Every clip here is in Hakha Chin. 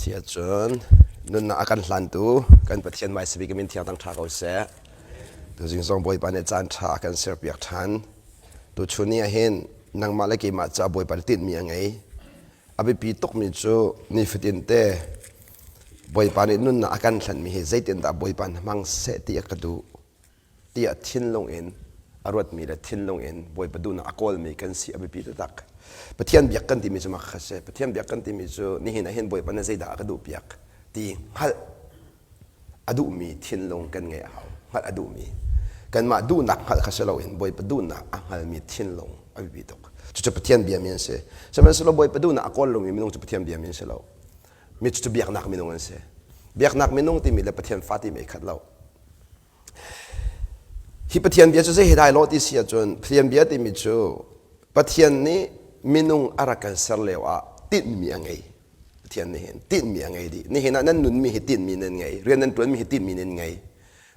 Siacun nunnak a kan hlantu kan Pathian hmaisabik a min thiang tang ṭha ko seh. Tuzing zong Bawipa nih caan ṭha a kan serpiak ṭhan. Tuchun ni ah hin nangmah le keimah caah Bawipa nih tinhmi a ngei. A biapi tukmi cu nifatin te Bawipa nih nunnak a kan hlanmi hi zeitindah Bawipa na hmang seh ti a ka duh. tiah thinlung in a ruatmi le thinlung in Bawipa duhnak a kawlmi kan si a biapi taktak. Pathian biak kan timi cu mak kha si. Pathian biak kan timi cu nihin ah hin Bawipa nih zeidah a ka duhpiak ti hngalh a duhmi thinlung kan ngeih a hau. Hngalh a duhmi. Kanmah duhnak hngalh kha si loin Bawipa duhnak a hngalmi thinlung a biapi tuk. Cucu Pathian biami an si. Sihmanhsehlaw Bawipa duhnak a kawl lomi minung cu Pathian biami an si lo. Mi cucu biaknak minung an si. Biaknak minung timi le Pathian fa timi ai khat lo. Hi Pathian bia cu zei he dah ai lawh ti si ahcun Pathian bia timi cu Pathian nih minung a rak kan ser lio ah tinhmi a ngei. Pathian nih hin tinhmi a ngei dih. Nihin ah nan nunmi hi tinhmi nan ngei. Rian nan ṭuanmi hi tinhmi nan ngei.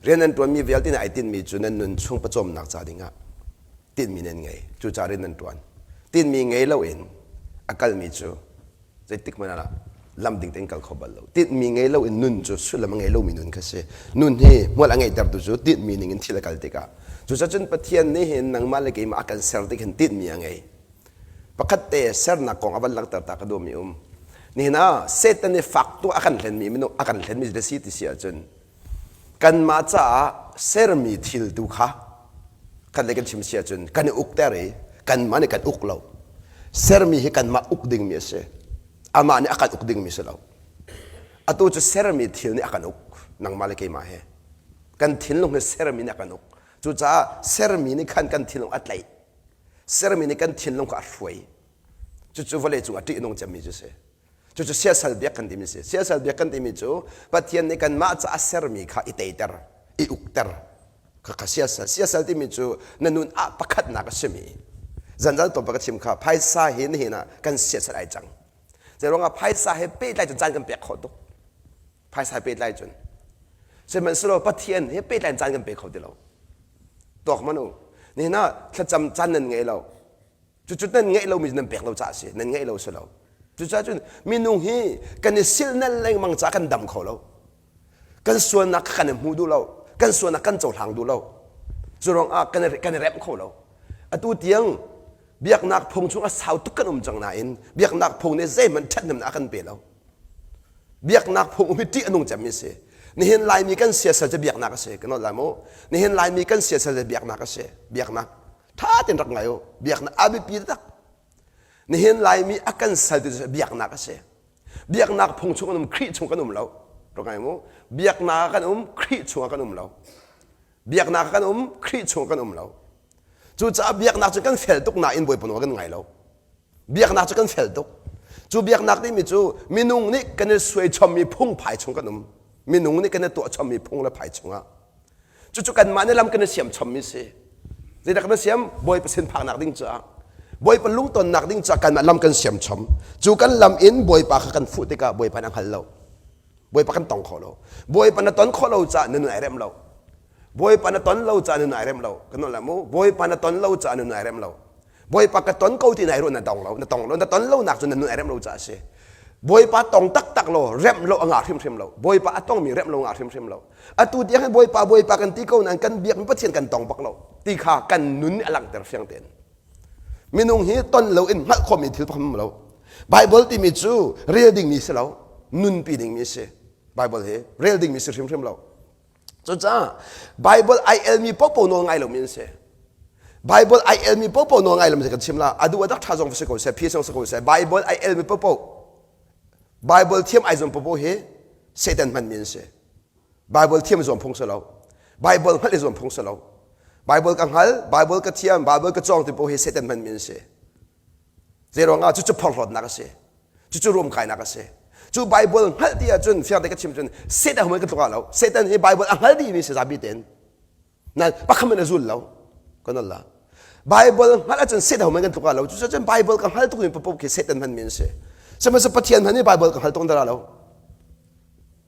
Rian nan ṭuanmi vialte nih ai tinhmi cu nan nun chung pawcawmnak ca dingah tinhmi nan ngei. Cucaah rian nan ṭuan. Tinhmi ngei loin a kalmi cu zeitik hmanh ah lam ding tein kal kho bal lo tinhmi ngei lo in nun cu sullam a ngei lomi nun kha si nun hi hmual a ngeihtertu cu tinhmi ning in thil a kal tikah cucacun Pathian nih hin nangmah le keimah a kan ser tik hin tinhmi a ngei pakhat te sernak kong a van langhter ta ka duhmi um nihin ah Satan nih fak tu a kan hlenmi minung a kan hlenmi si ti si ahcun kanmah caah sermi thil tu kha khat lei kan chim si ahcun kan i ukter i kanmah nih kan uk lo sermi hi kanmah uk dingmi a si amah nih a kan uk dingmi si lo atu cu sermi thil nih a kan uk nangmah le keimah he kan thinlung hi sermi nih a kan uk cucaah sermi nih khan kan thinlung a tlaih sermi nih kan thinlung kha a hruai cucu vawlei cung a ṭihnung cemmi cu si Cucu siasal biak kan timi si. Siasal biak kan timi cu Pathian nih kanmah caah sermi kha i teiter, i ukter. Kha siasal. Siasal timi cu na nun ah pakhatnak a simi. Zanzal tawpa ka chim kha phaisa hi nihin ah kan siasal ai cang. Zeiruangah phaisa he pehtlai cun caan kan pek khawh tuk. Phaisa he pehtlai cun. Sihmanhsehlaw Pathian he pehtlai caan kan pe kho ti lo. Tuak man u. Nihin ah thlacam caan nan ngei lo. Cucu nan ngeih lomi nan pek lo caah a si. Nan ngeih lo si lo. Cucaah cun minung hi kan i silnal lengmang caah kan dam kho lo. Kan sualnak kha kan i hmu duh lo. Kan sualnak kan cohlang duh lo. Cu ruangah kan i, kan i remh kho lo. Atu tiang biaknak phung chung a sau tuk kan um cang nain biaknak phung nih zeihmanh ṭhathnemnak a kan pe lo. Biaknak phung um hi ṭih a nung cemmi a si. Nihin Laimi kan siasal cu biaknak a si. Kan nawl lai mu. Nihin Laimi kan siasal cu biaknak a si. Biaknak. Ṭha tein rak ngai u. Biaknak a biapi taktak. Nihin Laimi a kan saltu cu biaknak a si. Biaknak phung chung kan um, Khrih chung kan um lo. Rak ngai mu. Biaknak ah kan um, Khrih chung ah kan um lo. Biaknak ah kan um, Khrih chung kan um lo. Cucaah biaknak cu kan fel tuk nain Bawipa nawl kan ngai lo. Biaknak cu kan fel tuk. Cu biaknak timi cu minung nih kan i suai chommi phungphai chung kan um. Minung nih kan i tuah chommi phung le phai chungah. Cucu kanmah nih lam kan i siam chommi si. Zeidah kan i siam? Bawipa sin phaknak ding caah. Bawipa lungtonnak ding caah kanmah lam kan siam chom. Cu kan lam in Bawipa kha kan fuh tikah Bawipa nih a hngal lo. Bawipa kan tong kho lo. Bawipa na ton khawh lo caah na nun ai rem lo. Bawipa na ton lo caah na nun ai rem lo. Kan nawl mu. Bawipa na ton lo caah na nun ai rem lo. Bawipa ka ton ko ti na ruah na tong lo na tong lo na ton lo nak cu na nun ai rem lo caah a si Bawipa tong taktak lo remh lo a ngah hrimhrim lo Bawipa a tongmi remh lo ngah hrimhrim lo atu tiang hin Bawipa Bawipa kan ti ko nain kan biakmi Pathian kan tong bak lo ti kha kan nun nih a langhter fiang tein minung hi ton lo in hngalh khawhmi thil pakhat lo Bible timi cu rel dingmi si lo nunpi dingmi si Bible hi rel dingmi si hrimhrim lo Cucaah Bible ai elmi paohpaoh nawl ngai lomi an si. Bible ai elmi paohpaoh nawl ngai lomi kan chim la. Adu adak tha zong si ko seh, phi zong si ko seh. Bible ai elmi paohpaoh Bible thiam ai zuam paohpaoh hi Satan hmanmi an si. Bible thiam zuam phung si lo. Bible hngalh i zuam phung si lo. Bible ka hngal, Bible ka thiam, Bible ka cawng ti paoh hi Satan hmanmi an si. Zeiruangah cucu phorhlawtnak a si. Cucu ruamkainak a si. Cu Bible hngalh ti ahcun fiang te ka chim cun Satan humai kan tluk ah lo. Satan hi Bible a hngal dihmi si zapi tein. Nan pakhat in a zul lo. Kan la. Bible hngalh ahcun Satan humai kan tluk ah lo. Cucu Bible ka hngal tuk mi papoh khi Satan hmanmi an si. Sihmanhsehlaw Pathian hman hi Bible ka hngal tuk dara lo.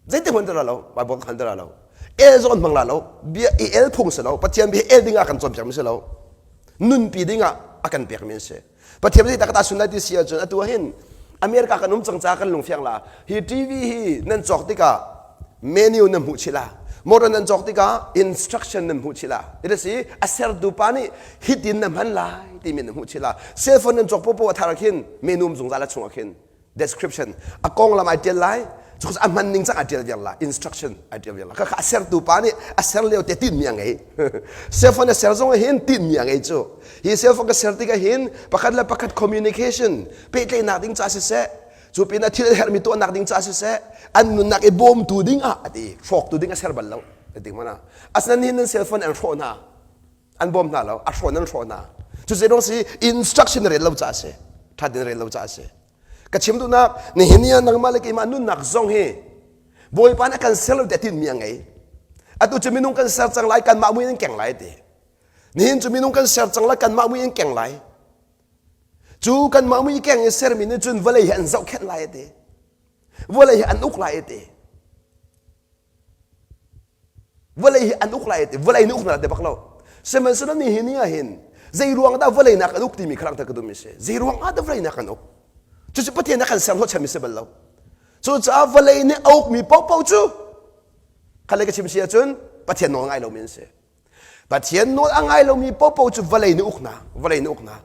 Zeitik hmanh dara lo. Bible ka hngal dara lo. El zong an hmang la lo. Bia i el phung si lo. Pathian bia el ding ah kan cawnpiak mi si lo. Nunpi ding ah a kan pekmi an si. Pathian zei tak ta sun lai ti si ahcun atu ah hin America kan um cang caah kan lungfiang la. Hi TV hi nan cawk tikah menu nan hmuh chih la. Motor nan cawk tikah instruction nan hmuh chih la. It si a sertu pa nih hitin na hman lai timi nan hmuh chih la. Cell phone nan cawk popo a thar khin menu um zungzal a chungah khin description a konglam ai tial lai cu a hman ning cang ai tial viar la instruction ai tial viar la kha a sertu pa nih a ser lio te tinmi a ngei cell phone a ser zong hin tinmi a ngei cu hi cell phone ka ser tikah hin pakhat le pakhat communication pehtlaihnak ding ca siseh cu pin ah thil herhmi tuahnak ding ca siseh an nunnak i bawmtu ding ah ati hrawktu ding a ser bal lo ti mana asinain hin nan cell phone an hrawh hna an bawm hna lo a hrawn an hrawh hna cu zei si instruction rel lo ca si that in rel lo ca si ka chim duhnak nihin ni ah nangmah le keimah nunnak zong hi bawipa nih a kan ser lo tiah tinmi a ngei atu cu minung kan ser cang lai kanmah mui in keng lai ti nihin cu minung kan ser cang lai kanmah mui in keng lai cu kanmah mui keng i sermi nih cun vawlei hi an zohkhenh lai ti vawlei hi an uk lai ti Vawlei hi an uk lai ti vawlei nih uk na te bak lo. Sihmanhsehlaw ni hi ni ah hin zei ruang dah vawlei nak an uk timi kha langhter ka duhmi si. Zei ruang ah dah vawlei nak an uk? Cucu Pathian a kan ser hnawhchanmi si bal lo. Cucaah vawlei nih a ukmi paohpaoh cu kha le ka chim si ahcun Pathian nawl ngai lomi an si. Pathian nawl a ngai lomi paohpaoh cu vawlei nih uk hna, vawlei nih uk hna.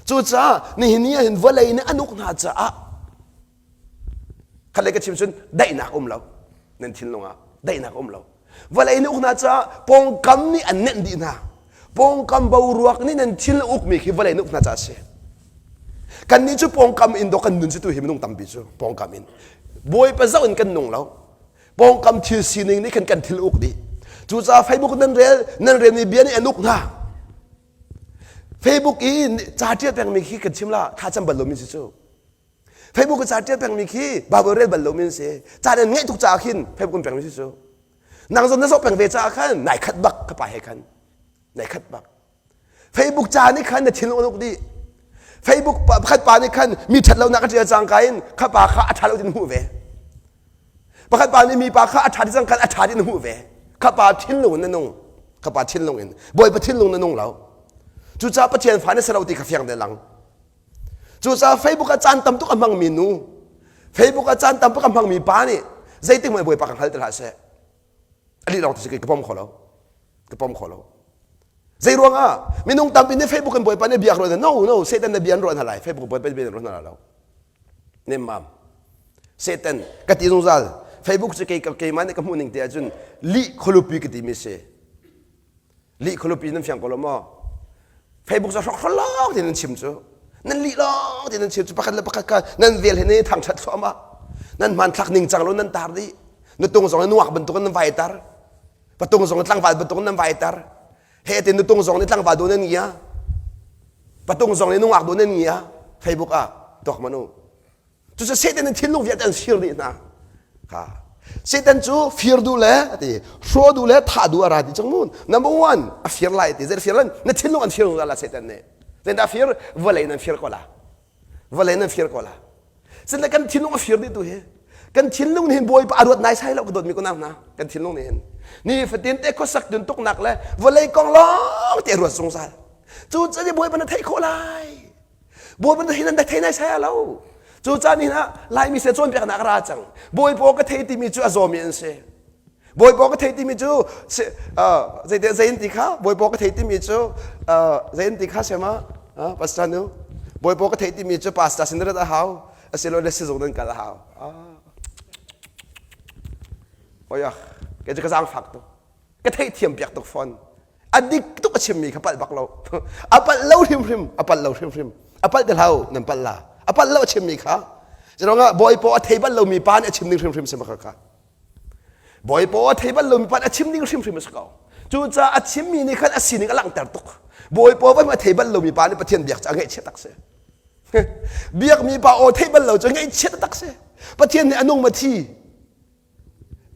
Cucaah nihin ni ah hin vawlei nih an uk hna caah khat le ka chim cun daihnak um lo nan thinlung ah daihnak um lo. Vawlei nih uk hna caah pawngkam nih an nenh dih hna. Pawngkam boruak nih nan thil ukmi khi vawlei nih uk hna caah a si. Kannih cu pawngkam in dawh kan nun cu tu hi minung tampi cu pawngkam in. Bawipa zoh in kan nung lo. Pawngkam thil sining nih khan kan thil uk dih. Cucaah Facebook nan rel, nan relmi bia nih an uk hna. Facebook i ca ṭial pengmi khi kan chim la, thla cam bal lomi si cu. Facebook i ca ṭial pengmi khi Bible rel bal lomi si. Ca nan ngeih tuk caah khin Facebook in pengmi si cu. Nang zong na zoh peng ve caah khan nai khat bak ka pa he khan. Nai khat bak. Facebook ca nih khan na thinlung an uk dih. Facebook pakhat pa nih khan mi ṭhat lonak a ṭial cangka in kha pa kha a ṭha lo tin hmuh ve. Pakhat pa nih mi pa kha a ṭha ti cangka a ṭha tin hmuh ve. Kha pa thinlung in na nung. Kha pa thinlung in. Bawipa thinlung na nung lo. Cucaah Pathian fa na si lo ti kha fiang te lang. Cucaah Facebook ah caan tam tuk a hmangmi nu, Facebook ah caan tam tuk a hmangmi pa nih zeitik hmanh Bawipa ka hngal ti hlah seh. A lih lawng ti si ka pom kho lo. Ka pom kho lo. Zei ruangah minung tampi nih Facebook in Bawipa nih biak ruah no no Satan na bia an ruah hna lai Facebook Bawipa bia an ruah hna lo nemmam Satan ka ti zungzal Facebook cu kei keimah nih ka hmuh ning te ahcun lih khualupi ka timi si lih khualupi nan fiang ko lo maw Facebook cu hrokhrol lawng ti nan chim cu nan lih lawng ti nan chim cu pakhat le pakhat kha nan vel he nan i thangṭhat thluahmah nan hmanthlak ningcang lo nan tar dih nutung zong nuak bantuk nan vai tar patung zong tlangval patung nan vaiter he te nutung zong nih tlangval do nan ngia patung zong nih nungak do nan ngia Facebook ah tuak manu cucu Satan in thinlung vialte an fir dih hna kha Satan cu fir duh le ati hraw duh le thah duh a ra ti cang mun number one a fir lai ti zei fir lan na thinlung an fir la Satan nih zeidah fir vawlei nan fir ko la vawlei nan fir ko la Sile kan thinlung a fir dih tu hi kan thinlung nih hin Bawipa a ruat naisai lo ka dawtmi ko hna kan thinlung nih hin ni fatin te khuasak tun tuknak le vawlei kong lawng te ruat zungzal cu cun Bawipa na theih khawh lai Bawipa na hin na thei naisai lo cu caan hin ah Laimi se cawnpiaknak ra cang Bawipa ka thei timi cu a zawmi an si Bawipa ka thei timi cu zei zei ti kha Bawipa ka thei timi cu zei ti kha sema pastor nu Bawipa ka thei timi cu pastor sin rat a hau asilole sizung nan kal a hau oya ke cu ka zaangfak tuk ka theihthiam piak tuk fawn a dik tuk a chimmi kha palh bak lo a palh lo hrimhrim a palh lo hrimhrim a palh te hlau nan palh la a palh lo a chimmi kha Curuangah Bawipa a thei bal lomi pa nih a chim ding hrimhrim si bak kha Bawipa a thei bal lomi pa nih a chim ding hrimhrim a si ko. Cucaah a chimmi nih khan a sining a langhter tuk. Bawipa va a thei bal lomi pa nih Pathian biak cu a ngaihchia tak si. Biakmi pa aw thei bal lo cu ngaihchia tak si. Pathian nih a nung ma thi?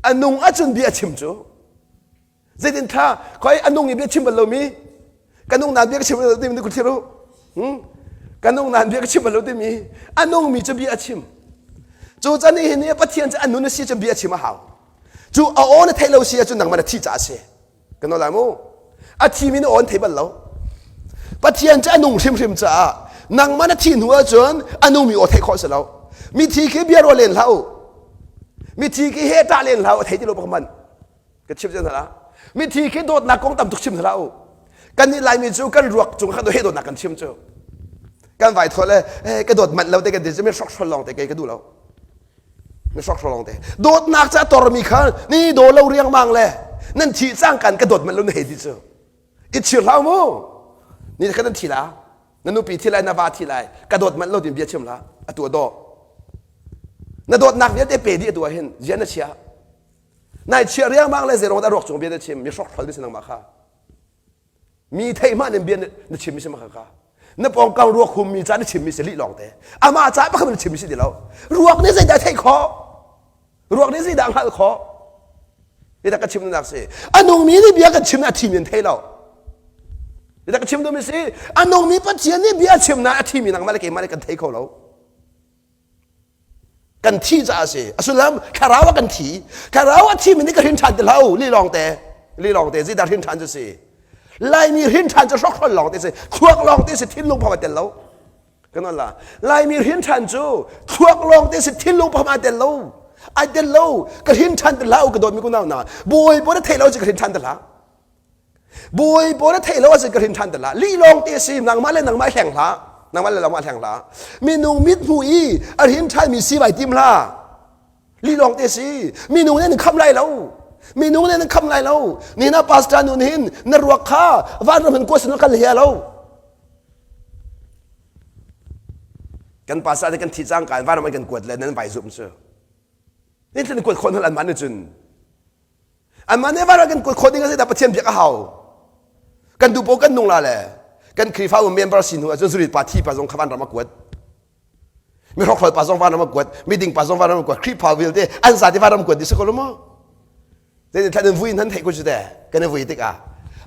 A nung ahcun bia a chim cu. Zeitin thla khoi a nung i bia chim bal lomi ka nung nan bia ka chim bal lo timi ku thlir u. Hmm? Ka nung nan bia ka chim bal lo timi a nungmi cu bia a chim. Cu can hi ni Pathian cu a nun a si cu bia chim a hau. Cu a aw na theih lo si ahcun nangmah na thi caah a si. Kan nawl lai mu. A thimi na aw an thei bal lo. Pathian cu a nung hrimhrim caah nangmah na thi hnu ahcun a nungmi aw theih khawh si lo. Mithi khi bia ruah len hlah u. Mithi khi he ṭah len hlah u, a thei ti lo bak man. Ka chim cang hna. Mithi khi dawtnak kong tam tuk chim hlah u. Kan nih Laimi cu kan ruak cung khan he dawtnak kan chim cu. Kan vai thaw le ka dawt manh lo te kan ti cu mi hrokhrol lawng te kei ka duh lo. Mi hrokhrol lawng te. Dawtnak ca tormi kha ni daw lo riangmang le nan thih cang kan ka dawt manh lo na hei ti cu. I chir hlah mu. Ni kha nan thi la. Na nupi thi lai na va thi lai. Ka dawt manh lo tin bia chim la. Atu a daw. Na dawtnak vialte pe dih atu ah hin zian na chia. Nai chiah riangmang le zeiruang dah ruak cung bia na chim mi hrokhrol mi si nangmah kha. Mi theih hmah nin bia na chim mi si mah kha. Na pawngkam ruak hum mi ca na chim mi si lih lawng te. Amah ca pakhat na chim mi si ti lo. Ruak nih zeidah theih khawh? Ruak nih zeidah hngalh khawh? Biatak ka chim nak si. A nungmi nih bia kan chim na a thimi an thei lo. Biatak ka chim duhmi si. A nungmi Pathian nih bia chim na a thimi nangmah le keimah nih kan thei kho lo. Kan thi caah a si. A sullam thlarau ah kan thi. Thlarau a thimi nih ka hrin ṭhan ti hlah u. Li lawng te. Li lawng te. Zeidah hrin ṭhan cu si? Laimi hrin ṭhan cu hrokhrol lawng te si. Thluak lawng te si. Thinlung pham a tel lo. Kan on la. Laimi hrin ṭhan cu thluak lawng te si. Thinlung pham a tel lo. Ai tel lo. Ka hrin ṭhan ti hlah u ka dawtmi kunau hna. Bawipa na theih lo cu ka hrin ṭhan ti hlah. Bawipa na theih lo ahcun ka hrin ṭhan te la. Lih lawng te si nangmah le nangmah hleng hlah. Nangmah le nangmah hleng hlah. Minung mit hmu i a hrin ṭhanmi si vai tim hlah. Lih lawng te si. Minung nih an khamh lai lo. Minung nih an khamh lai lo. Ni na pastor nun hin na ruak kha vanram hin kuasin kan hia lo. Kan pastor nih kan thi cang kan vanram an kan kuat le nan vai zum cu. Nin tlin kuat khawh hna an mah nih cun Anmah nih van ah kan kuat khawh ding a si dah Pathian biak a hau. Kan duh paoh kan nung la le kan Khrihfabu member si hnu ahcun zurit pa thi pa zong kha van ram a kuat. Mi hrokhrol pa zong van ram a kuat, miding pa zong van ram a kuat, Khrihfa vialte an zate van ram kuat dih si ko lo maw? Zeitin thlan in vui nan theih ko cu te kan i vui tikah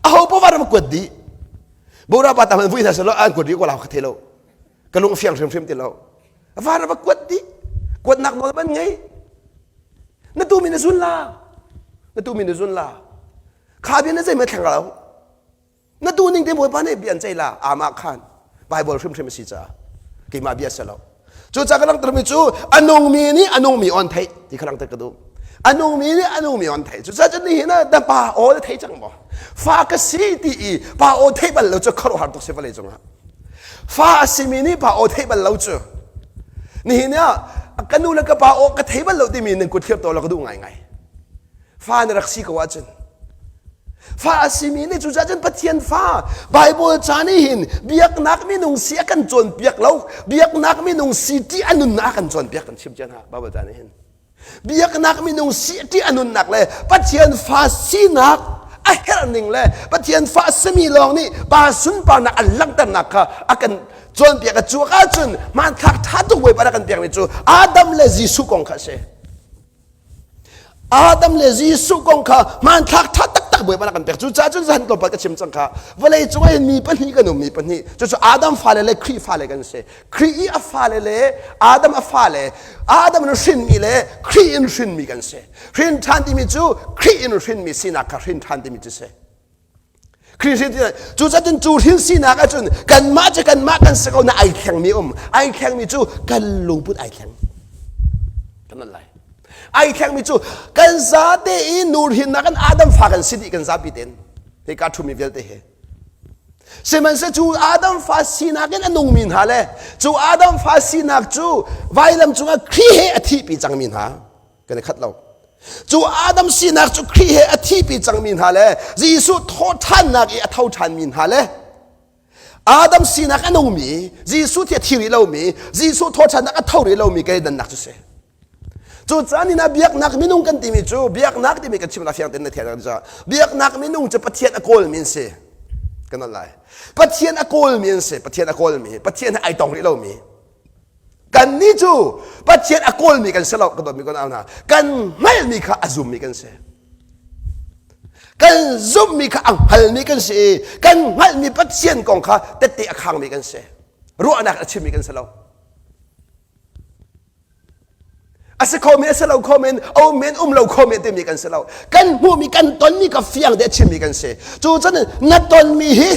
aho paoh van ram a kuat dih. Bora pa tam an vui hna selaw an kuat rih ko la ka thei lo. Ka lung fiang hrimhrim ti lo. Van ram a kuat dih. Kuatnak nawl ban ngei. Na tumi na zun la. Na tumi na zun la. Kha bia na zeihmanh thleng lo. Na tu ning te Bawipa nih bia an ceih la. Amah khan Bible hrimhrim a si caah keimah bia si lo. Cucaah ka langhtermi cu a nungmi nih a nungmi on theih ti kha langhter ka duh. A nungmi nih a nungmi on theih. Cucaah cun nihin ah na pa aw na thei cang maw? Fa ka si ti i pa aw theih bal lo cu khuaruahhar tuk si vawlei cungah. Fa a simi nih pa aw theih bal lo cu nihin ah ka nu le ka pa aw ka thei bal lo timi nan kut thlir taw la ka duh ngaingai. Fa na rak si ko ahcun fa a simi nih cucaah cun Pathian fa Bible ca nih hin biaknak minung si a kan cawnpiak lo biaknak minung si ti a nunnak a kan cawnpiak kan chim cia hna Bible ca nih hin biaknak minung si ṭih a nunnak le Pathian fa sinak a herh ning le Pathian fa simi lawng nih pa sunparnak an langhternak kha a kan cawnpiak a cuak ahcun hmanthlak ṭha tuk Bawipa rak kan pekmi cu Adam le Jesuh kong kha a si. Adam le Jesuh kong kha hmanthlak ṭha taktak Bawipa rak kan pek. Cucaah cun zahan tlawmpal ka chim cang kha vawlei cung ah hin mi pahnih kan um mi pahnih cucu Adam fale le Khrih fale kan si. Khrih i a fale le Adam a fale Adam in hrinmi le Khrih in hrinmi kan si. Hrin ṭhan timi cu Khrih in hrinmi sinak kha hrin ṭhan timi cu si. Khrih hrin ti cucacun cu hrin sinak ahcun kanmah cu kanmah kan si ko na ai thlengmi um. Ai thlengmi cu kan lungput ai thleng. Kan nan lai. Ai thlengmi cu kan zate i nur hinnak kan Adam fa kan si dih kan zapi ten. Hika ṭhumi vialte he. Sihmanhsehlaw cu Adam fa sinak in a nungmi hna le cu Adam fa sinak cu vailam cungah Khrih he a thihpi cangmi hna kan i khat lo. Cu Adam sinak cu Khrih he a thihpi cangmi hna le Jesuh thawhṭhannak i a tho ṭhanmi hna le Adam sinak a nungmi Jesuh thi a thi rih lomi Jesuh thawhṭhannak a tho rih lomi kan i dannak cu si. Cucaah nina biaknak minung kan timi cu biaknak timi kan chim la fiang tein na thiang ca biaknak minung cu Pathian a kawlmi an si kan on lai Pathian a kawlmi an si Pathian a kawlmi Pathian he ai tong rih lomi kan nih cu Pathian a kawlmi kan si lo ka dawtmi kan au hna kan hngalhmi kha a zummi kan si kan zumhmi kha a hngalmi kan si i kan hngalhmi Pathian kong kha tette a khangmi kan si ruahnak a chimmi kan si lo A si kho men a si lo kho men a um men um lo kho men timi kan si lo. Kan hmuhmi kan tonmi ka fiang te a chimmi kan si. Cu cun na tonmi hi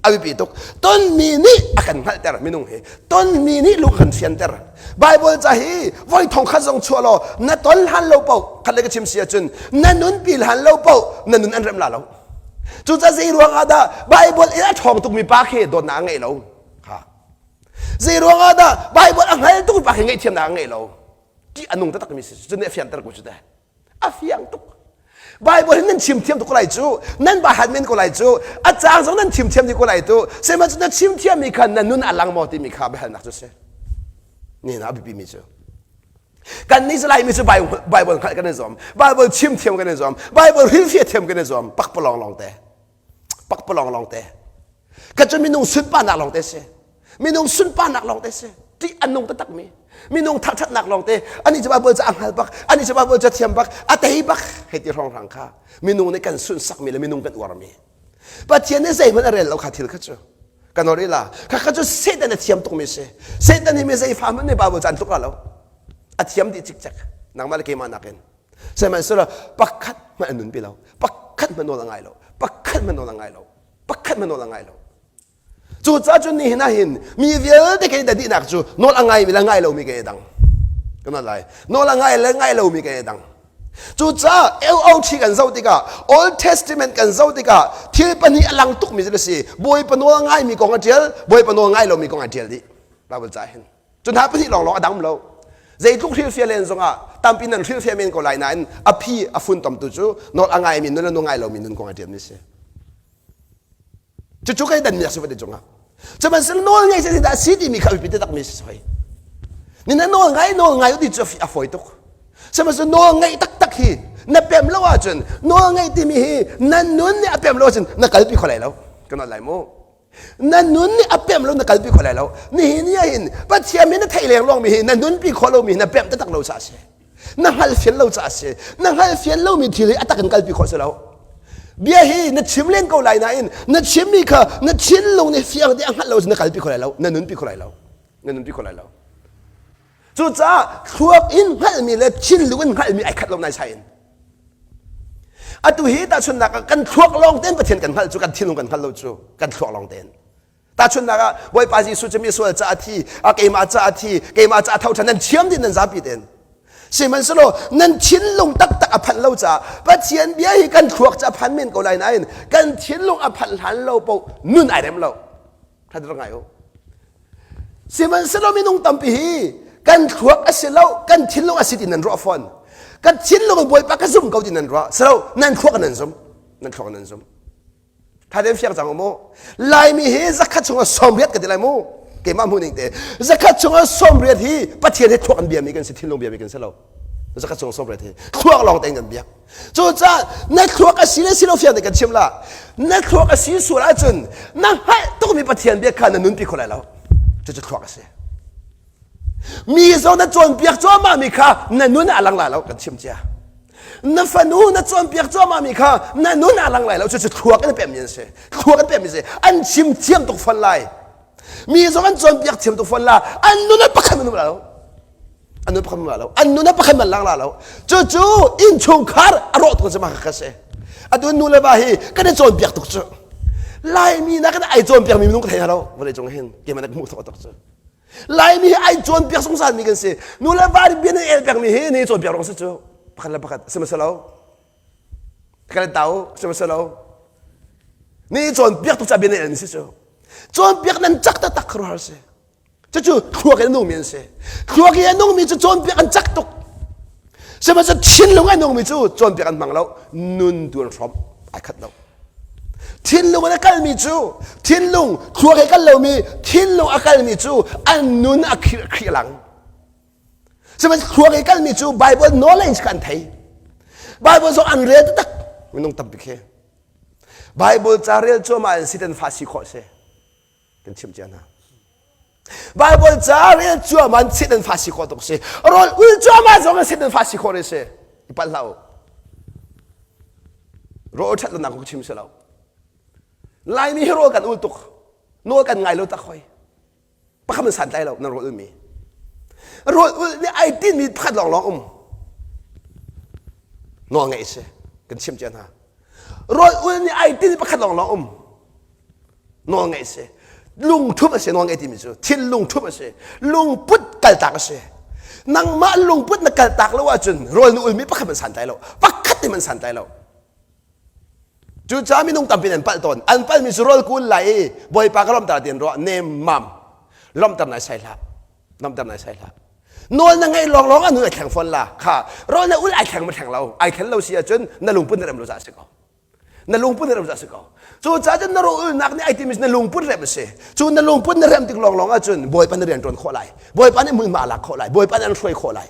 A biapi tuk. Tonmi nih a kan hngalhter minung hi. Tonmi nih lung kan fianter. Bible ca hi voi thong khat zong chuah law na ton hlan lo paoh khat le ka chim si ahcun na nun pi hlan lo paoh na nun an rem la lo. Cucaah zei ruang ah dah Bible in a ṭhawng tukmi pa khi dawtnak a ngeih lo? Ha. Zei ruang ah dah Bible a hngal tukmi pa khi ngaihthiamnak a ngeih lo? Ṭih a nung taktakmi si. Cu nih a fianter ko cu teh. A fiang tuk. Bible hi nan chim thiam tuk ko lai cu. Nan ba hat men ko lai cu. A caang zong nan chim thiam dih ko lai tu. Sihmanhsehlaw na chim thiammi kha na nun a lang maw timi kha biahalnak cu si. Nihin ah a biapimi cu. Kan nih Laimi cu Bible hngalh kan i zuam. Bible chim thiam kan i zuam. Bible hrilhfiah thiam kan i zuam. Pakpalawng lawng te. Pakpalawng lawng te. Ka cu minung sunparnak lawng te si. Minung sunparnak lawng te si. Ṭih a nung taktak mi. Minung thangṭhatnak lawng te. Ani cu Bible ca a hngal bak. Ani cu Bible ca thiam bak. A tei bak. Hei ti hrawnghrang kha. Minung nih kan sunhsakmi le minung kan uarmi. Pathian nih zeihmanh a rel lo kha thil kha cu. Kan or ila. Kha kha cu Satan a thiam tukmi si. Satan hi mi zeifa hmanh nih Bible ca an tluk la lo. A thiam dih cikcek. Nangmah le keimah nakin. Sihmanhsehlaw pakhat hmanh a nunpi lo. Pakhat hmanh nawl a ngai lo. Pakhat hmanh nawl a ngai lo. Pakhat hmanh nawl a ngai lo. Cucaah cun nihin ah hin mi vialte kei da dihnak cu nawl a ngaimi le ngai lomi kei dang. Kan lai. Nawl a ngai le ngai lomi kei dang. Cucaah LOT kan zoh tikah Old Testament kan zoh tikah thil pahnih a lang tukmi cu a si. Bawipa nawl a ngaimi kong a ṭial, Bawipa nawl ngai lomi kong a ṭial dih. Bible ca hin. Cu hna pahnih lawnglawng a dang lo. Zeitluk hrilhfiah len zongah tampi nan hrilhfiah men ko lai nain a phi a funtomtu cu nawl a ngaimi nun le nawl ngai lomi nun kong a ṭialmi si. Cucu kai dan mi a si vate cungah. Sihmanhsehlaw nawl ngei si dah si timi kha a biapi takmi si hoi. Ni na nawl ngai nawl ngai ti cu a fawi tuk. Sihmanhsehlaw nawl ngeih taktak hi na pem lo ahcun nawl ngeih timi hi na nun nih a pem lo ahcun na kalpi kho lai lo. Kan lai mu. Na nun nih a pem lo na kalpi kho lai lo. Nihin ni ahhin Pathian min na theih leng lawng mi hi na nunpi khawh lomi hi na pem taktak lo caah a si. Na hngalfian lo caah a si. Na hngalfian lomi thil hi a tak in kalpi khawh si lo. Bia hi na chim len ko lai nain na chimmi kha na thinlung nih fiang te a hngalh lo na kalpi kho lai lo. Na nunpi kho lai lo. Na nunpi kho lai lo. Cucaah thluak in hngalhmi le thinlung in hngalhmi ai khat lo nai sai in. Atu hi tahchunhnak ah kan thluak lawng tein Pathian kan hngalh cu kan thinlung kan hngal lo cu kan thluak lawng tein. Tahchunhnak ah Bawipa Jesuh cu misual ca a thi, a keimah ca a thi, keimah ca a tho ṭhan nan thiam dih nan zapi tein. Sihmanhsehlaw nan thinlung taktak a phanh lo caah Pathian bia hi kan thluak cu a phan men ko lai nain kan thinlung a phanh hlan lo paoh nun ai rem lo. Ṭhat rak ngai u. Sihmanhsehlaw minung tampi hi kan thluak a si lo, kan thinlung a si ti nan ruah fawn. Kan thinlung in Bawipa ka zum ko ti nan ruah. Si lo, nan thluak nan zum. Nan thluak nan zum. Tha tein fiang cang u mu. Laimi hi zakhat chungah 80 ka ti lai mu. Keimah hmuh ning te. Zakhat chungah 80 hi Pathian he thluak an biami kan si, thinlung biami kan si lo. Zakhat chungah 80 hi thluak lawng tein kan biak. Cucaah na thluak a si le si lo fiang te kan chim la. Na thluak a si sual ahcun na hngalh tukmi Pathian bia kha na nunpi kho lai lo. Cucu thluak a si. Mi zawn na cawnpiak cuahmah mi kha na nun ah lang lai lo kan chim cia. Na fanu na cawnpiak cuahmah mi kha na nun ah lang lai lo cucu thluak in pemmi an si. Thluak in pemmi si. An chim thiam tuk fawn lai. Mi zong an cawnpiak thiam tuk fawn la. An nun ah pakhat an um lai lo. An nun pakhat man lo. An nun ah pakhat man lang la lo. Cucu innchungkhar a rawh tuk cu mah kha si. Atu nu le va hi kan i cawnpiak tuk cu. Laimi na kan ai cawnpiak mi minung ka thei hna lo. Vawlei cung hin keimah na ka hmuh thawk tuk cu. Laimi hi ai cawnpiak zungzal mi kan si. Nu le va nih bia nan el pengmi hi ni cawnpiak rong si cu. Pakhat le pakhat sihmanhsehlaw kan tau sihmanhsehlaw ni cawnpiak tuk ca bia nan el mi si cu. Cawnpiak nan cak taktak khuaruahhar si. Cucu thluak in a nungmi an si. Thluak i a nungmi cu cawnpiak an cak tuk. Sihmanhsehlaw thinlung a nungmi cu cawnpiak an hmang lo. Nun tu an hrawmh ai khat lo. Thinlung in a kalmi cu thinlung thluak he kal lomi thinlung a kalmi cu an nun a khrih lang. Sihmanhsehlaw thluak he kalmi cu Bible knowledge kha an thei. Bible zong an rel taktak minung tampi khi. Bible ca rel cuahmah in Satan fa si khawh si. Kan chimh cia hna. Bible ca rel cuahmah in Satan fa si khawh tuk si. Rawl ul cuahmah zong in Satan fa si khawh re si. I palh hlah u. Rawl ṭhat lonak ka chim si lo. Laimi hi rawl kan ul tuk. Nawl kan ngai lo tak hoi. Pakhat man santlai lo nan rawl ulmi. Rawl ul nih ai tinmi pakhat lawnglawng um. Nawl ngeih si. Kan chim cia hna. Rawl ul nih ai tinmi pakhat lawnglawng um. Nawlngaih a si. Lungṭhumh a si nawlngaih timi cu. Thinlung ṭhumh a si. Lungput kaltak a si. Nangmah lungput na kaltak lo ahcun rawl na ulmi pakhat man santlai lo. Pakhat te man santlai lo. Cucaah minung tampi an palh tawn. An palhmi cu rawl kul lai i Bawipa ka lawmhter ti an ruah. Nemmam. Lawmhter nai sai hlah. Lawmhter nai sai hlah. Nawl na ngeih lawnglawng ah nun ai thleng fawn la. Kha rawl na ul ai thleng ma thleng lo. Ai thlen lo si ahcun na lungput na rem lo caah a si ko. Na lungput na rem caah a si ko. Cucaah cun na rawl ulnak nih ai timi na lungput rem a si. Cu na lungput na rem tik lawnglawng ahcun Bawipa na rian ṭuan khawh lai. Bawipa nih hmunhma a lak khawh lai. Bawipa nih an hruai khawh lai.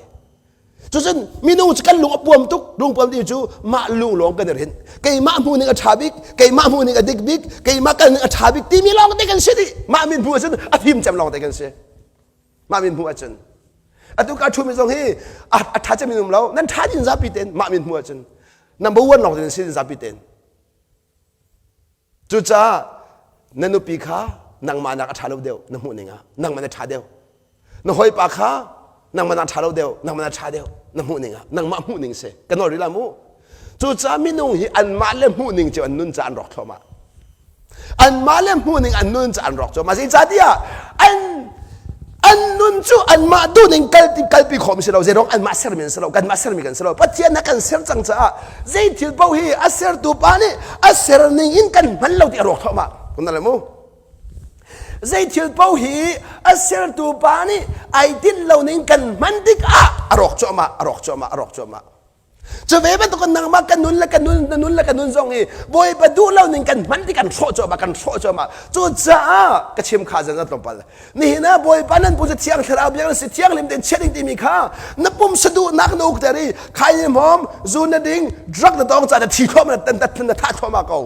Cucun minung cu kan lung a puam tuk lungpuam ti cu mah lung lawng kan i rinh keimah hmuh ning a ṭha bik keimah hmuh ning a dik bik keimah kal ning a ṭha bik timi lawng te kan si dih mah min hmuh ahcun a fim cem lawng te kan si mah min hmuh ahcun atu ka ṭhumi zong hi a ṭha cem in um lo nan ṭha din zapi ten mah min hmuh ahcun number one lawng te nan si din zapi ten Cucaah na nupi kha nangmah nak a ṭha lo deuh na hmuh ning ah nangmah na ṭha deuh. Na hawipa kha nangmah nak ṭha lo deuh nangmah na ṭha deuh na hmuh ning ah nangmah hmuh ning si ka nawl rih la mu. Cucaah minung hi anmah le hmuh ning cio an nun ca an rawk thluahmah. Anmah le hmuh ning an nun ca an rawk cuahmah. Zeicahtiah an an nun cu anmah duhning kalpi kalpi khawh si lo zeiruang anmah sermi an si lo kanmah sermi kan si lo pathian a kan ser cang caah zei thil paoh hi a sertu pa nih a ser ning in kan hman lo ti a ruak thawhmah kun le mu zei thil paoh hi a sertu pa nih ai tinh lo ning kan hman tikah a rawk cuahmah a rawk cuahmah a rawk cuahmah Cu ve bantukin nangmah kan nun le kan nun na nun le kan nun zong hi Bawipa duh lo ning kan hman ti kan hrawh cuahmah kan hrawh cuahmah cucaah ka chim kha zan tlawmpal nihin ah Bawipa nan pu cu thiang thlarau biak na si thianghlim tein chiah ding timi kha na pum saduhnak na ukter i khai ni hmawm zu na ding drug na tawng ca na thi thluahmah na na thah thluahmah ko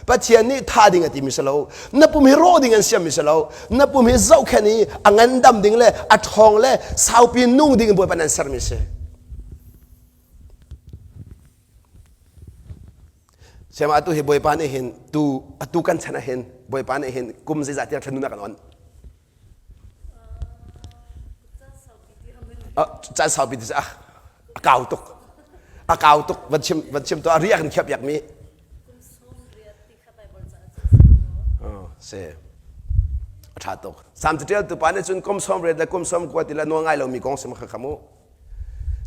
Pathian nih tha ding a timi si lo na pum hi rawh ding an siammi si lo na pum hi zohkhenh i a ngandam ding le a ṭhawng le saupi nung ding in Bawipa nan sermi si Siama atu hi Bawipa nih hin tu atu kan chan ah hin Bawipa nih hin kum zeizah tiang thlanun a kan on. Caan saupi ti ah a kau tuk. A kau tuk van chim van chim to a ri a kan khiap piak mi. Oh, si. A ṭha tuk. Sam caṭial tu pa nih cun kum sawm riat le kum sawm kua ti le nawl ngai lomi kong sim kha kha mu.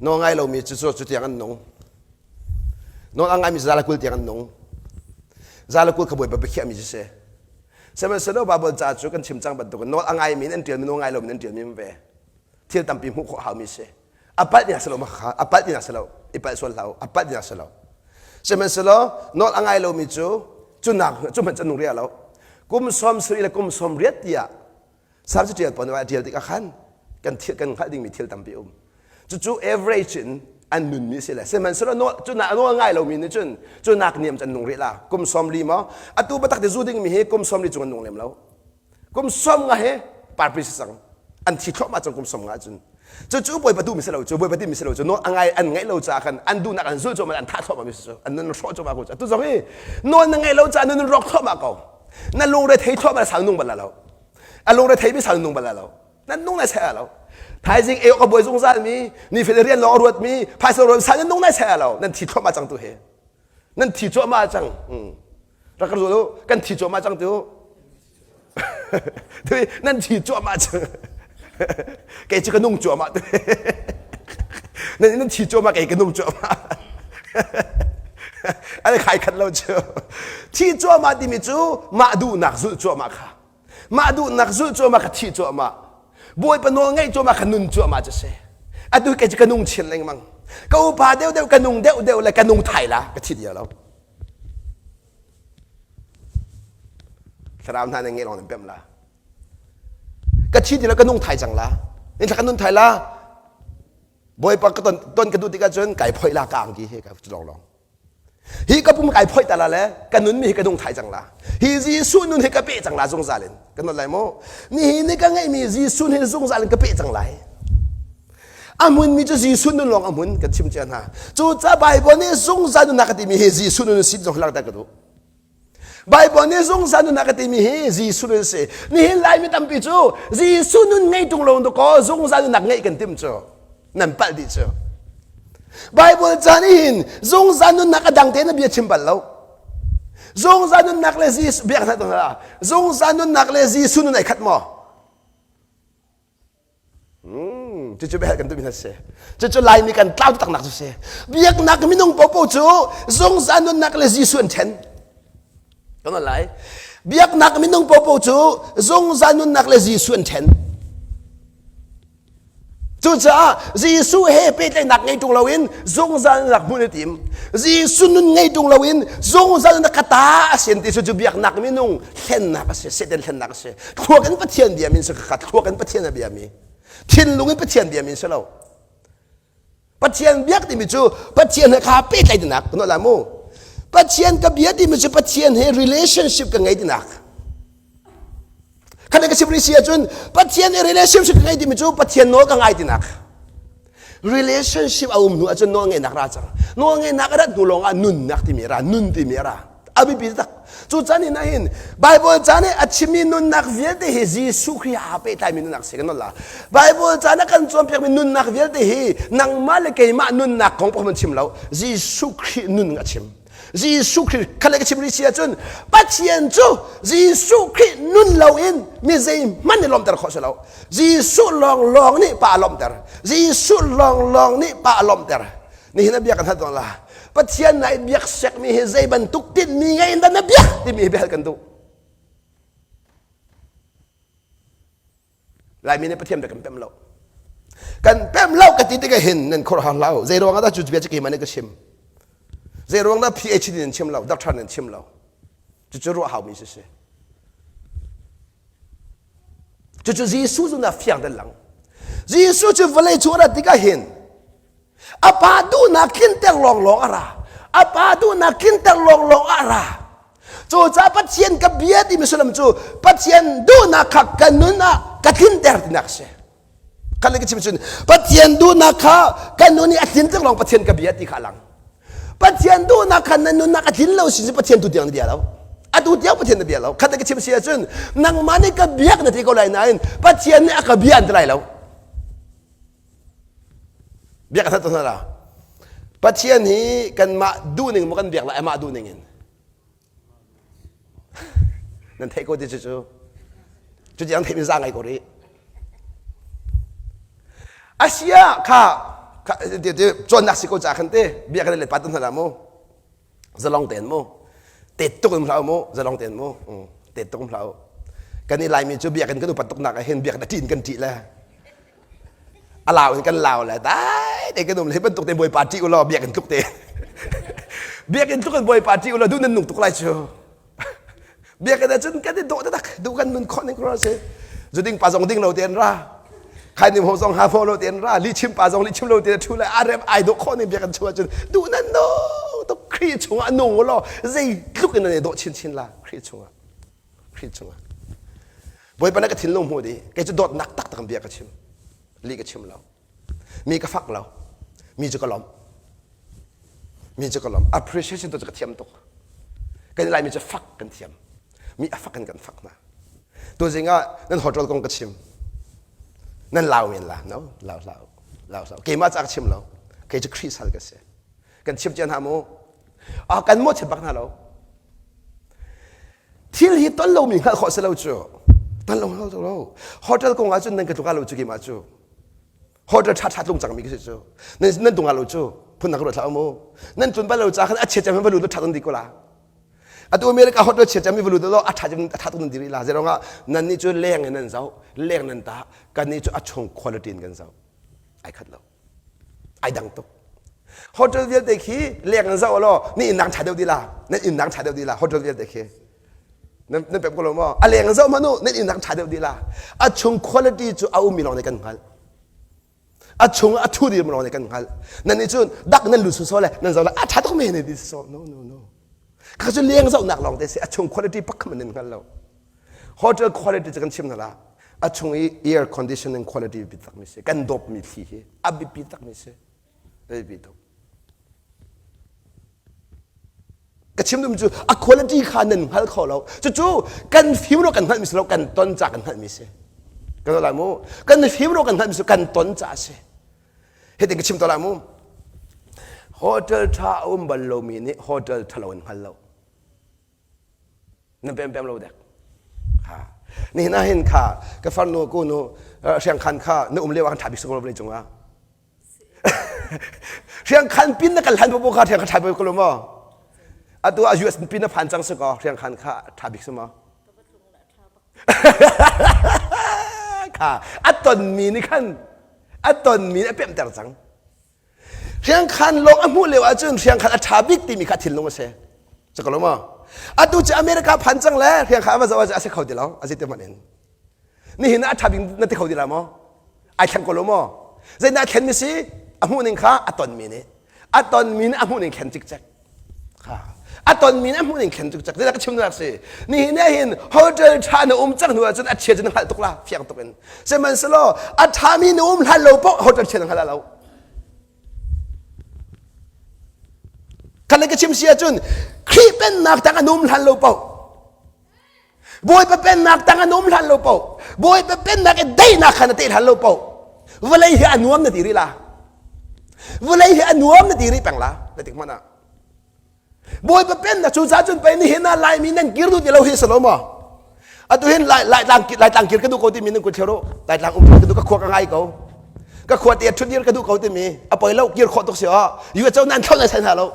Nawl ngai lomi cu cu tiang an nung. Nawl a ngaimi cu 120 tiang an nung. 120 kha Bawipa biakhiahmi cu si. Sihmanhsehlaw Baibal ca cu kan chim cang bantukin nawl a ngaimi in an ṭialmi nawl ngai lomi in an ṭialmi an ve. Thil tampi hmuh khawh haumi si. A palh ding a si lo kha a palh ding a si lo. I palh sual hlah u. A palh ding a si lo. Sihmanhsehlaw nawl a ngai lomi cu cu nak cu hmanh cu an nung rih lo. Kum 70 le kum 80 tiah Salm caṭial pawl nih a ṭial tikah khan kan thil kan hngalh dingmi thil tampi um. Cucu average in an nunmi a si le sihmanhsehlaw nawl cu na nawl ngai lomi nih cun cu nak niam cu an nung rih la kum 40 maw atu biatak ti zu dingmi hi kum 40 cung an nung lem lo kum 50 he parpi si cang an thi thluahmah cang kum 50 cun cucu bawipa duhmi si lo cu bawipa timi si lo cu nawl a ngai an ngaih lo caah khan an duhnak an zulh cuahmah an thah thluahmah mi si cu an nun hrawh cuahmah ko cu atu zong hi nawl na ngaih lo caah na nun rawk thluahmah ko na lungre thei thluahmah sau nung bal lo a lungre thei mi sau nung bal lo nan nung na se lo thaizing e ka buai zungzal mi ni fel rian lawng ruat mi phaisa ruat sa nan nung na se lo nan thi thluahmah cang tu he nan thi cuahmah cang rak ka zul kan thi cuahmah cang tu Tui nan thi cuahmah cang. Kei cu ka nung cuahmah tu. Nan nan thi cuahmah kei ka nung cuahmah. An khai khat lo cu. Thi cuahmah timi cu mah duhnak zulh cuahmah kha. Mah duhnak zulh cuahmah kha thi cuahmah. Bawipa nawl ngaih cuahmah kha nun cuahmah cu si. Atu kei cu ka nung chin lengmang. Ka upa deuhdeuh ka nung deuhdeuh le ka nung thai la ka thi dia lo. Thlarau hna na nge lawng nan pemh la. Ka thi ti lo ka nung thai cang la. Nin thla ka nun thai la. Bawipa ka ton ton ka duh tikah cun kai phoih la ka angki he ka lawng lawng. Hi ka pum kai phoih ta la le ka nun mi hi ka nung thai cang la. Hi Jesuh nun hi ka pe cang la zungzal in. Ka not lai mu. Nihin ni ka ngeihmi Jesuh hin zungzal in ka pe cang lai. A hmunmi cu Jesuh nun lawng a hmun kan chim cia hna. Cucaah Baibal nih zungzal nunnak a timi hi Jesuh nun si zong langhter ka duh. Baibal nih zungzal nunnak a timi hi Jesuh nun si. Nihin Laimi tampi cu Jesuh nun ngei tung lo kaw zungzal nunnak ngeih kan timh cu. Nan palh dih cu. Baibal ca nih hin zungzal nunnak a dang tein a bia chim bal lo. Zungzal nunnak le Jesuh biak hna hna zungzal nunnak le Jesuh nun ai khat maw? Hmm, cucu biahal kan duhmi hna si. Cucu Laimi kan tlau taknak cu si. Biaknak minung popo cu zungzal nunnak le Jesuh an ṭhen. Kan lai. Biaknak minung popo cu zungzal nunnak le Jesuh an ṭhen. Cucaah Jesuh he pehtlaihnak ngei ṭung loin zungzal nunnak hmuh na tim. Jesuh nun ngei ṭung loin zungzal na ka ta a si ti cu biaknak minung hlennak a si, Satan hlennak a si. Thluak in Pathian bia min si kha thluak in Pathian a bia mi. Thinlung in Pathian bia min si lo. Pathian biak timi cu Pathian he kha pehtlaih tinak kan la mu. Pathian ka bia timi cu Pathian he relationship ka ngei tinak. Khan ka chim rih si ahcun Pathian i relationship ka ngei timi cu Pathian nawl ka ngai tinak. Relationship a um hnu ahcun nawl ngeihnak ra cang. Nawl ngeihnak a rat hnu lawng ah nunnak timi a ra, nun timi a ra. A biapi tak. Cu caan in ahhin Bible ca nih a chimmi nunnak vialte hi Jesuh Khrih aa pehtlaimi nunnak si kan la. Bible ca nih a kan cawnpiakmi nunnak vialte hi nangmah le keimah nunnak kong pakhat chim lo. Jesuh Khrih nun a chim. Jesuh Khrih kha le ka chim rih si ahcun Pathian cu Jesuh Khrih nun loin mi zeihmanh nih lawmhter khawh si lo. Jesuh lawnglawng nih pa a lawmhter. Jesuh lawnglawng nih pa a lawmhter. Nihin a bia kan hal tawn la. Pathian na i biak sekmi hi zei bantuk tinhmi ngei in dah na biak timi hi biahal kan duh. Laimi nih Pathian bia kan pem lo. Kan pem lo ka ti tikah hin nan khuaruahhar hlah u. Zei ruangah dah cu bia cu keimah nih ka chim? Zei ruang dah PhD nan chim lo, doctor nan chim lo? Cucu ruah haumi si si. Cucu Jesuh cu na fiang den lang. Jesuh cu vawlei cung a rat tikah hin a pa duhnak tlinter lawnglawng a ra. A pa duhnak tlinter lawnglawng a ra. Cucaah Pathian ka bia timi sullam cu Pathian duhnak kha ka nun ah ka tlinter tinak a si. Kan ka chim cun Pathian duhnak kha ka nun i a tlinter lawng Pathian ka bia ti kha a lang. Pathian duhnak kha na nunnak a tlin lo sin Pathian tu tiang na bia lo. Atu tiang Pathian na bia lo. Khat ka chim si ahcun nangmah nih ka biak na ti ko lai nain Pathian nih a ka bia an ti lai lo. Biak a that hna Pathian hi kanmah duhning maw kan biak lai amah duhning in. Nan theih ko ti cu cu. Cu tiang theih mi za ngai ko rih. Asia kha cawnnak si ko ca khan te biak kan le pat hna la mu. Zalong tein mu. Tet tuk in hlah mu. Zalong tein mu. Tet tuk in hlah Kan i Laimi cu biakinn kan upat tuk nak ah hin biakinn a ṭin kan ṭih le a lau in kan lau le dai te kan um le bantuk te bawipa ṭih u law biakinn tluk te biakinn tluk in bawipa ṭih u law duh nan nung tuk lai cu biakinn ah cun kan i dawh taktak duh kan nun khawh ning kura si zuding pa zong ding lo te an ra khaini ho zong ha fo lo te an ra li chim pa zong li chim lo te thu le a rem ai dawh khawh ning biakinn chung ah cun duh nan nung tuk Khrih chung ah nung u law zei tluk in nan i dawh chinchin la Khrih chung ah Khrih chungah. Bawipa na ka thinlung hmu dih. Kei cu dawtnak taktak in bia ka chim. Lih ka chim lo. Mi ka fak lo. Mi cu ka lawmh. Mi cu ka lawmh. Appreciation tu cu ka thiam tuk. Kan Laimi cu fak kan thiam. Mi a fak in kan fak hna. Tuzing ah nan hotel kong ka chim. Nan lau men la. No, lau hlah. Lau hlah. Keimah ca ka chim lo. Kei cu Khrih sal ka si. Kan chim cia hna mu. Ah kan mawhchiat bak hna lo. Thil hi ton lomi hngalh khawh si lo cu. Ton lo hngalh lo. Hotel kong ah cun nan ka tluk lo cu keimah cu. Hotel ṭha ṭha tlung cangmi ka si cu. Nan nan tung lo cu. Phun nak ruat hlah mu. Nan tlun bal lo ca khan a chia cem va lut ṭha ton di ko la. Atu America hotel chia cem va lut lo a ṭha cem a ṭha tuk nan diri la. Zeirong ah nan nih cu leng in nan zoh, leng nan ta. Kan nih cu a chung quality in kan zoh. Ai khat lo. Ai dang tuk. Hotel vialte khi leng in zoh law ni inn nang ṭha deuh di la. Nan inn nang ṭha deuh di la hotel vialte khi. Nan nan pep ko lo maw? A leng in zoh hmanh u nan inn nang ṭha deuh di la. A chung quality cu a ummi lawng nih kan hngalh. A chung a thu dimi lawng nih kan hngalh. Nan nih cun dak nan lut sawsawh le nan zoh le a ṭha tuk men ti sawsawh. No no no. Kha cu leng zohnak lawng te si a chung quality pakhat nan hngal lo. Hotel quality cu kan chim hna la. A chung i air conditioning quality biapi takmi si. Kan dawpmi thli hi a biapi takmi si. Biapi tuk. Ka chim duhmi cu a quality kha nan hngal kho lo. Cucu kan fim ro kan hngalhmi si lo, kan ton ca kan hngalhmi si. Kan lai mu. Kan fim ro kan hngalhmi si kan ton ca si. Hitin ka chim to lai mu. Hotel ṭha a um bal lomi nih hotel ṭhalo an hngal lo. Na pem pem lo dek. Ha. Nihin ah hin kha ka farnu ku nu hriangkhan kha na um lio ah kan ṭha bik sung lo vawlei cungah. Hriangkhan pin na kal hlan popo kha hriangkhan ṭha bik ko lo maw? Atu ah US pin na phan cang si kaw hriangkhan kha ṭha bik si maw? Kha a tonmi nih khan a tonmi nih a pemhter cang. Hriangkhan lawng a hmuh lio ahcun hriangkhan a ṭha bik timi kha thinlung a si. Cu ko lo maw? Atu cu America phan cang le hriangkhan a va zoh ahcun a si kho ti lo. A si ti hmanh in. Nihin ah a ṭha bik na ti kho ti la maw? Ai thleng ko lo maw? Zeidah a thlenmi si? A hmuhning kha a tonmi nih. A tonmi nih a hmuhning thlen cikcek. A tonmi nih a hmuhning thlen cikcek. Zeidah ka chim duhnak si? Nihin ah hin hotel ṭha na um cang hnu ahcun a chia cu na hngalh tuk la, fiang tuk in. Sihmanhsehlaw a ṭhami na um hlan lo paoh hotel chia na hngal lo. Kan ka chim si ahcun Khrih pennak tang an um hlan lo paoh Bawipa pennak tang an um hlan lo paoh Bawipa pennak i daihnak kha na teh hlan lo paoh vawlei hi a nuam na ti rih la vawlei hi a nuam na ti rih peng la na tik hmanh ah Bawipa pennak cu ca cun pei nihin ah Laimi nan kir duh ti lo hi si lo maw atu hin Laitlang Laitlang kir ka duh ko timi nan kut theu Laitlang um ka duh ka khua ka ngai ko ka khua te ṭhut dir ka duh ko timi a poi lo kir khawh tuk si aw US co nan thlo nai sai hna lo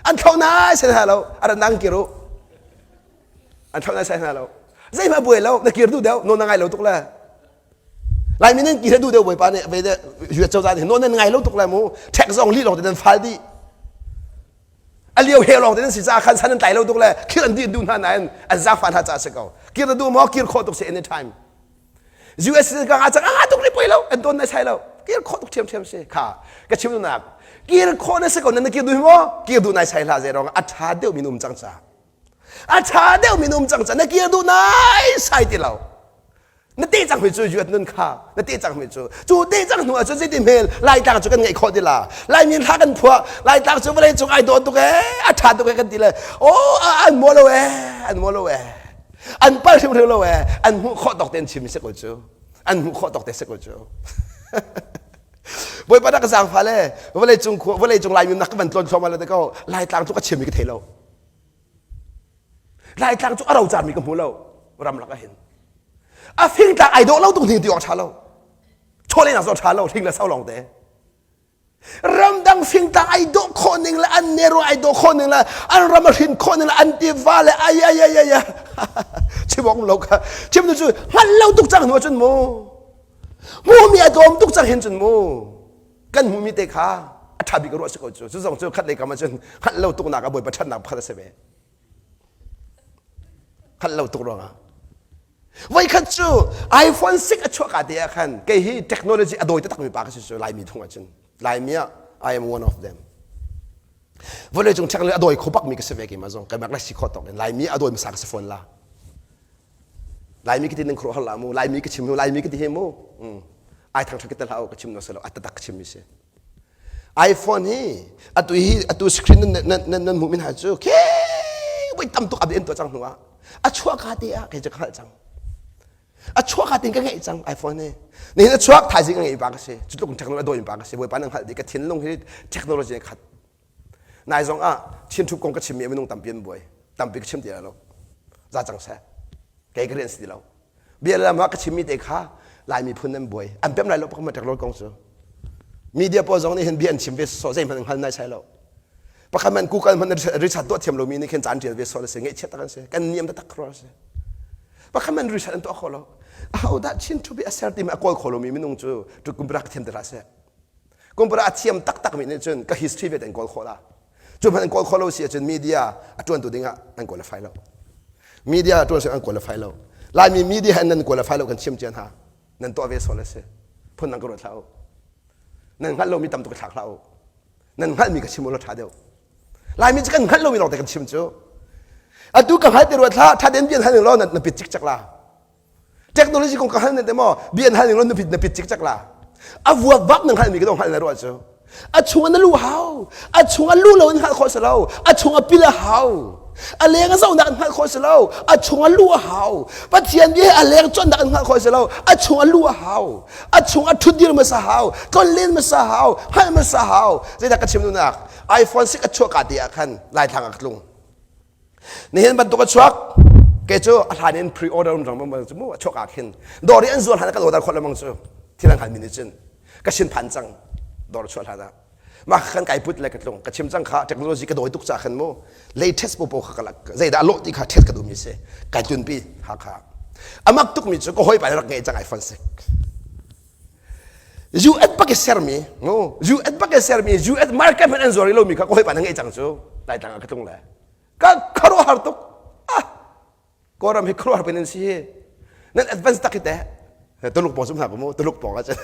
an thlo nai sai hna lo a ran nang kir u an thlo nai sai hna lo zeihmah buai lo na kir duh deuh no na ngai lo tuk le Laimi nan kir duh deuh bawipa nih ve US cozah nih no nan ngai lo tuk le mu ṭhek zong li lawng te nan fal dih a lio he lawng te nan si caah khan san an tlai lo tuk le khir an dih duh hna nain an zaangfah hna caah si ko kir na duh maw kir khawh tuk si anytime US ka nga cang a tuk ri poi lo an don nai sai lo kir khawh tuk ṭhiamṭhiam si kha ka chim duhnak kir khawh na si ko nan kir duh maw kir duh nai sai hlah zei rong a ṭha deuh mi um cang ca a ṭha deuh mi um cang ca na kir duh nai sai ti lo na te cang mi cu yuat nun kha na te cang mi cu cu te cang hnu ah cun zeiti hmel laitlang cu kan ngeih khawh ti la laimi hla kan phuah laitlang cu vawlei cung ai dawh tuk ee a ṭha tuk ee kan ti le oh an maw lo ee an maw lo ee an pal hrimhrim lo ee an hmuh khawh tawk te an chim si ko cu an hmuh khawh tawk te si ko cu Bawipa dah ka zaangfa le vawlei cung vawlei cung laimi nak ka van tlawn thluahmah le te ko laitlang cu ka chimmi ka thei lo Laitlang cu a rocarmi ka hmu lo ramlak ah hin. A fingtlang ai dawh lo tuk hning ti awk ṭha lo. Chawlehnak zong ṭha lo hring le so lawng te. Ramdang fingtlang ai dawh khawh ning le an neru ai dawh khawh ning le an ram a hrin khawh ning le an tiva le ai ai ai ai chim awk um lo kha chim tu cu hngalh lo tuk cang hnu ahcun mu hmuhmi a dawm tuk cang hin cun mu kan hmuhmi te kha a ṭha bik ruah si ko cu cu zong cu khat lei kam ahcun hngalh lo tuknak a bawipa ṭhatnak pakhat a si ve hngalh lo tuk ruangah voikhat cu iPhone 6 a chuah ka te ah khan kei hi technology a dawi taktak mi pa ka si cu Laimi thung ahcun Laimi ah I am one of them vawlei cung technology a dawi kho bak mi ka si ve keimah zong keimah la si khawh tawk in Laimi a dawi hmasa ka si fawn la Laimi ka ti ning khuruah hlah mu Laimi ka chim Laimi ka ti hi mu ai thang ṭha ka hlah ka chim no se lo a tatak ka chim mi si iPhone hi atu hi atu screen nan nan nan nan hmuh min ha cu ke voi tam tuk abin to cang hnu ah a chuah ka te ah kei cu ka hngalh cang a chuah ka tin ka ngeih cang iPhone hi nihin a chuak thaizing ka ngeih pa ka si cu tluk technology a dawi pa ka si bawipa nan hngalh dih ka thinlung hi technology khat Nai zong ah Chin kong ka chimmi minung tampi an buai. Tampi ka chim ti lo. Za cang seh. Kei ka rian si ti lo. Bia lam ah ka chimmi te kha Lai miphun an buai. An pem lai lo pakhat tek kong cu. Media pawl zong nih hin bia an chim ve so zeihmanh an hngal nai sai lo. Pakhat man Google hmanh research tuah thiam lomi nih khin caan tial ve so si ngaihchiat tak an si. Kan niam taktak khro si. Pakhat man research an tuah kho lo. Ahodah Chin thu bi a ser timi a kawl kho lomi minung cu tu kumpra ka thiam te hlah seh. Kumpara a thiam taktakmi nih cun ka history vialte an kawl khawh la. Cu hmanh an kawl khawh lo si ahcun media a ṭuantu dingah an qualify lo. Media a ṭuan an qualify lo. Laimi media in nan qualify lo kan chim cia hna. Nan tuah ve sual a si. Phun dang ka ruat hlah u. Nan hngalh lomi tam tuk thlak hlah u. Nan hngalhmi ka chim u law ṭha deuh. Laimi cu kan hngalh lomi lawng te kan chim cu. Atu ka hngalh ti ruat hlah, ṭha tein bian hal ning law na pit cikcek la. Technology kong ka hal ne te maw bia an hal ning na pit na pit cikcek la a vuak vak na hngalmi ka dong hngal na ruah cu a chung na lu hau a chung a lu lo in hngalh khawh si lo a chung a pil a hau a leng a zohnak in hngalh khawh si lo a chung a lu a hau pathian bia a leng cawnnak in hngalh khawh si lo a chung a lu a hau a chung a ṭhutdir hmasa hau tlonlen hmasa hau hngalh hmasa hau zeidah ka chim duhnak iPhone 6 a chuah ka te ah khan laithlang ah ka tlung Nihin bantuk a chuak. Ke cu a hlan in pre-order um rang bang cu mu a chuak ah khin dawr i an zuar hlan ah kan order khawh lengmang cu thil an halmi nih cun ka sin phan cang dawr chuah hlan ah mah khan kai put le ka tlung ka chim cang kha technology ka dawi tuk ca khan mu latest popo kha ka lak zeidah lawh ti kha test ka duhmi si kai tlunpi Hakha amak tukmi cu ka hawipa rak ngei cang iPhone 6 US bak i sermi US bak i sermi US market hmanh an zuar rih lomi kha ka hawipa na ngei cang cu Laitlang ah ka tlung le ka khuaruahhar tuk ah Kawlram hi khuaruahhar pin an si hi nan advance tak hi teh Tuluk pawng cum hna ko mu Tuluk pawng ah cun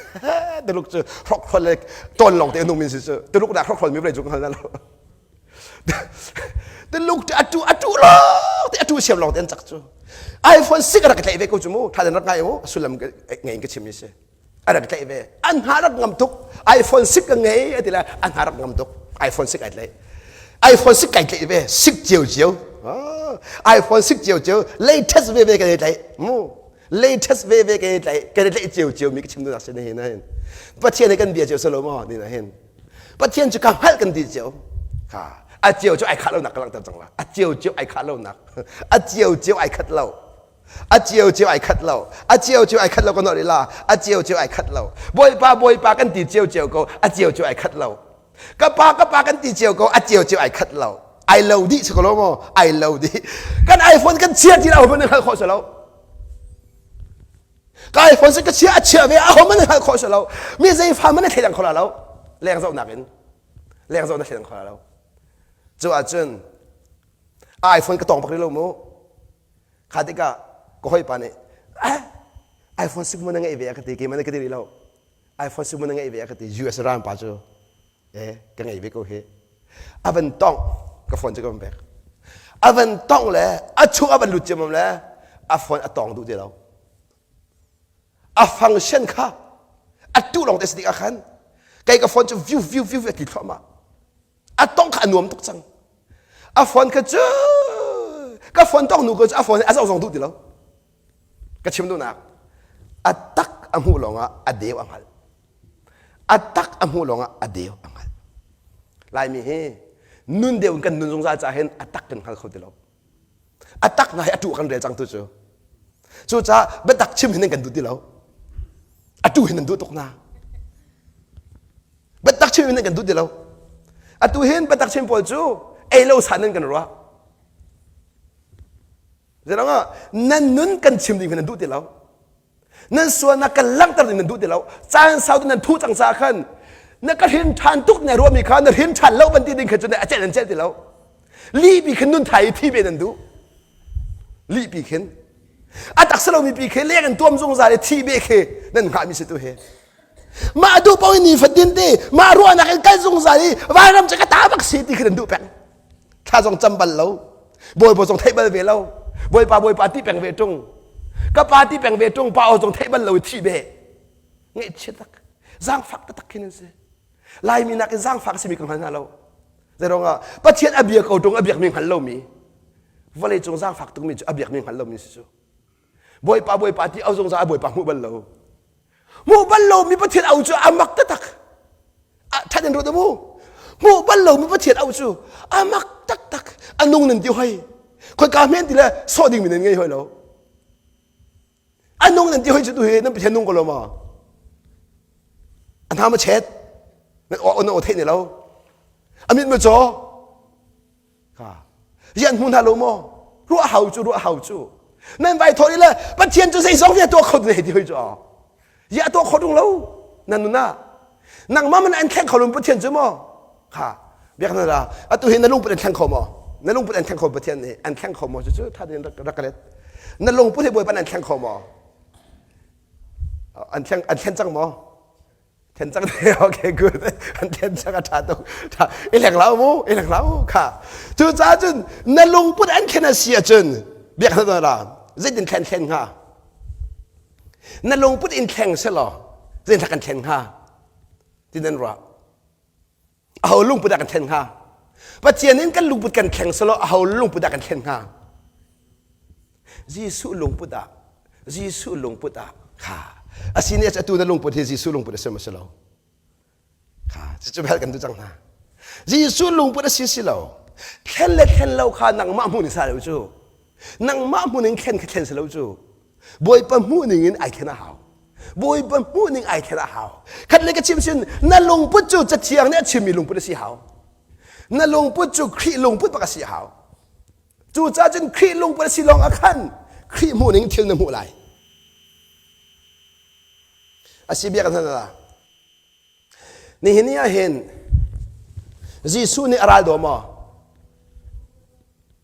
Tuluk cu hrokhrol le tawn lawng te a nungmi si cu Tuluk dah hrokhrol mi vawlei cu ka hngal na lo Tuluk cu atu atu lawng te atu siam lawng te an cak cu iPhone 6 rak tlaih ve ko cu mu tha den rak ngai mu sullam ngei in ka chim mi si a rak tlaih ve an hna rak ngam tuk iPhone 6 ka ngei a ti le an hna rak ngam tuk iPhone 6 ai tlaih iPhone 6 kai tlaih ve 6 cio cio iPhone 6 cio cio latest ve ve ka tlaih mu latest ve ve ka tlaih ka tlaih cio cio mi ka chim duhnak si na hin hin Pathian he kan bia cio salo maw ni na hin Pathian cu ka hngalh kan ti cio ha a cio cu ai khah lo nak ka langhter cang la a cio cio ai khah lo nak a cio cio ai khat lo a cio cio ai khat lo a cio cio ai khat lo kan nolh la a cio cio ai khat lo bawipa bawipa kan ti cio cio ko a cio cio ai khat lo ka pa ka pa kan ti cio ko a cio cio ai khat lo ai lo dih si ko lo maw ai lo dih kan iPhone kan chia ti lo hmanh hngalh khawh si lo ka iPhone si ka chia a chia ve a ho man hngalh khawh si lo mi zei fa man thei dang kho la lo leng zohnak in leng zoh na thei dang kho la lo cu ahcun iPhone ka tong bak rih lo mu Kha tikah ka hawipa nih eh iPhone 6 mo na ngeih ve a ka ti keimah nih ka ti rih lo iPhone 6 mo na ngeih ve a ka ti US ram pa cu eh ka ngei ve ko hi a van tongh ka phone cu ka van pek a van tongh le a chung a van lut ciammam le a phone a tong duh ti lo a function kha a tu lawng te si tik ah khan kei ka phone cu view view view a ti thluahmah a tong kha a nuam tuk cang a phone kha cu ka phone tong nu ko cu a phone a zoh zong duh ti lo ka chim duhnak a tak a hmuh lawngah a deu a hngalh a tak a hmuh lawngah a deu a hngalh laimi hi nun deu in kan nun zungzal caah hin a tak kan hngal kho ti lo a tak hna hi a tu kan rel cang tu cu cucaah biatak chim hin nan kan duh ti lo a tu hin nan duh tuk na Biatak chim in nan kan duh ti lo. Atu hin biatak chim pawl cu ei lo san nan kan ruah. Zeirangah nan nun kan chim ding nan duh ti lo. Nan sualnak kan langhter ding nan duh ti lo. Caan sau nan thu cang ca khan na ka hrin ṭhan tuk na ruahmi kha na hrin ṭhan lo ban ti ding kha cu a celh nan celh ti lo. Lihpi khin nun thai i thi ve nan duh. Lihpi khin. A taksa lomi pi khi leng in tuam zungzal i thi be khi nan hngahmi si tu hi. Mah duh paoh in nifatin te mah ruahnak in kal zungzal i vanram cu ka ta bak si ti khi nan duh peng. Thla zong cam bal lo. Bawipa zong theih bal ve lo. Bawipa bawipa ti peng ve ṭung. Ka pa ti peng ve ṭung pa aw zong theih bal lo i thih ve. Ngaihchia tak. Zaangfak taktak khin an si. Laimi nakin zaangfak a simi ka hngal hna lo. Zeiruangah Pathian a bia ko ṭung a biakmi hngal lomi vawleicung zaangfak tukmi cu a biakmi hngal lomi si cu. Bawipa bawipa ti au zungzal a bawipa hmuh bal lo. Hmuh bal lomi Pathian au cu a mak taktak. Ṭhat in ruat mu. Hmuh bal lomi Pathian au cu a mak taktak. A nung nan ti hoi. Khoika hmen ti le sawh dingmi nan ngei hoi lo. A nung nan ti hoi cu tu hi nan Pathian nung ko lo ma? A hna ma chet? Nan aw na aw theih ne lo. A mit ma caw? Rian hmu hna lo maw? Ruah hau cu ruah hau cu. Nan vai thawh le Pathian cu zeizong vialte tuah kho tu hei ti hoi cu. Ya tuah kho tung lo nan nun ah. Nangmah man an thleng kho lo Pathian cu maw? Kha biak na ra atu hi na lungput an thleng kho maw? Na lungput an thleng kho Pathian nih an thleng kho maw? Cucu tha tein rak ka let. Na lungput hi Bawipa an thleng kho maw? An thleng an thlen cang maw? Then cang te okay good an then cang a tha tuk tha i leng lau mu i leng lau kha cu ca cun na lungput an thlen a si ahcun biak na ra zeitin thlen thlen hnga na lungput in thleng selaw zeitin kan thlen hnga ti nan ruah aho lungput ah kan thlen hnga Pathian in kan lungput kan thleng selaw aho lungput ah kan thlen hnga Jesuh lungput ah Jesuh lungput ah kha asine atu na lungput hi Jesuh lungput a si maw si lo kha cucu hal kan tu cang hna Jesuh lungput a si si lo thlen le thlen lo kha nangmah hmu ni sa lo cu. Nangmah hmun in thlen kha thlen si lo cu. Bawipa hmuh ning in ai thlen a hau. Bawipa hmuh ning ai thlen a hau. Khat le ka chim sin na lungput cu cathiang nih a chimmi lungput a si hau. Na lungput cu Khrih lungput bak a si hau. Cucaah cun Khrih lungput a si lawng ah khan Khrih hmuh ning thil na hmuh lai. A si bia kan hal la. Nihin ni ah hin Jesuh nih a ral daw maw?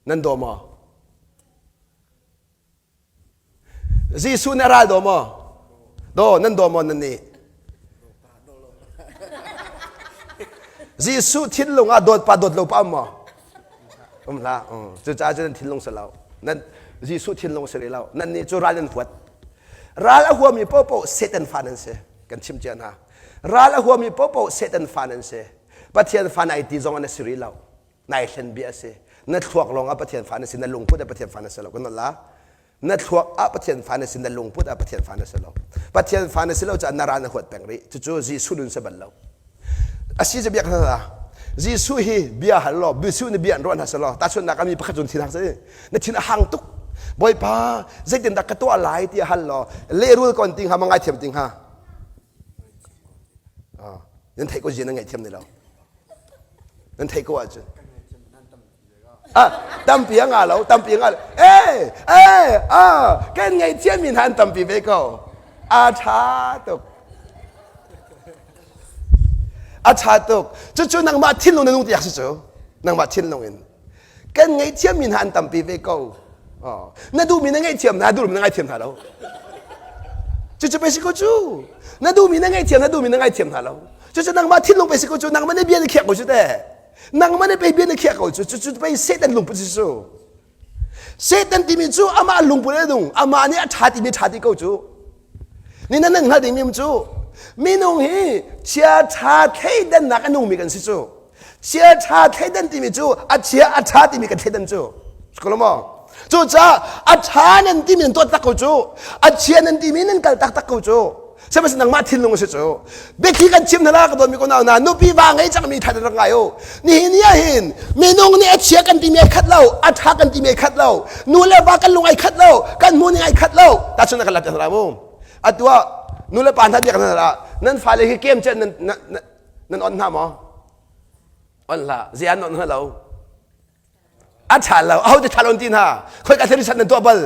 Nan daw maw? Jesuh nih a ral daw maw? Daw, nan daw maw nan nih? Jesuh thinlung ah dawt pa dawt lo pa um maw? Um hlah. Cucaah cun nan thinlung si lo. Nan Jesuh thinlung si rih lo. Nan nih cu ral nan huat. Ral a huami paohpaoh Satan fa nan si. Kan chim cia hna. Ral a huami paohpaoh Satan fa nan si. Pathian fa nai ti zong an si rih lo. Nai hlen bia a si. Na thluak lawng ah Pathian fa na si. Na lungput ah Pathian fa na si lo. Kan la. Na thluak ah Pathian fa na si. Na lungput ah Pathian fa na si lo. Pathian fa na si lo caah na ral na huat peng rih. Cucu Jesuh nun si bal lo. A si cu biak hna Jesuh hi bia hal law Jesuh nih bia an ruah hna selaw tahchunhnak ah mi pakhat cun thin hang seh na thin a hang tuk Bawipa zeitindah ka tuah lai tiah hal law lehrul kon ti hnga ma ngaithiam ti hnga nan theih ko zia nan ngaihthiam ni lo nan theih ko ahcun ah tampi a nga lo tampi a nga lo eh eh ah kan ngaihthiam mi hna an tampi ve ko a ṭha tuk a ṭha tuk cucu nangmah thinlung na nung tiak si cu nangmah thinlung in kan ngaihthiam mi hna an tampi ve ko oh. na duhmi na ngaihthiam hna duhmi na ngaithiam hna lo cucu pe si ko cu na duhmi na ngaihthiam na duhmi na ngaithiam hna lo cucu nangmah thinlung pe si ko cu nangmah nih bia na khiak ko cu te nangmah nih pei bia na khiak ko cu cucu pei Satan lungput si cu Satan timi cu amah lungput a nung amah nih a ṭha timi ṭha ti ko cu ni nan nan hngalh dingmi cu minung hi chia ṭha thleidannak a nungmi kan si cu chia ṭha thleidan timi cu a chia a ṭha timi kan thleidan cu maw cucaah a ṭha nan timi nan tuah tak ko cu a chia nan timi nan kal tak tak ko cu sihmanhsehlaw nangmah thinlung a si cu biathli kan chim hna la ka dawtmi ko nau hna nupi va ngei cangmi that rak ngai u nihin ni ah hin minung nih a chia kan timi ai khat lo a ṭha kan timi ai khat lo nu le va kan lung ai khat lo kan hmu ning ai khat lo tahchun kan lat hna mu atu ah nu le pa hna biak hna nan fale hi kem cen nan nan on hna maw on hlah zian on hna lo a ṭha lo aho te ṭha lo ti hna khoi ka thil sat nan tuah bal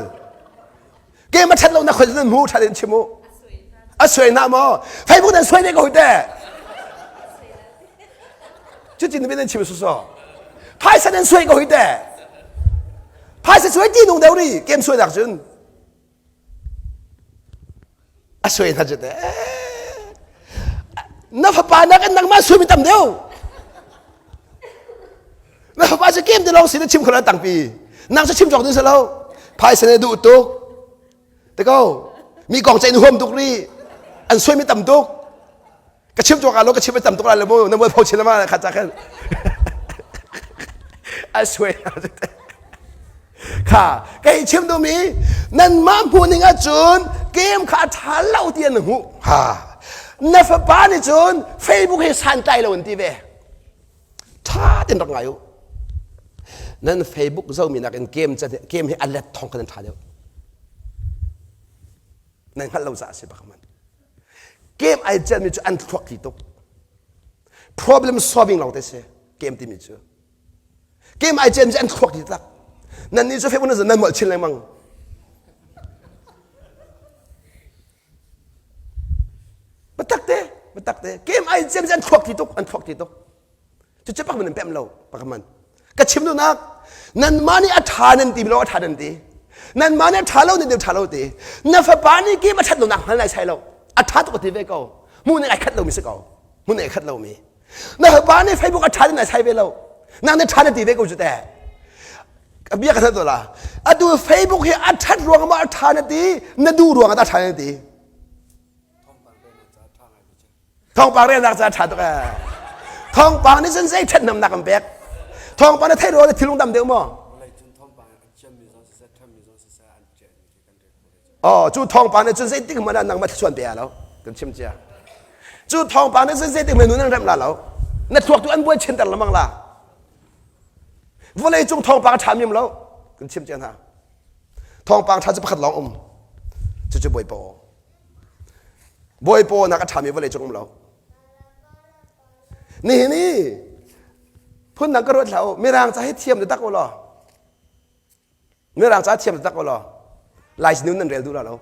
ke ma ṭhat lo na khoi nan hmu ṭha in chim u a suai na maw Facebook nan suai ne ko te cutin nan chim su so phaisa nan suai ko hi te phaisa suai ti nung deuh ri kem suai nak cun A suai hna cu teh. Na fapa nakin nangmah suai mi tam deuh. Na fapa cu kem te lawng si na chim kho tangpi. Nang cu chim cawk ding si lo. Phaisa ne duh tuk. Te ko. Mi kong ceih na huam tuk ri. An suai mi tam tuk. Ka chim cawk lo ka chim tam tuk lai lo mu. Na mual pho chin ma kha cha khan. A suai hna cu teh. Kha kei chim duhmi nanmah hmuh ning ahcun game kha a ṭha lo ti an hmuh. Ha na fapa nih cun Facebook hi santlai lo an ti ve. Ṭha tein rak ngai u. Nan Facebook zomi nakin game game hi a let thong khan an ṭha deuh. Nan hngalh lo caah a si bak man. Game ai celmi cu an thluak tli tuk. Problem solving lawng te si game timi cu. Keimah ai cem an thluak ti tak. Nan nih cu Facebook nan nan molh chin lengmang. Batak te, batak te. Keimah ai cem an thluak ti tuk, an thluak ti tuk. Cu cu pak man pem lo, pak man. Ka chim du nak, nan ma nih a tha nan ti lo a tha nan ti. Nan ma nih a tha lo nan ti tha lo ti. Na fapa nih ke ma that lo nak hngal nai sai lo. A tha tuk ti ve ko. Mu nih ai khat lo mi si ko. Mu nih ai khat lo mi. Na pa nih Facebook a ṭha in ai sai ve lo. Nang nih ṭha na ti ve ko cu teh. Bia ka that la. Atu Facebook hi a ṭhat ruang ma a ṭha na ti, na duh ruang ah a ṭha na ti. Thawngpang relnak ca ṭha tuk eh. Thawngpang nih cun zei ṭhatnamnak an pek. Thawngpang na theih ruang na thilung dam deuh maw? Oh, cu thawngpang nih cun zeitik hmanh ah nangmah thluachuan pe lo. Kan chim cia. Cu thawngpang nih cun zeitik hmanh nun an remh la lo. Na thluak tu an buai chinter lengmang la. Vawlei cung thawngpang a ṭha mim lo. Kan chim cia hna. Thawngpang ṭha cu pakhat lawng um. Cucu Bawipa aw. Bawipa aw nak a ṭhami vawlei cung um lo. Nihin i phundang ka ruat hlah u. Mirang ca hi thiam taktak u law. Mirang ca thiam taktak u law. Lai nun nan rel duh la lo.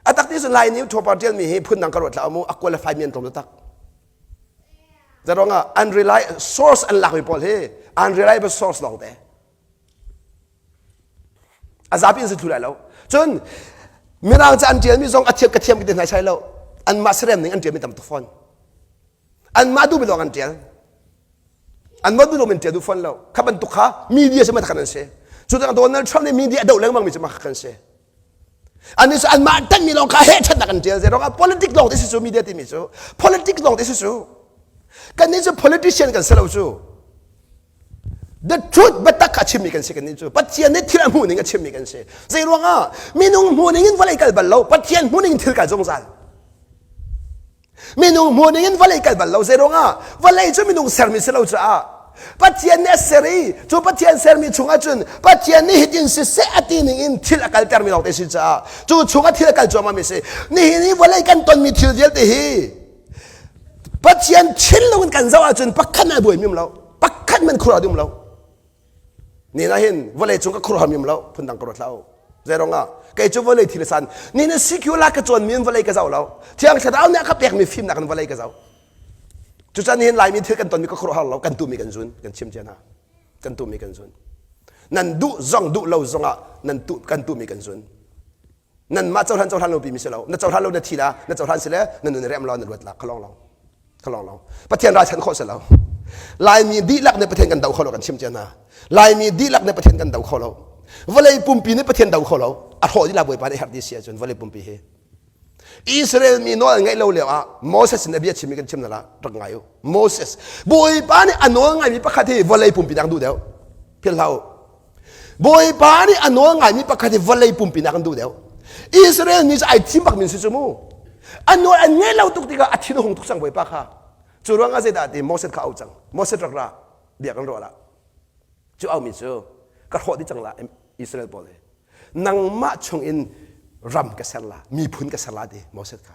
A tak ti cun Lai nih ṭhawpa ṭialmi hi phundang ka ruat hlah mu a qualify mi an tlawm taktak. Zeruangah unreliable source an lakmi pawl hi unreliable source lawng te. A zapi in si thlu lai lo. Cun Mirang ca an ṭialmi zong a thiam ka thiam ka ti hna sai lo. Anmah serem ning an ṭialmi tam tuk fawn. Anmah duhmi lawng an ṭial. Anmah duh lomi an ṭial duh fawn lo. Kha bantuk kha media cu mah kan an si. Cu Donald Trump nih media a doh lengmang mi cu mah kan si. Annih cu anmah ṭanhmi lawng kha heh ṭhatnak an ṭial. Zeiruangah politic lawng te si cu media timi cu politic lawng te si cu. Kannih cu politician kan si lo cu. The truth biatak kha a chimmi kan si kannih cu. Pathian nih thil a hmuh ning a chimmi kan si. Zeiruangah minung hmuh ning in vawlei kal bal lo, Pathian hmuh ning in thil kal zungzal. Minung hmuh ning in vawlei kal bal lo zeiruangah vawlei cu minung sermi si lo caah Pathian nih a ser i cu Pathian sermi chungah cun Pathian nih hitin siseh a ti ning in thil a kaltermi lawngte si caah cu chungah thil a kal cuahmah mi si. Nihin i vawlei kan tonmi thil vialte hi Pathian thinlung in kan zoh ahcun pakhat hmanh a buaimi um lo. Pakhat hmanh khuaruah um lo. Ni na hin vawlei cung ka khuaruahmi um lo phundang ka ruat hlah u. Zeiruangah kei cu vawlei thil san ni na CQ la ka cawn mi in vawlei ka zoh lo. Thiang Thlarau nih a ka pekmi fimnak in vawlei ka zoh. Cucaah nihin Laimi thil kan tonmi ka khuaruahhar lo kan tuhmi kan zun kan chim cia hna. Kan tuhmi kan zun. Nan duh zong duh lo zongah nan tuh kan tuhmi kan zun. Nanmah cohlan cohlan lo pimi si lo. Na cohlan lo na thi la, na cohlan si le na nun rem lo na luat la khalong long. Khalong long. Pathian ralchan khawh si lo. Laimi dihlak nih Pathian kan do kho lo kan chim cia hna. Laimi dihlak nih Pathian kan do kho lo. Vawlei pumpi nih Pathian do kho lo. A hrawh dih la Bawipa nih herh dih si ahcun vawlei pumpi hi. Israel mi nawl an ngaih lo lio ah Moses in a bia chimmi kan chim na la rak ngai u. Moses Bawipa nih a nawl ngaimi pakhat hi vawlei pumpi dang duh deuh. Philh hlah u. Bawipa nih a nawl ngaimi pakhat hi vawlei pumpi nak an duh deuh. Israel mi cu ai thim bak min si cu mu. A nawl an ngaih lo tuk tikah a thin a hung tuk cang Bawipa kha. Cu ruangah zeidah ti Moses kha au cang. Moses rak ra bia kan ruah la. Cu au mi cu ka hrawh dih cang la Israel pawl hi. Nangmah chung in ram ka ser la, miphun ka ser la ti Moses kha.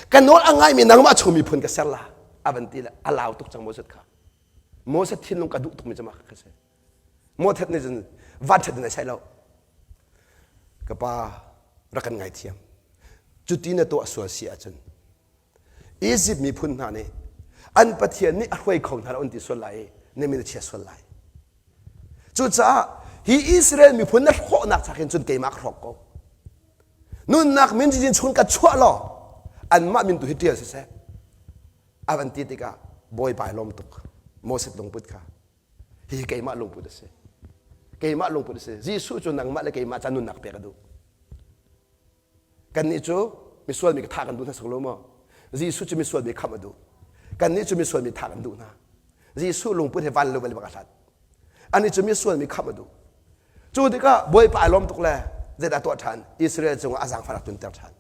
Ka nawl a ngaimi nangmah chung miphun ka ser la. A van ti le a lau tuk cang Moses kha. Moses thinlung ka duh tukmi cu mah kha si. Mawthat nih cun vanṭhat in a sai lo. Ka pa rak kan ngaithiam. Cuti na tuah sual si ahcun Izipt miphun hna nih an Pathian nih a hruai kho hna lo an ti sual lai i na min a chia sual lai. Cucaah hi Israel miphun na hrawhnak chak hin cun keimah ka hrawk ko. Nunnak min cizin chung ka chuah law anmah min tu hi ṭial siseh. A van ti tikah Bawipa ai lawm tuk. Moses lungput kha. Hihi keimah lungput a si. Keimah lungput a si. Jesuh cu nangmah le keimah ca nunnak pek a duh. Kannih cu misual mi thah kan duh hna sung lo maw? Jesuh cu misual mi khamh a duh. Kannih cu misual mi thah kan duh hna. Jesuh lungput he van lo bal bak a hlat. Anih cu misual mi khamh a duh. Cu tikah Bawipa ai lawm tuk le zeidah tuah ṭhan? Israel cungah a zaangfah rak tlunter ṭhan.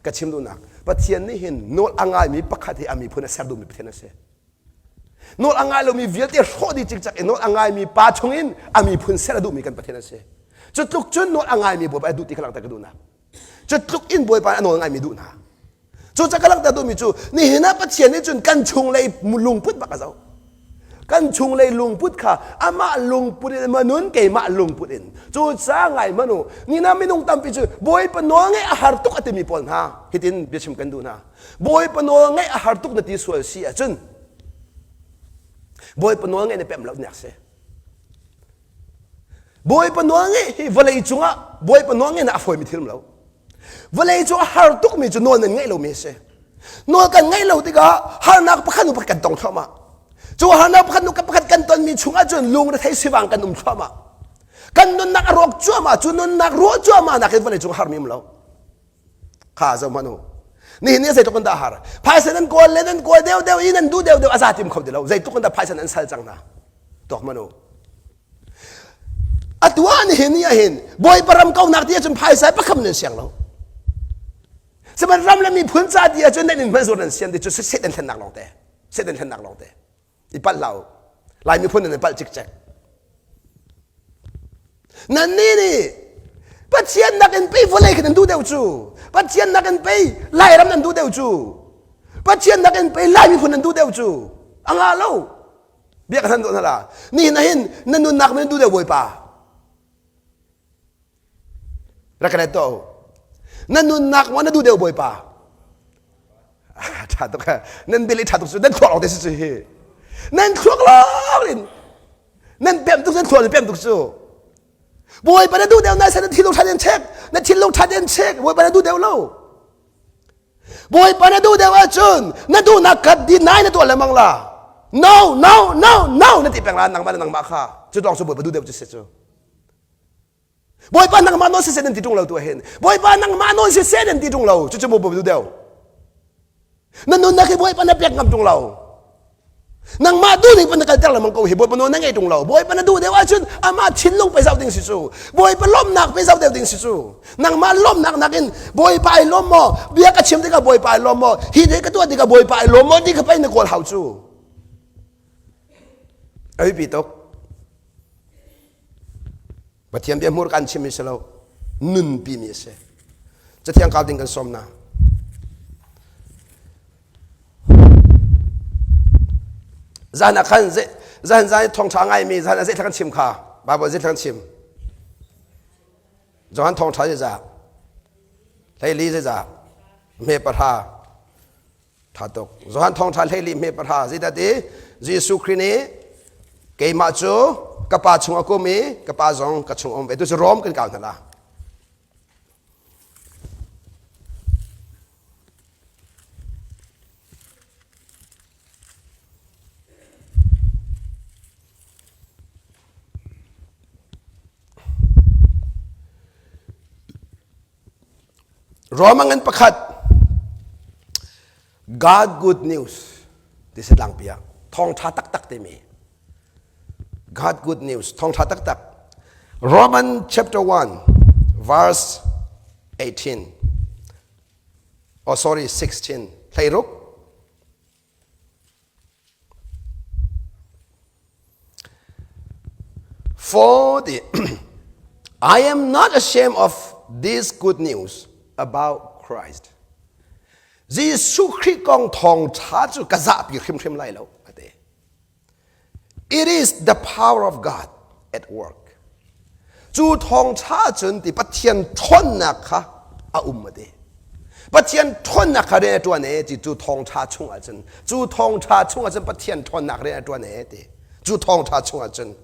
Ka chim duhnak Pathian nih hin nawl a ngaimi pakhat hi a miphun a ser duhmi Pathian a si. Nawl a ngai lomi vialte hrawh dih cikcek i nawl a ngaimi pa chungin a miphun ser a duhmi kan Pathian a si. Cu tluk cun nawl a ngaimi Bawipa a duh ti kha langhter ka duhnak. Cu tluk in Bawipa a nawl ngaimi duh hna. Cu ca ka langhter duhmi cu nihin ah Pathian nih cun kan chunglei lungput bak a zoh. Kan chunglei lungput kha amah lungput in manun keimah lungput in. Cu ca ngai manu nina minung tampi cu Bawipa nawl ngeih a har tuk a timi pawl hna hitin biachim kan duh hna. Bawipa nawl ngaih a har tuk na ti sual si ahcun Bawipa nawl ngaih na pemh lo nek si. Bawipa nawl ngaih hi vawlei cungah Bawipa nawl ngaih na a fawimi thil lo. Vawlei cung a har tukmi cu nawl nan ngaih lomi a si. Nawl kan ngaih lo tikah harnak pakhat hnu pakhat kan tong thluahmah. Cu harnak pakhat hnu pakhat kan tonmi chungah cun lungrethei sivang kan um thluahmah. Kan nunnak a rawk cuahmah cu nunnak ruah cuahmah nakin vawlei cung harmi um lo. Kha zoh hmanh u. Nihin ni zeitluk in dah har. Phaisa nan kawl le nan kawl deuh deuh i nan duh deuh deuh a za tim kho ti lo. Zeitluk in dah phaisa nan sal cang hna. Tuak hmanh u. Atu ah nihin ni ah hin Bawipa ram kaunak ti ahcun phaisa pakham nan siang lo. Sihmanhsehlaw ram le miphun ca ti ahcun nan in hman zuar nan sian ti cu Satan thlennak lawng te. Satan thlennak lawng te. I palh hlah u. Lai miphun nan i palh cikcek. Nannih nih Pathian nakin pei vawlei kha nan duh deuh cu. Pathian nakin pei Lairam nan duh deuh cu. Pathian nakin pei Lai miphun nan duh deuh cu. A ngah lo. Bia ka than hna la. Nihin ah hin na nunnak nan duh deuh Bawipa. Rak ka let tuah u. Na nunnak maw na duh deuh Bawipa? Ṭha tuk nan bil i ṭha tuk cu nan thluak lawng te si cu hi. Nan thluak lawng in nan pem tuk nan thluak in pem tuk cu. Bawipa na duh deuh na na thinlung ṭha tein check na thinlung ṭha tein check Bawipa na duh deuh lo. Bawipa na duh deuh ahcun na duhnak kha deny na tuah lengmang la. No no no no na ti peng la nangmah le nangmah kha cu lawng cu Bawipa duh deuh cu si cu. Bawipa nangmah nawl siseh nan ti ṭung lo tu hin. Bawipa nangmah nawl siseh nan ti ṭung lo. Cucu Bawipa duh deuh. Na nunnak hi Bawipa na pek ngam ṭung lo. Nangmah duh ning na kalter lengmang ko hi Bawipa nawl na ngei ṭung lo. Bawipa na duh deuh ahcun amah thinlung pe zau ding si cu. Bawipa lawmhnak pe zau deuh ding si cu. Nangmah lawmhnak nakin Bawipa ai lawm maw? Bia ka chim tikah Bawipa ai lawm maw? Hi te ka tuah tikah Bawipa ai lawm maw? Ti kha pei na kawl hau cu. A biapi tuk. Pathian bia hmur kan chimmi si lo nunpi mi a si cathiang kau ding kan sawm na zan ah khan zan zan thawngṭha ngaimi zan ah zeithla kan chim kha Bible zeithla kan chim Johan thawngṭha zeizah hleili zeizah hme pahra Ṭha tuk. Johan thawngṭha 14 hme pahra zeidah ti? Jesuh Khrih nih keimah cu ka pa chung a kum i ka pa zong ka chung um ve. Tu cu Rom kan kau hna la. Rome ngan pakhat God good news ti si tlangpi ah thawngṭha taktak timi God good news thawngṭha taktak Roman chapter 1 verse 18 oh sorry 16 hleiruk For the I am not ashamed of this good news about Christ. Jesuh Khrih kong thawngṭha cu ka zahpi hrimhrim lai lo, a ti. It is the power of God at work. Cu thawngṭha cun ti Pathian ṭhawnnak kha a um a ti. Pathian ṭhawnnak kha rian a ṭuan e ti cu thawngṭha chungah cun cu thawngṭha chungah cun Pathian ṭhawnnak rian a ṭuan e ti cu thawngṭha chungah cun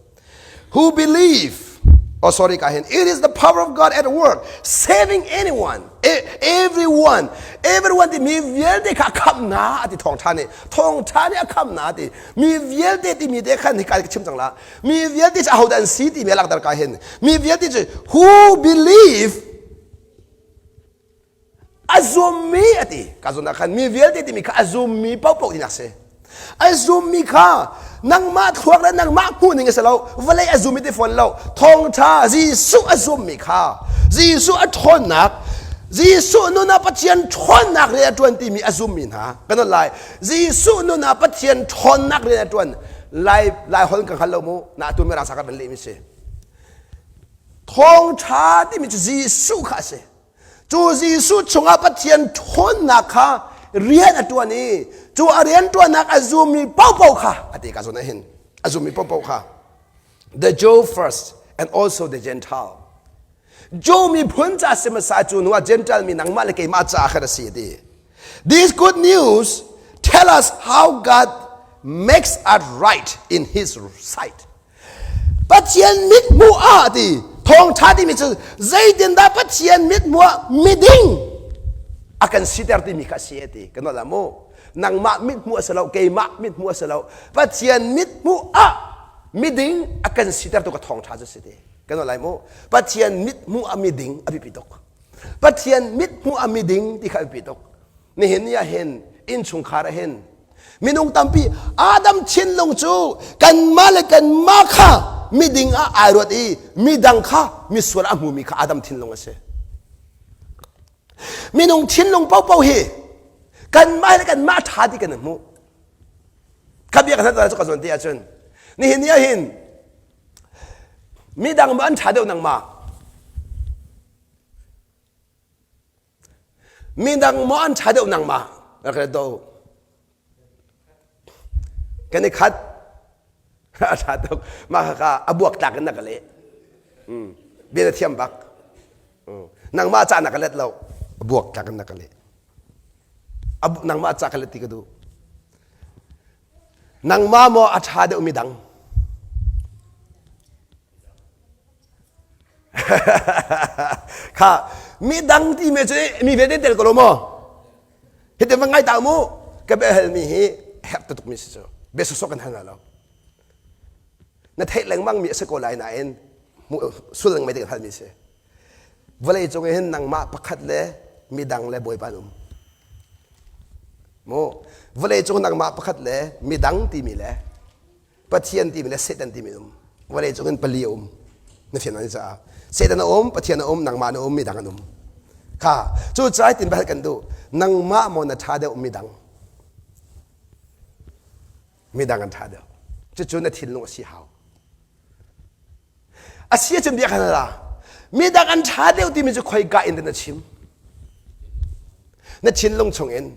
who believe oh sorry ka hin it is the power of God at work saving anyone everyone everyone ti mi vialte kha a khamh hna a ti thawngṭha nih thawngṭha nih a khamh hna ti mi vialte timi te khan hika ka chim cang la mi vialte cu ahodah an si timi a langhter ka hin mi vialte cu who believe a zummi a ti ka zun ah khan mi vialte timi kha a zummi paohpaoh tinak si a zummi kha nangmah thluak le nangmah hmuh ning a si lo vawlei a zummi ti fawn lo thawngṭha Jesuh a zummi kha Jesuh a ṭhawnnak Jesuh nun ah Pathian ṭhawnnak rian a ṭuan timi a zummi hna kan lai Jesuh nun ah Pathian ṭhawnnak rian a ṭuan lai lai holh kan hngal lo mu na tu mirang sa kan van lehmi si thawngṭha timi cu Jesuh kha a si Cu Jesuh chungah Pathian ṭhawnnak kha rian a ṭuan i cu a rian ṭuannak a zummi paohpaoh kha a ti ka zawn ah hin a zummi paohpaoh kha the Jew first and also the Gentile Jew miphun ca si hmasa cu hnu ah Gentile mi nangmah le keimah caah khan a si a ti This good news tell us how God makes us right in his sight. Pathian mithmuh ah ti thawngṭha timi cu zeitindah Pathian mithmuh ah miding a kan siter timi kha a si a ti kan la mu nangmah mithmuh a si lo keimah mithmuh a si lo Pathian mithmuh ah miding a kan siter tu ka thawngṭha cu si ti kan lai mu Pathian mithmuh ah miding a biapi tuk Pathian mithmuh ah miding ti kha a biapi tuk nihin ni ah hin innchungkhar ah hin Minung tampi Adam thinlung cu kanmah le kanmah kha miding ah ai ruat i midang kha misual a hmumi kha Adam thinlung a si. Minung thinlung paohpaoh hi kanmah le kanmah ṭha ti kan hmuh. Ka bia ka cu ka zawn te ahcun nihin ni ah hin. Midang maw an ṭha deuh nangmah? Midang maw an ṭha deuh nangmah? Rak let do. Kan i khat. A ṭha tuk. Mah kha a buak tlak in na ka leh. Bia na thiam bak. Nangmah ca na ka let lo. A buak tlak in na ka leh. Nangmah ca ka let ti ka duh. Nangmah maw a ṭha deuh midang? Kha midang ti me cu mi vialte tel ko lo maw? Hiti va ngai ta mu ka bia halmi hi herh tuk mi si cu bia sawsawh kan hal hna lo. Na theih lengmang mi a si ko lai nain sul lengmang te kan halmi si. Vawlei cung hin nangmah pakhat le midang le Bawipa an um. Mu vawlei cung nangmah pakhat le midang timi le Pathian timi le Satan timi um. Vawlei cung in pali a um. Na fian an caah. Satan a um, Pathian a um, nangmah na um, midang an um. Kha cu cai tin bahal kan duh. Nangmah maw na ṭha deuh midang. Midang an ṭha deuh. Cucu na thinlung a si hau. A si ahcun bia khan ra. Midang an ṭha deuh timi cu khoika in dah na chim? Na thinlung chungin.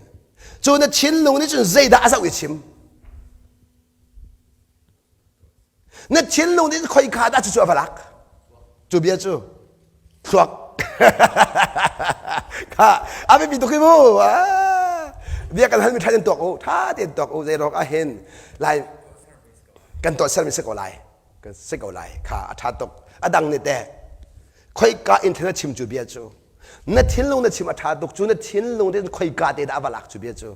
Cu na thinlung nih cun zeidah a zoh i chim? Na thinlung nih khoika dah cucu a va lak? Cu bia cu thluak. Kha a biapi tuk hi mu. Bia kan halmi ṭha tein tuak u. Ṭha tein tuak u. Zei ruang ah hin lai kan tuahsermi si ko lai. Kan si ko lai. Kha a ṭha tuk. A dang nih teh khoika in thil na chim cu bia cu na thinlung na chim a ṭha tuk cu na thinlung tein khoika te dah a va lak cu bia cu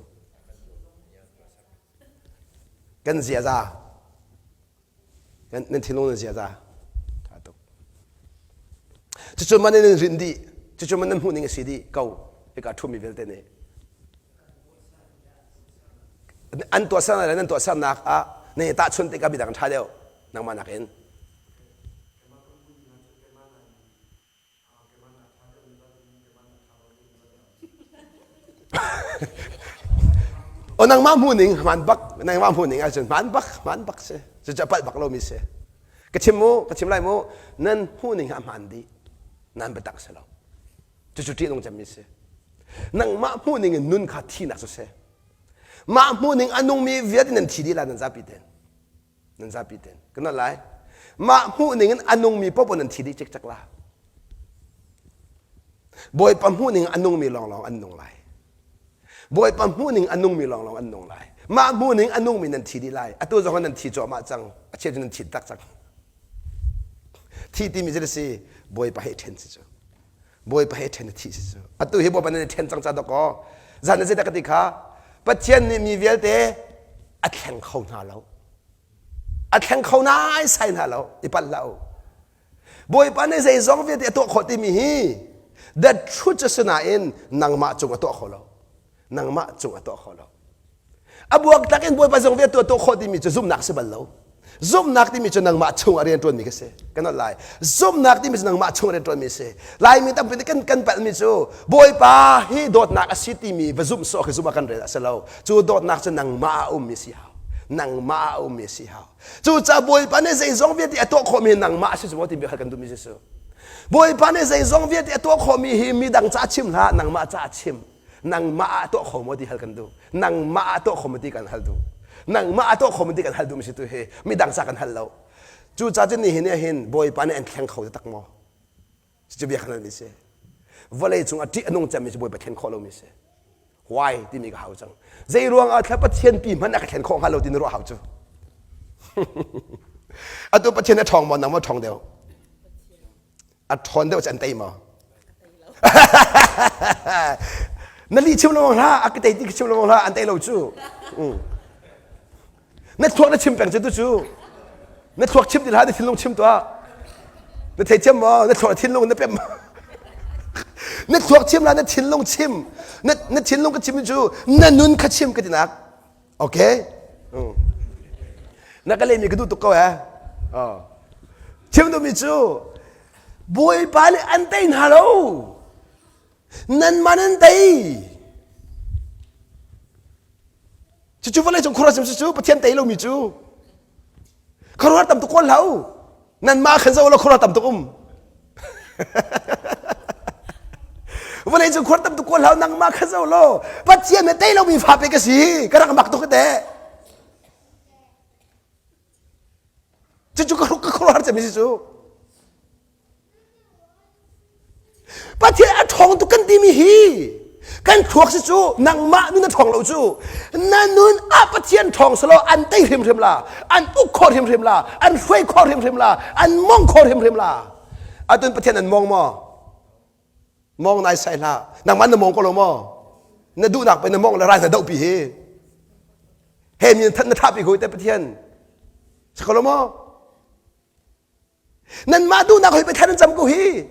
kan ziaza nan thinlung nan ziaza ṭha tuk cucu man in rin dih cucu man nan hmuh ning a si dih ko hika ṭhumi vialte nih an tuahsernak le nan tuahsernak ah na i tahchunh tikah midang ṭha deuh nangmah nakin O nangmah hmuh ning hmaan bak nangmah hmuh ning ahcun hmaan bak hmaan bak si cucu a palh bak lomi si ka chim mu ka chim lai mu nan hmuh ning a hmaan dih nan biatak si lo cucu ṭih nung cemmi si nangmah hmuh ning in nun kha thihnak cu si mah hmuh ning a nungmi vialte nan thi dih la nan zapi ten nan zapi ten ka nolh lai mah hmuh ning in a nungmi popo nan thi dih cikcek la Bawipa hmuh ning a nungmi lawnglawng an nung lai Bawipa hmuh ning a nungmi lawnglawng an nung lai mah hmuh ning a nungmi nan thi dih lai atu zong nan thi cuahmah cang a cheu cu nan thi tak cang thi timi cu si Bawipa he ṭhen si cu Bawipa he ṭhen thi si cu atu hi Bawipa nan i ṭhen cang ca dawkaw zan na zeidah ka ti kha Pathian nih mi vialte a thleng kho hna lo a thleng kho nai sai hna lo i palh hlah u Bawipa nih zeizong vialte a tuah khawh timi hi the truth cu si nain nangmah cung a tuah kho lo nangmah cung a tuah kho lo A buaktlak in Bawipa zong vialte tuah khawh timi cu zumhnak si bal lo. Zumhnak timi cu nangmah chung a rian ṭuanmi ka si. Kan nolh lai. Zumhnak timi cu nangmah chung a rian ṭuanmi si. Laimi tampi nih kan kan palhmi cu Bawipa hi dawtnak a si timi va zumh sawh khi zumh ah kan rel a si lo. Cu dawtnak cu nangmah ah a ummi si hau. Nangmah ah a ummi si hau. Cucaah Bawipa nih zeizong vialte a tuah khawhmi nangmah a si cu maw timi kha kan duhmi si su. Bawipa nih zeizong vialte a tuah khawhmi hi midang ca chim hlah, nangmah ca chim. Nangmah ah tuah kho maw ti hal kan duh. Nangmah ah tuah kho maw ti kan hal duh. Nangmah ah tuah kho maw ti kan hal duh mi si tu hi midang ca kan hal lo. Cu ca cun nihin ah hin Bawipa nih an thleng kho tak maw? Cucu bia kan mi si. Vawlei cung a ṭih a nung cemmi cu Bawipa thlen khawh lomi si. Why timi ka hau cang. Zei ruang ah thla Pathian pi hmanh a ka thlen khawh hnga lo ti na ruah hau cu. Atu Pathian a ṭhawng maw nang maw ṭhawng deuh? A ṭhawn deuh cu an tei maw? Na li chim lengmang hlah, a ka tei ti ka chim lengmang hlah, an tei lo cu. Na thluak na chim peng cu tu cu. Na thluak chim ti hlah, na thinlung chim tuah. Na thei thiam maw? Na thluak na thinlung na pem Na thluak chim la, na thinlung chim. Na, na thinlung ka chim cu na nun kha chim ka ti nak. Okay? Mm. Na ka lehmi ka duh tuk ko eh. Oh. Chim duhmi cu Bawipa nih an tei hna lo. Nanmah nan tei. Cucu vawlei cung khuaruah cu Pathian tei lomi cu. Khuaruah tam tuk kawl hlah u. Nanmah khan zoh law khuaruah tam tuk um. Vawlei cu khuar tam tuk ko hlah nangmah kha zoh law Pathian nih tei lomi fa pe ka si ka rak mak tuk te. Cucu ka ka khuaruahhar cemmi si cu. Pathian a ṭhawng tuk kan timi hi kan thluak si cu nangmah nun a ṭhawng lo cu na nun ah Pathian ṭhawng selaw an tei hrimhrim la an uk khawh hrimhrim la an hruai khawh hrimhrim la an mong khawh hrimhrim la atun Pathian an mong maw mong nai sai hlah nangmah na mong ko lo maw na duhnak pe na mong le rai na dohpi hi he mi na thahpi ko te Pathian si ko lo maw Nanmah duhnak hoi thla nan cam ko hi.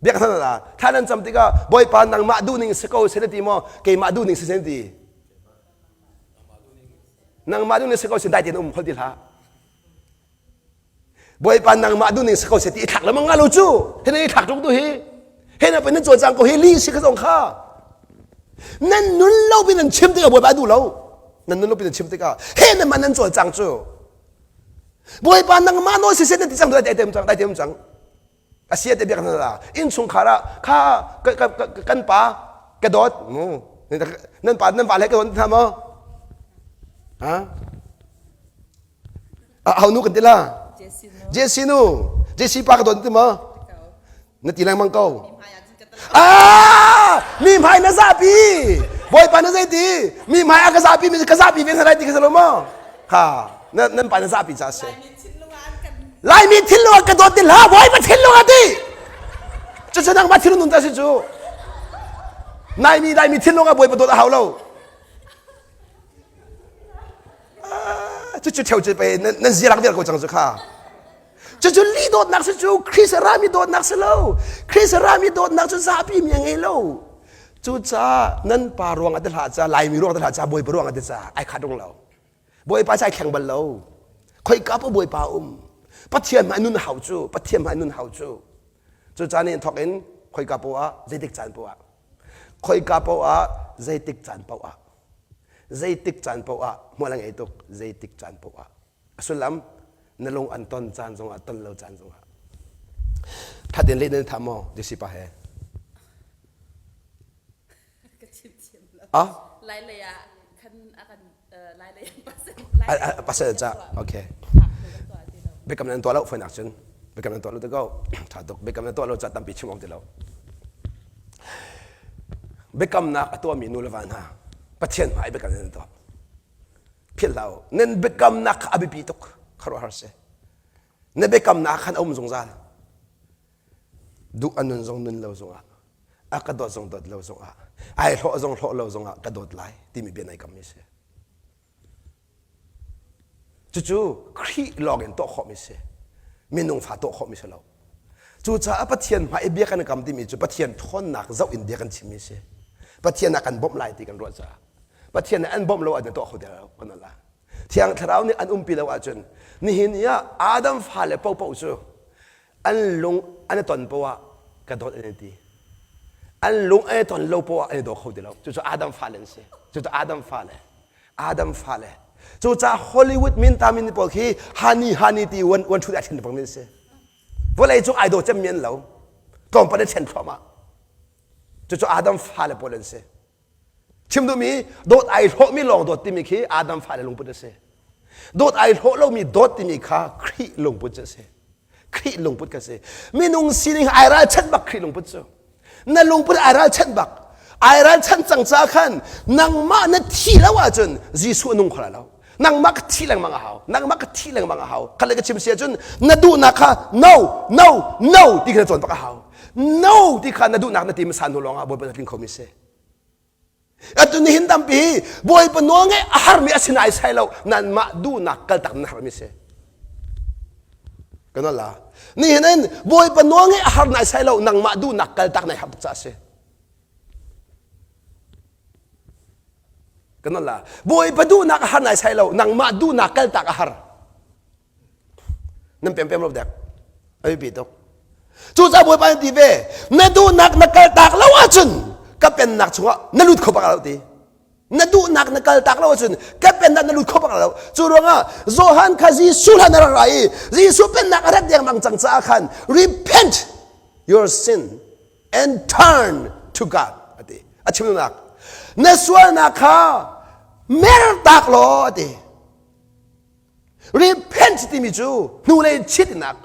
Biak hna na thla nan cam tikah Bawipa nangmah duhning si ko seh na ti maw keimah duhning si seh na ti. Nangmah duhning si ko seh dai tein um khol ti hlah. Bawipa nangmah duhning si ko seh ti i thlak lemang nga lo cu. Hi nan i thlak tuk tu hi. He na nan cawlcang ko hi li si kha zong kha. Nan nun lo bin nan chim tikah Bawipa duh lo. Nan nun lo bin nan chim tikah he nan mah nan cawlcang cu. Bawipa nangmah nawl siseh na ti cang dai te cang dai te cang a sia te biak na la innchungkhar ah kha kan pa ka dawt nan pa nan pa le ka dawt hna maw ha a nu kan ti la Jesse nu Jesse pa ka dawt ti maw na ti lengmang ko ah mi hmai na zapi bawipa na zei ti mi hmai a ka zapi mi ka zapi ve hna lai ti ka lo maw ha na nan pa na zapi ca si laimi thinlung ah ka dawt ti hlah bawipa thinlung ah ti cucu nangmah thinlung nun ta si cu naimi laimi thinlung ah bawipa dawt a hau lo cucu theu cu pe nan zirak vial ko cang cu kha Cucu li dawtnak si cu Christ rami dawtnak si lo. Christ rami dawtnak cu zapi mi a ngei lo. Cucaah nan pa ruang ah ti hlah ca, Laimi ruang ti hlah ca, Bawipa ruang ah ti ca, ai khat rung lo. Bawipa cu ai thleng bal lo. Khoika pa Bawipa um. Pathian hmai nun hau cu, Pathian hmai nun hau cu. Cucaah nih thawk in khoika poah ah, zeitik caan poah ah, khoika poah ah, zeitik caan poah ah, zeitik caan poah ah, hmual a ngei tuk, zeitik caan poah ah. A sullam na lung an ton caan zongah ton lo caan zongah thatin leh nan tha maw Jesse pa he ka chim thiam lo ah lai lei ah khan a kan lai lei pasal pasal ca okay biakam nan tuah lo foi nak cun biakam nan tuah lo te ko tha tuk biakam nan tuah lo ca tampi chim awk ti lo biakamnak a tuahmi nu le va hna Pathian hmai biakam nan tuah philh hlah u nan biakamnak kha a biapi tuk khuaruahhar si na biakamnak khan a um zungzal duh a nun zong nun lo zongah a ka dawt zong dawt lo zongah ai hlawh zong hlawh lo zongah ka dawt lai timi bia nai kammi si cucu Khrih lawng in tuah khawhmi si minung fa tuah khawhmi si lo Cucaah Pathian hmai i bia kan kam timi cu Pathian ṭhawnnak zoh in bia kan chimmi si. Pathian a kan bawmh lai ti kan ruah caah. Pathian nih an bawmh lo ahcun tuah kho ti lo kan la. Thiang Thlarau nih an umpi lo ahcun nihin ni ah Adam fale paohpaoh cu an lung an i ton poah ah ka dawt an i ti. An lung an i ton lo poah an i daw kho ti lo. Cucu Adam fale an si. Cucu Adam fale. Adam fale. Cucaah Hollywood min ta min pawl khi hani hani ti wan wan ṭhut ai ṭhen bang min si. Vawlei cung ai daw cemmi an lo. Tlawmpal in ṭhen thluahmah. Cucu Adam fale pawl an si. Chim duhmi dawt ai hlawhmi lawng dawt timi khi Adam fale lungput a si. Dawt ai hlawh lomi dawt timi kha Khrih lungput cu a si. Khrih lungput ka si. Minung sining ai ralchanh bak Khrih lungput cu. Na lungput ai ralchanh bak. Ai ralchanh cang ca khan nangmah na thi lo ahcun Jesuh a nung kho lai lo. Nangmah ka thi lengmang a hau. Nangmah ka thi lengmang a hau. Khat le ka chim si ahcun na duhnak kha no, no, no ti kha na cawn bak a hau. No ti kha na duhnak na ti hmasa hnu lawngah Bawipa na tling khomi si. Atu nihin tampi hi Bawipa nawl ngaih a harmi a si nai sai lo nanmah duhnak kaltak nan harmi si. Kan la. Nihin in Bawipa nawl ngaih a har nai sai lo nangmah duhnak kaltak nai har tuk ca si. Kan la. Bawipa duhnak a har nai sai lo nangmah duhnak kaltak a har. Nan pem pem lo dek. A biapi tuk. Cucaah Bawipa nih ti ve, na duhnak na kaltak lo ahcun ka pennak chungah na lut kho bak lo ti. Na duhnak na kal tak lo ahcun ka pennak na lut kho bak lo. Cu ruangah Johan kha Jesuh hlan a rak ra i Jesuh pennak a rat dengmang cang caah khan repent your sin and turn to God a ti. A chimnak na sualnak kha mertak law a ti. Repent timi cu hnulei chitnak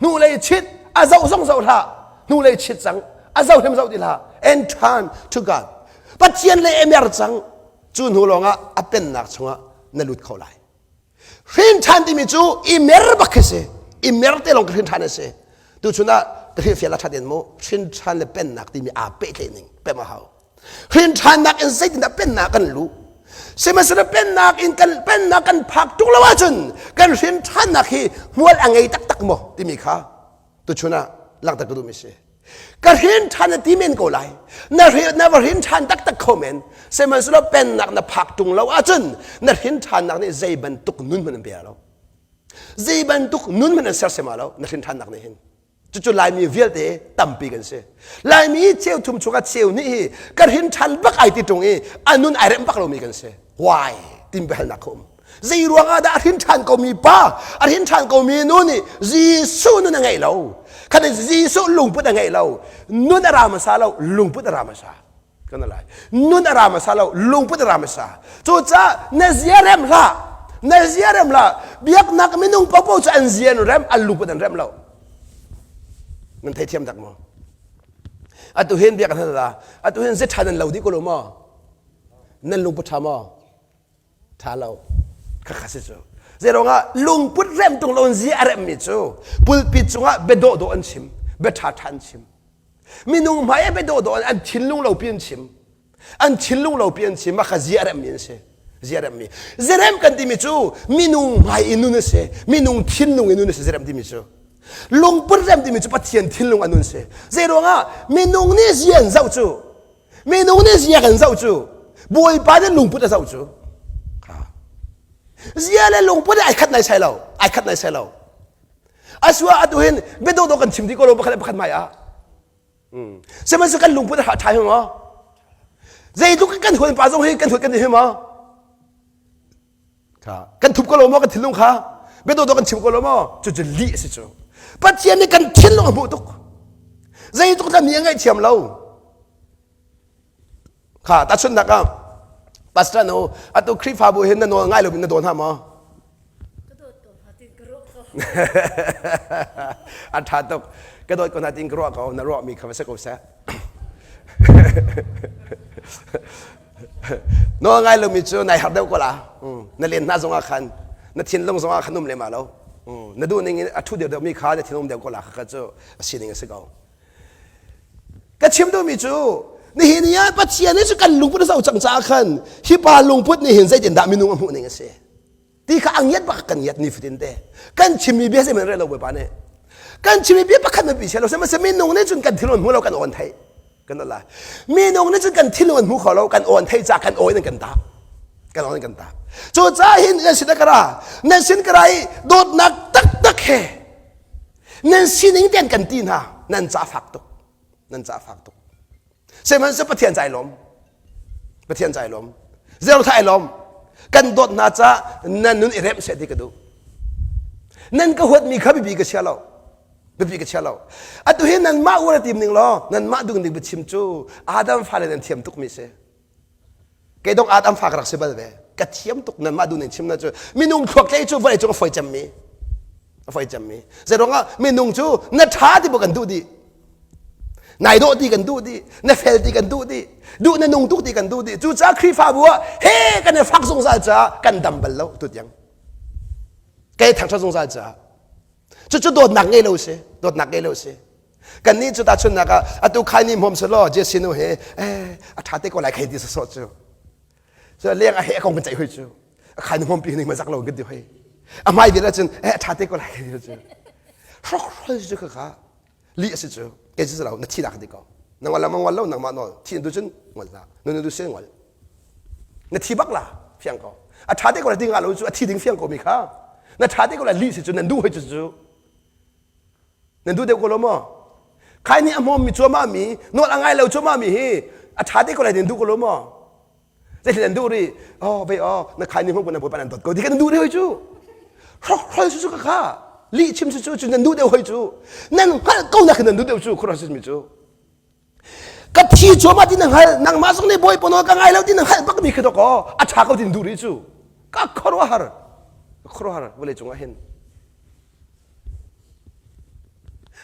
hnulei chit a zoh zong zoh hlah hnulei chit cang a zoh hrim zoh ti hlah and turn to God Pathian le emer cang cu hnu lawngah a pennak chungah na lut kho lai hrin ṭhan timi cu i mer bak khi si i mer te lawng ka hrin ṭhan a si tuchun ah ka hrilhfial a ṭhat in mu hrin ṭhan le pennak timi aa pehtlaih ning pem a hau Hrin ṭhannak in zeitindah pennak kan luh? Sihmanhsehlaw pennak in kan pennak kan phak ṭung lo ahcun kan hrin ṭhannak hi hmual a ngei taktak maw timi kha tuchun ah langhter ka duhmi si. Ka hrin ṭhan na ti men ko lai. Na na va hrin ṭhan taktak kho men. Sihmanhsehlaw pennak na phak ṭung lo ahcun na hrin ṭhannak nih zei bantuk nun hmanh an pe lo. Zei bantuk nun hmanh an sersiam lo na hrin ṭhannak nih hin. Cucu Laimi vialte tampi kan si. Laimi cheu thum chungah cheu nih hi ka hrin ṭhan bak ai ti ṭung i a nun ai remh bak lomi kan si. Why? Tim biahalnak ka um. Zei ruangah dah a hrin ṭhan komi pa, a hrin ṭhan komi nu nih Jesuh nun a ngeih lo. Khan Jesuh lungput a ngeih lo. Nun a ra hmasa lo, lungput a ra hmasa. Kan lai. Nun a ra hmasa lo, lungput a ra hmasa. Cucaah na zia rem hlah. Na zia rem hlah. Biaknak minung popo cu an zia an rem, an lungput an rem lo. Nan theithiam tak maw? Atu hin biak an la. Atu hin ze ṭha nan lo dih ko lo maw? Nan lungput ṭha maw? Ṭha lo. Khakha si cu. Zeiruangah lungput rem tung lo in zia a remmi cu pulpit cungah bia dawhdawh an chim, bia ṭhaṭha an chim. Minung hmai ah bia dawhdawh an thinlung lo pi an chim. An thinlung lo pi an chim. Mah kha zia a remmi an si. Zia remmi. Zerem kan timi cu minung hmai i nun a si. Minung thinlung i nun a si zerem timi cu. Lungput rem timi cu Pathian thinlung a nun si. Zeiruangah minung nih zia an zoh cu Minung nih zia kan zoh cu Bawipa nih lungput a zoh cu. Zia le lungput ai khat nai sai lo. Ai khat nai sai lo. Asua atu hin biadawdawh kan chim dih ko lo pakhat le pakhat hmai ah. Sihmanhsehlaw kan lungput a ṭha hi maw? Zeitluk kan huan pa zong hi kan huat kan hi maw? Kan thup ko lo maw kan thinlung kha? Biadawdawh kan chim ko lo maw? Cucu lih a si cu. Pathian nih kan thinlung a hmuh tuk. Zeitluk dah mi a ngaihthiam lo. Kha tahchunhnak ah pastor nu atu Khrihfabu hin na nawl ngai lo in na dawn hna maw? A ṭha tuk. Ka dawt ko hna tiin ka ruah ko. Na ruahmi kha va si ko seh. Nawl ngai lomi cu nai har deuh ko la. Na len hna zongah khan na thinlung zongah khan um lem lo. Na duh ning in a ṭhu deuh deuhmi kha na thinlung deuh ko la kha cu a sining a si ko. Ka chim duhmi cu nihin ni ah Pathian nih cu kan lungput a zoh cang caah khan hi pa lungput nih hin zeitindah minung a hmuh ning a si ti kha a ngiat bak kan ngiat nifatin te kan chimmi bia zeihmanh rel lo Bawipa nih kan chimmi bia pakhat hmanh pi lo sihmanhsehlaw minung nih cun kan thil an hmu lo kan awn thei kan la minung nih cun kan thinlung an hmu kho lo kan awn thei ca kan aw in kan ta kan aw in kan ta cu caah hin nan sin ka ra nan sin ka ra i dawtnak taktak he nan sining ten kan ti hna nan ca fak tuk nan ca fak tuk sihmanhsehlaw Pathian ca ai lawm Pathian ca ai lawm zero tha ai lawm kan dawt hna ca nan nun i remh seh ti ka duh nan ka huatmi kha biapi ka chia lo biapi ka chia lo atu hi nanmah uar a tim ning law nanmah dung ding biachim cu Adam fale nan thiam tukmi si Kei dong Adam fa ka rak si bal ve. Ka thiam tuk nanmah duh ning chim na cu minung thluak tlei cu vawlei cung a foi cemmi. A foi cemmi. Zeiruangah minung cu na ṭha ti bu kan duh dih. Nai dawh ti kan duh dih. Na fel ti kan duh dih. Duh na nung tuk ti kan duh dih. Cucaah Khrihfabu ah he kan i fak zungzal caah kan dam bal lo tu tiang. Kei thangṭhat zungzal caah. Cucu dawtnak ngei lo si. Dawtnak ngei lo si. Kannih cu tahchunhnak ah atu khai ni hmawm selaw Jesse nu he eh a ṭha te ko lai khai ti sawsawh cu. So leng a he a kong kan ceih hoi cu. A khai ni hmawm pi ning ma zak lo kan ti hoi. A hmai vial ahcun eh a ṭha te ko lai khai ti cu. Hrokhrol cu kha kha lih a si cu. Kei cu lo na thi dak ti ko. Na ngol la ma ngol lo nangmah nawl. Thi na du cun ngol hlah. Nu na du si ngol. Na thi bak la fiang ko. A ṭha te ko lai ti nga lo cu a thi ding fiang ko mi kha. Na ṭha te ko lai lih si cu nan duh hoi cu cu. Nan duh deuh ko lo maw? Khai nih a hmawmmi cuahmah mi, nawl a ngai lo cuahmah mi hi a ṭha te ko lai nan duh ko lo maw? Zeitin an duh rih? Oh, ve oh, na khai ni hmang na bawipa nan dawt ko ti kan duh rih hoi cu. Hrokhrol cu ka kha. Lih chim cu cu nan duh deuh hoi cu. Nan hngalh ko nak nan duh deuh cu khuaruah mi cu. Ka thi cuahmah ti na hngal, nangmah zong nih bawipa nawl ka ngai lo ti na hngalh bak mi khi dawk aw, a ṭha ko ti na duh rih cu. Ka khuaruahhar. Ka khuaruahhar vawlei cung ah hin.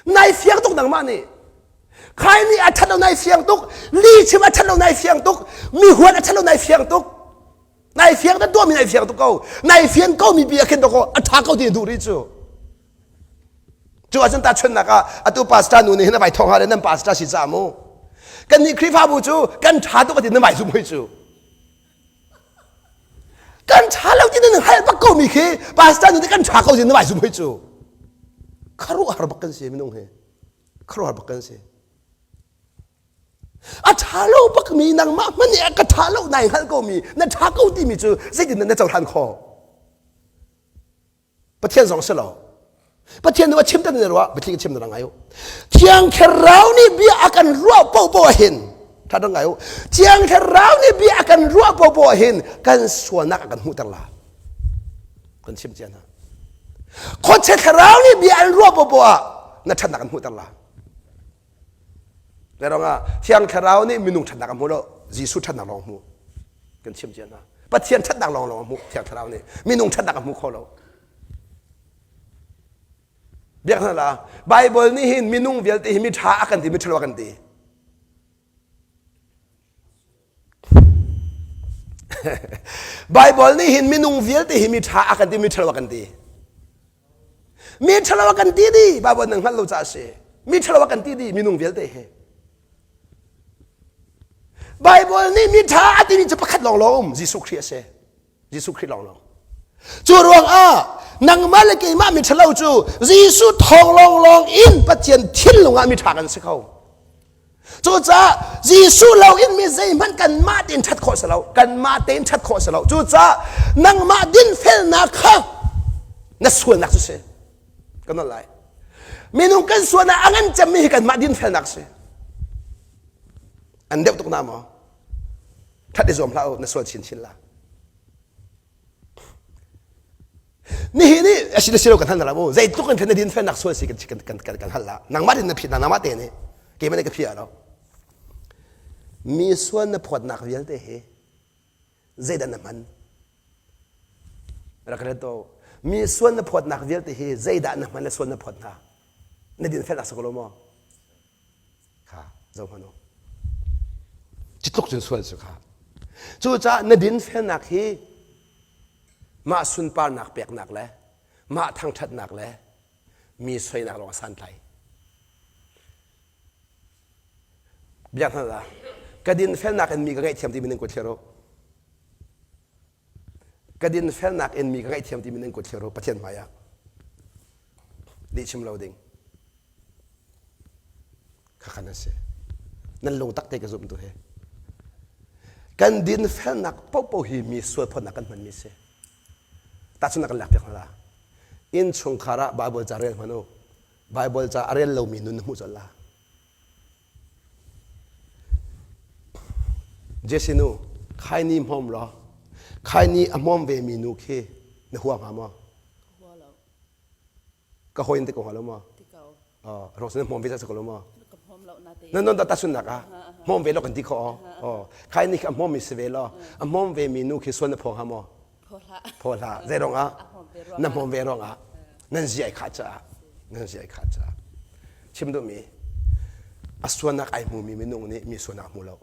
Nai fiang tuk nangmah nih. Khai nih a ṭhat lo nai fiang tuk. Li chim a ṭhat lo nai fiang tuk. Mi huat a ṭhat lo nai fiang tuk. Nai fiang na tuahmi nai fiang tuk ko. Nai fian ko mi pi a khin tuk ko. A ṭha ko ti duh rih cu. Cu ahcun tahchunhnak ah atu pastor nu nih hin a vai thawng ha nan pastor si ca mu. Kan nih Khrihfabu cu kan ṭha tuk a ti na vai zum hoi cu. Kan ṭha lo ti nan hngalh bak ko mi khi pastor nu nih kan ṭha ko ti na vai zum hoi cu. Kharuahhar bak kan si minung hi. Khuaruahhar bak kan si. A ṭha lo bakmi nangmah hmanh nih a ka ṭha lo nai hngalh komi na ṭha ko timi cu zeitin na cohlan khawh? Pathian zong si lo. Pathian nih a chim tan na ruah, biathli ka chim na ngai u. Thiang Thlarau nih bia a kan ruah popoh ah hin ṭha dang ngai u. Thiang Thlarau nih bia a kan ruah popoh ah hin kan sualnak a kan hmuhter la. Kan chim cia hna. Khuachia thlarau nih bia an ruah popoh ah na ṭhatnak an hmuhter la. Ruangah Thiang Thlarau nih minung ṭhatnak a hmu lo, Jesuh ṭhatnak lawng hmu. Kan chim cia hna. Pathian ṭhatnak lawng lawng a hmu Thiang Thlarau nih. Minung ṭhatnak a hmu kho lo. Biak hna la, Bible nih hin minung vialte hi mi ṭha a kan ti, mi ṭhalo a kan ti. Baibal nih hin minung vialte hi mi ṭha a kan ti mi ṭhalo a kan ti. Mi ṭhalo a kan ti dih Baibal nan hngalh lo caah a si. Mi ṭhalo a kan ti dih minung vialte hi. Baibal nih mi ṭha a timi cu pakhat lawnglawng um Jesuh Khrih a si. Jesuh Khrih lawnglawng. Cu ruangah nangmah le keimah mi ṭhalo cu Jesuh thawng lawnglawng in Pathian thinlung ah mi ṭha kan si kho. Cucaah Jesuh lo in mi zeihmanh kanmah tein ṭhat khawh si lo. Kanmah tein ṭhat khawh si lo. Cucaah nangmah dinfelnak kha na sualnak cu si. Kan nawl lai. Minung kan sualnak a ngan cemmi hi kanmah dinfelnak si. An deuh tuk na maw? Ṭhat i zuam hlah u, na sual chinchin la. Nihin i a si le si lo kan hal na mu zeitluk in na dinfelnak sual si kan kan kan kan hal la nangmah din na phit na nangmah te nih keimah nih ka phih lo mi sual na phawtnak vialte hi zeidah na hman rak ret to mi sual na phawtnak vialte hi zeidah na hman le sual na phawt hna na dinfelnak si ko lo maw kha zoh hmanh u ci tluk cun sual cu kha cucaah na dinfelnak hi mah sunparnak peknak le mah thangṭhatnak le mi soinak lawng a santlai biak hna la ka dinfelnak in mi ka ngaihthiam timi nan kut thlir u ka dinfelnak in mi ka ngaihthiam timi nan kut thlir u Pathian hmaiah lih chim lo ding Khakhan a si. Nan lung tak te ka zumh tu hi. Kan dinfelnak paohpaoh hi mi sualphawtnak kan hmanmi si. Tahchunhnak kan lak piak hna la. Inn chungkhar ah Bible ca rel hmanh u. Bible ca a rel lomi nun na hmuh colh la. Jesse nu, khaini hmawm law, khaini a hmawm ve mi nu khi na hua hnga maw? Hua lo. Ka hawi in ti ko hnga lo maw? Ti ko. Oh, rong sin hmawm ve sa ko lo maw? Ka hmawm lo na te. Nan non ta sunnak ah hmawm ve lo kan ti kho oh. Khai ni a hmawm mi si ve lo. A hmawm ve mi nu khi suan na pho ha maw? Pho hlah. Pho hlah. Zei rong ah? Na hmawm ve rong ah. Nan zi ai kha caah. Nan zi ai kha caah. Chim duh mi a suanak ai hmu mi minung nih mi suanak hmu lo.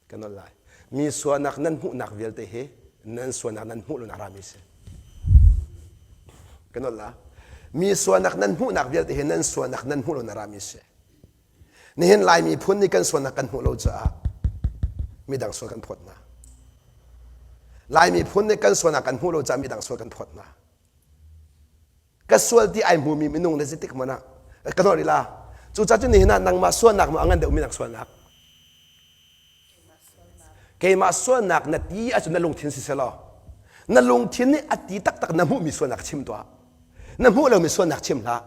Ka nawl lai. Mi sualnak nan hmuhnak vialte hi nan sualnak nan hmuh lonak rami si. Ka nawl la. Mi sualnak nan hmuhnak vialte hi nan sualnak nan hmuh lonak rami si. Nihin Laimi phun nih kan sualnak kan hmuh lo caah midang sual kan phawt hna. Laimi phun nih kan sualnak kan hmuh lo caah midang sual kan phawt hna. Ka sual ti ai hmumi minung le zeitik hmanh ah ka nawl rih la. Cucaah cun nihin ah nangmah sualnak maw a ngan deuhmi nak sualnak? Keimah sualnak na ti ahcun na lungthin siselaw na lungthin nih a ti taktak na hmuhmi sualnak chim tuah. Na hmuh lomi sualnak chim hlah.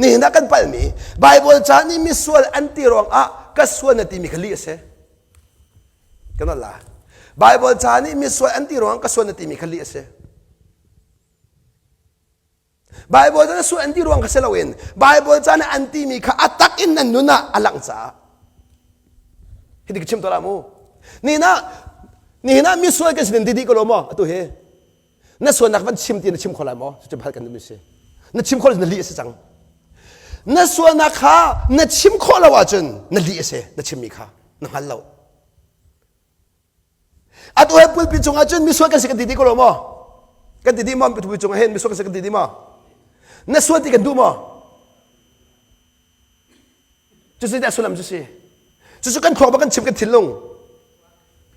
Nihin ah kan palhmi Bible ca nih misual an ti ruangah ka sual na timi kha lih a si. Kan la. Bible ca nih misual an ti ruang ka sual na timi kha lih a si. Bible ca sual an ti ruang kha si loin Bible ca nih an timi kha a tak in nan nun ah a langh caah. Hiti ka chim to la mu. Ni na nihin ah misual kan sin ti dih ko lo maw atu hi na sualnak van chim ti na chim kho lai maw cu hal kan duhmi si na chim khawh na lih a si cang na sualnak kha na chim khawh lo ahcun na lih a si na chimmi kha na hngal lo atu he pulpit cungah cun misual kan si kan ti dih ko lo maw kan ti dih maw pulpit cungah hin misual kan si kan ti dih maw na sual ti kan duh maw cucu dah sullam cu si cucu kan thluak kan chim kan thinlung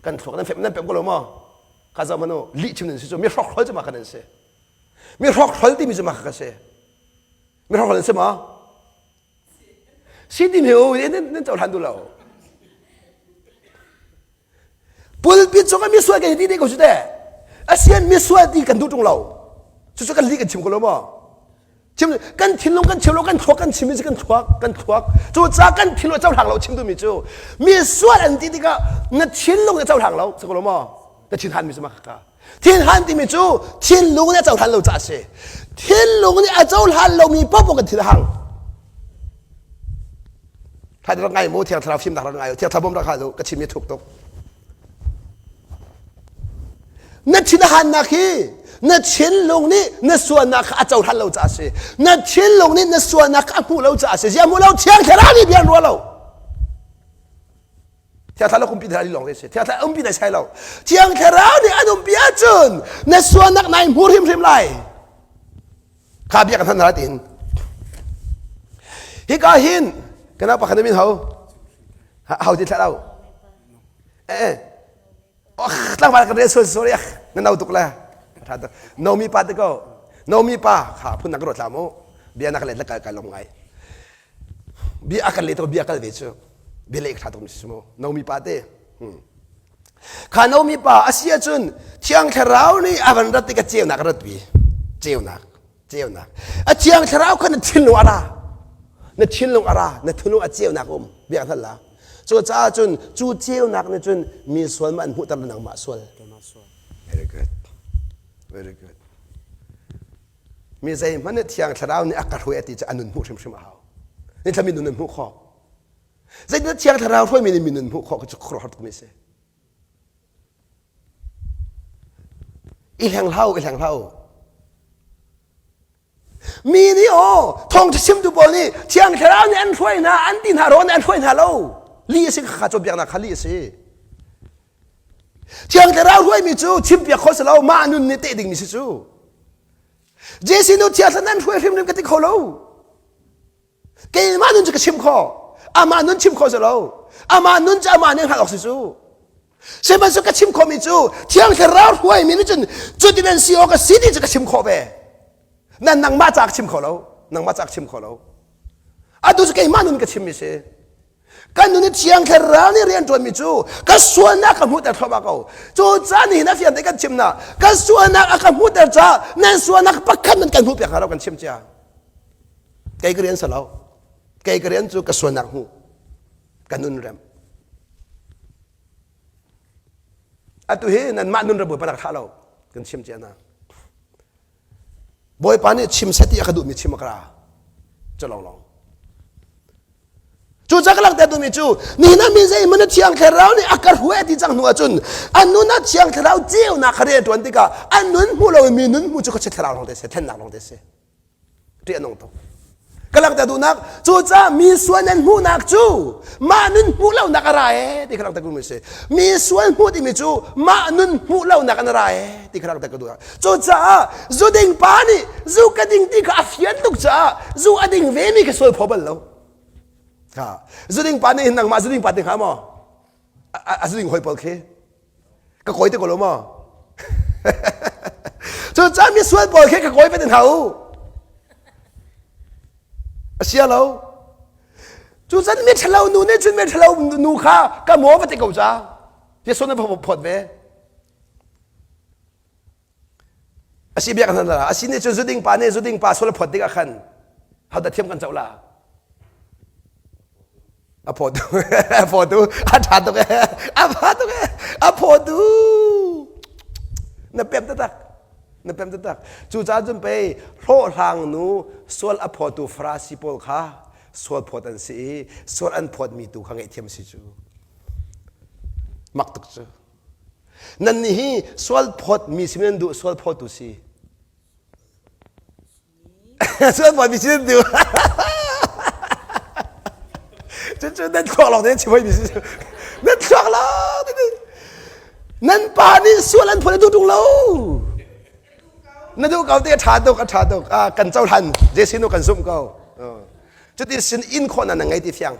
kan thluak nan fem nan pem ko lo maw ka zoh manu lih chim nan si cu mi hrokhrol cu ma kan an si mi hrokhrol timi cu ma ka si mi hrokhrol an si maw si ti mi u nan cohlan duh lo pulpit cung ah misual kan ti dih ko cu teh asian misual ti kan duh ṭung lo cucu kan lih kan chim ko lo maw chim kan thinlung kan chim lo kan thluak kan chim mi kan thluak kan thluak cu ca kan thinlung a cohlang lo chim duhmi cu misual an ti tikah na thinlung na cohlang lo si ko lo maw na thinhan mi cu ma ka thinhan timi cu thinlung nih a cohlan lo caah a si thinlung nih a cohlan lomi paoh kan thin a hang Thai rak ngai mu thiang thlarau fimnak rak ngai thiang thlarau bawm rak hal u ka chim mi thuk tuk na thin a hannak hi na thinlung nih na sualnak kha a cohlan lo caah a si na thinlung nih na sualnak kha a hmuh lo caah a si ziah hmuh lo thiang thlarau nih bia an ruah lo thiang thlarau kumpi thlarau lawng te si thiang thlarau umpi dai sai lo thiang thlarau nih an umpi ahcun na sualnak nai hmu hrimhrim lai Kha bia kan hman tiin. Hika hin kana pakhat min ho hau ti thla lo. Eh oh tlangval kan rel sorry sorry na no tuk le. Tha tuk. Nomi pa te ko. Nomi pa kha phun nak ro tla mu. Bia nak le kal kal lom ngai. Bia akan le to bia kal ve chu. Bia le tha tuk mi si mu. Nomi pa te. Hmm. Kha nomi pa a si ahcun Thiang Thlarau nih a van rat tikah ceunak a ratpi. Ceunak, ceunak. A Thiang Thlarau kha na thinlung a ra. Na thinlung a ra, na thinlung a ceunak um. Biak hngal la. Cu caah cun cu ceunak nih cun mi sual ma an hmuhter nangmah sual. Very good. Very good. Mi zeihmanh nih Thiang Thlarau nih a ka hruai a ti cu a nun hmuh hrimhrim a hau. Ni thla mi nun an hmuh khawh. Zeitindah Thiang Thlarau hruaimi nih minun hmuh khawh cu khuaruahhar tukmi a si. I hleng hlah u, i hleng hlah u. Mi nih aw thawngṭha chimtu pawl nih Thiang Thlarau nih an hruai hna, an ti hna rawn an hruai hna lo. Lih a si kha cawnpiaknak kha lih a si. Thiang Thlarau hruaimi cu chimpiak khawh si lo, mah nun nih teh dingmi si cu. Jesuh nu Thiang Thlarau nan hruai hrimhrim ka ti kho lo. Keimah nun cu ka chim khawh. Amah nun chim khawh si lo. Amah nun cu amah nih hngalh awk si cu. Sihmanhsehlaw ka chim khawhmi cu Thiang Thlarau hruaimi nih cun cutin an si awk a si ti cu ka chim khawh ve. Nan nangmah ca ka chim kho lo. Nangmah ca ka chim kho lo. Atu cu keimah nun ka chimmi si. Kan nun i Thiang Thlarau nih rian ṭuanmi cu ka sualnak ka hmuhter thluahmah ko. Cu ca nihin a fiang te kan chim na. Ka sualnak a ka hmuhter caah nan sualnak pakhat nan kan hmuhpiak hnga lo kan chim cia. Kei ka rian si lo. Kei ka rian cu ka sualnak hmu. Ka nun rem. Atu hi nanmah nun rem Bawipa rak thlah lo. Kan chim cia hna. Bawipa nih chim seh ti a ka duhmi chim a ka ra. Cu lawnglawng. Cu ca ka langhter duhmi cu nihin ah mi zeihmanh a Thiang Thlarau nih a ka hruai ti cang hnu ahcun a nun ah Thiang Thlarau ceunak kha rian a ṭuan tikah a nun hmu loin mi nun hmu cu khuachia thlarau lawng te si, thlennak lawng te si. Ṭih a nung tuk. Ka langhter duhnak cucaah mi sual nan hmuhnak cu mah nun hmuh lonak a ra ee ti kha langhter ka duhmi si. Mi sual hmuh timi cu mah nun hmuh lonak an ra ee ti kha langhter ka duh. Cucaah zu ding pa nih zu ka ding ti kha a fian tuk caah zu a ding vemi kha sual phaw bal lo. Ha zu ding pa nih nangmah zu ding pa ti hnga maw? A zu ding hoi pawl khi ka kawi te ko lo maw? Cucaah mi sual pawl khi ka kawi ve te hna u. A sia lo. Cucan mi ṭhalo nu nih cun mi ṭhalo nu kha ka maw va ti ko ca. Jesuh na phawt ve. Asi biak hna la. Asi nih cun zuding pa nih zuding pa sual phawt tikah khan hodah thiam kan coh la? A phawtu a phawtu a ṭha tuk ee a pha tuk ee a phawtu na pem taktak na pem taktak cucaah cun pei hlawhhlang nu sual a phawtu Farasi pawl kha sual phawt an si i sual an phawtmi tu kha ngaihthiam si cu mak tuk cu nan nih hi sual phawtmi si nan duh sual phawtu si Sual phawtmi si nan duh cucu nan thluak lawng te chim mi si nan thluak lawng te nan pa nih sual an phawt duh tung lo na duh ko te a ṭha tuk a ṭha tuk kan cohlan Jesuh nu kan zumh ko cuti sin in khawhnak na ngei ti fiang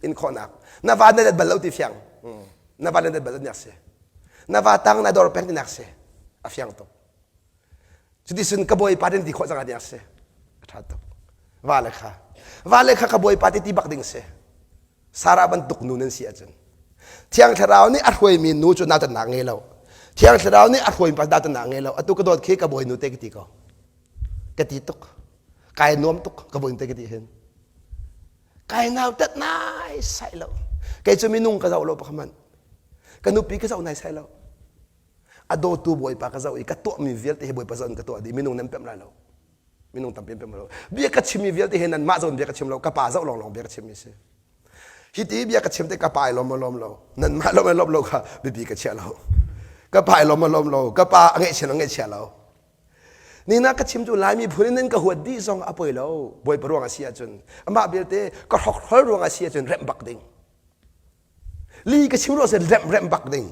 in khawhnak na va na dat bal lo ti fiang na va na dat bal lo nak si na va tang na dor peng ti nak si a fiang tuk cuti sin ka bawipa tin ti khawh cang a si a ṭha tuk va le kha va le kha ka bawipa ti ti bak ding si Sarah bantuk nu nan si ahcun Thiang Thlarau nih a hruaimi nu cu nautatnak ngei lo Thiang Thlarau nih a hruaimi pa nautatnak ngei lo atu ka dawt khi ka bawinu te ka ti ko ka ti tuk kai nuam tuk ka bawinu te ka ti hin kai nautat nai sai lo kei cu minung ka zoh lo pakhat hmanh ka nupi ka zoh nai sai lo a dawtu bawipa ka zoh i ka tuahmi vialte hi bawipa zoh in ka tuah dih minung nan pemh lai lo minung tampi an pemh lo bia ka chimmi vialte hi nanmah zawn bia ka chim lo ka pa zoh lawnglawng bia ka chimmi si hi ti bia ka chim te ka pa i lawm lawm lo nanmah lawm lawm lo kha biapi ka chia lo ka pa i lawm lawm lo ka pa a ngaihchia lo ngaihchia lo nina ka chim cu laimi phun in nan ka huat dih zong a poi lo bawipa ruang a si ahcun amah belte ka hrokhrol ruang a si ahcun remh bak ding Li ka chim ruang sin remh remh bak ding.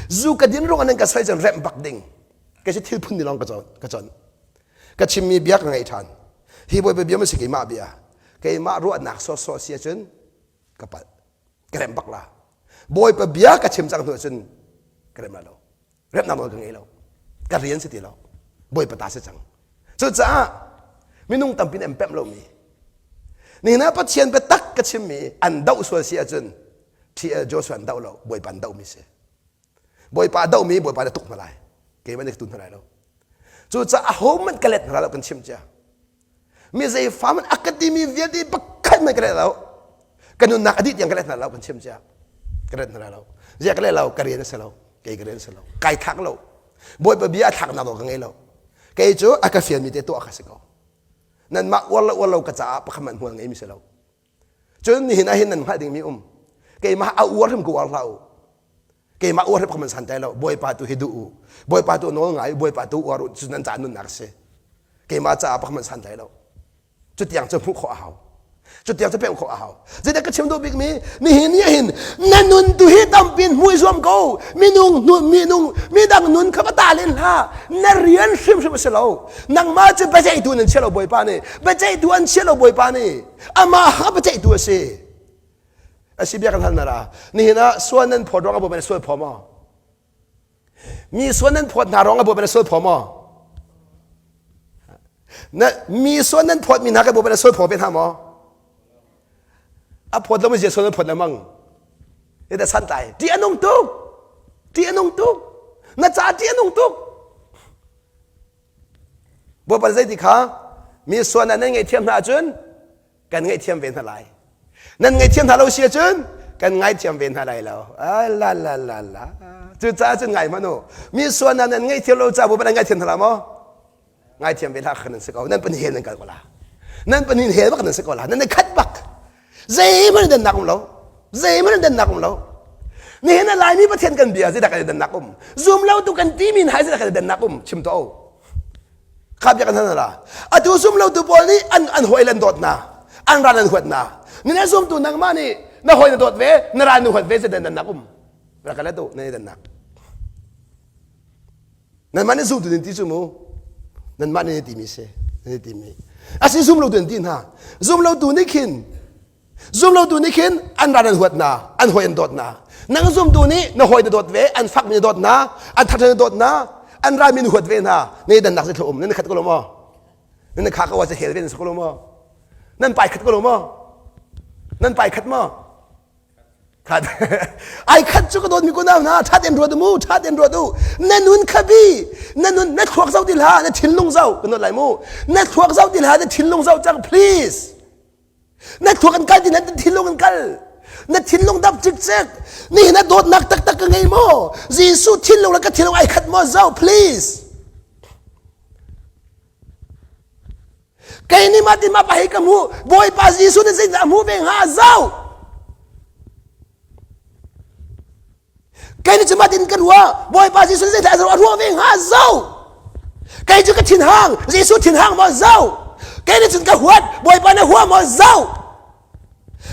Zu ka din ruang nan ka soi cun remh bak ding. Ka si thil phun ni lawng ka cawn ka cawn. Ka chimmi bia ka ngaih ṭhan. Hi bawipa bia ma si keimah bia. Keimah ruahnak sawsawh si ahcun ka palh. Ka remh bak la. Bawipa bia ka chim cang hnu ahcun ka remh la lo. Remhnak nawl ka ngei lo. Ka rian si ti lo. Bawipa ta si cang. Cucaah minung tampi nih an pemh lomi nihin ah Pathian biatak ka chimmi an doh sual si ahcun TL Joshua an doh lo Bawipa an dohmi si. Bawipa a dohmi Bawipa nih a tuk hna lai. Keimah nih ka tu hna lai lo. Cucaah ahohmanh ka let hna lo kan chim cia. Mi zei fa hmanh a ka timi vialte pakhat hmanh ka let lo. Ka nunnak a dih tiang ka let hna lo kan chim cia. Ka let hna lo. Ziah ka let lo ka rian a si lo. Kei ka rian a si lo. Kai thlak lo. Bawipa bia a thlaknak nawl ka ngei lo. Kei cu a ka fialmi te tuah kha si ko. Nanmah uar lo uar lo ka caah pakhat hmanh hmual ngeimi si lo. Cun nihin ah hin nan hngalh dingmi um. Keimah a uar hrim ka uar hlah u. Keimah uar hrim ka man santai lo. Bawipa tu hi duh u. Bawipa tu nawl ngai u. Bawipa tu uar u. Cu nan caah nunnak a si. Keimah caah pakhat hmanh santai lo. Cutiang cu hmuh khawh a hau. Cutiang cu pemh khawh a hau. Zeidah ka chim duh bikmi nihin ni hin na nun tu hi tampi in hmuh i zuam ko. Minung minung midang nun kha va ta len hlah. Na rian hrimhrim a si lo. Nangmah cu biaceihtu nan chia lo Bawipa nih. Biaceihtu an chia lo Bawipa nih. Amah kha biaceihtu a si. A si bia kan hal na ra. Nihin ah sual nan phawt ruang ah Bawipa nih sual phaw maw? Mi sual nan phawt hna ruang ah Bawipa nih sual phaw maw? Na mi sual nan phawt mi hna kha Bawipa nih sual phaw ve hna maw? A phawt lo mi zia sual nan phawt lengmang. Ita santlai. Ti a nung tuk. Ti a nung tuk. Na ca ti a nung tuk. Bawipa zei ti kha mi sual nan ngaihthiam hna ahcun kan ngaihthiam ve hna lai. Nan ngaihthiam hna lo si ahcun kan ngaithiam ve hna lai lo. La la la la. Cucaah cun ngai hmanh u. Mi sual nan ngaihthiam lo caah Bawipa nan ngaithiam hna la maw? Ngaithiam ve hlah kha nan si ko. Nan pahnih hel nan kal ko la. Nan pahnih hel bak nan si ko la. Nan i khat bak. Zeihmanh in dannak um lo. Zeihmanh in dannak um lo. Nihin ah Laimi Pathian kan bia zeidah kan i dannak um? Zum lo tu kan timi hna zeidah kan i dannak um? Chim tuah u. Kha bia kan hal hna. Atu zum lo tu pawl nih an an hawi le an dawt hna. An ral an huat hna. Nina zumtu nangmah nih na hawi na dawt ve, na ral na huat ve zeidah dannak um? Rak ka let u, nan i dannak. Nanmah nih zumtu nan ti cu mu. Nanmah nih nan timi si. Nan timi. Asi zum lo tu nan ti hna. Zum lo tu nih khin zum lo tu nih khin an ral an huat hna, an hawi an dawt hna. Nang zumtu nih na hawi na dawt ve, an fakmi na dawt hna, an thatha na dawt hna, an ralmi na huat ve hna. Ne dannak si um. Nan khat ko lo maw? Nan kha ka wa hel ve nan si ko lo maw? Nan pai khat ko lo maw? Nan pai khat maw? Ai khat cu ka dawtmi kunau hna ṭhat in ruat mu ṭhat in ruat u na nun kha bi na nun na thluak zoh ti hlah na thinlung zoh kan dawt lai mu na thluak zoh ti hlah na thinlung zoh cang please na thluak an kal ti na thinlung an kal. Na thinlung dap cikcek. Nihin ah dawtnak taktak ka ngei maw? Jesuh thinlung le ka thinlung ai khat maw? Zoh please. Kei nih mah ti mah pa hi ka hmuh. Bawipa Jesuh nih zeitindah a hmuh ve hnga? Zoh. Kei nih cu mah tin ka ruah. Bawipa Jesuh nih zeitindah a ruah ve hnga? Zoh. Kei cu ka thinhang. Jesuh thinhang maw? Zoh. Kei nih cun ka huat. Bawipa na hua maw? Zoh.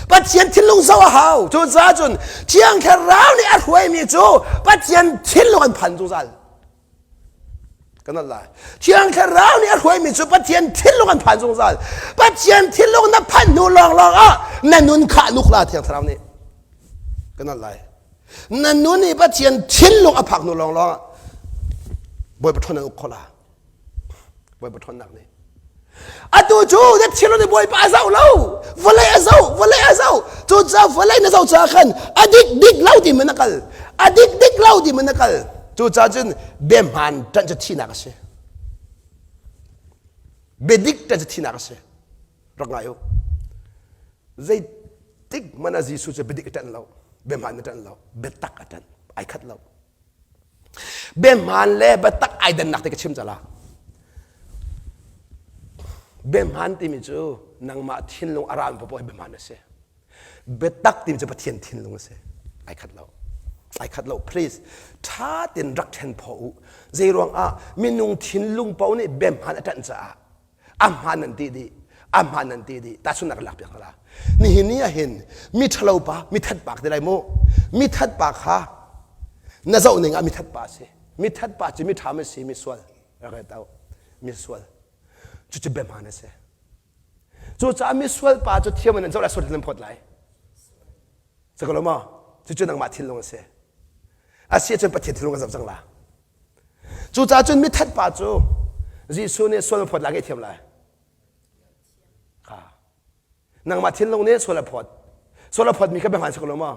Pathian thinlung zoh a hau. Cucaah cun Thiang Thlarau nih a hruaimi cu Pathian thinlung an phan zungzal. Kan lai. Thiang Thlarau nih a hruaimi cu Pathian thinlung an phan zungzal. Pathian thinlung na phanh hnu lawnglawng ah na nun kha nuk la Thiang Thlarau nih. Kan lai. Na nun i Pathian thinlung a phak hnu lawnglawng ah Bawipa ṭhawn an uk kho la. Bawipa ṭhawnnak nih. Atu cu na thinlung nih Bawipa a zoh lo. Vawlei a zoh, vawlei a zoh. Cucaah vawlei na zoh caah khan a dik dik lo ti man a kal. A dik dik lo ti man a kal. Cucaah cun biahmaan ṭanh cu thihnak a si. Biadik ṭanh cu thihnak a si. Rak ngai u. Zeitik hmanh ah Jesuh cu biadik a ṭanh lo. Biahmaan a ṭanh lo. Biatak a ṭanh. Ai khat lo. Biahmaan le biatak ai dannak te ka chim cala. Biahmaan timi cu nangmah thinlung a rami paoh hi biahmaan a si. Biatak timi cu Pathian thinlung a si. Ai khat lo. Ai khat lo. Please, ṭha tein rak ṭhen phaw u. Zei ruangah minung thinlung paoh nih biahmaan a ṭanh caah a hmaan nan ti dih a hmaan nan ti dih tahchunhnak lak piak hna nihin ni ah hin mi ṭhalo pa mi that pa ti lai mu mi that pa kha na zoh ning ah mi that pa a si mi that pa cu mi ṭha mi si mi sual rak tau mi sual cucu biahmaan a si cucaah mi sual pa cu thiam in an zoh lai sual nan phawt lai Sakalo ma cucu nangmah thinlung a si a si ahcun Pathian thinlung ka zoh cang la Cucaah cun mithat pa cu Jesuh nih sual phawt lai ngaihthiam lai. Kha. Nangmah thinlung nih sual a phawt. Sual a phawtmi kha biahmaan si ko lo maw?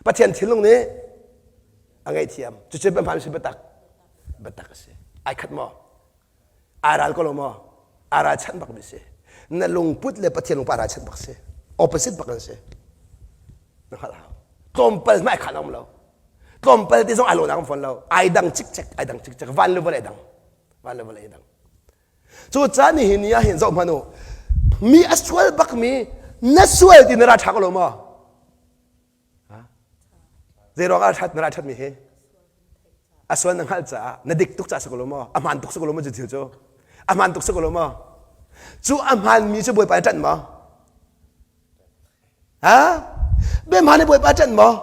Pathian thinlung nih a ngaihthiam. Cucu biahmaan si biatak. Biatak a si. Ai khat maw? Ai ral ko lo maw? Ai ralchanh bak mi si. Na lungput le Pathian lungput ai ralchanh bak si. Opposite bak an si. Na hngalh hau. Tlawmpal hmai khan um lo. Tlawmpal ti zong ai lo nak um fawn lo. Ai dang cikcek, ai dang cikcek. Van le vawlei dang. Van le vawlei dang. Cu caan ni hin ni ah hin zoh hmanh u. Mi a sual bak mi na sual ti na ra ṭha ko lo maw? Zei ruang ah ṭhat na ra ṭhat mi hi? A sual na hngalh caah na dik tuk caah si ko lo maw? A hmaan tuk si ko lo maw cu thil cu? A hmaan tuk si ko lo maw? Cu a hmaanmi cu Bawipa na ṭanh maw? Ha? Biahmaan nih Bawipa ṭanh maw?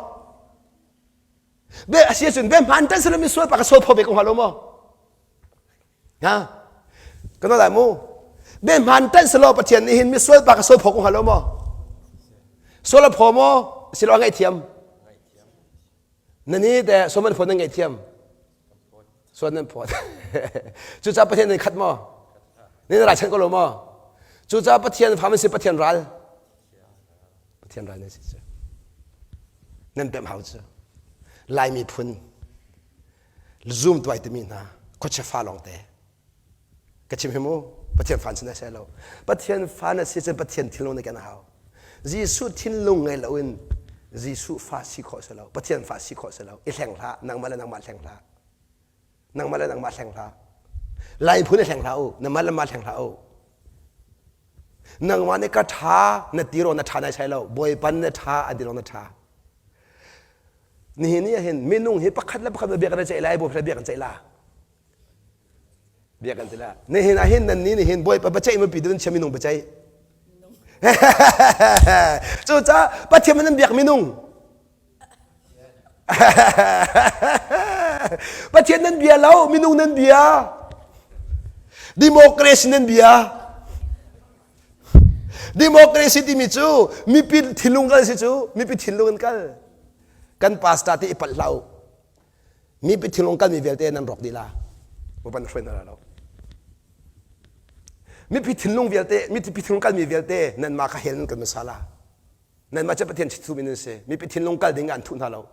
Be a si ahcun biahmaan ṭanh si lomi sual pa ka sual phaw ve ko hnga lo maw? Ha? Ka nawl lai mu. Biahmaan ṭanh si law Pathian nih hin misual pa ka sual phaw ko hnga lo maw? Sual a phaw maw? Si lo a ngaihthiam. Na ni te sual man phaw nan ngaihthiam. Sual nan phawt. Cucaah Pathian nan khat maw? Ni na ralchanh ko lo maw? Cucaah Pathian fa man si Pathian ral. Pathian ral nan si cu. Nan pemh hau cu. Lai miphun zum tuai timi hna khuachia fa lawngte ka chim hi mu Pathian fa na si lo Pathian fa na si cun Pathian thinlung na ken a hau Jesuh thinlung ngei loin Jesuh fa si khawh si lo Pathian fa si khawh si lo i hleng hlah nangmah le nangmah hleng hlah nangmah le nangmah hleng hlah Lai phun i hleng hlah u nangmah le mah hleng hlah u nangmah nih ka ṭha na ti ro na ṭha nai sai lo Bawipa na ṭha a ti ro na ṭha Nihin ni ah hin minung hi pakhat le pakhat bia kan i ceih lai, bawipa bia kan ceih la. Bia kan ceih la. Nihin ah hin nan ni nihin bawipa biaceih mipi dun chia minung biaceih. Cucaah Pathian nan biak minung. Pathian nan bia lo, minung nan bia. Democracy nan bia. Democracy timi cu mipi thinlung kal si cu mipi thinlung in kal. Kan pastor ti i palh hlah u. Mipi thinlung kalmi vialte nan rawk dih la. Bawipa na hruai hna lo. Mipi thinlung vialte, mipi thinlung kalmi vialte nanmah kha hell nan kan hmasa la. Nanmah cu Pathian chitthumi nan si. Mipi thinlung kal ding ah an thuh hna lo.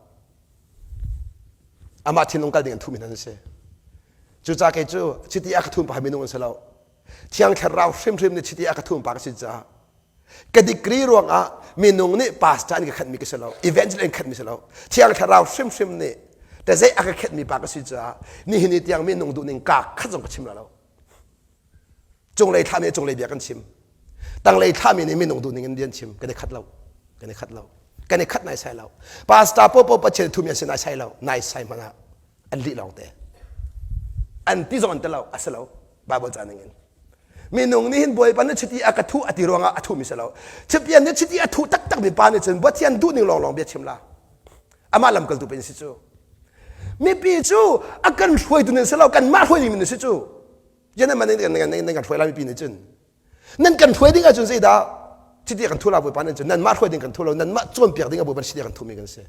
Amah thinlung kal ding an thuhmi hna nan si. Cucaah kei cu chiti a ka thum pa minung an si lo. Thiang Thlarau hrimhrim nih chiti a ka thum pa ka si caah. Ka degree ruangah minung nih pastor an ka khenhmi ka si lo, evangelist an khenhmi si lo. Thiang Thlarau hrimhrim nih tazei a ka khenhmi pa ka si caah nihin ni tiang minung duhning ka khat zong ka chim la lo. Cunglei thlami nih cunglei bia kan chim. Tanglei thlami nih minung duhning in bia an chim. Kan i khat lo. Kan i khat lo. Kan i khat naisai lo. Pastor popo Pathian thumi an si naisai lo. Naisai hmanh ah an lih lawng te. An ti zong an ti lo. A si lo. Bible ca ning in. Minung nih hin Bawipa nih chiti a ka thuh a ti ruangah a thuhmi si lo. Chipian nih chiti a thuh taktakmi pa nih cun Pathian duhning lawnglawng bia chim la. Amah lamkaltu pe in si cu. Mipi cu a kan hruaitu nan si lo, kanmah hruai dingmi nan si cu. Yan man nan kan hruai lai mipi nih cun. Nan kan hruai ding ahcun zeidah chiti a kan thu la Bawipa nih cun nanmah hruai ding kan thu lo, nanmah cawnpiak ding a Bawipa chiti a kan thuhmi kan si.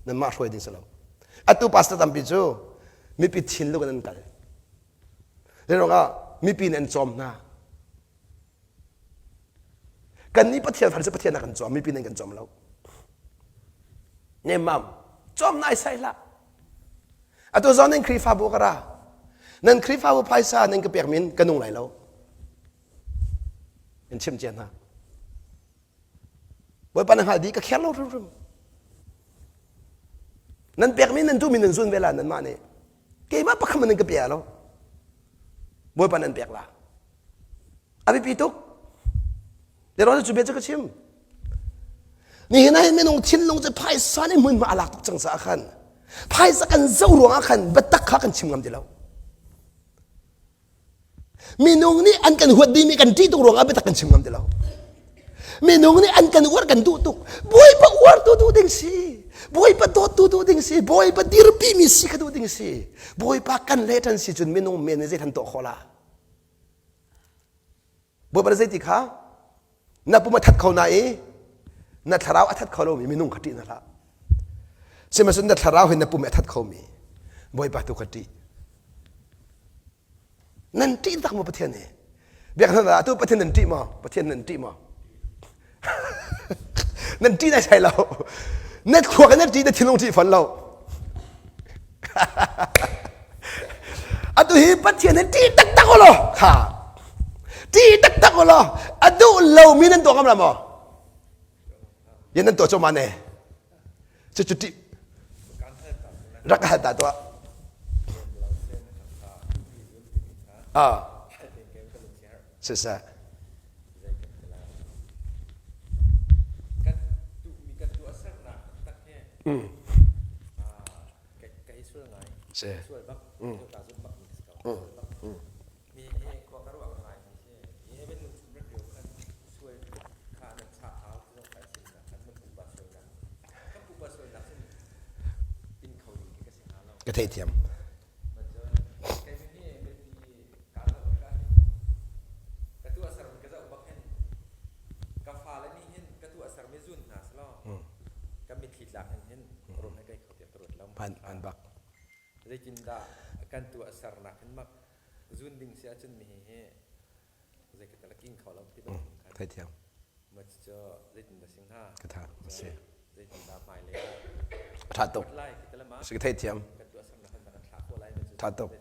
Nanmah hruai ding si lo. Atu pastor tampi cu mipi thinlung in an kal. Zeiruangah mipi nih an cawm hna. Kannih Pathian fale cu Pathian a kan cawm, mipi nih an kan cawm lo. Nemmam, cawm nai sai hlah. Atu zong nan Khrihfabu ka ra. Nan Khrihfabu phaisa nan ka pek min ka nung lai lo. In chim cia hna. Bawipa na hngal dih ka kher lo hrimhrim. Nan pekmi nan duhmi nan zun ve la nanmah nih. Keimah pakhat man nan ka pe lo. Bawipa nan pek la. A biapi tuk. Leron cu bia cu ka chim. Nihin ah hin minung thinlung cu phaisa nih hmunhma a lak tuk cang caah khan phaisa kan zoh ruangah khan biatak kha kan chim ngam ti lo. Minung nih an kan huat dimi kan ṭih tuk ruangah biatak kan chim ngam ti lo. Minung nih an kan uar kan duh tuk. Bawipa uar tu duh ding si. Bawipa dawt tu duh ding si. Bawipa dirpi mi si kha duh ding si. Bawipa kan le ṭan si cun minung men nih zeitan tuah khawh la. Bawipa nih zeiti kha na pum a that kho na i na thlarau a that kho lomi minung kha ṭih na hlah. Sihmanhsehlaw na thlarau hi na pum i a that khomi Bawipa tu kha ṭih. Nan ṭih tak maw Pathian hi? Biak hna atu Pathian nan ṭih maw? Pathian nan ṭih maw? nan ṭih nai sai lo. Na thluak in na ṭih na thinlung ṭih fawn lo. Atu hi Pathian hin ṭih taktak u law kha ṭih taktak u law a duh lomi nan tuah ngam la maw? Yan nan tuah cuahmah ne. Cucu ṭih rak ka hal ta tuah. Ah. Siseh. Kan duhmi kan tuahsernak taktak hi ka hi sual ngai. Sual bak. Ta zumh bak mi si ko. Mi hi khua ka ruah ngai mi si. Hi heaven nun chung rat lio khan sual kha nan chah hau ti zong kha chim na khan nan pupa sualnak. Kan pupa sualnak sin in kho ding khi ka si hnga lo. Ka theithiam. Kei mi hi mipi Ka tuahsermi ka zoh bak hin ka fale nih hin ka tuahsermi zun hna selaw ka mitthli tlak in hin rum he kai kho tiah ka ruat lo. Phan phan bak. Zeitindah kan tuahsernak hin mak zun ding si ahcun mi hi zei ka tala king kho lo ti bantuk khan. Theithiam. Ma cu zeitindah si hnga? Ka tha. Si. Zeitindah hmailei ah Tha tuk. lai ti tala ma? Si ka theithiam. Kan tuahsernak kan kan thlah khawh lai ma cu. Tha tuk.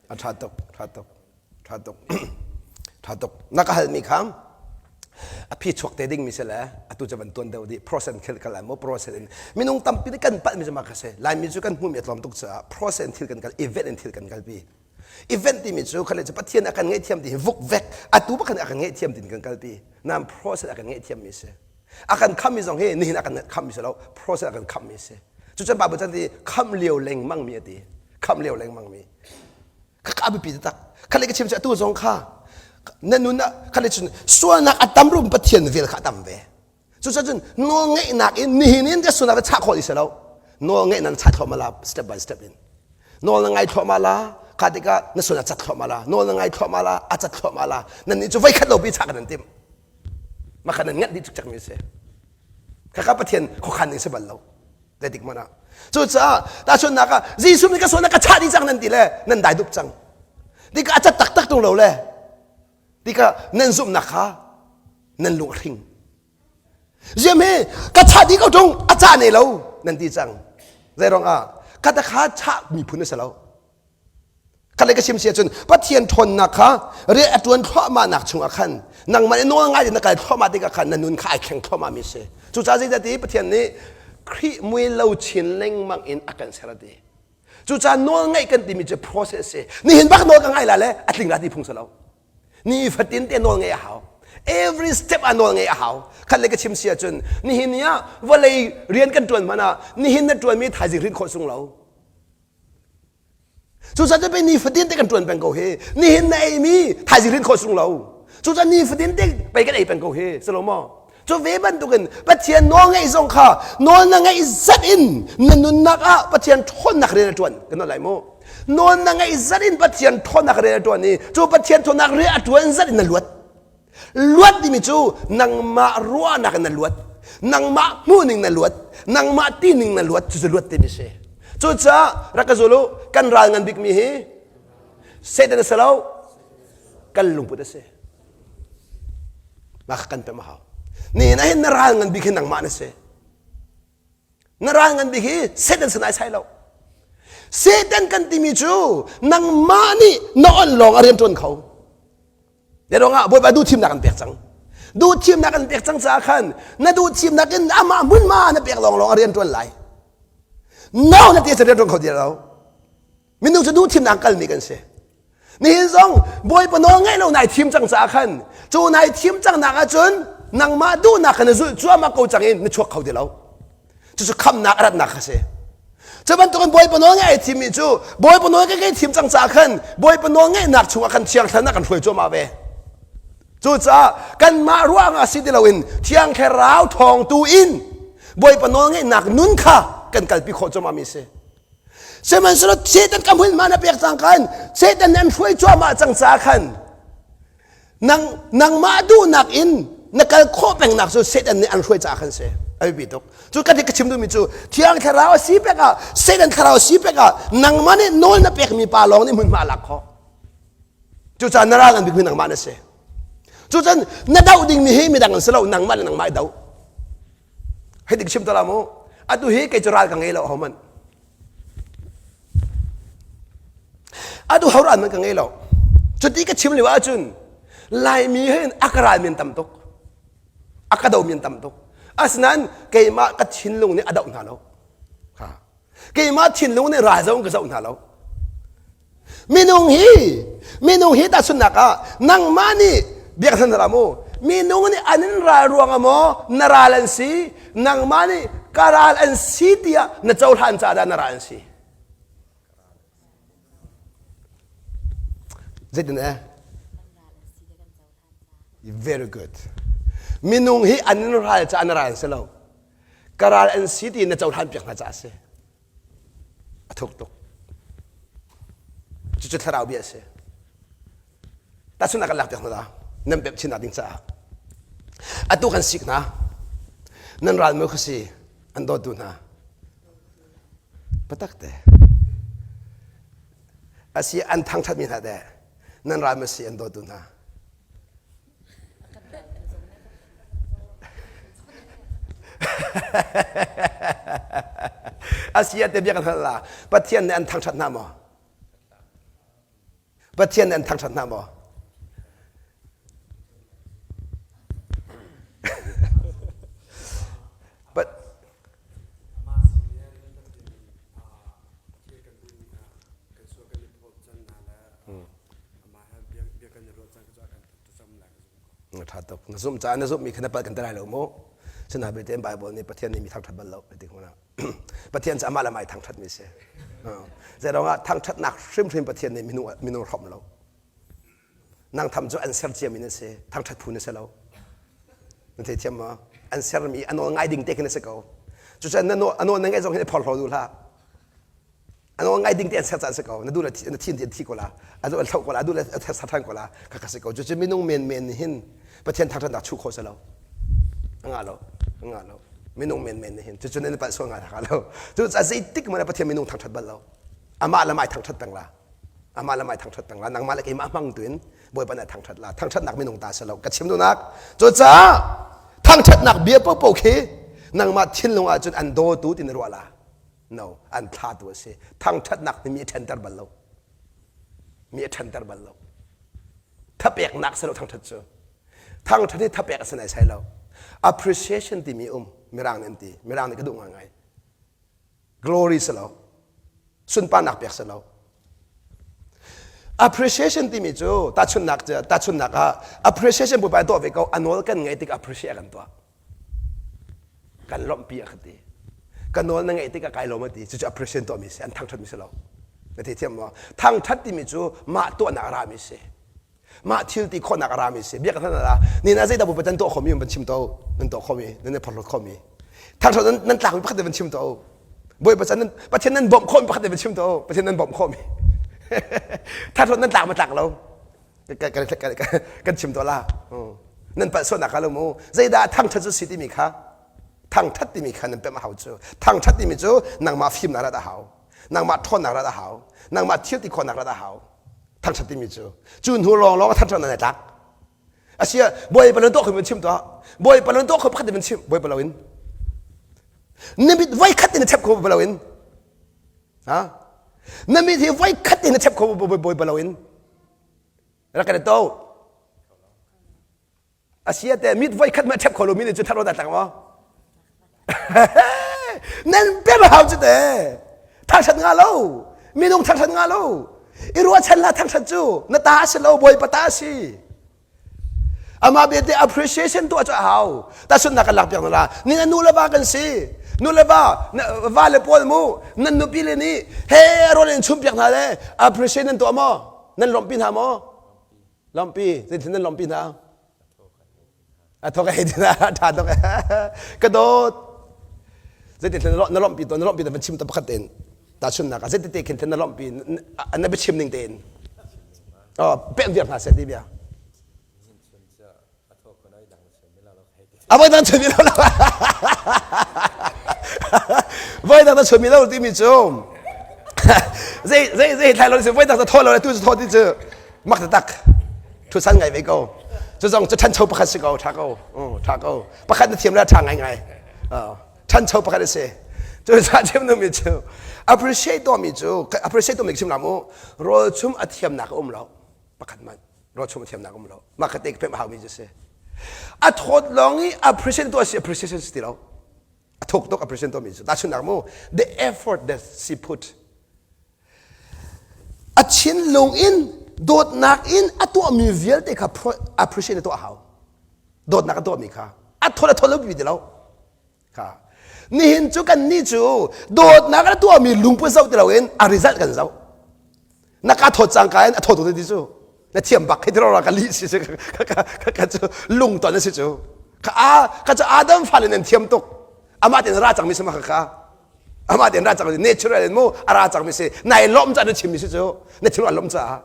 A ṭha tuk, ṭha tuk, ṭha tuk, ṭha tuk. Na ka halmi kha a phi chuak te dingmi si le atu cu van tuan deuh dih process thil kal lai maw process in minung tampi nih kan palhmi cu mah kha si Laimi cu kan hmuhmi a tlawm tuk caah process in thil kan kal event in thil kan kalpi event timi cu kha le cu Pathian a kan ngaihthiam ti hi vuk vek atu bakhan a kan ngaihthiam tin kan kalpi nain process a kan ngaihthiammi si a kan khammi zong hi nihin a kan khammi si lo process a kan khammi si cucun Bible chan ti khamh lio lengmang mi a ti khamh lio lengmang mi kha ka biapi tak kha le ka chim cu atu zong kha na nun ah kha le cun sualnak a tam rum Pathian vel kha a tam ve cucun nawl ngeihnak in nihin in ka sualnak chah khawh ti si lo nawl ngeihnak na chah thluahmah la step by step in nawl na ngai thluahmah la kha tikah na sual a cat thluahmah la nawl na ngai thluahmah la a cat thluahmah la nan nih cu voi khat lo pi chah kan an timh mah kha nan nganh dih cikcek mi si khakha Pathian khuakhan ning si bal lo zeitik hmanh ah cucaah tahchunhnak ah Jesuh nih ka sualnak ka chah dih cang nan ti le nan dai dup cang tikah a cat taktak tung lo le tikah nan zumhnak kha nan lung a hring ziam he ka chah dih ko tung a cah ne lo nan ti cang zei ruangah ka ta kha chah miphun a si lo. Khat le ka chim si ahcun Pathian ṭhawnnak kha rian a ṭuan thluahmahnak chungah khan nangmah nih nawl ngai in na kal thluahmah tikah khan na nun kha ai thleng thluahmahmi a si. Cucaah zeidah ti Pathian nih Khrih mui lo chin lengmang in a kan ser a ti. Cucaah nawl ngaih kan timi cu process a si. Nihin bak nawl ka ngai la le a tling la ti phung si lo. Nifatin te nawl ngaih a hau. Every step ah nawl ngaih a hau. Khat le ka chim si ahcun nihin ni ah vawlei rian kan ṭuan hmanh ah nihin na ṭuanmi thaizing rin khawh sung lo. Cucaah cu pei nifatin te kan ṭuan peng ko hi. Nihin na eimi thaizing rin khawh sung lo. Cucaah nifatin te pei kan ei peng ko hi. Si lo maw? Cu ve bantukin Pathian nawl ngeih zong kha nawl na ngeih zat in na nunnak ah Pathian ṭhawnnak rian a ṭuan. Kan nawl lai mu. Nawl na ngeih zat in Pathian ṭhawnnak rian a ṭuan i cu Pathian ṭhawnnak rian a ṭuan zat in na luat. Luat timi cu nangmah ruahnak in na luat. Nangmah hmuhning na luat. Nangmah tining na luat. Cucu luat timi si. Cucaah rak ka zul u, kan ral ngan bikmi hi Satan a si lo, kan lungput a si. Mah kha kan pem a hau. Nihin ah hin na ral ngan bik hi nangmah na si. Na ral ngan bik hi Satan sin ai sai lo. Satan kan timi cu nangmah nih na on lawng a rian ṭuan kho. Te ruangah Bawipa duhthimnak an pek cang. Duhthimnak an pek cang caah khan na duhthimnak in amah hmunhma na pek lawng lawng a rian ṭuan lai. No na ti rian ṭuan kho ti lo. Minung cu duhthimnak kalmi kan si. Nihin zong Bawipa nawl ngaih lo nai thim cang caah khan cu nai thim cang nak ahcun nangmah duhnak kha na zulh cuahmah ko cang in na chuak kho ti lo. Cucu khamnak a ratnak kha si. Cu bantukin Bawipa nawl ngaih ai thimmi cu Bawipa nawl ka kai thim cang caah khan Bawipa nawl ngaihnak chungah khan Thiang Thlarau kan hruai cuahmah ve. Cucaah kanmah ruangah si ti loin Thiang Thlarau thawng tu in Bawipa nawl ngaihnak nun kha kan kalpi khawh cuahmahmi si. Sihmanhsehlaw Satan ka hmunhma na pek cang khan Satan nih an hruai cuahmah cang caah khan nang nangmah duhnak in na kal khawh pengnak cu Satan nih an hruai caah khan si. A biapi tuk. Cu ka ka chim duhmi cu Thiang Thlarau a si pek ah Satan thlarau a si pek ah nangmah nih nawl na pekmi pa lawng nih hmunhma a lak khawh. Cucaah na ral ngan bikmi nangmah na si. Cucun na doh dingmi hi midang an si lo nangmah le nangmah i doh. Hei dik chim ta la mu. Atu hi kei cu ral ka ngei lo ho man. Atu ho ral man ka ngei lo. Cuti ka chim lio ahcun Laimi hin a ka ral min tam tuk. A ka do min tam tuk. Asinain keimah ka thinlung nih a doh hna lo. Ha. Keimah thinlung nih ral zong ka zoh hna lo. Minung hi minung hi tahchunhnak ah nangmah nih biak san hlah mu minung nih an in ral ruangah maw na ral an si nangmah nih ka ral an si tiah na cohlan caah dah na ral an si zeitin eh very good minung hi an in ral caah na ral an si lo ka ral an si ti na cohlan piak hna caah a si A thuk tuk. Cucu thlarau bia a si. Tahchunhnak kan lak piak hna nan pemh chinnak ding caah. Atu kan sik hna. Nan ral mu kha si an dawtu hna. Patak te. Asi an thangthatmi hna te. Nan ral mu si an dawtu hna. A si ah te bia kan hal la. Pathian nih an thangṭhat hna maw? Pathian nih an thangṭhat hna maw? But ṭha tuk na zumh caah na zumhmi kha na palh kan ti lai lo mu sinain belte Bible nih Pathian nih mi thangṭhat bal lo ti hmun ah Pathian cu amah le amah i thangṭhatmi si zeiruangah thangṭhatnak hrimhrim Pathian nih minung minung hrawmh lo nang tham cu an ser ciami na si thangṭhat phu na si lo na theithiam maw an sermi a nawl ngai ding te khi na si ko cucaah na nawl na ngaih zong hin i phorhlaw duh hlah A nawl ngai ding te an ser caan si ko. Na duh le na thin ti an thi ko la. A duh an hloh ko la. A duh le a ser than ko la. Kha kha si ko. Cucu minung menmen nih hin Pathian thangṭhatnak chuh khawh si lo. A ngah lo. A ngah lo. Minung menmen nih hin. Cucu nan palh sual ngai hlah lo. Cucaah zeitik hmanh ah Pathian minung thangṭhat bal lo. Amah le amah i thangṭhat peng la. Amah le amah i thangṭhat peng la. Nangmah le keimah hmang tu in Bawipa nih a thangṭhat la. Thangṭhatnak minung ta si lo. Ka chim duhnak. Cucaah thangṭhatnak bia paohpaoh khi nangmah thinlung ahcun an dawtu ti na ruah la. No, an thlatu a si. Thangṭhatnak nih mi a ṭhenter bal lo. Mi a ṭhanter bal lo. Thapeknak si lo thangṭhat cu. Thangṭhat hi thapek a si naisai lo. Appreciation timi um Mirang nih an ti. Mirang nih ka duh ngaingai. Glory si lo. Sunparnak pek si lo. Appreciation timi cu tahchunhnak tahchunhnak ah appreciation pupa tuah ve ko a nawl kan ngaih tik appreciate kan tuah. Kan lawmhpi a ka ti. Ka nawl na ngaih tikah kai lawm a ti. Cucu appreciation tuahmi si an thangṭhatmi si lo. Na thei thiam maw? Thangṭhat timi cu mah tuahnak a rami si. Mah thil ti khawhnak a rami si. Biak hna la ni na zeidah pupa tan tuah khomi van chim to nan tuah khomi nan i phorhlawt khomi. Thangṭhat nan nan tlakmi pakhat te van chim to. Bawipa can nan Pathian nan bawmh khawhmi pakhat te van chim to. Pathian nan bawmh khawhmi. Thangṭhat nan tlak ma tlak lo. Kan chim to la. Nan palh sualnak kha lo mu. Zeidah thangṭhat cu si timi kha thangṭhat timi kha nan pemh a hau cu. Thangṭhat timi cu nangmah fimnak rat a hau. Nangmah ṭhawnnak rat a hau. Nangmah thil ti khawhnak rat a hau. Thangṭhat timi cu. Cu hnu lawnglawng ah thangṭhat nan i tlak. Asia Bawipa nan tuah kho chim tuah. Bawipa nan tuah kho pakhat in chim Bawipa loin. Na mit voi khat in na chep kho Bawipa loin. Ha? Na mit hi voi khat in na chep kho Bawipa loin. Rak kan to. Asia te mit voi khat ma chep kho lo mi nih cu thar ro dah tlak maw? Nan pem hau cu te. Thangṭhat nga lo. Minung thangṭhat nga lo. I ruahchan la thangṭhat cu na ta si lo Bawipa ta si. Amah belte appreciation tuah cu a hau. Tahchunhnak kan lak piak na la. Ni na nu le va kan si. Nu le va, va le pawl mu, nan nupi le nih he rawl in chum piak hna le appreciate nan tuah maw? Nan lawmhpi hna maw? Lawmhpi. Zeitin nan lawmhpi hna? A thok ei tina tha tuk ka dawt zeitin na lawmhpi to na lawmhpi na van chim ta pakhat tein tahchunhnak ah zeiti te khin na lawmhpi na biachim ning tein oh pem viar hna seh ti bia a voi dang chun mi lo voi dang na chun mi lo timi cu zei zei zei thlai lo si voi dang na thaw lo le tu cu thaw ti cu mak tak Thusan ngai ve ko. Cu zong cu ṭhancho pakhat si ko, ṭha ko. Ṭha ko. Pakhat na thiam le ṭha ngaingai. Ṭhancho pakhat a si. Cu sa chim numi cu appreciate tuahmi cu appreciate tuahmi chim lam u rawl chum a thiamnak a um lo pakhat man rawl chum a thiamnak a um lo mah kha te ka pemh haumi cu si a thawt lawng i appreciate tuah si appreciation si ti lo a thuk tuk appreciate tuahmi cu tahchunhnak mu the effort that she put A thinlung in dawtnak in a tuahmi vialte kha appreciate na tuah a hau. Dawtnak a tuahmi kha a thol a thol lo ti lo. Kha nihin cu kan nih cu dawtnak a tuahmi lungput zoh ti loin a result kan zoh. Na ka thawt cangka in a thawt ti cu na thiam bak khi ti ka lih si ka ka cu lungton a si cu. Ka a ka cu Adam fale nan thiam tuk. Amah tein ra cangmi sama kha kha amah tein ra cang natural in mu a ra cangmi si nai lawm ca na chimmi si cu na thil lawm caah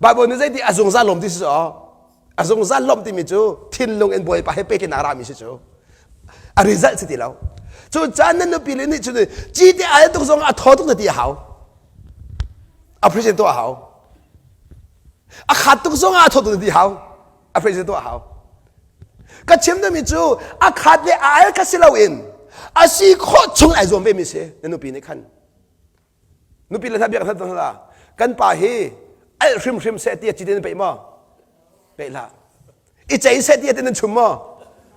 Bible nih zeiti a zungzal lawm ti si cu a zungzal lawm timi cu thinlung in Bawipa he petlin a rami si cu a result si ti lo cu caan nan nupi le nih cun cite al tuk zong a thaw tuk na ti a hau appreciate tuah a hau a khat tuk zong ah a thaw tuk na ti hau a phrase tuah hau ka chim dami cu a khat le a al kha si loin a si khawh chung ai zuam ve mi si na nupi nih khan nupi le hna biak hna hna kan pa hi al hrimhrim seh ti a ci nan peih maw peih hlah i cei seh ti nan chum maw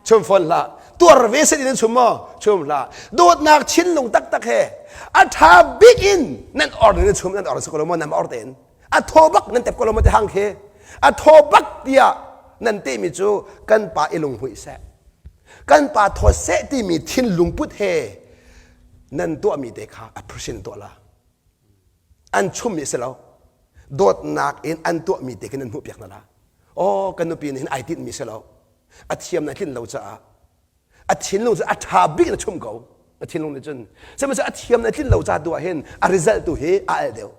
chum fawn hlah tuar ve seh ti nan chum maw chum hlah dawtnak thinlung taktak he a tha bik in nan or nan chum nan or si ko lo maw nan or tein a thaw bak nan tep ko lo maw ti hang khi a thaw bak tiah nan temi cu kan pa i lunghmuih seh kan pa thaw seh timi thinlung put he nan tuahmi te kha appreciate tuah la an chummi si lo dawtnak in an tuahmi te khi nan hmuh piak hna la oh kan nupi nih hin ai tinhmi si lo a thiam na tlin lo caah a thinlung cu a ṭha bik na chum ko a thinlung nih cun sihmanhsehlaw a thiam na tlin lo ca tu ah hin a result tu hi a al deuh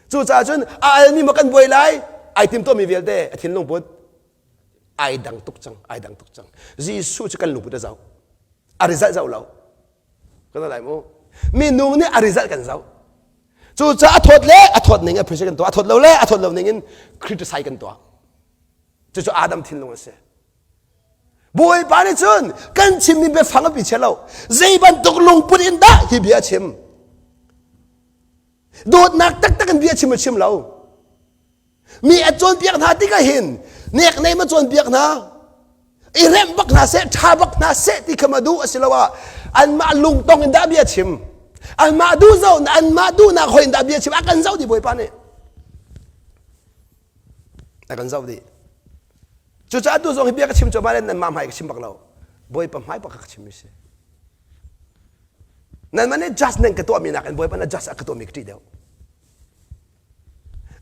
cucaah cun a almi maw kan buai lai ai tim tuahmi vialte a thinlung put ai dang tuk cang ai dang tuk cang Jesuh cu kan lungput a zoh a result zoh lo kan lai mu minung nih a result kan zoh cucaah a thawt le a thawt ning appreciate kan tuah a thawt lo le a thawt lo ning in criticize kan tuah cucu Adam thinlung a si Bawipa nih cun kan chimmi biafang a pi chia lo. Zei bantuk lungput in dah hi bia a chim? Dawtnak taktak in bia chim a chim lo. Mi a cawnpiak hna tikah hin nek nei ma cawnpiak hna i remh bak hna seh ṭha bak hna seh ti kha ma duh asiloah anmah lungtong in dah bia chim anmah duh zo anmah duhnak hoi in dah bia chim a kan zoh dih Bawipa nih a kan zoh dih cucaah tu zong hi bia ka chim cuahmah le nanmah hmai ka chim bak lo Bawipa hmai bak ka chim mi si nanmah nih just nan ka tuahmi nakin Bawipa na just a ka tuahmi ka ṭih deuh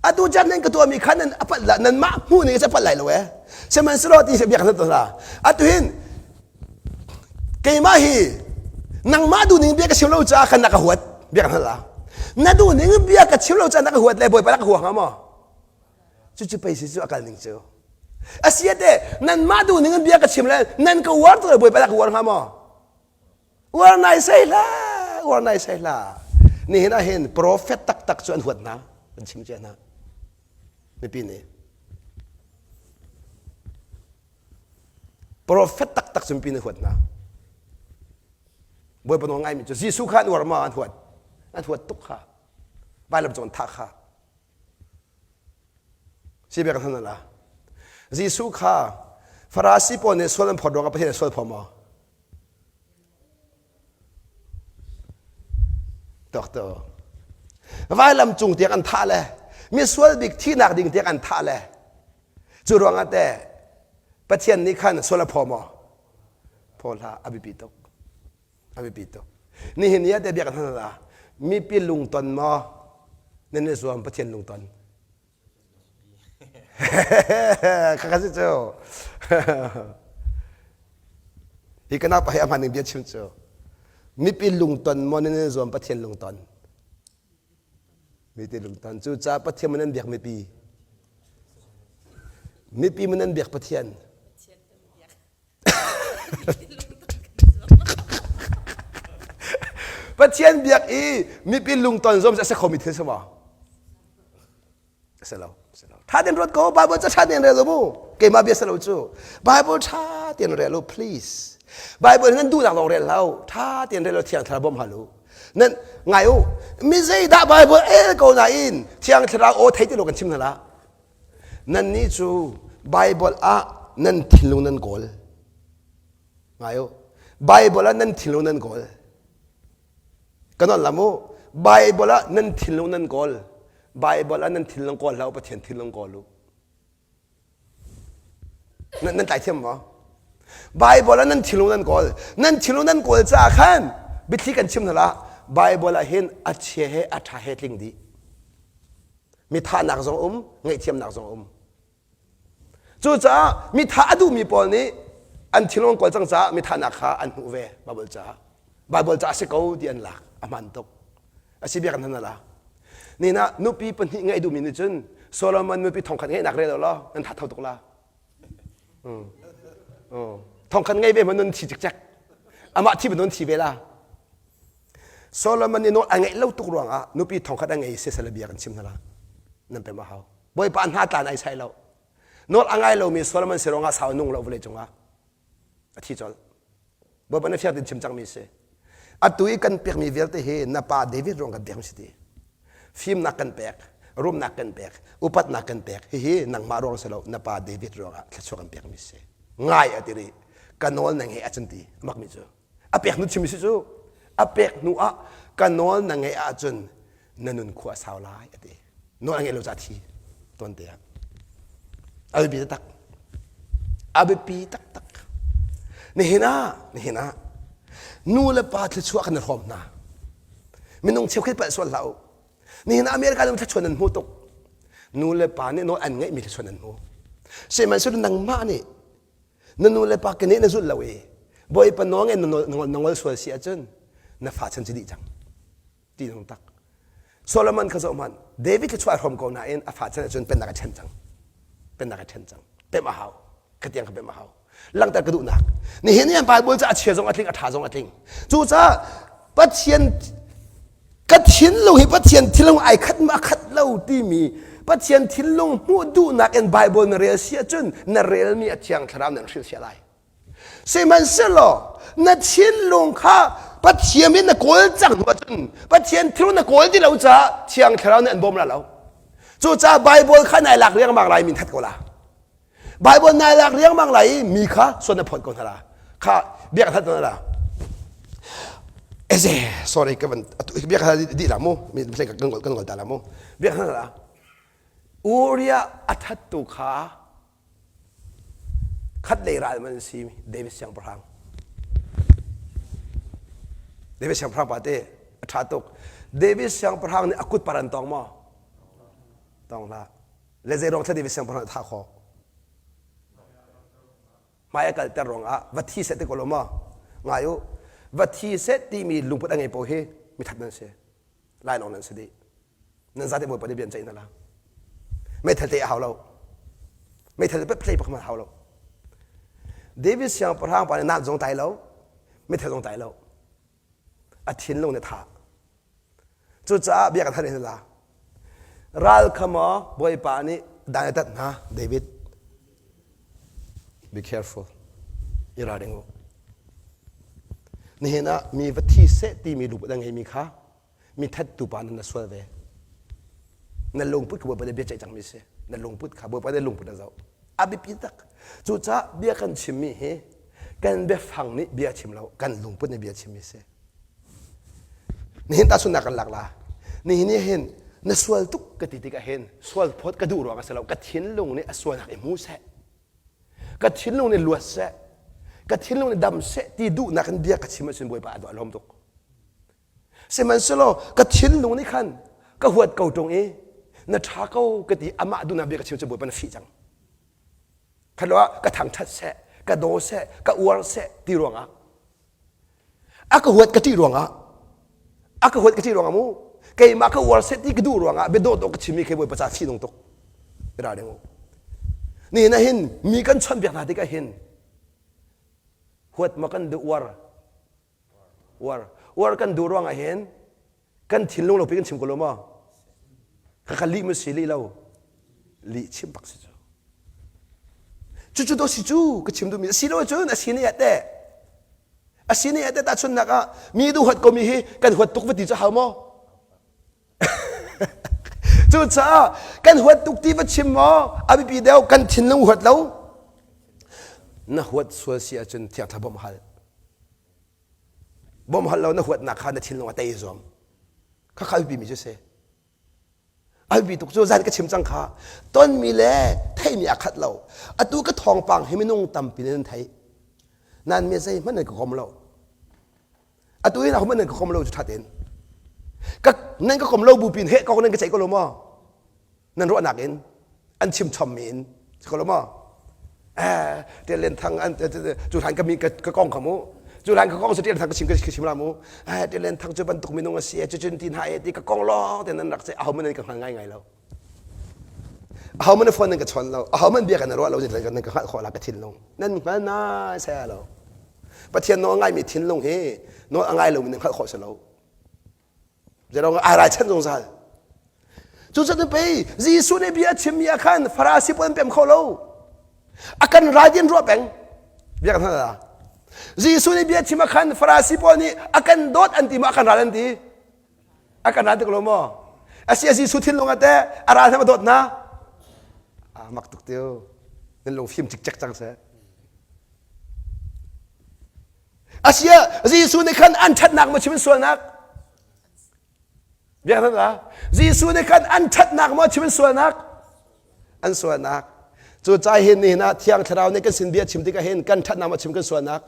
Atu chan nan ka tuahmi kha nan a palh nanmah hmuh ning a palh lai lo ee. Sihmanhsehlaw ti bia kan hna. Atu hin keimah hi nangmah duh ning bia ka chim lo caah khan na ka huat bia kan hal Na duh ning bia ka chim lo caah na ka huat le Bawipa na ka hua hnga maw? Cucu pei si cu a kal ning cu. Asiate nanmah duh ning bia ka chim le nan ka uar tuk le Bawipa na ka uar hnga maw? Uar nai sei hlah, uar nai sei hlah. Nihin ah hin prophet taktak cu an huat hna, an chim cia hna. Mipi nih. Prophet taktak cu mipi nih huat hna. Bawipa nawl ngaimi cu Jesuh kha an uar ma an huat. An huat tuk kha. Vailam cung an thah kha. Si bia kan hman la. Jesuh kha Farasi pawl nih sual an phawt ruangah Pathian sual phaw maw? Doctor. Vailam cung tiang an thah le misual bik thihnak ding tiang an thah le cu ruangah teh Pathian nih khan sual a phaw maw? Phaw hlah a biapi tuk. A biapi tuk. Nihin ni ah teh bia kan hman la mipi lungton maw nan i zuam Pathian lungton? Khakha si cu. Hi ka napa hi a hman ning bia chim cu. Mipi lungton maw nan i zuam Pathian lungton. Mipi lungton. Cu ca Pathian maw nan biak mipi. Mipi maw nan biak Pathian. Pathian biak i mipi lungton zong a si khomi thil si maw? A si lo. Tha tein ruat ko. Bible ca tha tein rel u mu. Keimah bia si lo cu. Bible tha tein rel u please. Bible nan duhnak lawng rel hlah u. Tha tein rel u Thiang Thlarau bawmh hal u. Nan ngai u. Mi zeidah Bible el ko nain Thiang Thlarau aw thei ti lo kan chim hna lah. Nannih cu Bible ah nan thinlung nan kawl. Ngai u. Bible ah nan thinlung nan kawl. Kan on lam u. Bible ah nan thinlung nan kawl. Bible ah nan thinlung kawl hlah u, Pathian thinlung kawl u. Nan, nan tlai thiam maw? Bible ah nan thinlung nan kawl. Nan thinlung nan kawl caah khan biathli kan chim hna lah. Bible ah hin a chia he a ṭha he tling dih. Mi thahnak zong um, ngaihthiamnak zong um. Cucaah mi thah a duhmi pawl nih an thinlung kawl cang caah mi thahnak kha an hmuh ve Bible caah. Bible caah si ko ti an lak. A hmaan tuk. A si bia kan hman la. Nina nupi pahnih ngeih duhmi nih cun Solomon nupi thongkhat ngeihnak rel law nan tha tho tuk la. Thongkhat ngei ve hmanh nun thi cikcek. Amah thi nun thi ve la. Solomon nih nawl a ngeih lo tuk ruangah nupi thongkhat a ngei sisala bia kan chim hna la. Nan pem a hau. Bawipa hna tlan ai sai lo. Nawl a ngai lomi Solomon si ruangah sau nung lo vawlei cungah a thi colh. Bawipa na fiang tin chim cangmi si. Atu i kan pekmi vialte hi na pa David ruang kan pek si ti. Fimnak kan pek, rumnak kan pek, upatnak kan pek. Hihi nangmah ruang si lo, na pa David ruangah thluachuah kan pekmi si. Ngai a ti rih. Ka nawl na ngeih ahcun ti. A makmi cu. A pek hnu chim si cu. A pek hnu ah ka nawl na ngeih ahcun na nun khua a sau lai a ti. Nawl a ngeih lo ca thi tuan te ah. A biapi taktak. A biapi taktak. Nihin ah, nihin ah, nu le pa thluachuah kan i hrawm hna. Minung cheukhat palh sual hlah u. Nihin ah America ram thluachuah nan hmu tuk. Nu le pa nih nawl an ngeihmi thluachuah nan hmu. Sihmanhsehlaw nangmah nih na nu le pa keneh na zulh lo i Bawipa nawl ngeih na ngol sual si ahcun na fa chan cu dih cang. Ti nung tak. Solomon kha zoh hmanh David thluachuah hrawm ko nain a fa chan ahcun pennak a ṭhen cang. Pennak a ṭhen cang. Pemh a hau. Khatiang kha pemh a hau. Langhter ka duhnak. Nihin ni an Bible cu a chia zong a tling, a ṭha zong a tling. Cucaah Pathian ka thinlung hi Pathian thinlung ai khat ma khat lo timi Pathian thinlung hmuh duhnak in Bible na rel si ahcun na relmi a thiang thlarau nan hrilh sia lai. Sihmanhsehlaw na thinlung kha Pathian in na kawl cang hnu ahcun Pathian thinlung na kawl ti lo caah Thiang Thlarau nih an bawm la lo. Cucaah Bible kha nai lak riangmang lai min that ko la. Bible nai lak riangmang lai i mi kha suan na phawt ko hna la. Kha biak that hna la. Eze sorry ka van biak kha di la mu mi kan kan ngol ta la mu. Biak hna la. Uriah a thattu kha khat lei ral man si David siangpahrang. David siangpahrang pa te a ṭha tuk. David siangpahrang nih a kut par an tong maw? Tong hlah. Le zei ruang thla David siangpahrang a thah khawh? Hmai a kalter ruangah va thi seh ti ko lo maw? Ngai u. Va thi seh timi lungput a ngei paoh hi mithat nan si. Lainawng nan si dih. Nan zate Bawipa nih bia an ceih hna la. Meithal te a hau lo. Meithal te play pakhat hau lo. David siangpahrang pa nih nak zong tai lo, meithal zong tai lo. A thinlung nih tha. Cucaah bia kan hal la. Ral kha maw Bawipa nih dan a tat hna David. Be careful. I ralring u. Nihin ah mi va thi seh timi lungput a ngeimi kha mi thattu pa nan na sual ve. Na lungput kha Bawipa nih bia ceih cangmi si. Na lungput kha Bawipa nih lungput a zoh. A biapi tak. Cucaah bia kan chimmi hi kan biafang nih bia chim lo, kan lungput nih bia chimmi si. Nihin tahchunhnak kan lak la. Nihin ni hin na sual tuk ka ti tikah hin sual phawt ka duh ruang a si lo. Ka thinlung nih a sualnak i hmu seh. Ka thinlung nih luat seh. Ka thinlung nih dam seh ti duhnak in bia ka chim ahcun Bawipa a duh a lawm tuk. Sihmanhsehlaw ka thinlung nih khan ka huat ko ṭung i na ṭha ko ka ti amah duhnak bia ka chim cu Bawipa na fih cang. Khat lo ah ka thangṭhat seh, ka daw seh, ka uar seh ti ruangah a ka huat ka ṭih ruangah a ka huat ka ṭih ruangah mu keimah ka uar seh ti ka duh ruangah bia dawh dawh ka chimmi khi Bawipa ca fih nung tuk. Ira ding u. Nihin ah hin mi kan chawnhbiak hna tikah hin huat ma kan duh uar Uar. Uar kan duh ruangah hin kan thinlung lo pi kan chim ko lo maw? Ka ka lih mu si lih lo. Lih chim bak si cu. Cucu do si cu ka chim duhmi si lo cun a si nih teh. A si nih teh tahchunhnak ah mi duh huat komi hi kan huat tuk va ti cu hau maw? Cucaah kan huat tuk ti va chim maw a biapi deuh kan thinlung huat lo na huat sual si ahcun thiang thla bawmh hal bawmh hal lo na huatnak kha na thinlung a tei zuam kha kha biapi mi cu si a biapi tuk cu zan ka chim cang kha tonmi le theihmi a khat lo atu ka thawngpang hi minung tampi nan thei nan mi zeihmanh nan ka kom lo atu hin ahohmanh nan ka kom lo cu ṭha tein ka nan ka kom lo bu pin heh kong nan ka ceih ko lo maw nan ruahnak in an chim chommi in si ko lo maw eh Tian Lian Thang an cu hlan ka mi ka kong kha mu cu hlan ka kong cu Tian Thang ka chim ka chim la mu eh Tian Lian Thang cu bantuk minung a si e cu cun ti hna e ti ka kong lawng te nan rak ce ahohmanh nan ka hngal ngai ngai lo ahohmanh phone nan ka chawn lo ahohmanh bia kan ruah lo nan ka hngalh khawh la ka thinlung nan hngal nai saya lo Pathian nawl a ngaimi thinlung hi nawl a ngai lomi nan hngalh khawh si lo. Zeirong ai rai chan zungzal. Cucaah pei Jesuh nih bia a chimmi ah khan Farasi pawl an pem kho lo. A kan rai din ruah peng. Bia kan hngal Jesuh nih bia chim ah khan Farasi pawl nih a kan dawt an ti maw a kan ral an ti? A kan ral tik lo maw? Asi a Jesuh thinlung ah teh a ral hna ma dawt hna? Ah mak tuk tiu. Nan lung fim cikcek cang seh. Asia Jesuh nih khan an ṭhatnak maw chim in sualnak? Biak hna Jesuh nih khan an ṭhatnak maw chim in sualnak? An sualnak. Cu cai hin nihin ah Thiang Thlarau nih kan sin bia chim tikah hin kan ṭhatnak maw chim kan sualnak?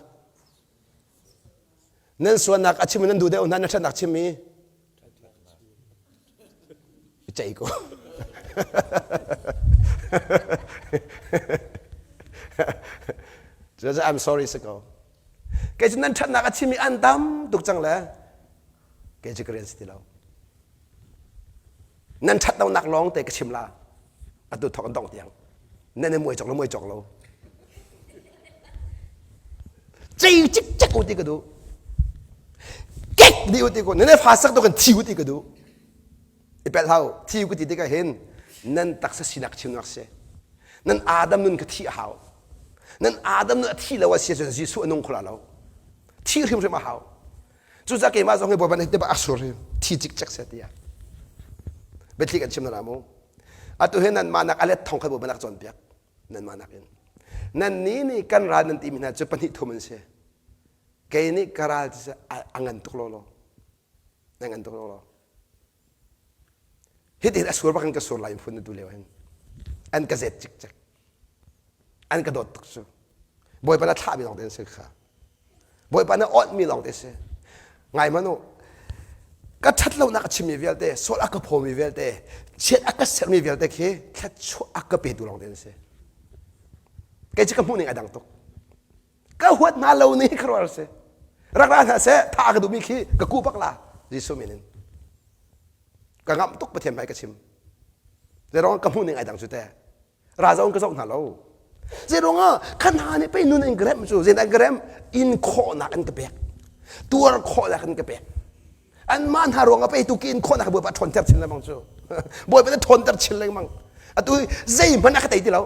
Nan sualnak a chim in nan duh deuh hna nan ṭhatnak chim i Ceih ko. Cucaah I'm sorry si ko. Kei cu nan ṭhatnak a chimi an tam tuk cang le kei cu ka rian si ti lo. Nan ṭhat lonak lawng te ka chim la. Atu thawk an dongh tiang. Nan i muai cawk lo muai cawk lo. Cei cikcek u ti ka duh. Kek di u ti ko. Nan fa sak to kan thi u ti ka duh. I pel hau thi u ka ti tikah hin nan taksa sinak chimnak si. Nan Adam nun ka thi a hau. Nan Adam nun a thi lo a si ahcun Jesuh a nung kho la lo. Thi hrimhrim a hau. Cucaah keimah zong hi Bawipa nih tiba a sur hi thi cikcek seh tiah. Biathli kan chim na mu. Atu hi nanmah nak a let thong khat Bawipa nak cawnpiak nanmah nakin. Nannih nih kan ral nan timi hna cu pahnih thum an si. Kei nih ka ral cu a ngan tuk lawlaw. Na ngan tuk lawlaw. Hitin a sur bak in ka sur lai phun tu lio hin. An ka zet cikcek. An ka dawt tuk cu. Bawipa na thlahmi lawng te an si kha. Bawipa na awtmi lawng te si. Ngai hmanh u. Ka ṭhat lonak a chimmi vialte, sual a ka phawmi vialte, chiat a ka sermi vialte khi thluachuah a ka petu lawng te an si. Kei cu ka hmuh ning a dang tuk. Ka huat hna lo ni ka rual si. Rak ra hna seh, tha ka duhmi khi ka ku bak la. Jesuh min in. Ka ngamh tuk Pathian hmai ka chim. Zeirong ka hmuh ning ai dang cu te. Ra zong ka zoh hna lo. Zeiruangah kha hna nih pei nun in ka remh cu zein an ka remh in khawhnak an ka pek. Tuar khawhnak an ka pek. Anmah hna ruangah pei tu ki in khawhnak Bawipa ṭhawnter chin lengmang cu. Bawipa na ṭhawnter chin lengmang. Atu zeihmanh a ka tei ti lo.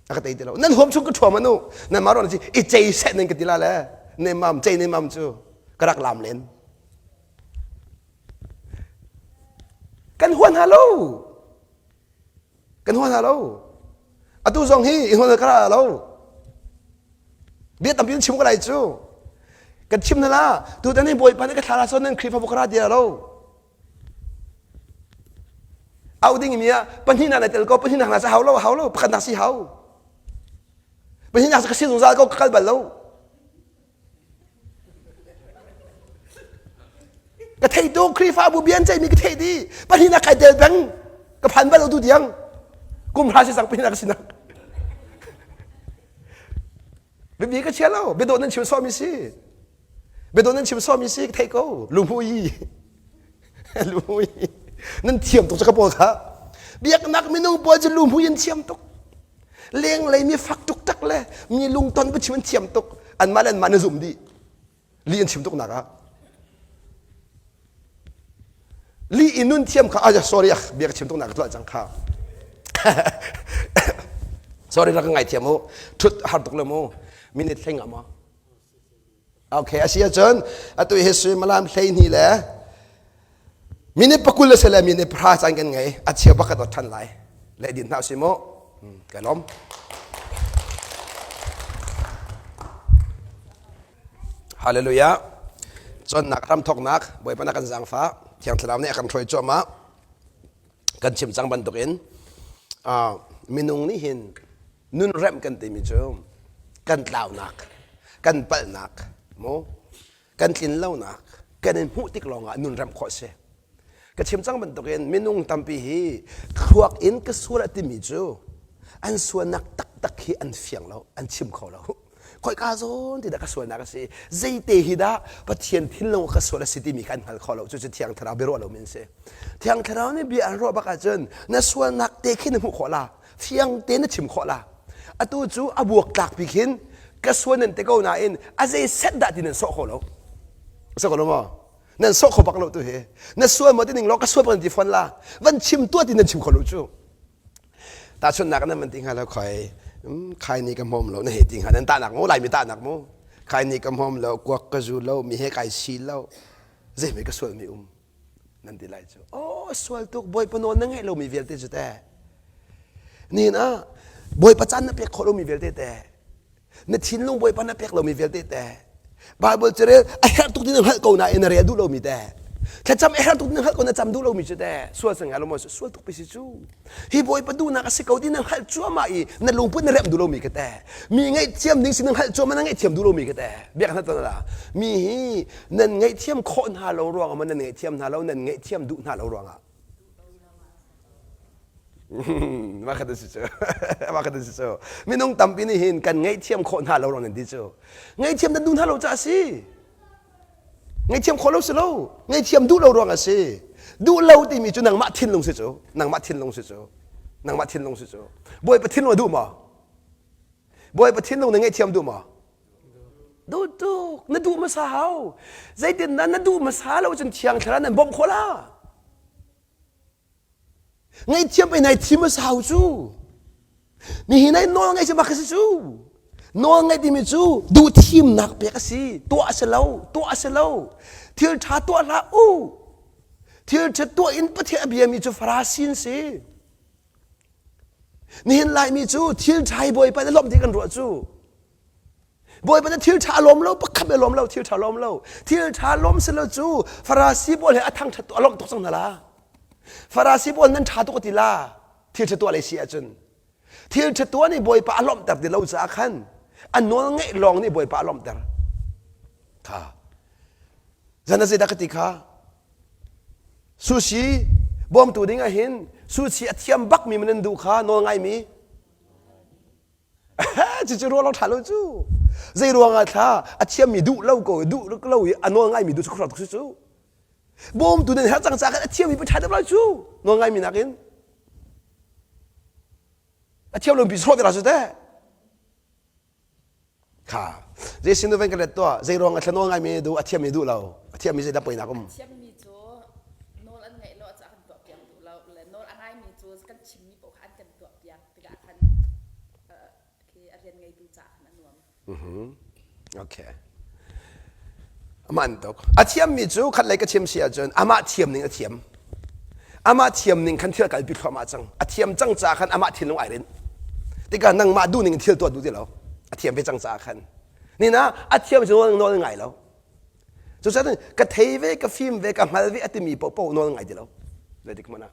A ka tei ti lo. Nan huam chung ka ṭhuam anu. Nan mah ruang ci i cei seh nan ka ti la le. Ne mam cei ne mam cu ka rak lam len. Kan hua hna lo. Kan hua hna lo. Atu zong hi i hua ka ra lo. Bia tampi in chim ko lai cu. Kan chim hna la. Tutan hi Bawipa nih ka thla la sawn nan Khrihfabu ka ra ti lo. Au ding mi ah pahnihnak na tel ko pahnihnak na sa hau lo hau lo pakhatnak si hau. Pahnihnak ka si zungzal ko ka kal bal lo. Ka thei tuk Khrihfabu bia an ceihmi ka theih dih. Pahnihnak kai tel peng. Ka phan bal lo tu tiang. Kum hra si cang pahnihnak ka sinak. Biapi ka chia lo. Biadawh nan chim sawhmi si. Biadawh nan chim sawhmi si ka thei ko. Lumui. Lumui. Nan thiam tuk cu ka pawl kha. Biaknak minung pawl cu lumui an thiam tuk. Lenglei mi fak tuk tak le mi lungton biachim an thiam tuk. Anmah le anmah na zum dih. Li an chim tuk nak ah. Li in nun thiam kha ah sorry ah bia ka chim tuk nak ka tuah cang kha. sorry rak ka ngaithiam u. Thut har tuk le mu. Minute hleng ah maw? Okay, a si ahcun atu hi suimilam 12 le minute pakul le sele minute pahra caan kan ngei. A cheu bak ka dot ṭhan lai. Le din hna usih mu. Ka lawm. Hallelujah. Cawnnak hramthawknak Bawipa na kan zaangfah. Thiang Thlarau nih a kan hruai cuahmah. Kan chim cang bantukin uh, minung nih hin nun remh kan timi cu kan tlaunak, kan palhnak, mu kan tlinlonak kan in hmuh tik lawngah nun remh khawh a si. Ka chim cang bantukin minung tampi hi thluak in ka sual a timi cu an sualnak taktak hi an fiang lo, an chim kho lo. Khoika zawn ti dah ka sualnak a si, zeite hi dah Pathian thinlung ka sual a si timi kha an hngal kho lo. Cucu Thiang Thlarau biaruah lomi an si. Thiang Thlarau nih bia an ruah bak ahcun na sualnak te khi na hmuh khawh la, fiang te na chim khawh la. Atu cu a buak tlak pi khin ka sual nan te ko nain a zei set dah ti nan sawh kho lo. Sawh kho lo maw? Nan sawh kho bak lo tu hi. Na sual maw ti ning law ka sual bak nan ti fawn la. Van chim tuah ti nan chim kho lo cu. Tahchunhnak nan van ti hnga lo khoi. Khai ni ka hmawm lo na hei ti hnga nan tahnak mu Laimi tahnak mu. Khai ni ka hmawm lo kuak ka zu lo mi he kai si lo. Zeihmai ka sual mi um. Nan ti lai cu. Oh sual tuk Bawipa nawl na ngaih lomi vialte cu teh. Nihin ah Bawipa caan na pek khawh lomi vialte teh. Na thinlung Bawipa na pek lomi vialte teh. Bible cu rel a herh tuk ti na hngalh ko nain na rel duh lomi teh. Thlacam a herh tuk ti na hngalh ko na cam duh lomi cu teh. Sual sang lo maw sual tuk pi si cu. Hi Bawipa duhnak a si ko ti na hngalh cuahmah i na lungput na remh duh lomi ka teh. Mi ngaihthiam ding si na hngalh cuahmah na ngaihthiam duh lomi ka teh. Biak na ton la. Mi hi nan ngaihthiam khawh hna lo ruangah maw nan ngaihthiam hna lo nan ngaihthiam duh hna lo ruangah Mah khat si cu. Mah khat si cu. Minung tampi nih hin kan ngaihthiam khawh hna lo ruang nan ti cu. Ngaihthiam nan duh hna lo caah a si. Ngaihthiam khawh lo si lo. Ngaihthiam duh lo ruang a si. Duh lo timi cu nangmah thinlung si cu. Nangmah thinlung si cu. Nangmah thinlung si cu. Bawipa thinlung a duh maw? Bawipa thinlung na ngaihthiam duh maw? Duh tuk. Na duh hmasa hau. Zeitindah na duh hmasa lo cun Thiang Thlarau nan bawmh khawh la? Ngaihthiam pei nai thim a sau cu. Nihin ai nawl ngaih si bak a si cu. Nawl ngaih timi cu duh thimnak pek a si. Tuah a si lo. Tuah a si lo. Thil ṭha tuah hlah u. Thil ṭha tuah in Pathian a biami cu Farasi an si. Nihin Laimi cu thil ṭha hi Bawipa nih lawmh ti kan ruah cu. Bawipa nih thil ṭha a lawm lo, pakhat a lawm lo, thil ṭha lawm lo. Thil ṭha lawm si lo cu Farasi pawl he a thangṭhat a lawmh tuk cang hna la. Farasi pawl nan ṭha tuk a ti la. Thil ṭha tuah lei si ahcun. Thil ṭha tuah nih Bawipa a lawmhter ti lo caah khan a nawl ngeih lawng nih Bawipa a lawmhter. Kha. Zan a zeidah ka ti kha? Sushi bawmtu ding ah hin sushi a thiam bakmi nan duh kha nawl ngaimi. Cucu ruah lo ṭha lo cu. Zei ruangah thla a thiammi duh lo ko duh lo i a nawl ngaimi duh cu khuaruah tuk si cu. Bawmtu nan herh cang caah khan a thiammi pa ṭha deuh lai cu nawl ngaimi nakin. A thiam lomi sawh te su teh. Kha zei sin ven ka let tuah zei ruang a thla nawl ngaimi duh a thiammi duh lo a thiammi zeidah poinak um. A thiammi cu nawl an ngaih lo caah kan tuah piak duh lo le nawl a ngaimi cu kan chimmi paoh kha an kan tuah piak tikah khan khi a rian ngeitu caah khan a nuam. Okay. Aman tuk. A thiammi cu khat lei ka chim si ahcun amah thiam ning a thiam. Amah thiam ning khan thil kalpi thluahmah cang. A thiam cang caah khan amah thinlung ai rinh. Tikah nangmah duh ning thil tuah duh ti lo. A thiam ve cang caah khan. Nina a thiam cu nawl nawl ngai lo. Cucaah ka thei ve, ka fim ve, ka hngal ve a timi paohpaoh nawl ngai ti lo. Zeitik hmanh ah.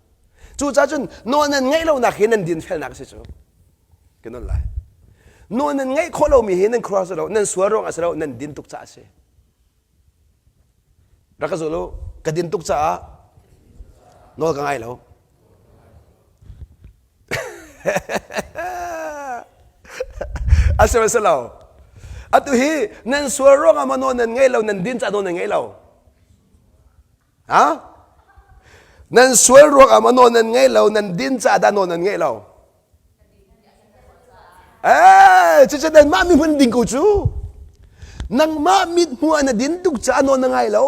Cucaah cun nawl nan ngaih lonak hi nan dinfelnak a si cu. Ka nawl lai. Nawl nan ngaih khawh lomi hi nan khuaruah si lo, nan sual ruangah si lo, nan din tuk caah a si. Rak ka zul u, ka din tuk caah nawl ka ngai lo. A si si lo. Atu hi nan sual ruangah maw nawl nan ngei lo, nan din caah nawl nan ngei lo. Ha? Nan sual ruangah maw nawl nan ngei lo, nan din caah dah nawl nan ngeih lo. Eh, cucu nanmah mithmuh ding ko cu. Nangmah mithmuh ah na din tuk caah nawl na ngai lo.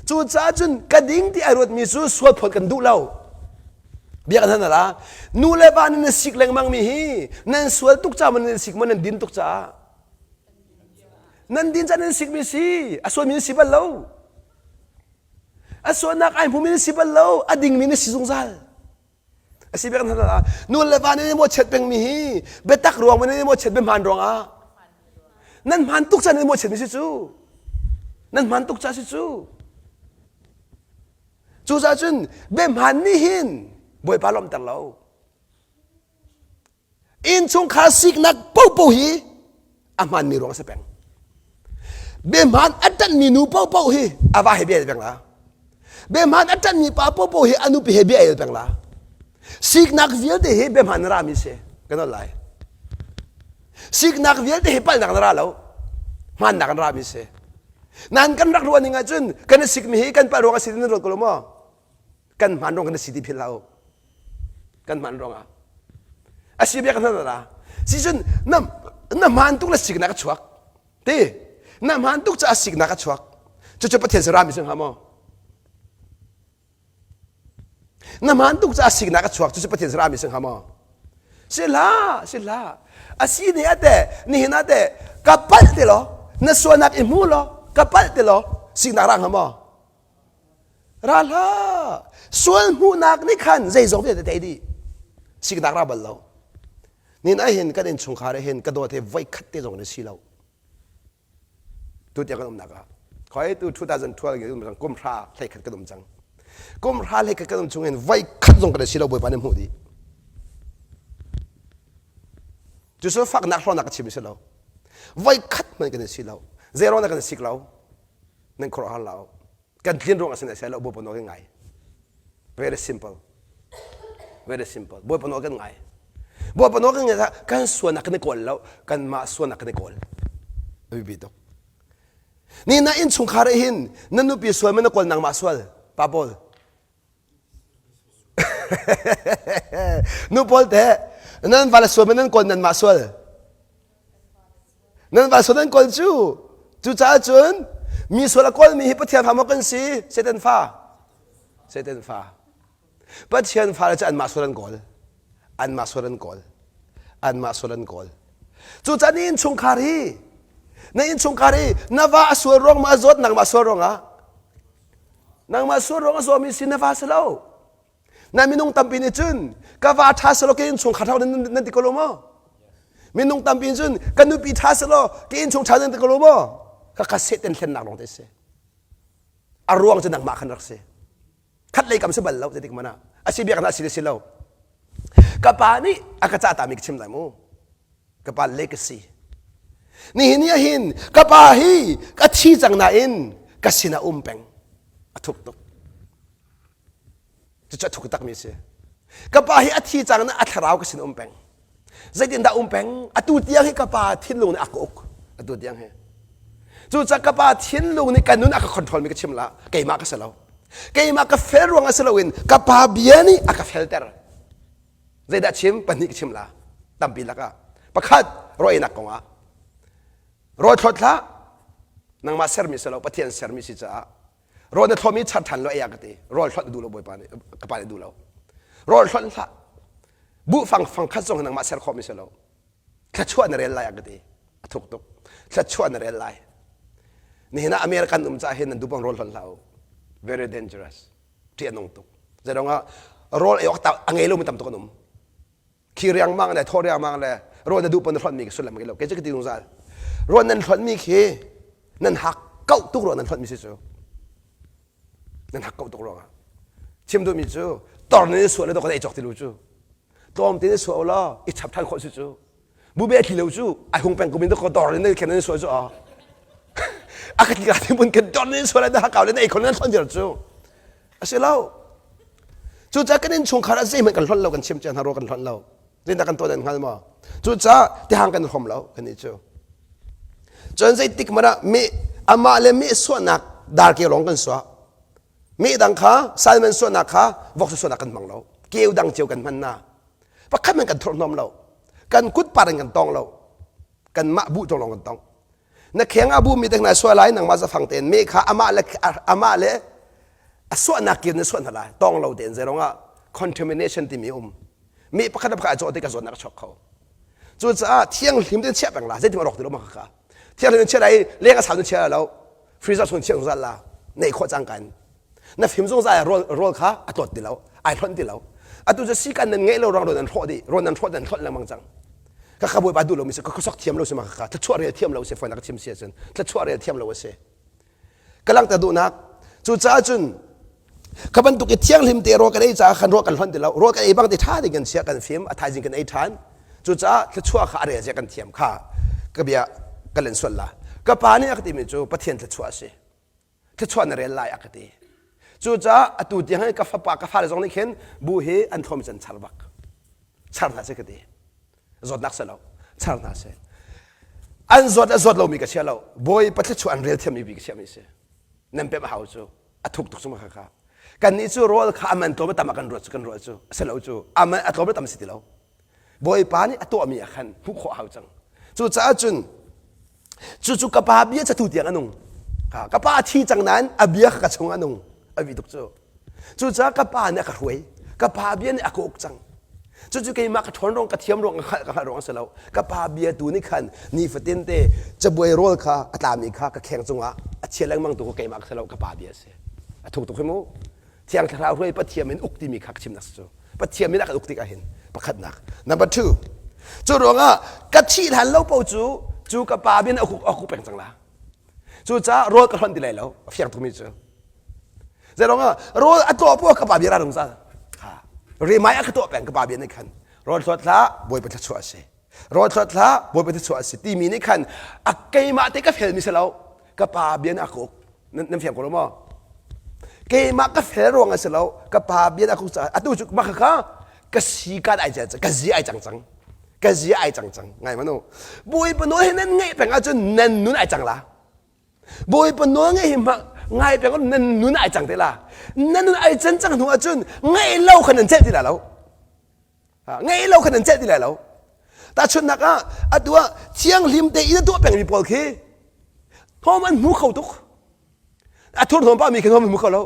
Cucaah cun ka ding ti ai ruatmi cu sual phawt kan duh lo. Bia kan hal la. Nu le va nan sik lengmang mi hi nan sual tuk caah maw nan sik maw nan din tuk caah. Nan din caah nan sikmi si. A sualmi nan si bal lo. A sualnak ai hmumi nan si bal lo. A dingmi na si zungzal. A si bek hna nu le va nan i mawhchiat pengmi hi biatak ruang nan i mawhchiat biahmaan ruangah nan hmaan tuk ca nan i mawhchiatmi si cu nan hmaan tuk ca si cu cucaah cun biahmaan nih hin Bawipa lawmhter lo Innchungkhar siknak paohpaoh hi a hmaanmi ruang a si peng. Biahmaan a ṭanhmi nu paohpaoh hi a va he bia el peng la. Biahmaan a ṭanhmi pa paohpaoh hi a nupi he bia el peng la. Siknak vialte hi biahmaan na rami si. Kan ol lai. Siknak vialte hi palhnak na ra lo. Hmaannak na rami si. Nan kan rak ruah ning ahcun kan i sikmi hi kan palh ruang a si ti nan ruat ko lo maw? Kan hmaan ruang kan si ti philh hlah u. Kan hmaan ruangah. A si bia kan hna ra. Si cun na na hmaan tuk le siknak a chuak. Ti na hmaan tuk caah siknak a chuak. Cucu Pathian si rami si hnga maw? Na hmaan tuk caah siknak a chuak. Cucu Pathian si rami si hnga maw? Si hlah, si hlah. A si ni ate, nihin ate, ka palh ti law, na sualnak i hmu law, ka palh ti law, siknak ra hnga maw? Ra hlah. Sual hmuhnak nih khan zeizong vialte tei dih. Siknak ra bal lo. Nin ah hin kan innchungkhar ah hin ka dawt he voi khat te zong na si lo. Tu tiang kan umnak ah. Khoi tu 2012 kan um cang kum hra hlei khat kan um cang. Kum hra hlei khat kan um chung hin voi khat zong kan si lo Bawipa nih hmuh dih. Cu sul faknak hrawnak ka chim si lo. Voi khat hmanh kan si lo. Zero na kan sik lo. Nan khuaruah har lo. Kan tlin ruang a si na lo Bawipa nawl kan ngai. Very simple. Very simple. Bawipa nawl kan ngai. Bawipa nawl kan ngai kan sualnak kan i kawl lo. Kanmah sualnak kan i kawl. A biapi tuk. Ni na innchungkhar ah hin na nupi sual ma na kawl nangmah sual pa pawl. Nu pawl teh nan val sual ma nan kawl nanmah sual. Nan va sual an kawl cu. Cucaah cun mi sual a kawlmi hi Pathian fa maw kan si? Satan fa. Satan fa. Pathian fa le cu anmah sual an kawl. Anmah sual an kawl. Anmah sual an kawl. Cucaah na innchungkhar hi na innchungkhar hi na va a sual ruang ma a zawt nangmah sual ruangah. Nangmah sual ruang a zawmi si na va si lo. Na minung tampi nih cun ka va ṭha selaw ka innchungkhar ṭha nan, nan ti ko lo maw? Minung tampi nih cun ka nupi ṭha selaw ka innchung ṭha nan ti ko lo maw? Ka ka sehten hlennak lawng te si. A ruang cu nangmah khan rak si. Khat lei kam si bal lo zeitik hmanh ah. A si biak na si le si lo. Ka pa nih a ka cah tami ka chim lai mu. Ka pa legacy. Nihin ni ahhin ka pa hi ka thi cang nain ka sinah um peng. A thuk tuk. Cucu a thuk takmi a si. Ka pa hi a thi cang na a thlarau ka sin um peng. Zeitindah um peng? Atu tiang hi ka pa thinlung nih a ka uk. Atu tiang hi. Cucaah ka pa thinlung nih ka nun a ka control mi ka chim la. Keimah ka si lo. Keimah ka fel ruang a si loin ka pa bia nih a ka felter. Zeidah chim? Pahnih ka chim la. Tampi lakah. Pakhat, rawinak kongah. Rawi thlawt hlah. Nangmah sermi si lo, Pathian sermi si caah rawl na thlawmi char ṭhan lo ei ah ka ti rawl hlonh duh lo bawipa nih ka pa nih duh lo rawl hlonh hlah buh fang fang khat zong nangmah ser khawhmi si lo thluachuah na rel lai ah ka ti a thuk tuk thluachuah na rel lai nihin ah American um caah hin nan duh bang rawl hlonh hlah u very dangerous ṭih a nung tuk zeidong ah rawl ei awk a ngei lomi tam tuk an um khi riangmang le thaw riangmang le rawl na duh pon na hlonhmi khi sullam ngei lo kei cu ka ti zungzal rawl nan hlonhmi khi nan hak kauh tuk ruang nan hlonhmi si cu nan hak kauh tuk ruangah chim duhmi cu tor nan i suah le dok ei cawk ti lu cu tlawm te in suah law i chap than khawh si cu bube a thli lo cu ai hung peng kum in dok dor in nan khen nan suah cu a a ka ti ka ti mun kan dor nan suah le na hakau le na ei khon nan hlon viar cu A si lo. Cucaah kan innchungkhar ah zeihmanh kan hlonh lo, kan chim cia hna rua kan hlonh lo. Zeidah kan tuah nan hngal maw? Cucaah tihang kan hrom lo kan nih cu. Cun zeitik hmanh ah mi amah le mi suahnak darkeu lawng kan suah. Mi dang kha salman suahnak kha voksa suahnak kan hmang lo. Keu dang cio kan hman na. Pakhat man kan thurhnom lo. Kan kut par in kan tong lo. Kanmah bu tong lawng kan tong. Na kheng a bumi te na suah lai nangmah zafang tein me kha amah le amah le a suahnak kir na suah hna lai tong lo tein zeirong ah contamination timi um me pakhat le pakhat a cawh tik a zawtnak a chuak kho cucaah thianghlim tein chiah peng la zeitin a rawk ti lo ma kha thianghlim in chiah lai leng a sau in chia lo freezer chung chiah zungzal la neih khawh cang kan na fim zungzal rawl rawl kha a tlawt ti lo ai hlonh ti lo atu cu sikan nan ngeih lo ruang rawl nan hrawh dih rawl nan hrawh nan hlonh lengmang cang ka ka bawipa duh lomi si ka khuasak thiam lo si ma ka thluachuah rel thiam lo si fawi ka chim si ahcun thluachuah rel thiam lo a si ka langhter duhnak cucaah cun kha bantuk i thianghlim te rawl kan ei caah khan rawl kan hlonh ti lo rawl kan ei bang ti ṭha tein kan chia kan fim a thaizing kan ei ṭhan cucaah thluachuah kha a rel zia kan thiam kha ka bia ka len sual la ka pa nih a ka timi cu Pathian thluachuah a si thluachuah na rel lai a ka ti cucaah atu tiang hi ka fapa ka fale zong nih khin bu hi an thawm can char bak char hna seh ka ti zawtnak si lo char hna seh an zawt le zawt lomi ka chia lo bawi pathluachuah an rel thiammi bi ka chiahmi si nan pem a hau cu a thuk tuk cu ma kha kha kannih cu rawl kha aman tlawm tam ah kan ruat cu kan ruat cu a si lo cu aman a tlawm tam si ti lo Bawipa nih a tuahmi ah khan hmuh khawh hau cang. Cucaah cun cucu ka pa bia catu tiang a nung. Ka pa a thi cang nain a bia kha ka chung a nung. A bi tuk cu. Cucaah ka pa nih a ka hruai. Ka pa bia nih a ka uk cang. Cucu keimah ka ṭhawn ruang ka thiam ruang ka hngalh ka hngalh ruang a si lo. Ka pa bia tu nih khan nifatin te cabuai rawl kha a tlami kha ka kheng cungah a chia lengmang tu kha keimah ka si lo ka pa bia a si. A thuk tuk hi mu. Thiang Thlarau hruai Pathian min uk timi kha ka chimnak cu Pathian min a kan uk tikah hin pakhatnak number two cu ruangah ka thih hlan lo po cu cu ka pa bin a uk peng cang la cucaah rawl ka hlonh ti lai lo a fiang tukmi cu zeiruangah rawl a tuah po ka pa bia ra zungzal rimai a ka tuah peng ka pa bia nih khan rawl hlawt hlah bawipa thluachuah a si rawl hlawt hlah bawipa thluachuah a si timi nih khan a keimah te ka felmi si lo ka pa bia nih a ka uk nan fiang ko lo maw keimah ka fel ruang a si lo ka pa bia dah caah atu cu mah kha ka si kan ai cang ka zi ai cang cang ka zi ai cang cang ngai manu bawipa nawl hi nan ngaih peng ahcun nan nun ai cang la bawipa nawl ngaih hi ngai peng nan nun ai cang te la nan nun ai can cang hnu ahcun ngaih lo kha nan celh ti la lo Ngeih lo kha nan celh ti lai lo. Tahchunhnak ah atu ah thianghlim tein a tuah pengmi pawl khi hnawm an hmu kho tuk. A thurhnawm pahmi khi hnawm an hmu kho lo.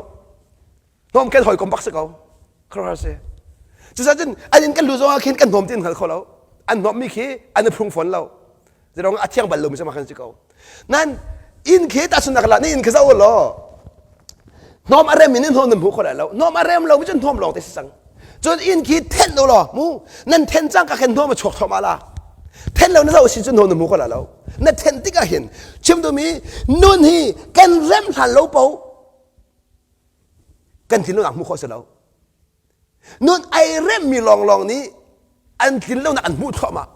Hnawm kan hawikom bak si ko. Khuaruahhar si. Cucaah cun an inn kan lu zong ah khin kan hnawm ti an hngal kho lo. An hnawmmi khi an i phrung fawn lo. Zeirong a thiang bal lomi cu mah khan si ko. Nan inn khi tahchunhnak lah na inn khi zoh law. Hnawm a rem in hnawm nan hmu kho lai lo. Hnawm a rem lo cun hnawm lawng te si cang. Cun inn khi thenh lo law mu nan then cang ka khin hnawm a chuak thluahmah la. Then lo na zoh si cun hnawm na hmu kho lai lo. Na then tikah hin chim duhmi nun hi kan rem hlan lo po kan thinlung ah hmuh khawh si lo. Nun ai remmi lawnglawng nih an tlin lonak an hmuh thluahmah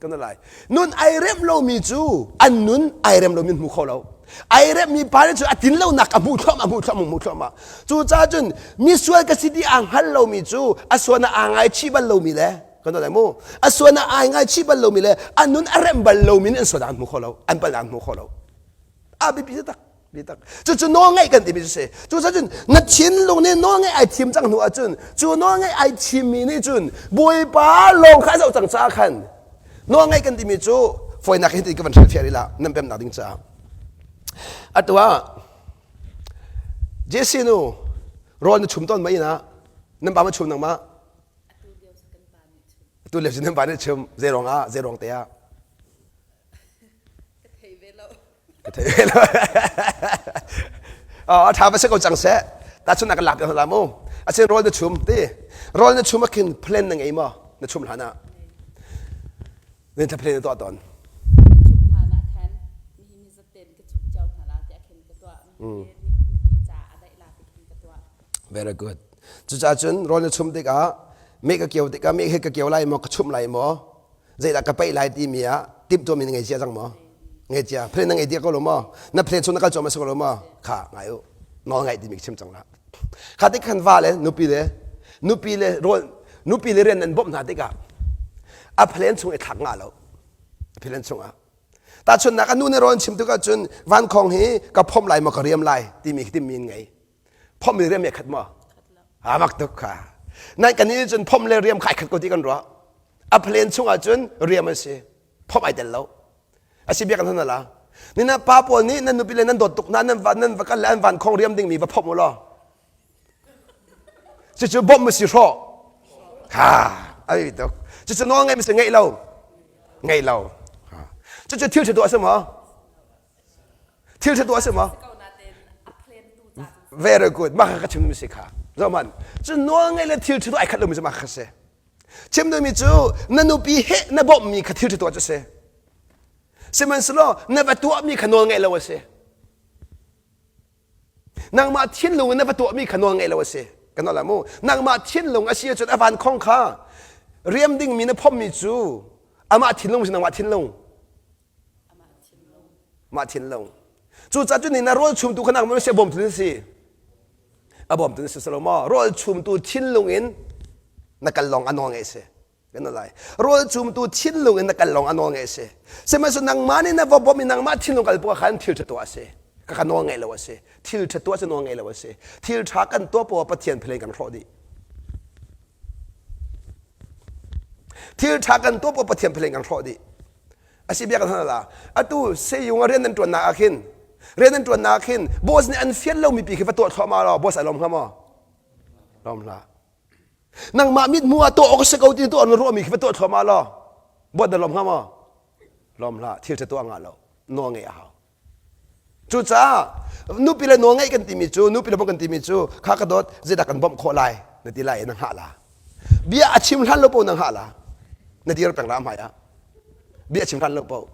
kan lai. Nun ai rem lomi cu an nun ai rem lomi an hmu kho lo. Ai remmi pa nih cu a tlin lonak a hmuh thluahmah hmuh thluahmah hmuh thluahmah. Cucaah cun misual ka si ti aa hngal lomi cu a suan ah aa ngaichih bal lomi le kan lai mu a suan ah aa ngaichih bal lomi le a nun a rem bal lomi nih an sual an hmu kho lo an palh an hmu kho lo. A biapi tak. Biatak. Cucu nawlngaih kan timi cu si. Cucun na thinlung nih nawlngaih ai thim cang hnu ahcun cu nawlngaih ai thimmi nih cun Bawipa lawng kha a zoh cang caah khan nawlngaih kan timi cu fawinak hi ka van hrilhfiah rih lah nan pemnak ding caah. Atu ah Jesse nu rawl na chum tawn ma inn ah nan pa ma chum nangmah? Atu lio cu nan pa nih chum zei ruang ah zei ruang te ah? Ka thei ve lo. Ka thei ve lo. Oh, a ṭha va si ko cang seh. Tahchun nak lak la mu. Asin rawl na chum ti. Rawl na chum ah khin plan na ngei maw? Na chum hlan ah. Nin thla plan na tuah tawn. Ka chum hlan ah khan nihin ni zaten ka chum cio hna la tiah khin ka tuah. Nihin ni ca a daih la ti khin ka tuah. Very good. Cucaah cun rawl na chum tikah meh ka kio tikah meh he ka kio lai maw ka chumh lai maw zeidah ka paih lai timi ah timhtuahmi na ngei cia cang maw ngei cia phren na ngei tia ko lo maw na phren chung na kal cuahmah si ko lo maw kha ngai u nawl ngaih timi chim cang la kha tik khan va le nupi le nupi le rawl nupi le rian nan bawmh hna tikah a phren chung i thlak nga lo a phren chung ah tahchunhnak a nu nih rawl chim tikah cun vankhong hi ka phomh lai maw ka riam lai timi timmi in ngei phomh le riam he khat maw a mak tuk kha nan kan nih cun phomh le riam kha ai khat ko ti kan ruah a plen chungah cun riam an si phomh ai tel lo a si bia kan hon la nina pa pawl nih nan nupi le nan dawt tuk hna nan va nan va kal le an van khong riam dingmi va phomh u law cucu bawmh ma si hrawh ha ai tuk cucu nawl ngeih ma si ngeih lo ngeih lo cucu thil ṭha tuah a si maw Thil ṭha tuah a si maw? Very good. Mah kha ka chim mi si kha. Zohman. Cu nawl ngeih le thil ṭha tuah ai khat lomi cu mah kha si. Chim duhmi cu na nupi he na bawmhmi kha thil ṭha tuah cu si. Sihmanhsehlaw na va tuahmi kha nawl ngeih lo a si. Nangmah thinlung in na va tuahmi kha nawl ngeih lo a si. Kan nawl mu. Nangmah thinlung a si ahcun a van khong kha riam dingmi na phommi cu amah thinlung si nangmah thinlung. Mah thinlung. Cucaah cun na rawl chumtu kha nangmah si a bawmtu na si. A bawmtu na si salo maw? Rawl chumtu thinlung in na kal lawng a nawl ngeih si. Kan lai. Rawl chumtu thinlung in na kal lawng a nawl ngeih si. Sihmanhsehlaw nangmah nih na va bawmh i nangmah thinlung kal puah khan thil ṭha tuah a si. Ka ka nawl ngeih lo a si. Thil ṭha tuah cu nawl ngeih lo a si. Thil ṭha kan tuah poah Pathian philin kan hrawh dih. Thil ṭha kan tuah poah Pathian philin kan hrawh dih. A si bia kan hal la. Atu seyung ah rian nan ṭuannak ah khin rian nan ṭuannak ah khin boss nih an fial lomi pi khi va tuah thluahmah law boss ai lawm hnga maw? Lawm hlah. Nangmah mithmuh ah tuah awk a si ko ti tuah na ruahmi khi va tuah thluahmah law boss na lawm hnga maw? Lawm hlah. Thil ṭha tuah ngah lo. Nawl ngeih a hau. Cucaah nupi le nawl ngeih kan timi cu nupi le bawmh kan timi cu kha ka dawt zeidah kan bawmh khawh lai na ti lai i na hngah la. Bia a chim hlan lo paoh na hngah la. Na dir peng la hmai ah. Bia a chim hlan lo paoh.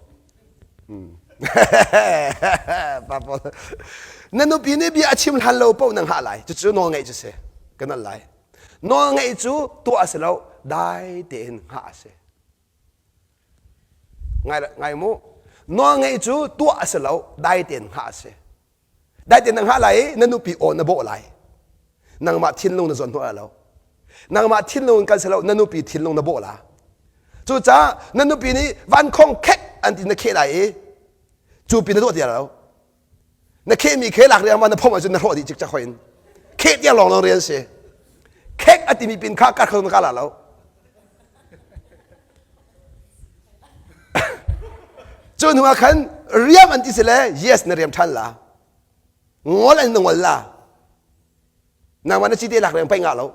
Na nupi nih bia a chim hlan lo paoh na hngah lai. Cucu nawl ngeih cu si. Kan al lai. Nawl ngeih cu tuah a si lo. Dai tein hngah a si. Ngai, ngai mu. Nawlngeih cu tuah a si lo, dai tein hngah a si. Dai tein na hngah lai i na nupi aw na bawh lai. Nangmah thinlung na zawn hnawh lai lo. Nangmah thinlung in kal si lo, na nupi thinlung na bawh la. Cucaah na nupi nih vankhong khek an ti na kheh lai i cu pi na tuah ti lo. Na khehmi khe lak riangmang na phomh ahcun na hrawh dih cikcek hoi in. Kheh tiang lawng lawng rian si. Khek a timi pin kha kar kho na ka la lo. Cu hnu ah khan riam an ti si le yes na riam ṭhan la. Ngol an na ngol la. Nangmah na cite lak riang pei ngah lo.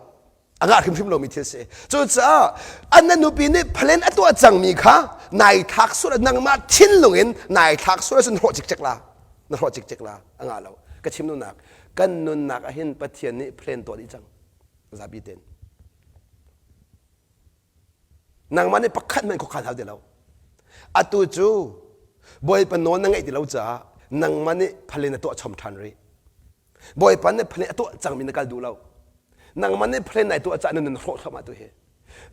A ngah hrimhrim lomi thil si. Cucaah an na nupi nih plan a tuah cangmi kha nai thlak sual nangmah thinlung in nai thlak sual ahcun hrawh cikcek la. Na hrawh cikcek la. A ngah lo. Ka chim duhnak kan nunnak ah hin Pathian nih plan tuah dih cang. Zapi ten. Nangmah nih pakhat hmanh khuakhan hau ti lo. Atu cu Bawipa nawl na ngaih ti lo caah nangmah nih phalin na tuah chom ṭhan rih. Bawipa nih phalin a tuah cangmi na kal duh lo. Nangmah nih phalin nai tuah caah na nun hrawh thluahmah tu hi.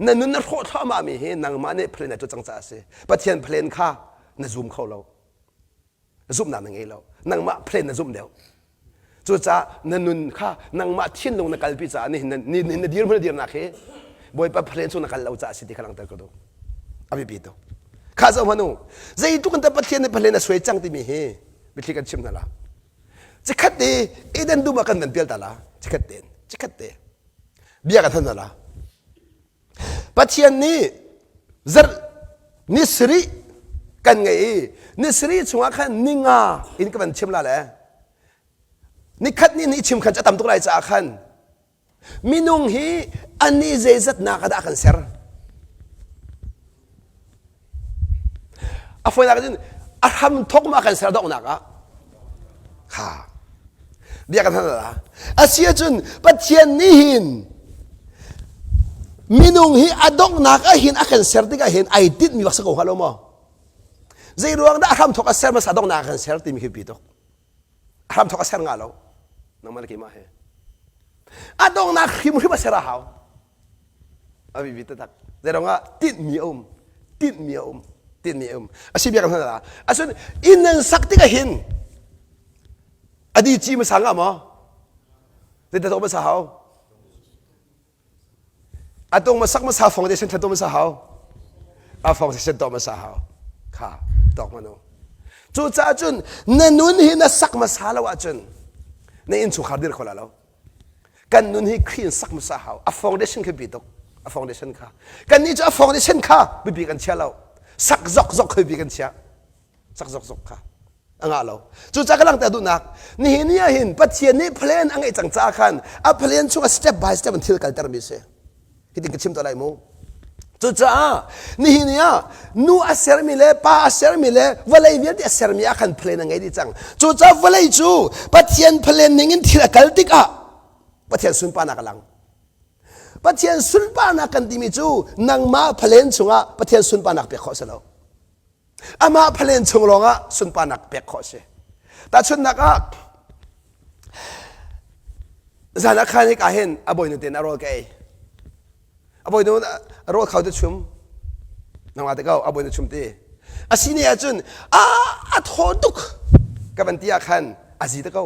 Na nun na hrawh thluahmah mi hi nangmah nih phalin nai tuah cang caah a si. Pathian phalin kha na zum kho lo. Zumhnak na ngei lo. Nangmah phalin na zumh deuh. Cucaah na nun kha nangmah thinlung na kalpi caah nihin na, nihin na dirhmun na dirnak hi Bawipa phalin chung na kal lo caah si ti kha langhter ka duh. A biapi tuk. Kha zoh hmanh u. Zeitluk in dah Pathian nih phalin a suai cang timi hi mitthli kan chim hna la. Cikhat te Eden dum ah kan van pial ta la. Cikhat te. Cikhat te. Bia kan hman hna la. Pathian nih zarh ni sarih kan ngei i ni sarih chungah khan ni nga in ka van chim la le nikhat ni ni chim khan cu a tam tuk lai caah khan minung hi ani zeizatnak ah dah kan ser A fawinak cun a hram thok ma kan ser donghnak ah kha bia kan hal la. A si ahcun Pathian nih hin minung hi a donghnak ah hin a kan ser tikah hin ai tinhmi bak si ko hnga lo maw? Zei ruang dah a hram thok a ser hmasa donghnak a kan ser timi khi pi tuk. A hram thok a ser nga lo. Nangmah le keimah he. A donghnak hrimhrim a ser a hau. A bibi taktak. Zeirong ah tinhmi a um. Tinhmi a um. Tinhmi a um. A si bia kan hna. Asun inn nan sak tikah hin adi ci hmasa nga maw? Zeidah tuah hmasa hau? A tung ma sak hmasa fong te sen thla hmasa hau. A fong se sen tuah hmasa hau. Kha tawk manu. Cucaah cun na nun hi na sak hmasa lo ahcun na innchungkhar dir kho la lo. Kan nun hi Khrih in sak hmasa hau. A foundation khi bi tuk. A foundation kha. Kan nih cu a foundation kha bipi kan chia lo. Sak zok zok khi bipi kan chia. Sak zok zok kha. A ngah lo. Cucaah ka langhter duhnak nihin ni ah hin Pathian nih plan a ngeih cang caah khan a plan chung ah step by step in thil kaltermi si. Hitin ka chim tuah lai mu. Cucaah nihin ni ah nu a sermi le pa a sermi le vawlei vialte a sermi ah khan plan a ngei dih cang. Cucaah vawlei cu Pathian plan ning in thil a kal tikah Pathian sunparnak a lang. Pathian sunparnak kan timi cu nangmah plan chungah Pathian sunparnak pek khawh a si lo. Amah phalen chung lawngah sunparnak pek khawh a si. Tahchunhnak ah zan ah khan hika hin a bawinu tein a rawl ka ei. A bawinu a rawl khau te chum. Nangmah te ko a bawinu chum ti. A si ne ahcun a a thaw tuk ka van ti ah khan a zi te ko.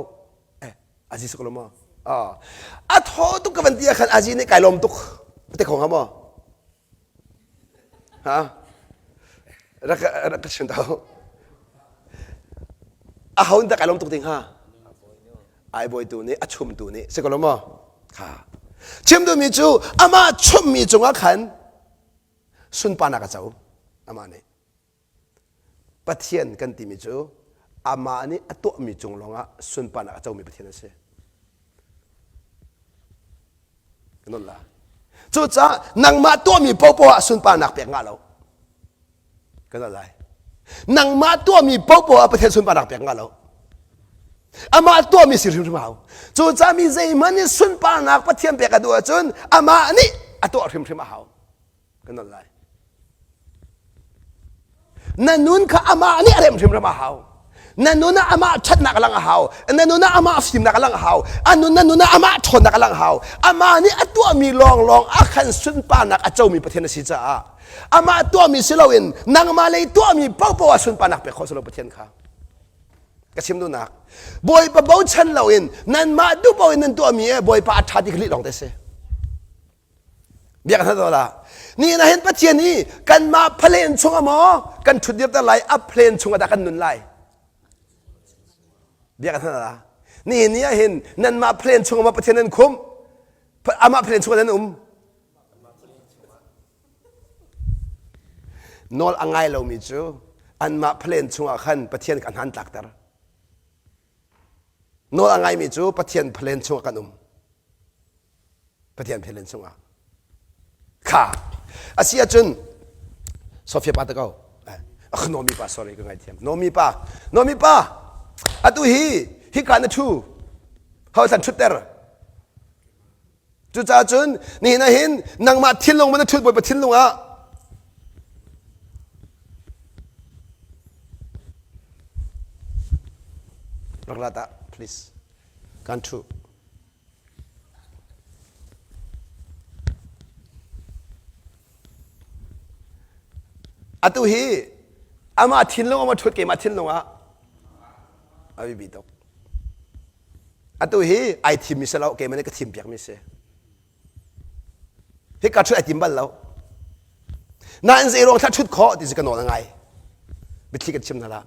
Eh, a zi suk lo maw? A thaw tuk ka van ti ah khan a zi nih kai lawm tuk. Te kho hnga maw? Ha? Rak rak ka chim tau. A ho in dah kai lawm tuk ding ha? Ai bawitu nih a chumtu nih si ko lo maw? Kha. Chim duhmi cu amah chummi cungah khan sunparnak a co amah nih. Pathian kan timi cu amah nih a tuahmi cung lawngah sunparnak a comi Pathian a si. Kan la. Cucaah nangmah tuahmi paohpaoh ah sunparnak pek ngah lo. Kan lai. Nangmah tuahmi paohpaoh ah Pathian sunparnak pek ngah lo. Amah tuahmi si hrimhrim hau. Cucaah mi zeihmanh nih sunparnak Pathian pek a duh ahcun amah nih a tuah hrimhrim a hau. Kan lai. Na nun kha amah nih a remh hrimhrim a hau. Na nun ah amah ṭhatnak a lang a hau. Na nun ah amah fimnak a lang a hau. A nun na nun ah amah ṭhawnnak a lang a hau. Amah nih a tuahmi lawnglawng a khan sunparnak a comi Pathian a si caah amah tuahmi si loin nangmah lei tuahmi paohpaoh ah sunparnak pek khawh si lo Pathian kha. Ka chim duhnak. Bawipa bochan loin nanmah duh paoh in nan tuahmi e Bawipa a ṭha ti kha lih lawng te si. Biak hna la. Ni na hin Pathian hi kanmah phalen chung maw kan ṭhut dirter lai a phlen chung ah dah kan nun lai. Biak hna la. Ni ni ah hin nanmah phlen chung maw Pathian nan khum amah phlen chung ah nan um. Nawl a ngai lomi cu anmah phlen chungah khan Pathian kan han tlakter. Nawl a ngaimi cu Pathian phlen chungah kan um. Pathian phelen chungah kha a si ahcun Sofia pa te ko Nomi pa sorry ka ngaithiam Nomi pa Nomi pa atu hi hika na thu. Ho san ṭhutter. Cucaah cun nihin ah hin nangmah thinlung man na ṭhut Bawipa thinlung ah rak ra ta please kan ṭhu. Atu hi amah thinlung ama ṭhut keimah thinlung ah a biapi tuk. Atu hi ai thimmi si lo keimah nih ka thim piakmi si. Hika ṭhut ai tim bal lo. Nain zei ruang thla ṭhut khawh ti cu ka nawl a ngai. Biathli kan chim hna la.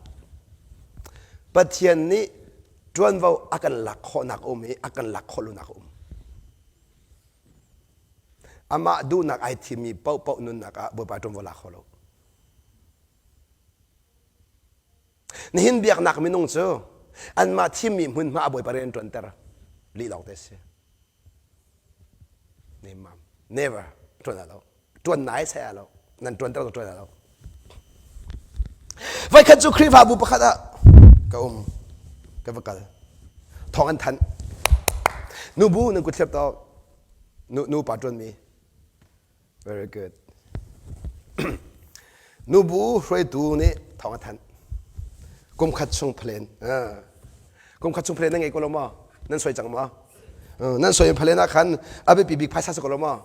Pathian nih ṭuanvo a kan lak khawhnak a um i a kan lak khawh lonak a um. Amah duhnak ai thimmi paohpaoh nunnak ah Bawipa ṭuanvo lak kho lo. Nihin biaknak minung cu anmah thimmi hmunhma a Bawipa rian an ṭuanter lih lawng te si. Nemmam. Never. Ṭuan lo. Ṭuan nai sai lo. Nan ṭuan ter ṭuan lo. Voikhat cu Khrihfabu pakhat ah ka um. Ka va kal. Thawng an thanh. Nubu nan kut thlep to. Nu nu pa ṭuan mi. Very good. Nubu hruaitu nih thawng a thanh. Kum khat chung phalen. Kum khat chung phalen nan ngei ko lo maw? Nan soi cang maw? Nan soi phalen ah khan a biapi bik phaisa si ko lo maw?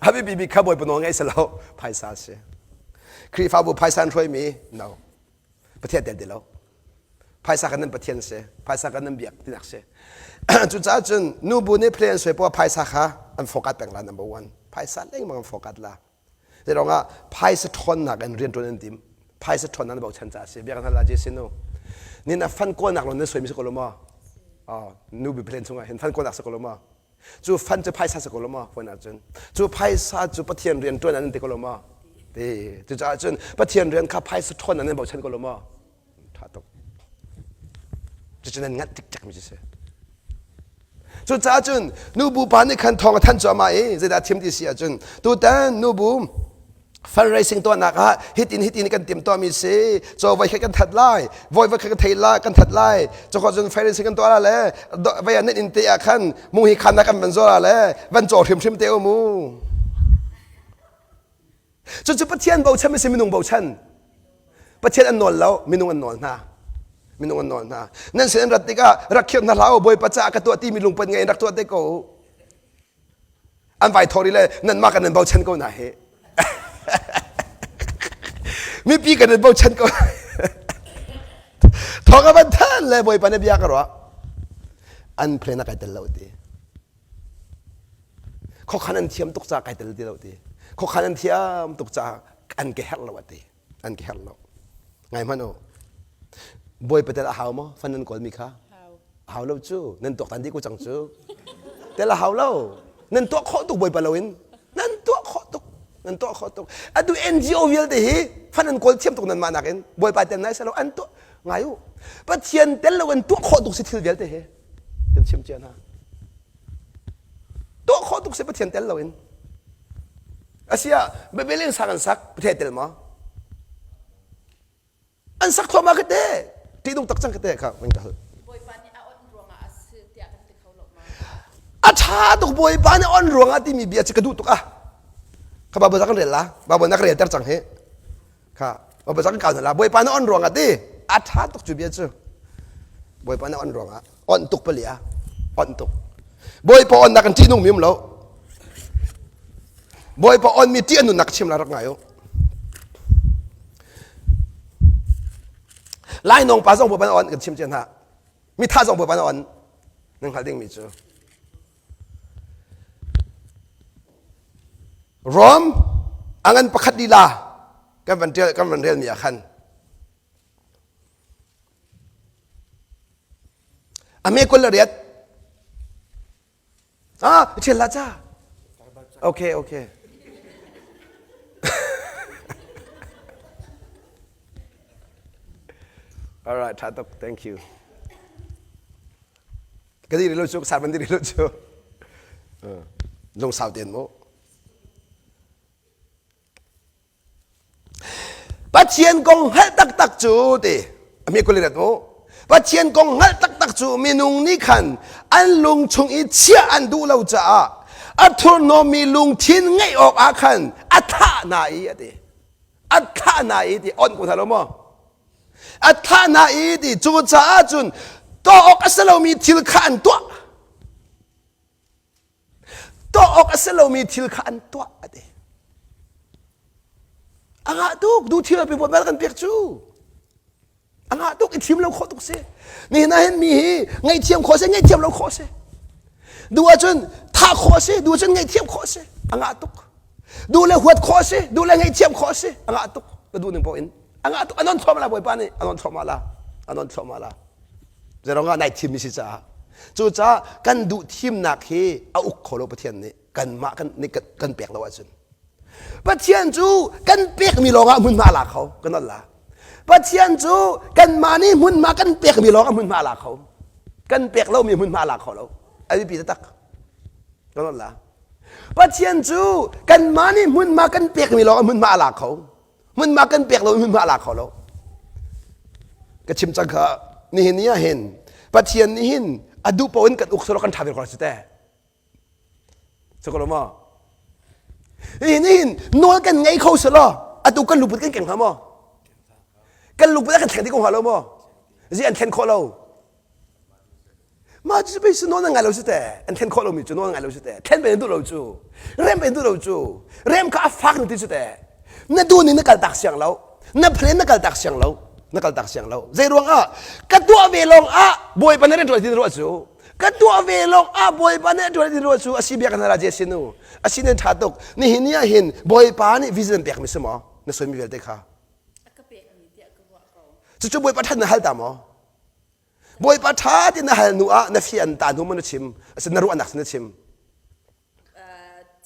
A biapi bik kha bawipa nawl ngei si lo, phaisa si. Khrihfabu phaisa an hruaimi? No. Pathian tel ti lo. Phaisa kan nan Pathian si. Phaisa kan nan biak tinak si. Cucaah cun nubu nih plan soi poah phaisa kha an focus peng la number one. Phaisa lengmang an focus la. Zei ah phaisa ṭhawnnak in rian ṭuan an tim. Phaisa ṭhawnnak na bochan caah si. Biak hna la je sinu. Nin a fan kawlnak lawng nan soi mi si ko lo maw? Oh, nubu plan chungah hin fan kawlnak si ko lo maw? Cu fan cu phaisa si ko lo maw? Puan ahcun. Cu phaisa cu Pathian rian ṭuan an ti ko lo maw? Ti. Cucaah cun Pathian rian kha phaisa ṭhawn an bochan ko lo maw? Ṭha tuk. Cucu nan nganh cikcek mi cu si. Cucaah cun nubu pa nih khan thawng a thanh cuahmah i zeidah a chim ti si ahcun tutan nubu fundraising tuahnak ah hitin hitin kan tim tuahmi si cho voi khat kan that lai voi voi khat kan thei la kan that lai cho cun fundraising kan tuah la le vai an in te ah khan mung hi khan kan van zaw la le van caw hrimhrim te u mu cucu Pathian bochan si minung bochan Pathian an nawl lo minung an nawl hna minung an nawl hna nan sin an rat tikah rak khirh hna hlah u bawipa caah ka tuah timi lungput ngei in rak tuah te ko an vai thawri le nanmah kan nan bochan ko na hi mipi kan nan bochan ko thawng a van than le bawipa na bia ka ruah an plan a kai tel lo ti khokhan an thiam tuk ca kai tel ti lo ti khokhan an thiam tuk ca an ke herh lo ati an ke herh lo ngai hmanh u bawipa tel a hau maw fan nan kawl mi kha hau lo cu nan tuak tan dih ko cang cu tel a hau lo nan tuah khawh tuk bawipa lo in nan tuah khawh tuk nan tuah khawh tuk atu NGO vialte hi fan an kawl thiam tuk nan mah nakin bawipa tel nai selo an tuah ngai u pathian tel lo an tuah khawh tuk si thil vialte hi kan chim cia hna tuah khawh tuk si pathian tel lo in asia Babylon sang an sak pathian tel maw An sak thluahmah ka te. Ṭihnung tak cang ka te kha van ka hal. Bawipa nih a on ruangah a si tiah kan ti kho lo ma? A ṭha tuk Bawipa nih on ruangah timi bia cu ka duh tuk ah. Kha Baibal kan rel la. Baibal na ka rel ter cang hi. Kha Baibal kan kau hna la. Bawipa nih on ruangah ti. A ṭha tuk cu bia cu. Bawipa nih on ruangah. On tuk pali ah. On tuk. Bawipa on nak kan ṭihnung mi um lo. Bawipa on mi ṭih a nunnak chim la rak ngai u. Lainawng pa zong Bawipa on kan chim cia hna. Mitha zong Bawipa on nan hngalh dingmi cu. Rom a ngan pakhat lila kan van ṭial kan van relmi ah khan a me kul le riat Ah, ṭhial la ca. Okay, okay. All right, ṭha tuk. Thank you. Ka diri lo cu, ka sarvan diri lo cu. Lungsau ten mu. Pathian kong hngalh taktak cu ti a mi kulirat mu. Pathian kong hngalh taktak cu minung nih khan an lung chung i chiah an duh lo caah a thurhnawmmi lungthin ngeih awk ah khan a thah hna i a ti. A thah hna i ti on ko hna lo maw? A thah hna i ti cucaah cun tuah awk a si lomi thil kha an tuah. Tuah awk a si lomi thil kha an tuah a ti. A ngah tuk du thil a pe kan pek cu. A ngah tuk i thim lo khawh tuk si. Nihin ah hin mi hi ngaihthiam khawh si, ngaihthiam lo khawh si. Duh ahcun thah khawh si, duh ahcun ngaihthiam khawh si. A ngah tuk. Duh le huat khawh si, duh le ngaihthiam khawh si. A ngah tuk. Ka duh ning paoh in. A ngah tuk. A non thluahmah la Bawipa nih. A non thluahmah la. A non thluahmah la. Zeirong ah nai thimmi si caah. Cucaah kan duh thimnak hi a uk kho lo Pathian nih. Kanmah kan nih kan pek lo ahcun. Pathian cu kan pekmi lawngah hmunhma a la kho. Kan non la. Pathian cu kanmah nih hmunhma kan pekmi lawng ah hmunhma a la kho. Kan pek lomi hmunhma a la kho lo. A biapi taktak. Kan non la. Pathian cu kanmah nih hmunhma kan pekmi lawng ah hmunhma a la kho. Hmunhma kan pek lo hmunhma a la kho lo. Ka chim cang kha nihin ni ah hin Pathian nih hin a duh paoh in kan uk selaw kan ṭha ve ko si teh. Si ko lo maw? Nihin nihin nawl kan ngei kho selaw atu kan luput kan keng hnga maw? Kan luput a kan thleng dih ko hnga lo maw? Zi an thlen khawh lo. Mah cu pei si nawl na ngai lo si te. An thlen khawh lomi cu nawl ngai lo si te. Thlen pe duh lo cu. Rem pe duh lo cu. Rem kha a fak nu ti cu te. Na duh ning na kal tak siang lo. Na plan na kal tak siang lo. Na kal tak siang lo. Zei ruang ah ka tuah ve lawng ah Bawipa na rian ṭuan ti ruah cu. Ka tuah ve lawng ah Bawipa na rian ṭuan ti ruah cu a si bia kan hal ah nu. A si nan ṭha tuk. Nihin ni ah hin Bawipa nih vision pek mi si maw? Na suaimi vialte kha. A ka pekmi tiah ka ruah ko. Cucu Bawipa ṭhat na hal ta maw? Bawipa ṭha ti na hal hnu ah na fian ta hnu maw na chim asi na ruahnak na chim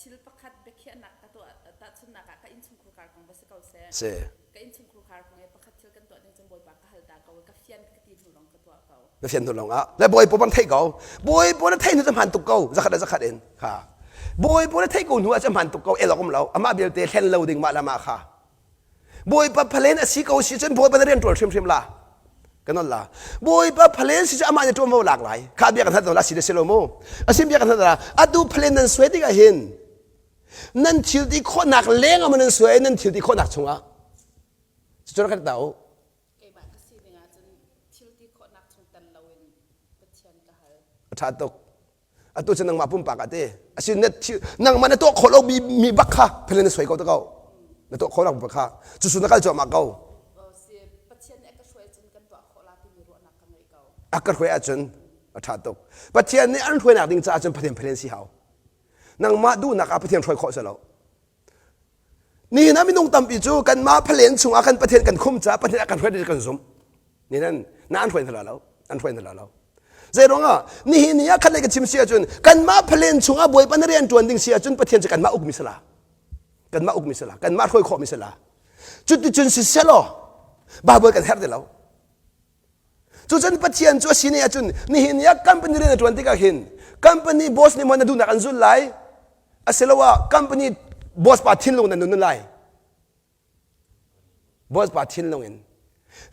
Thil pakhat biakhiahnak ka tuah tahchunhnak ah ka innchungkhar kar kong va si ko seh. Si. Ka innchungkhar kong i pakhat thil kan tuah ding cun Bawipa ka hal ta ko i ka fian ka ti hnu lawng ka tuah ko. Na fian hnu lawng ah le Bawipa ban theih ko. Bawipa na theih hnu cu hmaan tuk ko. Zakhat le zakhat in. Kha. Bawipa na theih ko hnu ah cu hmaan tuk ko. El awk um lo. Amah belte thlen lo ding mah le mah kha. Bawipa phalen a si ko si cun Bawipa na rian ṭuan hrimhrim la. Kan on la. Bawipa phalen si cu amah nih ṭuanvo lak lai. Kha bia kan hat la si le si lo mu. A sim bia kan hat la. Atu phalen nan suai tikah hin nan thil ti khawhnak leng ah nan suai nan thil ti khawhnak chungah. Cucu kan ta u. Keimah ka sining ahcun thil ti khawhnak chung tel loin Pathian ka hal. A ṭha tuk. Atu cu nangmah pumpak ah ti. Asi na nangmah na tuah khawh lo mi bak kha phelen na suai ko te ko. Na tuah khawh lo bak kha. Cucu na kal cuahmah ko. Pathian nih a ka hruai cun kan tuah khawh la timi ruahnak ka ngei ko. A ka hruai ahcun a ṭha tuk. Pathian nih an hruainak ding caah cun Pathian phelen si hau. Nangmah duhnak ah Pathian hruai khawh si lo. Nihin ah minung tampi cu kanmah phalen chungah kan Pathian kan khum caah Pathian a kan hruai kan zumh. Nihin na an hruai hna lo, an hruai hna lo. Zei ruangah nihin ni ah khat lei ka chim si ahcun kanmah phalen chungah Bawipa na rian ṭuan ding si ahcun Pathian cu kanmah ukmi si la. Kanmah ukmi si la. Kanmah hruai khawhmi si la. Cuticun si selaw Bible kan herh ti lo. Cucun Pathian cu a si ne ahcun nihin ni ah company rian a ṭuan tikah hin company boss nih maw na duhnak an zulh lai asiloah company boss pa thinlung na nun lai boss pa thinlung in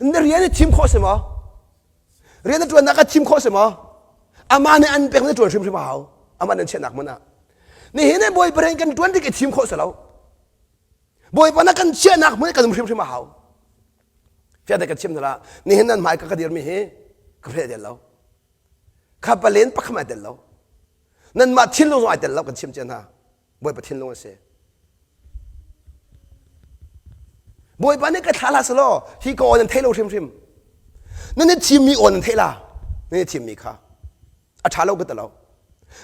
na rian i thim khawh si maw rian na ṭuannak ah thim khawh si maw amah nih an pek na ṭuan hrimhrim a hau amah nan chiahnak hmun ah nihin ni bawipa rian kan ṭuan tik i thim khawh si lo bawipa na kan chiahnak hmun kan um hrimhrim a hau Fiang ka chim hna nihin nan hmai ka ka dirmi hi ka hreh del lo. Kha palen pakham ai tel lo. Nanmah thinlung zong ai tel lo kan chim cia hna. Bawipa thinlung a si. Bawipa nih ka thla hlah selaw hi ka aw nan thei lo hrimhrim. Nan i thimmi aw nan theih la. Nan i thimmi kha a ṭha lo ka ti lo.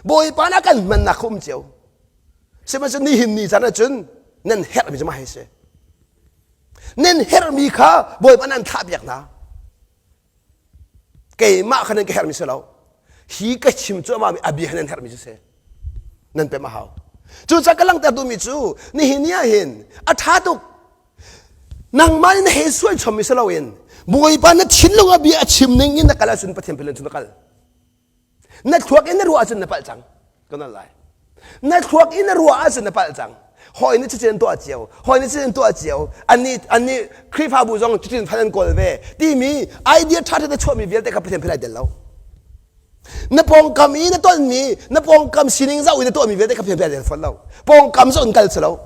Bawipa nih a kan hmannak kha um cio. Sihmanhsehlaw nihin ni caan ahcun nan herhmi cu mah hi a si. Nan herhmi kha Bawipa nih an thlah piak hna. Keimah kha nan ka herhmi si lo. Hi ka chim cu amah a bia nan herhmi cu si. Nan pem a hau. Cucaah ka langhter duhmi cu nihin ni ah hin a ṭha tuk. Nangmah nih na hei sual chommi si loin Bawipa na thinlung a bia a chim ning in na kal ahcun Pathian philin cu na kal. Na thluak in na ruah ahcun na palh cang. Ka nawl lai. Na thluak in na ruah ahcun na palh cang. Hawi nih cutin an tuah cio. Hawi nih cutin an tuah cio. Annih annih Khrihfabu zong cutin fan an kawl ve timi idea ṭha ṭha chuahmi vialte kha Pathian philh ai tel lo. Na pawngkam i na tonmi, na pawngkam sining zoh i na tuahmi vialte kha Pathian philh ai tel fawn lo. Pawngkam zoh in kal si lo.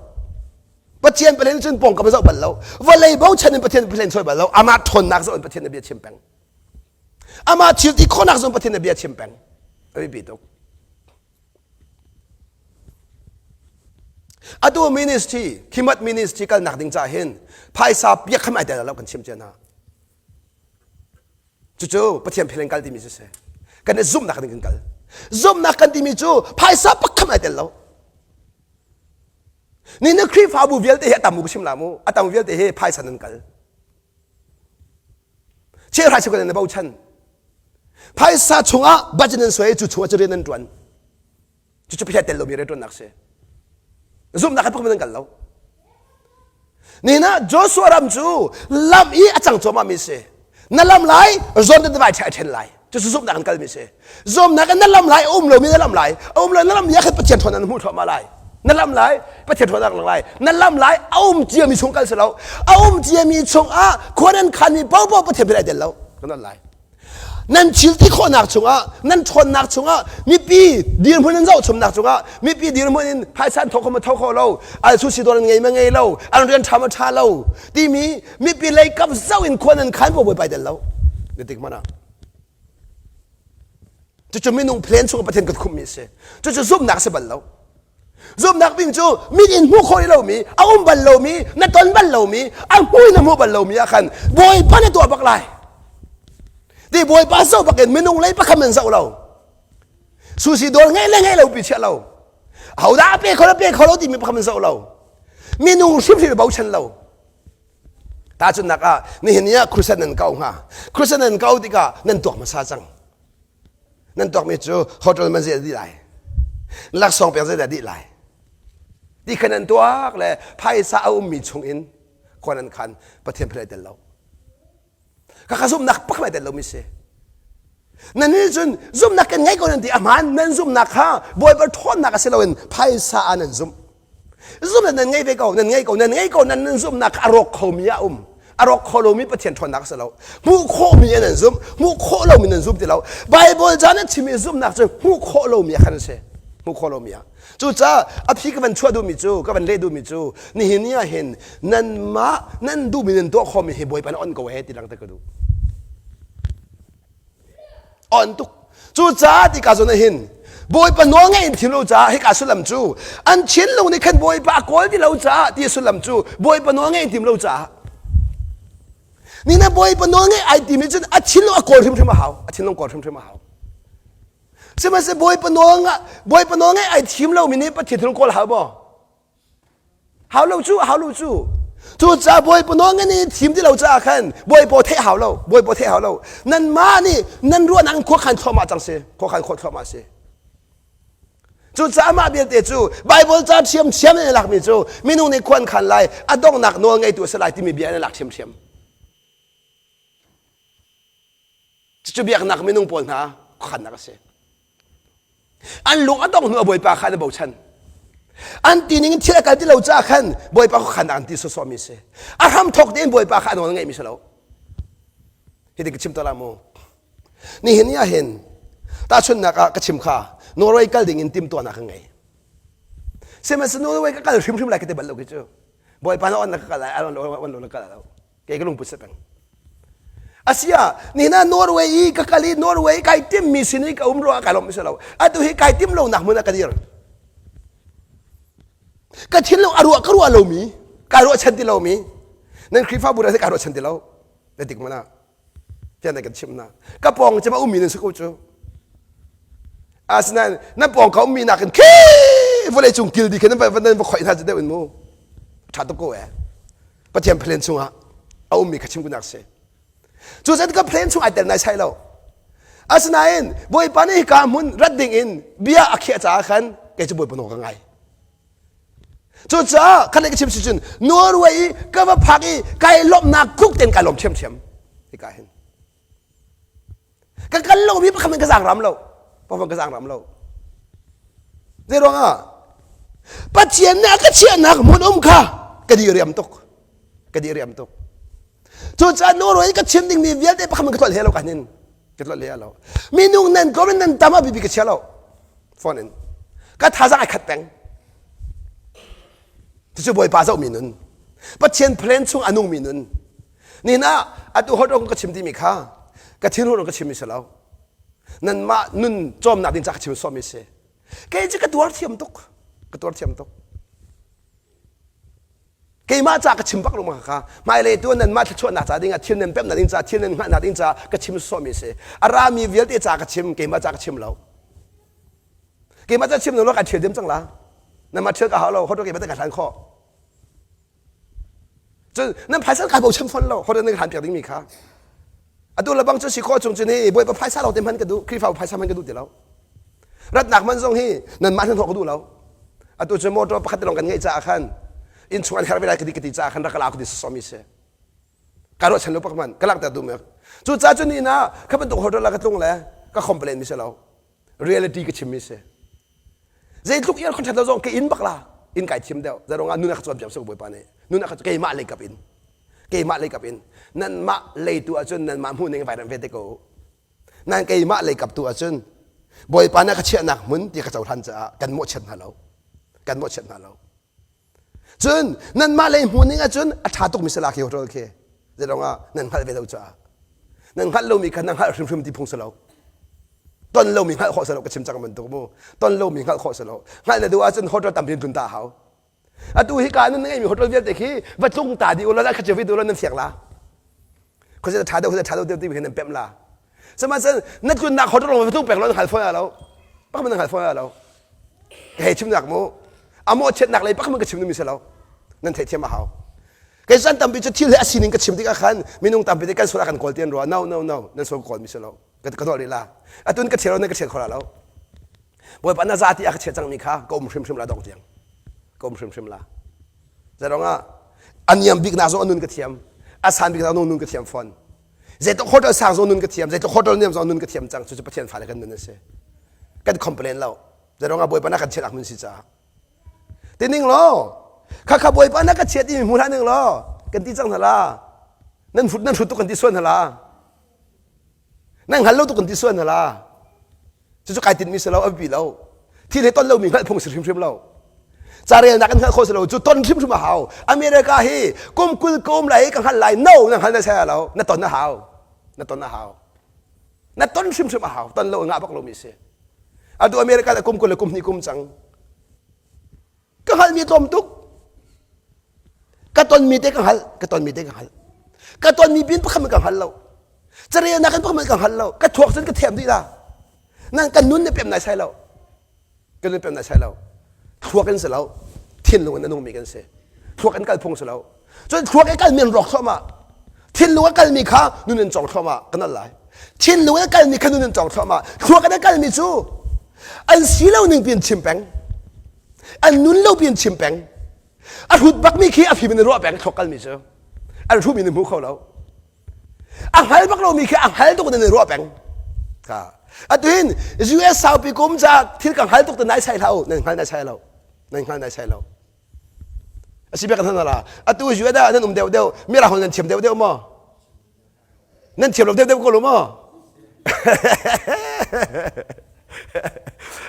Pathian Pathian cun pawngkam zoh bal lo. Vawlei bochan in Pathian Pathian sawi bal lo. Amah ṭhawnnak zoh in Pathian na bia chim peng. Amah thil ti khawhnak zong Pathian na bia chim peng. A biapi tuk. Atu ministry, khimat ministry kalnak ding ca hin phaisa piak kham ai tel lo kan chim cia hna. Cucu Pathian philin kal timi cu si. Kan i zumhnak ding kan kal. Zumhnak kan timi cu phaisa pakham ai tel lo. Ni na Khrihfabu vialte hi a tam u ka chim la mu. A tam vialte hi phaisa nan kal. Chehra cheu kan na bochan. Phaisa chungah budget nan suai cu chungah cu rian nan ṭuan. Cucu Pathian tel lomi rianṭuannak si. Zumhnak he pakhat nan kal lo. Nihin ah Joshua ram cu lam i a cang cuahmah mi si. Na lam lai, Jordan tiva ai ṭhen lai. Cucu zumhnak an kalmi si. Zumhnak in na lam lai, a um lomi na lam lai. A um lo na lam ya khan Pathian ṭhawnnak na hmuh thluahmah lai. Na lam lai, Pathian ṭhawnnak lang lai. Na lam lai, a um ciami chung kal si lo. A um ciami chungah khua nan khanmi paohpaoh Pathian bia ai tel lo. Kan lai. Nan thil ti khawhnak chungah, nan ṭhawnnak chungah, mipi dirhmun in zohchumnak chungah, mipi dirhmun in phaisa an thawk kho ma tho kho lo, al su si dawr an ngei ma ngei lo, an rian ṭha ma ṭha lo, timi mipi lei kap zoh in khua nan khan paoh bawipa tel lo. Na tik mana. Cucu minung plan chung Pathian kan khummi a si. Cucu zumhnak a si bal lo. Zumhnak ding cu mit in hmuh khawh lomi, a um bal lomi, na ton bal lomi, a hmu in na hmuh bal lomi ah khan Bawipa na tuah bak lai. Ti Bawipa zoh bak in minung lei pakhat man zoh lo. Susi dawr ngeih le ngeih lo pi chiah lo. Hodah a pe kho lo pe kho lo timi pakhat man zoh lo. Minung hrimhrim bochan lo. Tahchunhnak ah nihin ni ah crusade nan kau hnga. Crusade nan kau tikah nan tuak hmasa cang. Nan tuakmi cu hotel man zei dih lai. Laksawng pek zei dah dih lai. Ti khan nan tuak le phaisa a ummi chung in khua nan khan Pathian philh ai tel lo. Kaka zumhnak pakhat ai tel lomi si. Nan nih cun zumhnak kan ngei ko nan ti a hmaan nan zumhnak kha Bawipa ṭhawnnak a si loin phaisa ah nan zumh. Zumhnak nan ngei ve ko, nan ngei ko, nan ngei ko, nan nan zumhnak a rawk khomi a um. A rawk kho lomi Pathian ṭhawnnak a si lo. Hmuh khawhmi nan zumh, hmuh khawh lomi nan zum ti lo. Bible ca nan chimmi zumhnak cu hmuh khawh lomi ah khan a si. Hmuh khawh lomi ah. Cucaah a phi ka van chuah duhmi cu, ka van leh duhmi cu, nihin ni ah hin nanmah nan duhmi nan tuah khawhmi hi Bawipa na on ko ee ti langhter ka duh. On tuk. Cucaah ti ka zawn ah hin Bawipa nawl ngaih in thim lo caah hika sullam cu an thinlung nih khan Bawipa a kawl ti lo caah ti sullam cu Bawipa nawl ngaih in tim lo caah ni na Bawipa nawl ngaih ai timi cun a thinlung a kawl hrimhrim a hau a thinlung kawl hrimhrim a hau sihmanhsehlaw Bawipa nawl Bawipa nawl ngaih ai thim lomi nih Pathian thinlung kawl hau maw Hau lo cu, hau lo cu. Cucaah Bawipa nawl ngan i thim ti lo caah khan Bawipa theih hau lo, Bawipa theih hau lo. Nanmah nih nan ruahnak in khuakhan thluahmah cang si, khuakhan khawh thluahmah si. Cucaah mah vialte cu Bible ca ṭhiamṭhiam in a lakmi cu minung nih khuan khan lai, a donghnak nawl ngeitu a si lai timi bia in a lak ṭhiamṭhiam. Cucu biaknak minung pawl hna khuakhannak a si. An lung a dongh hnu a Bawipa kha an i bochan. An ti ning in thil a kal ti lo caah khan Bawipa khuakhan an ti sawsawhmi a si. A hramthawk tein Bawipa kha a nawl ngeihmi si lo. Hiti ka chim to la mu. Nihin ni ah hin tahchunhnak ah ka chim kha Norway kal ding in timtuahnak ka ngei. Sihmanhsehlaw Norway ka kal hrimhrim lai ka ti bal lo khi cu. Bawipa na on na ka kal lai, a on lo na kal lo. Kei ka lungput si peng. Asia nihin ah Norway i ka kal i Norway kai timmi sin i ka um ruangah kai lawmh si lo. Atu hi kai tim lonak hmun ah ka dir. Ka thinlung a ruah ka ruah lomi, kai ruahchan ti lomi, nan Khrihfabu dah kai ruahchan ti lo. Na tik mana. Tiah na kan chimh na. Ka pawng cem a ummi nan si ko cu. Asinain nan pawng ka ummi nakin khi vawlei cung kil di khin nan va nan va khoih hna cu deuh in mu. Ṭha tuk ko eh. Pathian plan chungah a ummi kha chim kunak si. Cucaah ka plan chung ai tel nai sai lo. Asinain Bawipa nih hika hmun rat ding in bia a khiah caah khan kei cu Bawipa nawl ka ngai. Cucaah khan ka chim si cun Norway i ka va phak i kai lawmhnak tluk tein kai lawm ṭhiamṭhiam hika hin. Ka kal lomi pakhat in ka zaang ram lo. Pakhat ka zaang ram lo. Zei ruangah? Pathian nih a ka chiahnak hmun um kha ka diriam tuk. Ka diriam tuk. Cucaah Norway ka chim dingmi vialte pakhat ka tlolh he lo ka nin. Ka tlolh he lo. Minung nan tlawm in nan tam a bibi ka chia lo. Phone in. Ka thazaang ai khat peng. Cucu Bawipa zohmi nun. Pathian plan chung a nungmi nun. Nihin ah atu hot ka chim timi kha ka thinhun ka chimmi si lo. Nanmah nun cawmnak ding ca ka chim sawhmi si. Kei cu ka tuar thiam tuk. Ka tuar thiam tuk. Keimah ca ka chim bak lo ma kha. Hmailei tu nanmah thluachuahnak ca ding ah thil nan pemnak ding ca thil nan hngalhnak ding ca ka chim sawhmi si. A rami vialte ca ka chim, keimah ca ka chim lo. Keimah ca chim lo ka ṭhial diam cang la. Nanmah ṭhial ka hau lo, hot keimah te ka hlan khawh. Cun nan phaisa kai bochan fawn lo, hot nan hlan piak dingmi kha. Atu le bang cu si khawh chung cun hi Bawipa phaisa lo te hman ka duh, Khrihfa phaisa hman ka duh ti lo. Ratnak man zong hi nanmah hnan hawk ka duh lo. Atu cu motor pakhat te lawng kan ngeih caah khan inn chung an herh ve lai ka ti ka ti caah khan rak ka la ka ti sawmi si. Ka ruahchan lo pak man, ka langhter duh mek. Cucaah cun ni na kha bantuk hotel ah ka tlung le ka complain mi si lo. Reality ka chimmi si. Zeitluk air con lo zong ka inn bak la inn kai thim deuh. Zarong ah nun a ka cawnpiak suk Bawipa nih. Nun a ka keimah lei kap in. Keimah lei kap in. Nanmah lei tu ahcun nanmah hmuh ning vai ram ve te ko. Nan keimah lei kap tu ahcun Bawipa nih a ka chiahnak hmun ti ka cohlan caah kan mawhchiat hna lo. Kan mawhchiat hna lo. Cun nanmah lei hmuh ning ahcun a ṭha tukmi si la khi hotel khi. Zeiruang ah nan hngalh ve lo caah. Nan hngalh lomi kha nan hngalh hrimhrim ti phung si lo. Ton lomi hngalh khawh si lo ka chim cang bantuk mu. Ton lomi hngalh khawh si lo. Hngalh na duh ahcun hotel tampi in tlun ta a hau. Atu hi ka nan ngeimi hotel vialte khi va tlung ta dih u law kha cio vi tu law nan fiak la. Khuazei ṭha deuh khuazei ṭha deuh ti khi nan pemh la. Sihmanhsehlaw na tlunnak hotel lawng va tlung peng law nan hngal fawn lo. Pakhat nan hngal fawn lo. Ka hei chimnak mu. A mawhchiatnak lei pakhat ka chim dingmi si lo. Nan theihthiam a hau. Kei caan tampi cu thil hi a sining ka chim tikah khan minung tampi nih kan sual ah kan kawl ti an ruah. No, no, no. Nan sual ka kawl mi si lo. Ka ka tuah rih la. Atun ka thial lo nan ka thial kho la lo. Bawipa na za ti a ka chiah cangmi kha ka um hrimhrim la dong tiang. Ka um hrimhrim la. Zeiruang ah a niam bik nak zong a nun ka thiam. A san bik nak zong nun ka thiam fawn. Zeitluk hotel sang zong nun ka thiam. Zeitluk hotel niam zong nun ka thiam cang. Cucu Pathian fale kan nun a si. Kan complain lo. Zeiruang ah Bawipa na kan chiat ak nun si caah. Tining law, khakha Bawipa na ka chiat i hmu hlah ning law, kan ti cang hna la. Nan hrut nan hrut tuk kan ti sual hna la. Nan hngal lo tuk kan ti sual hna la. Cucu kai tinhmi si lo, a biapi lo. Thil he ton lomi hngalh phung si hrimhrim lo. Carelnak kan hngalh khawh si lo, cu ton hrimhrim a hau. America hi kum 20 ka um lai ka hngalh lai. No, na hngal na sai lo. Na ton a hau. Na ton a hau. Na ton hrimhrim a hau. Ton lo ngah bak lomi si. Atu America da kum 20 le kum hnih kum cang. Ka hngalhmi tlawm tuk. Ka tonmi te ka hngalh, ka tonmi te ka hngalh. Ka tonmi pin pakhat ka hngal lo. Carelnak in pakhat ka hngal lo. Ka thuak cun ka thiam dih la. Nan kan nun ne pem nai sai lo. Kan nun pem nai sai lo. Thluak in si lo. Thinlung in a nungmi kan si. Thluak in kal phung si lo. Cun thluak i kalmi an rawk thluahmah. Thinlung a kalmi kha nun in cawng thluahmah kan al lai. Thinlung a kalmi kha nun in cawng thluahmah. Thluak in a kalmi cu an si lo ning piin chim peng. An nun lo piin chim peng. A hrut bakmi khi a fim in ruah peng thluak kalmi cu. An hrumi in hmu kho lo. A hngal bak lomi khi a hngal tuk in ruah peng. Ka. Atu hin US saupi kum ca thil ka hngal tuk te nai sai hlah u. Nan hngal nai sai lo. Nan hngal nai sai lo. A si bia kan hna la. Atu US ah nan um deuh deuh. Mirang holh nan thiam deuh deuh maw? Nan thiam lo deuh deuh ko lo maw?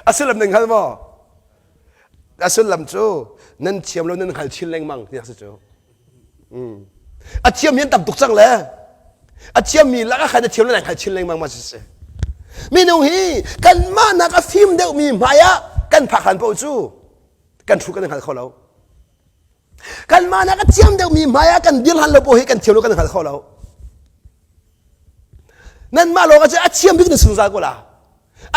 A sullam nan hngal maw? A sullam cu nan thiam lo nan hngal chin lengmang ti si cu. A thiam hi an tam tuk cang le a thiammi lakah khan a thiam lo nan hngal chin lengmang ma si si. Minung hi kanmah nak a fim deuhmi hmai ah kan phak hlan paoh cu kan thu kan hngal kho lo. Kanmah nak a thiam deuhmi hmai ah kan dir hlan lo paoh hi kan thiam lo kan hngal kho lo. Nanmah lawng ah a thiam bik nan zungzal ko la.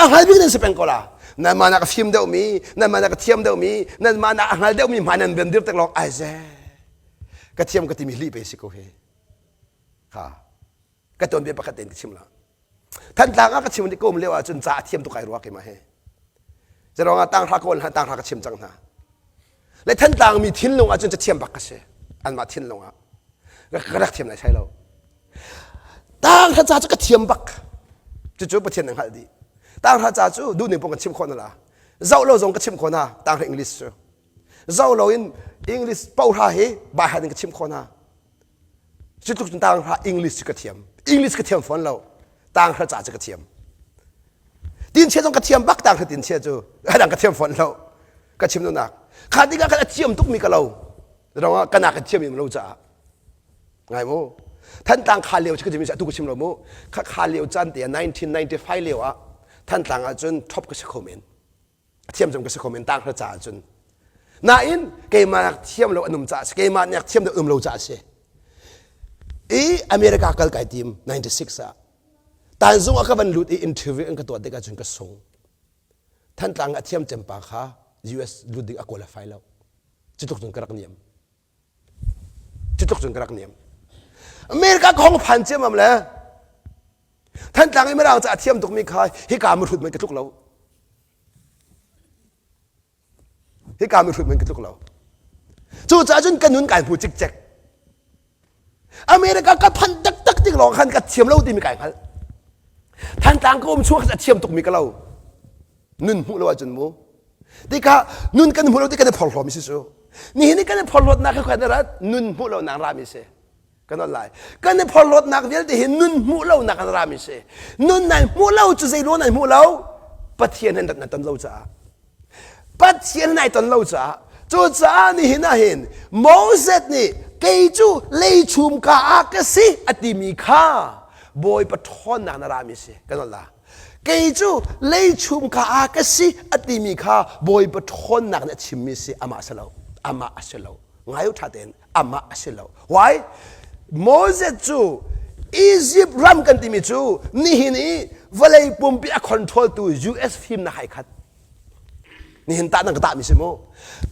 A hngal bik nan si peng ko la. Nanmah nak a fim deuhmi, nanmah nak a thiam deuhmi, nanmah nak a hngal deuhmi hmai nan ben dir tek lawng ai ze. Ka thiam ka timi lih pe si ko hi. Ha. Ka tuanbia pakhat tein ka chim la. Thantlang ah ka chim ka um lio ahcun ca a thiam tuk ai rua keimah he. Zeruang ah tanghra kawl hna tanghra ka chim cang hna. Le Thantlang mi thinlung ahcun ca thiam bak ka si. Anmah thinlung ah. Ka rak thiam lai sai lo. Tanghra ca cu ka thiam bak. Cucu Pathian na hngalh dih. Tanghra ca cu duh ning pong kan chim khawh na la. Zoh lo zong ka chim khawh na tanghra English cu. Zo loin English pohra hi baihat in ka chim khawh hna. Cu tluk cun tanghra English cu ka thiam. English ka thiam fawn lo. Tanghra ca cu ka thiam. Tinchia zong ka thiam bak tanghra tinchia cu. Adang ka thiam fawn lo. Ka chim nak. Kha tikah khan a thiam tukmi ka lo. Rong ka nak ka thiam lo caah. Ngai mu. Thantlang kha lio cu ka chim atu ka chim lo mu. Kha kha lio caan te 1995 lio ah Thantlang ah cun top ka si kho men. A thiam cem ka si kho men tang hra caah cun. Nain keimah nak thiam lo an um caah si keimah nak thiam lo um lo caah si. I America kal kai tim 96 ah Tanzung ah ka van lut i interview an ka tuah tikah cun ka sung. Thantlang a thiam cem pa kha US lut ding a qualify lo. Cu tluk cun ka rak niam. Cu tluk cun ka rak niam. America ka hong phan ciammam le Thantlang i Mirang ca a thiam tukmi kha hika mihrut man ka tluk lo. Hika mihrut man ka tluk lo. Cucaah cun ka nun kai hmu cikcek. America ka phanh taktak tik lawng khan ka thiam lo timi kai hngalh. Thantlang ka um chung a thiam tukmi ka lo. Nun hmuh lo ahcun mu. Tikah nun kan hmuh lo ti kan i phorhlawmi si cu. Nihin i kan i phorhlawtnak hi khan rat nun hmuh lo nak rami si. Kan on lai. Kan i phorhlawtnak vialte hi nun hmuh lo nak an rami si. Nun nai hmuh lo cu zei nai hmuh lo? Pathian he na ton lo caah. Pathian nai ton lo caah. Cucaah nihin ah hin Moses nih kei cu leichum ka ah ka si a timi kha Bawipa ṭhawnnak na rami si. Kan on la. Kei cu leichum ka ah ka si a timi kha Bawipa ṭhawnnak nih a chimmi si amah si lo. Amah a si lo. Ngai u ṭha tein amah a si lo. Why? Moses cu Egypt ram kan timi cu nihin i vawlei pumpi a control tu US fimnak hai khat. Nihin tah nang ka tahmi si mu.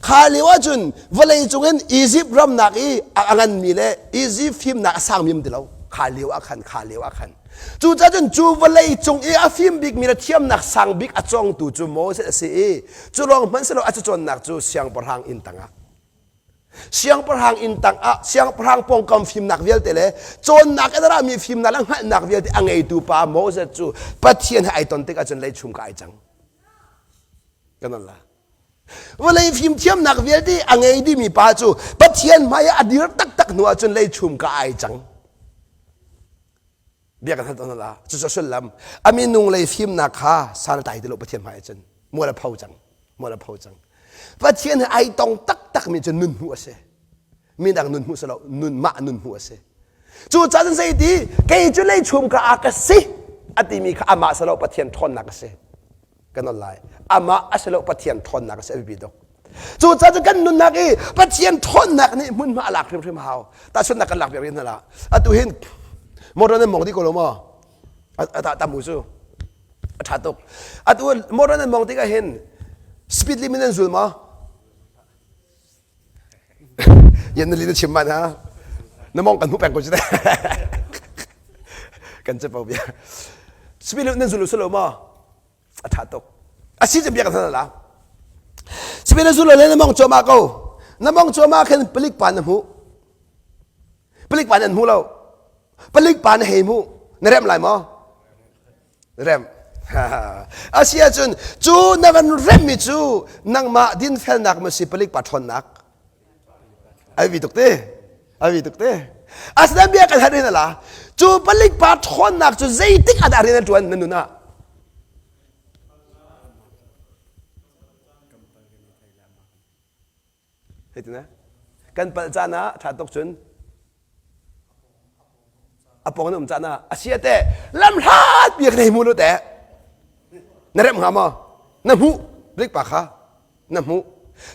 Kha lio ahcun vawlei cung in Egypt ram nak i a nganmi le Egypt fimnak a sangmi um ti lo. Kha lio ah khan, kha lio ah khan. Cucaah cun cu vawlei cung i a fim bikmi le thiamnak sang bik a cawngtu cu Moses a si i cu lawng hmanh si lo a cacawnnak cu siangpahrang inn tangah siangpahrang inn tangah siangpahrang pawngkam fimnak vialte le cawnnak in a rami fimnak le hngalhnak vialte a ngeitu pa Moses cu Pathian he ai ton tikah cun leichum ka ai cang. Kan la. Vawlei fimthiamnak vialte a ngei dihmi pa cu Pathian hmai ah a dir taktak hnu ahcun leichum ka ai cang. Bia kan hal tawn la. Cucu sullam a minung lei fimnak kha san a tlai ti lo Pathian hmai ahcun mual a pho cang. Mual a pho cang. Pathian he ai tong taktakmi cu nun hmuh a si. Midang nun hmuh si lo, nun mah nun hmuh a si. Cucaah cun zeiti kei cu leichum ka ah ka si a timi kha amah si lo Pathian ṭhawnnak a si. Kan on lai. Amah a si lo Pathian ṭhawnnak a si a biapi tuk. Cucaah cun kan nunnak i Pathian ṭhawnnak nih hmunhma a lak hrimhrim hau. Tahchunhnak kan lak piak rih hna la. Atu hin motor nan mong dih ko lo maw? A ta tam u cu. A ṭha tuk. Atu motor nan mong tikah hin speed limit nan zul maw? Yan na li na chim man ha. Na mong kan hmu peng ko cu Kan cepo bia. Speed limit nan zul u lo maw? A ṭha tuk. A si cem bia kan hal la. Speed na zul lo le na mong cuahmah ko. Na mong cuahmah khin palik pa na hmuh. Palik pa nan hmu lo. Palik pa na hei hmuh. Na remh lai maw? Rem. A si ahcun cu na van remmi cu nangmah dinfelnak maw si palik pa ṭhawnnak? Ai vi tuk te. Ai vi tuk te. Asinain bia kan hal hin ala. Cu palik pa ṭhawnnak cu zeitik ah dah rian a ṭuan na nun ah? Heitin kan palh caan ah ṭha tuk cun a pawng na um caan ah a sia te lam hlat bia kan hei hmu lo te na remh hnga maw na hmuh blik pa kha na hmuh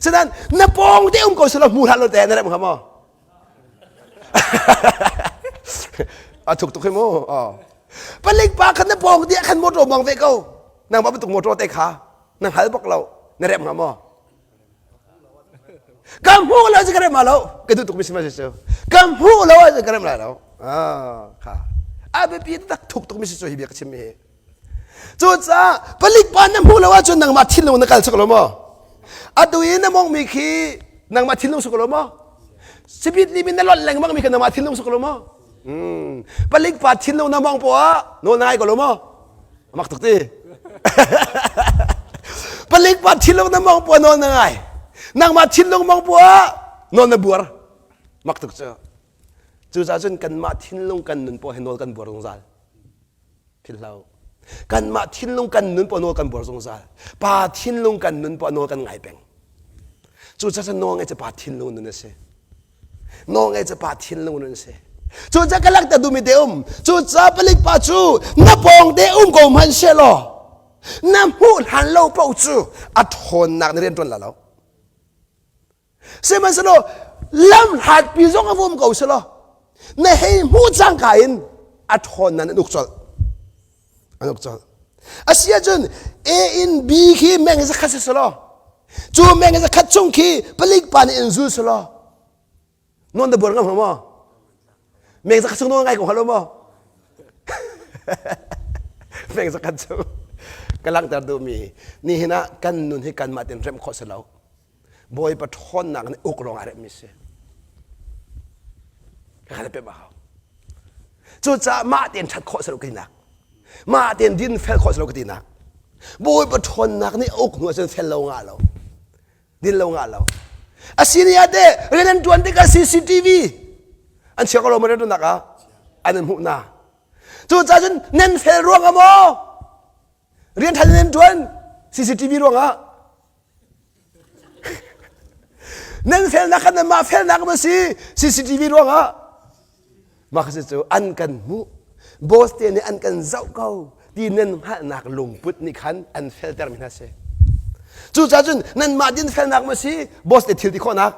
sedan na pawng te um ko selo hmu hlah lo te na remh hnga maw a thuk tuk hi mu palik pa kha na pawng te khan motor mong ve ko nangmah bantuk motor te kha na hngal bak lo na remh hnga maw Ka hmuh lo cu ka rem lo. Ka duh tukmi si ma si cu. Ka hmuh lo ahcun ka rem lai lo. Ah, kha. A biapi tak thuk tukmi si cu hi bia ka chimmi hi. Cucaah palik pa na hmuh lo ahcun nangmah thinlung na kal chak lo maw? Atu i na mongmi khi nangmah thinlung suk lo maw? Sipit nih min na lonh lengmang mi kha nangmah thinlung suk lo maw? Hmm. Palik pa thinlung na mong poah nawl na ngai ko lo maw? Mak tuk ti. Palik pa thinlung na mong poah nawl na ngai. Nangmah thinlung mong buah nawl na buar. Mak tuk cu. Cucaah cun kanmah thinlung kan nun paoh hi nawl kan buar zungzal. Philhlo. Kanmah thinlung kan nun paoh nawl kan buar zungzal. Pa thinlung kan nun paoh nawl kan ngai peng. Cucaah cun nawl ngaih cu pa thinlung nun a si. Nawl ngaih cu pa thinlung nun a si. Cucaah ka lakter duhmi te um. Cucaah palik pa cu na pawng te um ko hmanh sehlaw na hmuh hlan lo paoh cu a ṭhawnnak na rian ṭuan la lo. Sihmanhsehlaw lam hlatpi zong a vum ko selaw na hei hmuh cangka in a ṭhawnnak an uk colh. An uk colh. A si ahcun A in B khi meng zakhat si selaw cu meng zakhat chung khi palik pa nih in zul selaw Non da buar ngam hnga maw? Meng zakhat chung nawl ngai ko hnga maw? Meng zakhat chung ka langhter duhmi nihin ah kan nun hi kanmah tein remh khawh si lo. Bawipa ṭhawnnak nih uk lawng ah remhmi si. Ka kha pemh a hau. Cucaah mah tein ṭhat khawh si lo ka tinak. Mah tein din fel khawh si lo ka tinak. Bawipa ṭhawnnak nih uk hnu ahcun fel lo ngah lo. Din lo ngah lo. A si ni ah teh rian an ṭuan tikah CCTV an chia ko lo maw rian ṭuannak ah an in hmuh na. Cucaah cun nan fel ruang ah maw rian ṭha nan ṭuan CCTV ruang ah nan felnak kha nanmah felnak ma si CCTV ruang ah Mah kha cu an kan hmuh boss te nih an kan zoh ko ti nan hngalhnak lungput nih khan an felter mi hna si. Cucaah cun nanmah din felnak ma si boss te thil ti khawhnak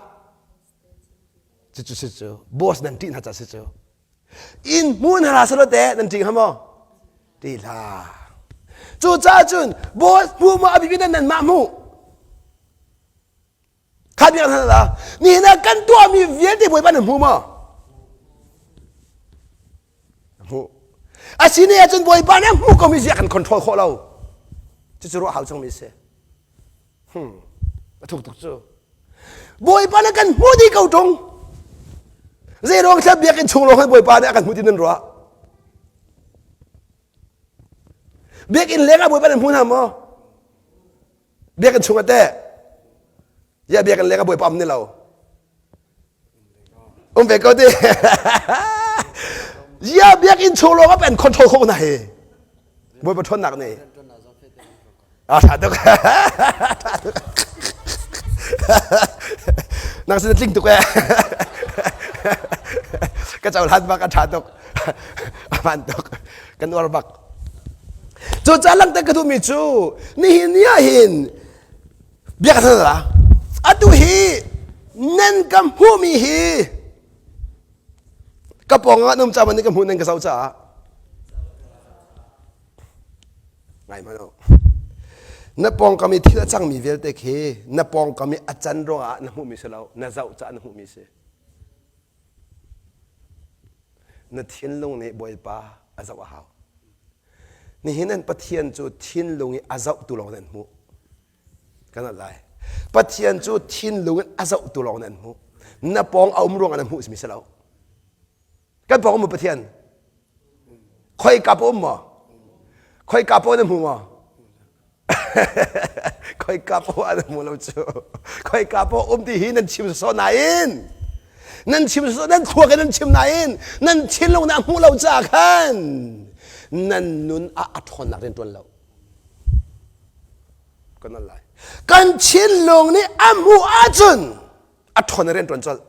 cucu si cu boss nan ṭih hna ca si cu inn hmu hna hlah selaw teh nan ṭih hnga maw ṭih hlah cucaah cun boss hmu maw a bibi nan nanmah hmuh Kha biak hna la. Nihin ah kan tuahmi vialte Bawipa nan hmu maw? Hmu. A si ne ahcun Bawipa nih a hmu komi zia kan control khawh lo. Cucu ruah hau cangmi si. Hmm. A thuk tuk cu. Bawipa nih kan hmu dih ko ṭung. Zei ruang thla biakinn chung lawng Bawipa nih a kan hmu ti nan ruah? Biakinn leng ah Bawipa nan hmu hna maw? Biakinn chung ah teh ya biakinn leng ah bawipa um ni lo um ve ko ti ya biakinn chung lawng ah pen control kho na hi bawipa ṭhawnnak nih a ṭha tuk nang sin tling tuk eh ka cohlan bak a ṭha tuk a hmaan tuk kan uar bak Cucaah langhter ka duhmi cu nihin ni ah hin bia ka la. Atu hi nan ka hmuhmi hi ka pawng ah nan um caah nan ka hmuh nan ka zoh caah ngai hmanh u. Na pawngkam i thil a cangmi vialte khi na pawngkam i a can ruangah na hmuhmi si lo, na zoh caah na hmuhmi si. Na thinlung nih Bawipa a zoh a hau. Nihin an Pathian cu thinlung i a zohtu lawng nan hmuh. Kan al lai. Pathian cu thinlung in a zohtu lawng nan hmuh. Na pawng a um ruangah na hmuh simi si lo. Kan pawng um Pathian. Khoi ka pa um maw? Khoi ka pa na hmu maw? Khoika poah an hmu lo cu. Khoika poah um ti hi nan chim sawsawh nain nan chim sawsawh nan thluak in nan chim nain nan thinlung nih a hmuh lo caah khan nan nun ah a ṭhawnnak rian ṭuan lo. Kan al lai. Kan thinlung nih a hmuh ahcun a ṭhawn rian ṭuan colh.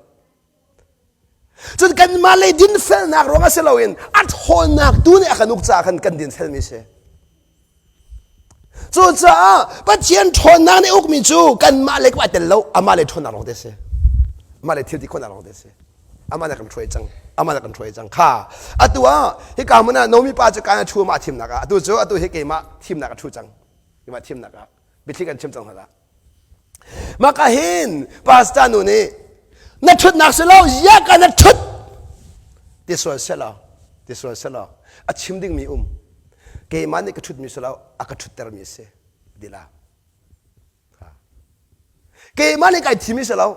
Cun kanmah lei dinfelnak ruangah si loin a ṭhawnnak tu nih a kan uk caah khan kan dinfelmi si. Cucaah Pathian ṭhawnnak nih ukmi cu kanmah lei a tel lo, amah lei ṭhawnnak lawng te si. Amah lei thil ti khawhnak lawng te si. Amah nih a kan hruai cang. Amah nih a kan hruai cang. Kha atu ah hika hmun ah Nomi pa cu kaan a ṭhu amah thimnak ah atu cu atu hi keimah thimnak a ṭhu cang. Keimah thimnak ah biathli kan chim cang hna lah. Maka hin pastor nu nih na ṭhutnak si lo ziaka na ṭhut ti sual selaw ti sual selaw a chim dingmi um keimah nih ka ṭhutmi si lo a ka ṭhuttermi si dila keimah nih kai thimi si lo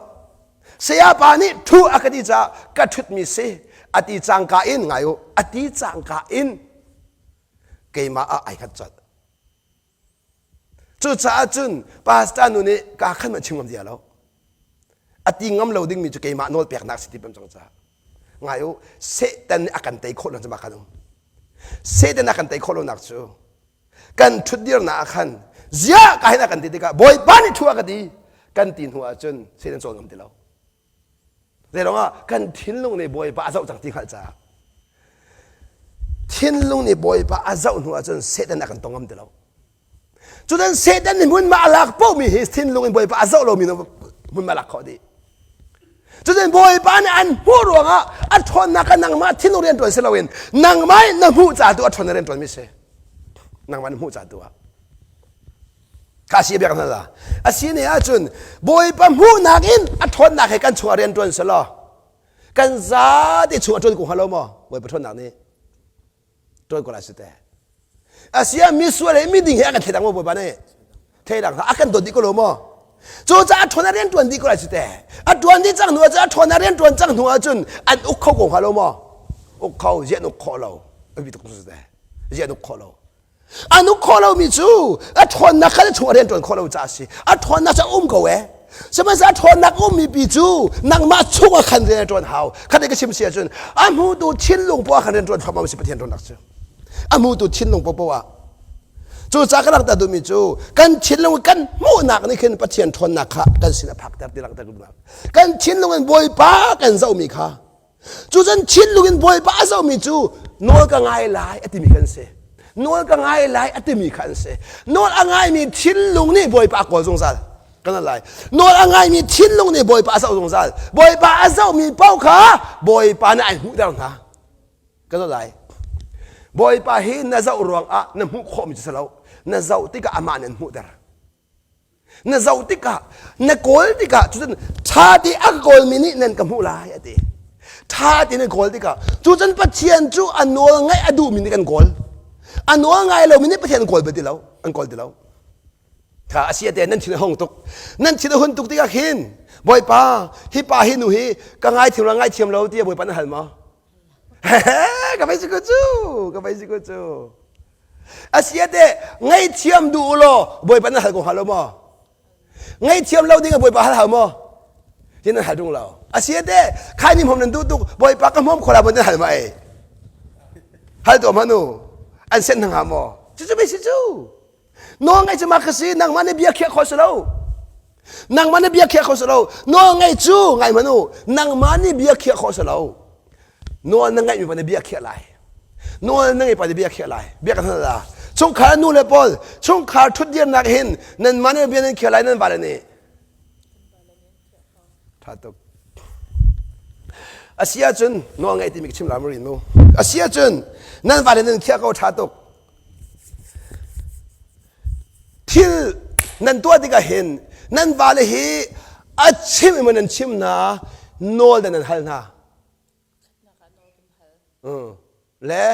sayapa nih ṭhu a ka ti caah ka ṭhutmi si a ti cangka in ngai u a ti cangka in keimah ah ai hngat colh Cucaah cun pastor nu nih kaa khan man chim ngam dia lo. A ti ngam lo dingmi cu keimah nawl peknak si ti pem cang caah. Ngai u, Satan nih a kan tei khawh lo cu kan um. Satan a kan tei khawh lonak cu kan ṭhutdirnak ah khan ziah ka hin a kan ti tikah Bawipa nih ṭhu a ka ti kan ti hnu ahcun Satan cawl ngam ti lo. Zeiruangah kan thinlung nih Bawipa a zoh cang ti hngalh caah thinlung nih Bawipa a zoh hnu ahcun Satan a kan tong ngam ti lo. Cutan Satan nih hmunhma a lak paohmi hi thinlung in Bawipa a zoh lomi hmunhma lak khawh dih. Cutin Bawipa nih an hmuh ruangah a ṭhawnnak kha nangmah thinlung rian ṭuan si loin nangmah na hmuh ca tu a ṭhawnnak rian ṭuanmi si. Nangmah na hmuh ca tu ah. Kha si biak hna la. A si ne ahcun Bawipa hmuhnak in a ṭhawnnak he kan chungah rian ṭuan selaw kan zate chungah ṭuan ko hnga lo maw Bawipa ṭhawnnak nih ṭuan ko lai si teh. A si ah misual he miding he a kan thleidang maw Bawipa nih? Thleidang hlah a kan dawt dih ko lo maw? Cucaah a ṭhawn rian ṭuan dih ko lai si teh. A ṭuan dih cang hnu ahcun a ṭhawn rian ṭuan cang hnu ahcun an uk kho ko hnga lo maw? Uk kho ziah an uk khawh lo. A bi tuk si teh. Ziah an uk khawh lo. An uk khawh lomi cu a ṭhawnnak kha na chungah rian ṭuan khawh lo caah a si. A ṭhawnnak cu a um ko ee. Sihmanhsehlaw a ṭhawnnak ummi pi cu nangmah chungah khan rian a ṭuan hau. Khat ka chim si ahcun a hmutu thinlung poah khan rian ṭuan thluahmah si Pathian ṭhawnnak cu. A hmutu thinlung poahpoah ah. Cucaah ka langhter duhmi cu kan thinlung kan hmuhnak nih khin Pathian ṭhawnnak kha kan sin a phakter ti langhter duhnak. Kan thinlung in Bawipa kan zohmi kha Cucun thinlung in Bawipa a zohmi cu nawl ka ngai lai a timi kan si. Nawl ka ngai lai a timi kha an si. Nawl a ngaimi thinlung nih Bawipa a kawl zungzal. Kan lai. Nawl a ngaimi thinlung nih Bawipa a zoh zungzal. Bawipa a zohmi paoh kha Bawipa nih ai hmuhter hna. Kan lai. Bawipa hi na zoh ruangah na hmuh khawhmi cu si lo. Na zoh tikah amah nih an hmuhter. Na zoh tikah, na kawl tikah cucun ṭha ti a kawlmi nih nan ka hmuh lai a ti. Ṭha ti nan kawl tikah cucun Pathian cu a nawl ngaih a duhmi nih kan kawl. A nawl ngai lomi nih Pathian an kawl bal ti lo, an kawl ti lo. Kha a si a te nan thin a hung tuk. Nan thin a hun tuk tikah khin Bawipa, hi pa hi nu hi ka ngaithiam lo ngaithiam lo tiah Bawipa na hal maw? Ka fei si ko cu, ka fei si ko cu. Asiate ngaihthiam duh u law Bawipa nan hal ko hnga lo maw? Ngaihthiam lo ding ah Bawipa hal hau maw? Tin nan hal tung lo. Asiate khai ni hmom nan duh tuk Bawipa ka hmom khola nan hal ma ei. Hal tuah hmanu an sen hna maw? Cucu mei si cu. Nawl ngaih cu mah ka si nangmah nih bia khiah khawh si lo. Nangmah nih bia khiah khawh si lo. Nawl ngaih cu ngai hmanh u. Nangmah nih bia khiah khawh si lo. Nawl na ngaihmi pa nih bia khiah lai. Nawl na ngaih pa nih bia khiah lai. Bia kan hal la. Chungkhar nu le pawl chungkhar ṭhutdirnak hin nanmah nih bia nan khiah lai nan vale nih. Ṭha tuk. A si ahcun nawl ngaih timi ka chim lai maw mu. A si ahcun nan vale nan khiah ko ṭha tuk. Thil nan tuah tikah hin nan vale hi a chim in nan chim hna nawl dan nan hal hna. Le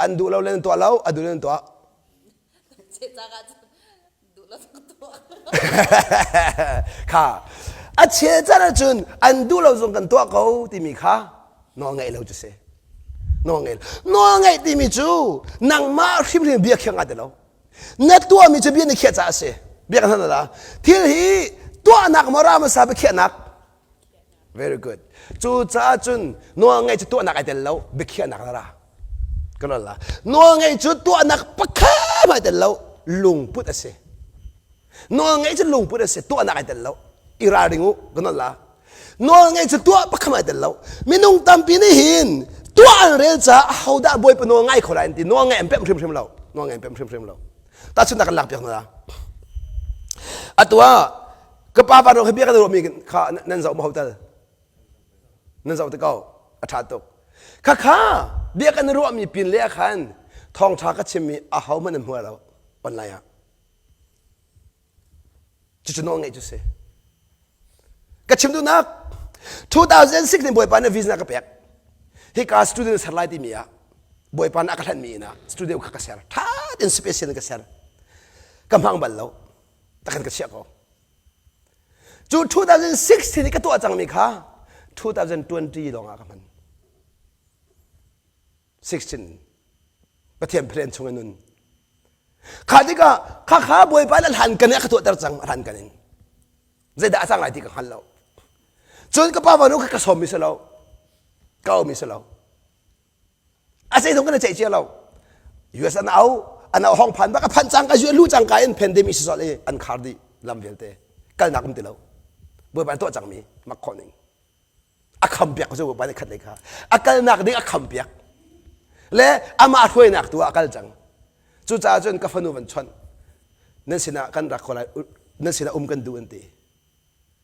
an duh lo le nan tuah lo, a duh le nan tuah. Kha a chel can ahcun an duh lo zong kan tuah ko timi kha nawl ngaih lo cu si. Nawl ngaih nawl ngaih timi cu nangmah hrimhrim bia khiah nga ti lo. Na tuahmi cu bia na khiah caah a si. Bia kan hal la. Thil hi tuahnak maw ra hmasa biakhiahnak? Very good. Cu caah cun nawl ngaih cu tuahnak ai tel lo, biakhiahnak na ra. Kan la. Nawl ngaih cu tuahnak pakhat ai tel lo, lungput a si. Nawl ngaih cu lungput a si, tuahnak ai tel lo. I ralring u, kan la. Nawl ngaih cu tuah pakhat ai tel lo. Minung tampi nih hin tuah an rel caah ahodah Bawipa nawl ngai kho lai an ti. Nawl ngaih an pemh hrimhrim lo. Nawl ngaih an pemh hrimhrim lo. Tahchunhnak kan lak piak hna. Atu ah ka pa van he bia kan ruahmi kha nan zoh maw hotel? Nan zoh te ko. A ṭha tuk. Khakha bia kan ruahmi pin le ah khan thawngṭha ka chimmi aho hmanh an hmu lo online ah. Cucu nawl ngeih cu si. Ka chim duhnak 2006 ni Bawipa nih vision a ka pek. Hika student ser lai timi ah Bawipa nih a ka hlanhmi inn ah studio kha ka ser. Tha tein special in ka ser. Ka hmang bal lo. Takhan ka chiah ko. Cu 2016 i ka tuah cangmi kha 2020 lawng ah ka hman. 16 Pathian plan chung in nun. Kha tikah kha kha Bawipa nih a hlan kan in a ka tuahter cang a hlan kan in. Zeidah a cang lai ti ka hngal lo. Cun ka pa vanu kha ka sawmmi si lo. Ka aumi si lo. A zeizong kan i ceih cia lo. US an au, an au hong phan bak a phanh cangka US lu cangka in pandemic si i an khar dih lam vialte. Kalnak um ti lo. Bawipa an tuah cangmi mak khawh ning. A kham piak cu Bawipa nih khat lei kha. A kalnak ding a kham piak. Le amah hruainak tu ah a kal cang. Cucaah cun ka fanu van chawnh. Nan sinah kan rak kho lai, nan sinah um kan duh an ti.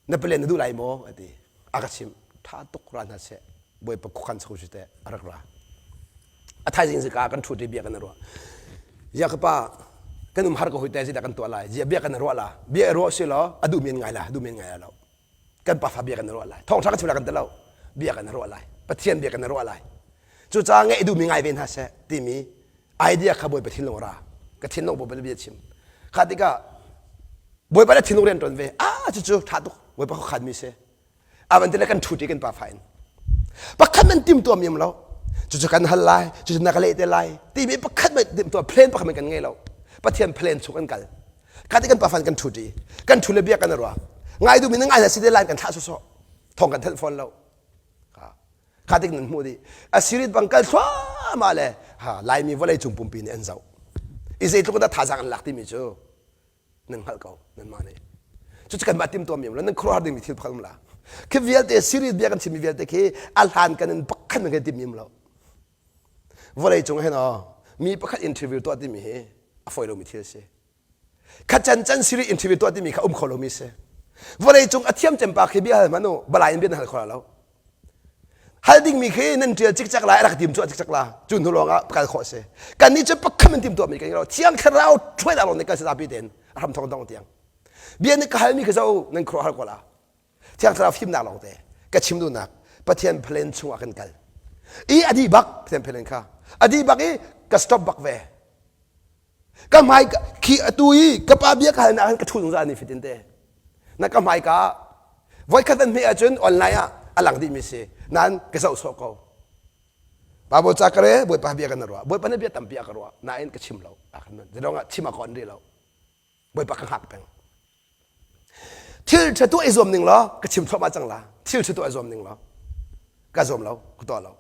Na palen na duh lai maw? a ti. A ka chimh. Ṭha tuk ra hna seh. Bawipa khuakhan cho si teh a rak ra. A thaizing zika kan ṭhut i bia kan i ruah. Zia ka pa, kan um har ko hui te zeidah kan tuah lai? Zia bia kan i ruah la. Bia i ruah si law a duh men ngai la, duh men ngai la lo. Kan pafa bia kan i ruah lai. Thawngṭha kan chim la kan ti lo. Bia kan i ruah lai. Pathian bia kan i ruah lai. Cucaah ngeih duhmi ngai ve hna seh timi idea kha Bawipa thinlung ra ka thinlung Bawipa bia chim kha tikah Bawipa le thinlung rian ṭuan ve ah cucu ṭha tuk Bawipa khuakhan mi si avan tile kan ṭhuṭi kan pa fa in pakhat man tim tuah mi um lo cucu kan hal lai cucu na ka leh te lai timi pakhat man tim tuah plan pakhat man kan ngei lo Pathian plan chung kan kal kha ti kan pa fan kan ṭhuṭi kan ṭhu le bia kan ruah ngai duhmi na ngai na si te lai kan thlah sawsawh thong kan thelh fawn lo Kha tik nan hmuh dih. Asirit bang kal thluahmah le ha Laimi vawlei cung pumpi nih an zoh. I zeitluk dah thazaang an lak timi cu nan hngalh ko nanmah nih. Cucu kanmah timtuahmi um lo nan khuaruahhar dingmi thil pakhat um la. Khi vialte series bia kan chimmi vialte khi a hlan kan in pakhat man kan timmi um lo. Vawlei cung hin aw mi pakhat interview tuah timi hi a fawi lomi thil a si. Kha can can siri interview tuah timi kha um kho lomi si. Vawlei cung a thiam cem pa khi bia hal hmanh u balai in bia na hal kho lo. Hal dingmi khi nan ṭial cikcek lai a rak tim cuah cikcek la cu hnu lawng ah kal khawh si. Kannih cu pakhat in tim tuahmi kan lo. Thiang Thlarau ṭhuainak lawng nih kan si zapi tein a hram thawk dong tiang. Bia nih ka halmi kha zo nan khuaruah har ko la. Thiang Thlarau fimnak lawng te ka chim duhnak Pathian plan chungah kan kal. I a dih bak Pathian plan kha. A dih bak i ka stop bak ve. Ka hmai khi atu i ka pa bia ka halnak han ka ṭhu zungzal ni fitin te. Na ka hmai ka voikhat an hmeh ahcun online ah a lang dihmi si. Nain ka zoh sawh ko. Bible ca ka rel Bawipa bia kan ruah. Bawipa nih bia tampi a ka ruah. Nain ka chim lo. A kan Zedong ah chim a ka on rih lo. Bawipa ka hngak peng. Thil ṭha tuah i zuam ning law ka chim thluahmah cang la. Thil ṭha tuah i zuam ning law ka zuam lo, ka tuah lo.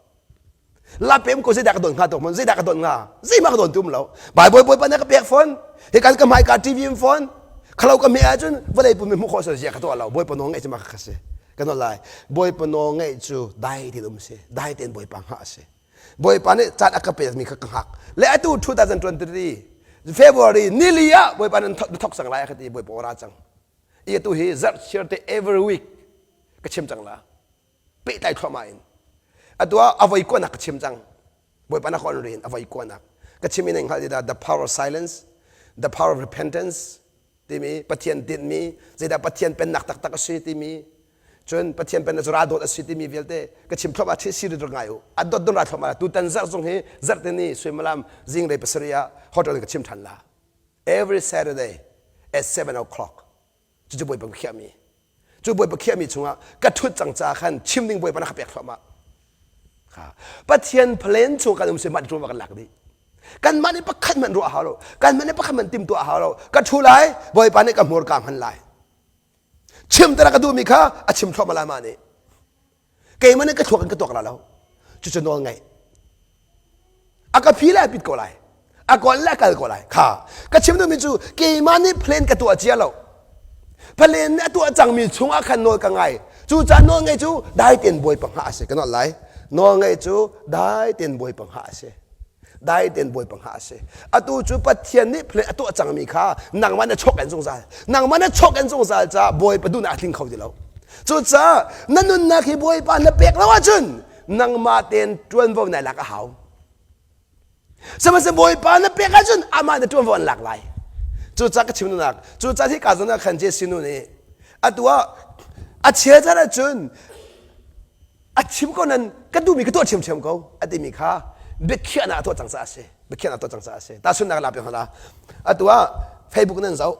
La pem ko zeidah ka don hnga tuk mon zeidah ka don hnga zeihmah ka don tum lo. Bible Bawipa nih ka pek fawn. Hi kan ka hmai ka TV in fawn. Khalo ka hme ahcun vawlei pum hmuh khawh zia ka tuah lo. Bawipa nawl ngaih cu mah ka si. Ka nawl lai. Bawipa nawl ngaih cu dai tein um si. Dai tein Bawipa hngah a si. Bawipa nih caan a ka pekmi kha ka hngak. Le atu 2023 February nili ah Bawipa nan thok cang lai a ka ti Bawipa ora cang. I atu hi zarh chiar te every week ka chim cang la. Pehtlai thluahmah in. Atu ah a voi kuanak ka chim cang. Bawipa na ka on rin a voi kuanak. Ka chim in hngalh dah the power of silence, the power of repentance, timi Pathian tinhmi zeidah Pathian pennak taktak a si timi cun Pathian pennak cu ra dawt a si timi vialte ka chim thluahmah thi si rit ngai u a dot don ra thluahmah tutan zarh zong hi zarhte ni suimilam zinglei pasarih ah hotel in ka chim than la every Saturday at 7 o'clock cucu Bawipa khiahmi cu Bawipa khiahmi chungah ka ṭhut cang ca khan chim ding Bawipa na ka pek thluahmah Pathian plan chung kan um si mah ṭuan kan lak dih kanmah nih pakhat hmanh ruah hau lo kanmah nih pakhat hmanh timtuah hau lo ka ṭhu lai Bawipa nih ka hmurka hman lai chim tara ka duhmi kha a chim thluahmah lai mah nih keimah nih ka thluak in ka tuak la lo cucu nawl ngaih a ka phi le a pit ko lai a kawl le a kal ko lai kha ka chim duhmi cu keimah nih plan ka tuah cia lo plan nih a tuah cangmi chung ah khan nawl ka ngai cu caan nawl ngaih cu dai tein bawipa hngah a si ka nawl lai nawl ngaih cu dai tein bawipa hngah a si dai tein bawipa hngah a si atu cu pathian nih plan a tuah cangmi kha nangmah na chawk en zungzal nangmah na chawk en zungzal caah bawipa duhnak a tling kho ti lo cucaah na nunnak hi bawipa na pek lo ahcun nangmah tein ṭuanvo nai lak a hau sihmanhsehlaw bawipa na pek ahcun amah na ṭuanvo an lak lai cucaah ka chim duhnak cucaah hi ka zawn ah khan Jesuh nu nih atu ah a chia caan ahcun a chim ko nan ka duhmi ka tuah ṭhiamṭhiam ko a timi kha biakhiahnak a tuah cang caah a si biakhiahnak a tuah cang caah a si tahchunhnak la piak hna atu ah Facebook nan zoh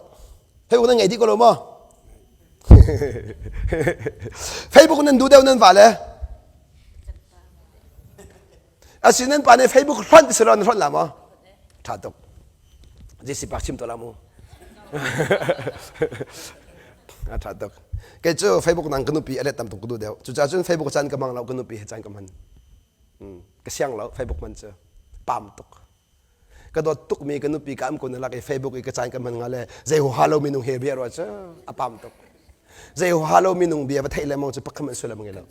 Facebook nan ngei dih ko lo maw Facebook nan duh deuh nan va le asi nan pa nih Facebook hlonh ti si lo nan hlonh la maw ṭha tuk JC Park chim to la mu. A ṭha tuk. Kei cu Facebook nang ka nupi a let tam tuk ka duh deuh. Cucaah cun Facebook caan ka hmang lo, ka nupi he caan ka hman. Ka siang lo Facebook hman cu. Pam tuk. Ka dawt tukmi ka nupi ka am ko na lak i Facebook i ka caan ka hman nga le zei huaha lo minung he bia ruah cu a pam tuk. Zei huaha lo minung bia va theih lengmang cu pakhat hmanh sullam ngei lo.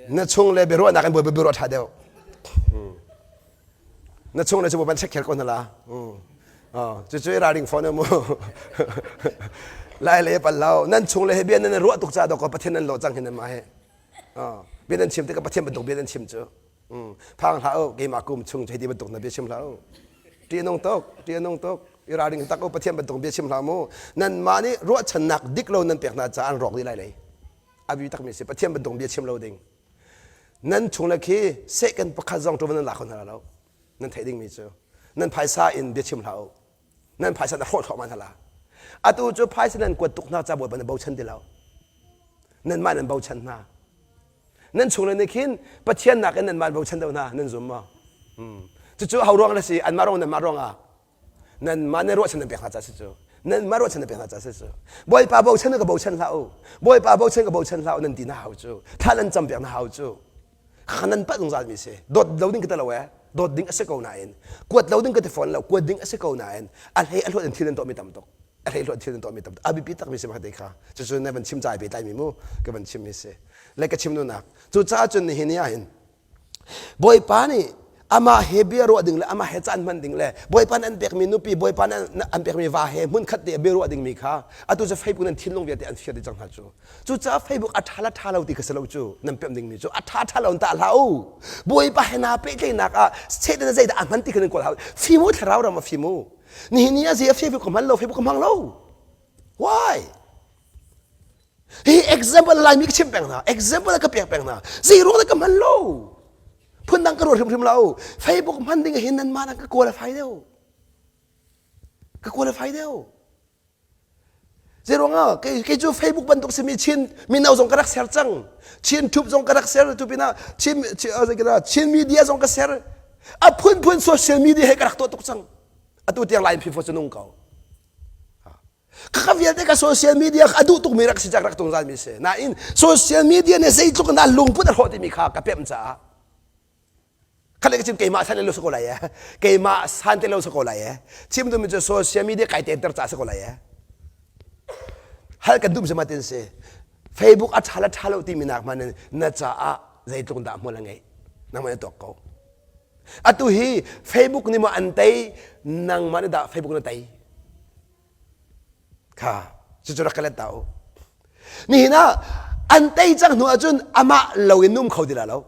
Na chung le biaruahnak in bawi biaruah ṭha deuh. Na chung le cu ban check kher ko hna la. Cucu i ralring phone mu. Lai le pal lo. Nan chung le he bia nan ruah tuk ca dawk Pathian nan lo cang hin nan mah he. Bia nan chim tikah Pathian bantuk bia nan chim cu. Phang hlah u keimah kum chung hei ti bantuk na bia chim hlah u. Ṭih nung tuk, ṭih nung tuk. I ralring tak u Pathian bantuk bia chim hlah mu. Nanmah nih ruahchannak dik lo nan pek hna caah an rawk dih lai lei. A bi takmi si Pathian bantuk bia chim lo ding. Nan chung le khi second pakhat zong ṭuan nan la kho hna lo. Nan theih dingmi cu nan phaisa in bia chim hlah u. Nan phaisa na hrawh thluahmah hna la. Atu cu phaisa nan kuat tuk hna ca Bawipa na bochan ti lo. Nanmah nan bochan hna. Nan chung le nih khin Pathian nakin nanmah bochan deuh hna nan zum maw? Cucu ho ruang na si? Anmah ruang nanmah ruangah. Nanmah na ruahchan nan pek hna ca si cu. Nanmah ruahchan nan pek hna ca si cu. Bawipa bochan ka bochan hlah u. Bawipa bochan ka bochan hlah u nan ti na hau cu. Thla nan cam piak na hau cu. Kha nan palh zungzal mi si. Dawt lo ding ka ti lo eh. Dawt ding a si ko nain. Kuat lo ding ka ti fawn lo. Kuat ding a si ko nain. A hlei a hluat in thil nan tuah mi tam tuk. A hlei hluat thil nan tuah mi tam tuk. A biapi tak mi si mah te kha. Cucu na van chim ca ai pehtlai mi mu ka van chim mi si. Le ka chim nunak. Cucaah cun nihin ni ah hin Bawipa nih amah he bia ruah ding le amah he caan hman ding le Bawipa nih an pekmi nupi Bawipa nih an pekmi va he hmunkhat te bia ruah dingmi kha atu cu Facebook nan thinlung vialte an fir dih cang hna cu. Cucaah Facebook a ṭha le ṭha lo ti kha si lo cu nan pemh dingmi cu a ṭha ṭha lo in tah hlah u. Bawipa he naa pehtlaihnak ah Satan zeidah a hman ti kha nan kawl hau. Fim u thlarau ram ah fim u. Nihin ni ah zei a Facebook ka hman lo Facebook ka hmang lo. Why? Hi example Laimi ka chimh peng hna. Example ka pek peng hna. Zei ruang dah ka hman lo? Phundang ka ruat hrimhrim lo. Facebook hman ding hin nanmah nang ka qualify deuh. Ka qualify deuh. Zei ruangah kei, kei cu Facebook bantuk simi Chin mino zong ka rak ser cang. Chin Tube zong ka rak ser tu pinah Chin Chin media zong ka ser. A phunphun social media he ka rak tuah tuk cang. Atu tiang Lai phifo cu nung ko. Kha vialte ka social media a duh tukmi rak si cak rak tungzal mi si. Nain social media nih zeitluk in dah lungput a hrawh timi kha ka pemh caah khat le ka chim keimah san lo si ko lai e keimah san te lo si ko lai e chim duhmi cu social media kai tenter ca si ko lai e hal kan duh ma tin si Facebook a ṭha le ṭha lo timi nak hmanh in na caah zeitluk dah hmual a ngeih nangmah na tuak ko atu hi Facebook nih maw an tei nangmah nih dah Facebook na tei Kha cucu rak ka let ta u. Nihin ah an tei cang hnu ahcun amah lo in um kho ti la lo.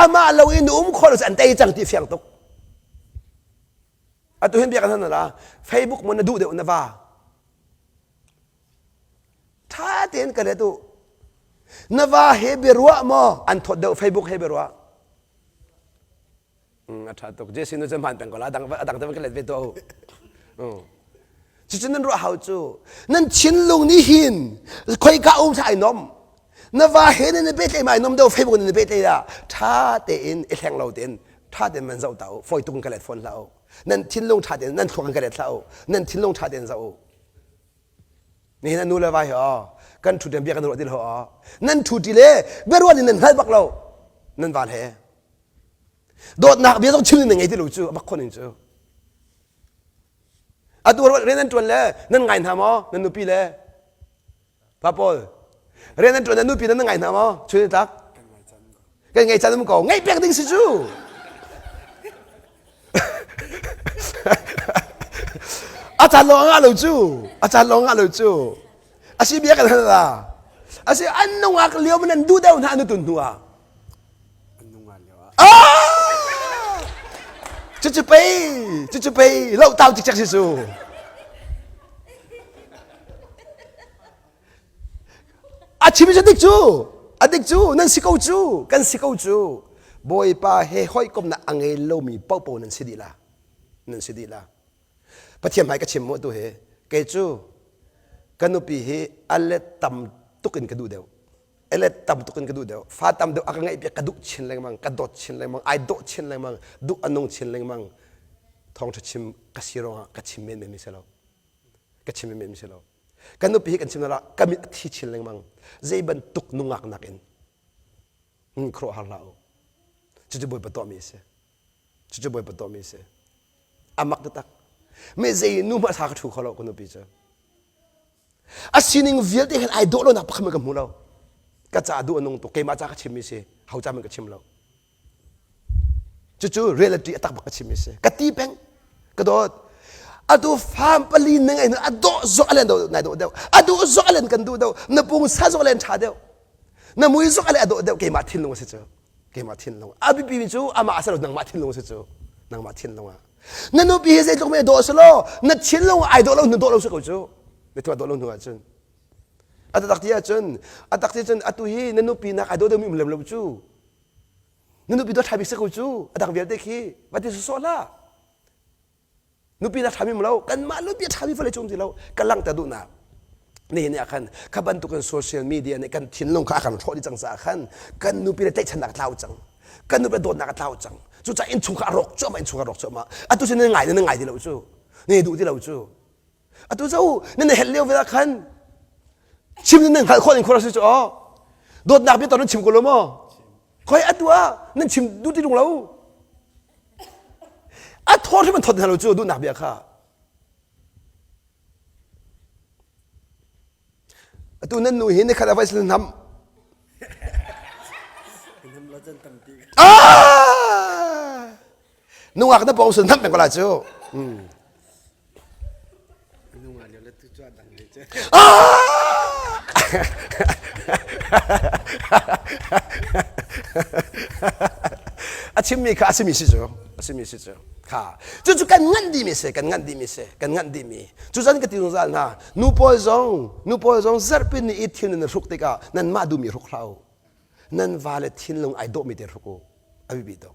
Amah lo in um kho lo an tei cang ti fiang tuk. Atu hin bia kan han la Facebook mo na duh deuh na va. Tha tein ka let u. Na va he biaruah maw an thawt deuh Facebook he biaruah. A ṭha tuk. Jesuh nu cu hmaan peng ko la. A dang a dang te ka let ve tuah u. Cucu nan ruah hau cu. Nan thinlung nih hin khoika um sa ai nom. Na va he nan i pehtlaih ma ai nom deuh Facebook nan i pehtlaih dah ṭha tein i hleng lo tein ṭha tein man zoh ta u. Fawi tuk in ka let fawn hlah u. Nan thinlung ṭha tein nan thluak in ka let hlah u. Nan thinlung ṭha tein zoh u. Nihin a nu le va hi aw kan ṭhu bia kan ruah ti lo aw. Nan ṭhu ṭi le biaruah in nan hngal bak lo. Nan van he. Dawtnak bia zong chim na ngei ti lo cu a bak khon in cu. Atu rian nan ṭuan le nan ngai hna maw nan nupi le pa pawl rian nan ṭuan nan nupi nan ngai hna maw chun tlak kan ngai caan um ko ngaih pek ding si cu a caan lawng ngah lo cu a caan lawng ngah lo cu a si bia kan hal la a si an nungak lio nan duh deuh hna an tun hnu ah Ah! Cucu pei, cucu pei, lo tau cikcek si su. A chim cu dik cu, a dik cu, nan si ko cu, kan si ko cu. Bawipa he hawikomnak a ngei lomi paohpaoh nan si dih la. Nan si dih la. Pathian hmai ka chim mu tu hi. Kei cu ka nupi hi a let tam tuk in ka duh deuh. Elet tam tuk in ka duh deuh. Fa tam deuh a ka ngeih piak ka duh chin lengmang, ka dawt chin lengmang, ai dawh chin lengmang, duh a nung chin lengmang. Thawngṭha chim ka si ruangah ka chim menmen mi si lo. Ka chim menmen mi si lo. Kan nupi hi kan chim la ka mit a thi chin lengmang. Zei bantuk nungak nakin khuaruahhar hlah u. Cucu Bawipa tuahmi a si. Cucu Bawipa tuahmi a si. A mak taktak. Mi zei nu hmanh sa ka ṭhu kho lo ka nupi cu. A sining vialte khan ai dawh lonak pakhat ka hmu lo. Ka ca duh a nung tuk. Keimah ca ka chimmi si. Ho ca man ka chim lo. Cucu reality a tak bak ka chimmi si. Ka ti peng. Ka dawt. Atu fam pali na ngai a dawh zok alen do nai dawh deuh. A duh zok alen kan duh deuh. Na pungsa zok alen ṭha deuh. Na mui zok alen a dawh deuh. Keimah thinlung a si cu. Keimah thinlung. A biapi mi cu amah a si lo nangmah thinlung a si cu. Nangmah thinlung ah. Na nupi hi zeitluk mei dawh si law na thinlung ai dawh lo hnu dawh lo si ko cu. Na thinlung dawh lo hnu ahcun. A tak ti ahcun a tak ti cun atu hi na nupi nak ai dawh deuhmi um lem lo cu. Na nupi dawt ṭha bik si ko cu. A dang vialte khi va ti sawsawh hlah. Nupi na ṭhami lo kanmah nupi a ṭhami vawlei cung ti lo ka langhter duhnak nihin ah khan kha bantukin social media nih kan thinlung kha a kan hrawh dih cang caah khan kan nupi le tlaihchannak a tlau cang kan nupi le dawtnak a tlau cang cucaah innchung kha a rawk cuahmah innchung a rawk cuahmah atu cu nan ngai nan ngai ti lo cu nan duh ti lo cu atu cu nan helh lio ve ah khan chim nan hngalh khawh ning khua si cu aw dawtnak bia nan chim ko lo maw Khoi atu ah nan chim duh ti tung lo. A thaw hrim an thawt hna lo cu duhnak bia kha. Atu nan nu hi nikhat a vai sin nam. Ah! Nungak na pong sun nam peng ko la cu. Mm. A chimmi kha a simi si cu a simi si cu kha cucu kan nganh dihmi si kan nganh dihmi si kan nganh dihmi cu zan ka ti zungzal hna nu pawl zong nu pawl zong zarhpi ni i thil nan hruk tikah nanmah duhmi hruk hlah u nan vale thinlung ai dawhmi te hruk u a biapi tuk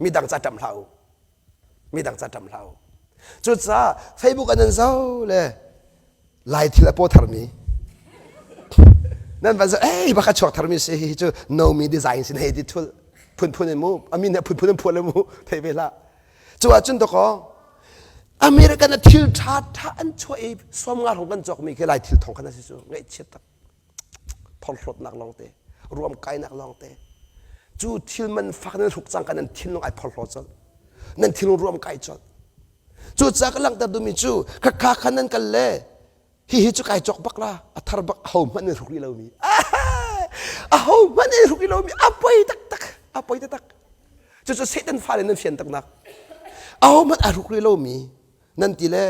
midang ca ṭam hlah u midang ca ṭam hlah u cucaah Facebook ah nan zoh le lai thil a paw tharmi nan van zoh ei baka chuak tharmi si hi cu nomi design sin hei ti thul phunphun in mu amin he phunphun in phuah le mu thei ve hlah cu ahcun dakaw American a thil ṭha ṭha an chuah i sawmnga hrawng kan cawkmi khi lai thil thong khan a si cu ngaihchiat tak phorhlawtnak lawngte ruamkainak lawngte cu thil man fak nan hruk cang ka nan thinlung ai phorhlaw colh nan thinlung ruamkai colh cu ca ka langhter duhmi cu khakha khan nan kal le hihi cu kai cawk bak la a thar bak ho hmanh nan hruk rih lomi a ho hmanh nan hruk rih lomi a poi taktak a poi taktak cucu Satan fale nan fian taknak a ho hmanh a hruk rih lomi nan ti le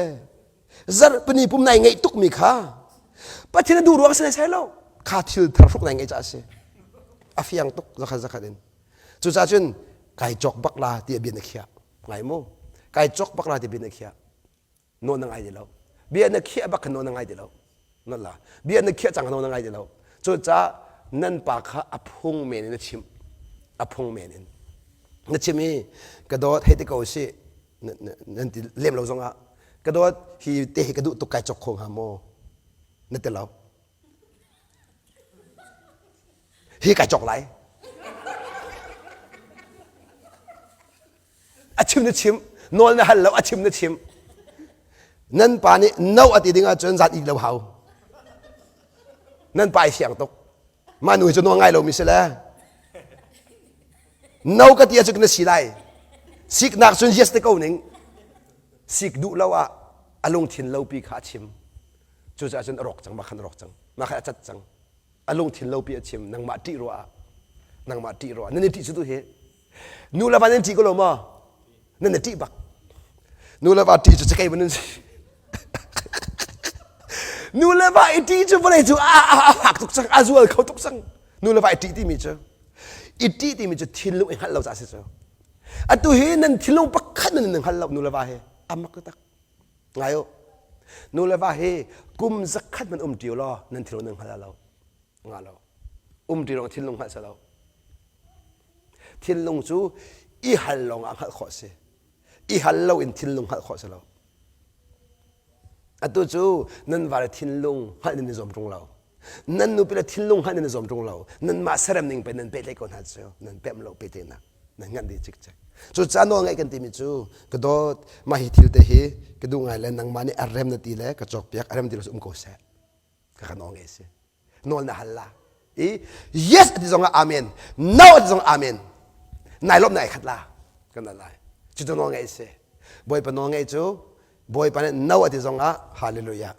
zarhpini pum nai ngeih tukmi kha Pathian a duh ruang si sai lo kha thil thar hruk nai ngeih caah a si a fiang tuk zakhat zakhat in cucaah cun kai cawk bak la ti a bia na khiah ngai mu kai cawk bak la ti bia na khiah nawl na ngai ti lo bia na khiah bak kha nawl na ngai ti lo not la bia na khiah cang kha nawl na ngai ti lo cucaah nan pa kha a phung men in na chimh a phung men in na chim i ka dawt hei ti ko sih nan ti lem lo zongah ka dawt hi te hi ka duh tuk kai cawk kho hnga maw na ti lo hi kai cawk lai a chim na chim nawl na hal lo a chim na chim nan pa nih no a ti ding ahcun zat ik lo hau nan pa ai siang tuk mah nu hi cu nawl ngai lomi si le No ka ti ahcun na si lai. Siknak cun yes te ko ning. Sik duh lo ah a lungthin lopi kha a chim. Cucaah cun a rawk cang, mah khan a rawk cang. Mah khan a cat cang. A lungthin lopi a chim, nangmah ṭih ruah ah. Nangmah ṭih ruah. Nan i ṭih cu tu hi. Nu le va nan ṭih ko lo maw? Nan i ṭih bak. Nu le va ṭih cu cakei ban si. Nu le va i ṭih cu vawlei cu a, a, a fak tuk cang, a zual kho tuk cang. Nu le va i ṭih timi cu. I ṭih timi cu thinlung i hngalh lo caah a si cu. Atu hi nan thinlung pakhat nan in hngal lo nu le va hi. A mak taktak. Ngai u. Nu le va hi kum zakhat man um ṭi u law nan thinlung nan hngal lo. Nga lo. Um ṭi lawng thinlung hngalh si lo. Thinlung cu i hal lawng ah hngalh khawh a si. I hal lo in thinlung hngalh khawh a si lo. Atu cu nan va le thinlung hngalh nan i zuam ṭung lo. Nan nupi le thinlung hngalh nan i zuam ṭung lo. Nanmah serem ning pe nan pehtlaih ko hna cu nan pemh lo pehtlaihnak. Nan nganh dih cikcek. Cucaah nawl ngaih kan timi cu ka dawt mah hi thil te hi ka duh ngai le nangmah nih a rem na ti le ka cawkpiak a rem ti lo cu um ko seh. Ka ka nawl ngaih si. Nawl na hal la. I yes a ti zong ah amen. No a ti zong amen. Nai lawmh na ai khat la. Kan na lai. Cucu nawl ngaih si. Bawipa nawl ngaih cu Bawipa nih no a ti zong ah hallelujah.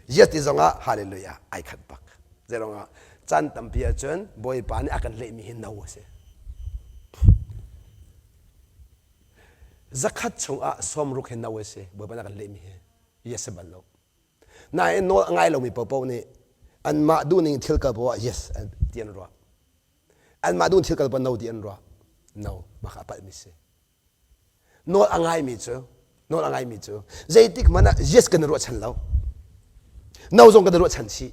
Yes ti zong ah hallelujah ai khat bak. Zeiruang ah caan tampi ahcun Bawipa nih a kan lehmi hi no a si. Zakhat chungah sawmruk hi no a si. Bawipa nih a kan lehmi hi yes a bal lo. Nain nawl a ngai lomi paohpaoh nih anmah duhning thil kal poah yes ti an ruah. Anmah duh thil kal poah no ti an ruah. No, mah kha a palhmi si. Nawl a ngaimi cu nawl a ngaimi cu zeitik hmanh ah yes kan i ruahchan lo. No zong kan i ruahchan chih.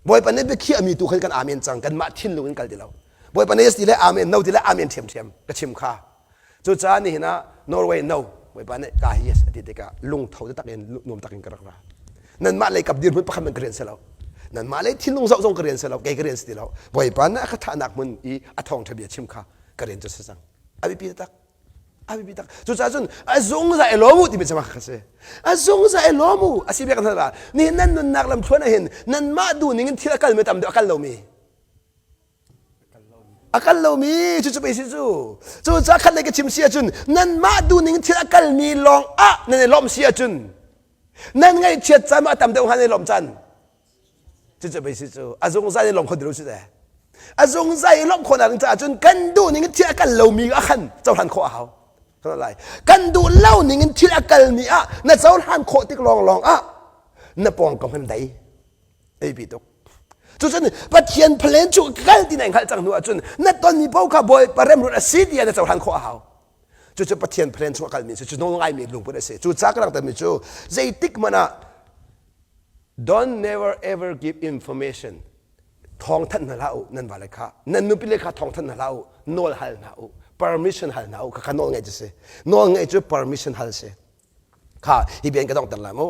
Bawipa nih biakhiahmi tu khan kan amen cang kanmah thinlung in kal ti lo. Bawipa nih yes ti le amen no ti le amen ṭhiamṭhiam ka chim kha. Cucaah nihin ah Norway no Bawipa nih ka yes a ti tikah lungtho taktak in nuam tak in ka rak ra. Nanmah lei kap dirhmun pakhat man ka rian si lo. Nanmah lei thinlung zoh zong ka rian si lo. Kei ka rian si ti lo. Bawipa nih a ka thahnak hmun i a thawngṭha bia chim kha ka rian cu si cang. A biapi tak. A biapi tak. Cucaah cun a zungzal i lawm u timi cama kha si. A zungzal i lawm u. A si bia kan hal Nihin nan nunnak lamthluan ah hin nanmah duhning in thil a kalmi tam deuh a kal lomi. A kal lomi cucu pei si cu. Cucaah khat lei ka chim si ahcun nanmah duhning in thil a kalmi lawng ah nan i lawmh si ahcun nan ngaihchiat caan a tam deuh hnga nan i lawmh caan. Cucu pei si cu a zungzal i lawmh kho ti lo si teh. A zungzal i lawmh khawhnak ding caah cun kan duh ning in thil a kal lomi ah khan cohlan khawh a hau. Lai. Kan duh lo ning in thil a kalmi ah na cohlan khawh tik lawnglawng ah na pawngkam kan dai. Ei pi tuk. Cucun Pathian plan cu kal ti na hngalh cang hnu ahcun na tonmi paoh kha Bawipa remruat a si tiah na cohlan khawh a hau. Cucu Pathian plan chung a kalmi cu cu nawl ngaimi lungput a si. Cu ca ka langhtermi cu zeitik hmanh ah don't never ever give information thawng thanh hna hlah u nan vale kha nan nupi le kha thawng thanh hna hlah u nawl hal hna u permission hal hna u kha kha nawl ngaih cu si nawl ngaih cu permission hal si kha hi bian ka donghter la mu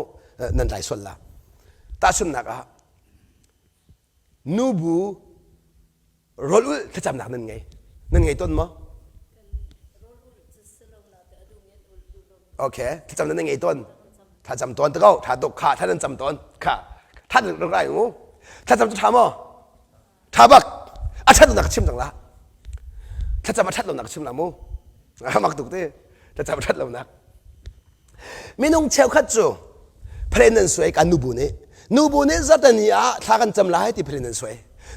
nan tlai sual la tahchunhnak ah nubu rawl ulh thlacamnak nan ngei nan ngei tawn maw okay thlacam nan ngei tawn thlacam tawn te ko tha tuk kha tha nan cam tawn kha tha nan rai mu thlacam cu tha maw Tha bak. A ṭhat lonak ka chim cang la. Thlacam a ṭhat lonak ka chim la mu. Mak tuk te. Thlacam a ṭhat lonak. Minung cheukhat cu phren nan suai kan nubu nih. Nubu nih zarhteni ah thla kan cam lai ti phren nan suai.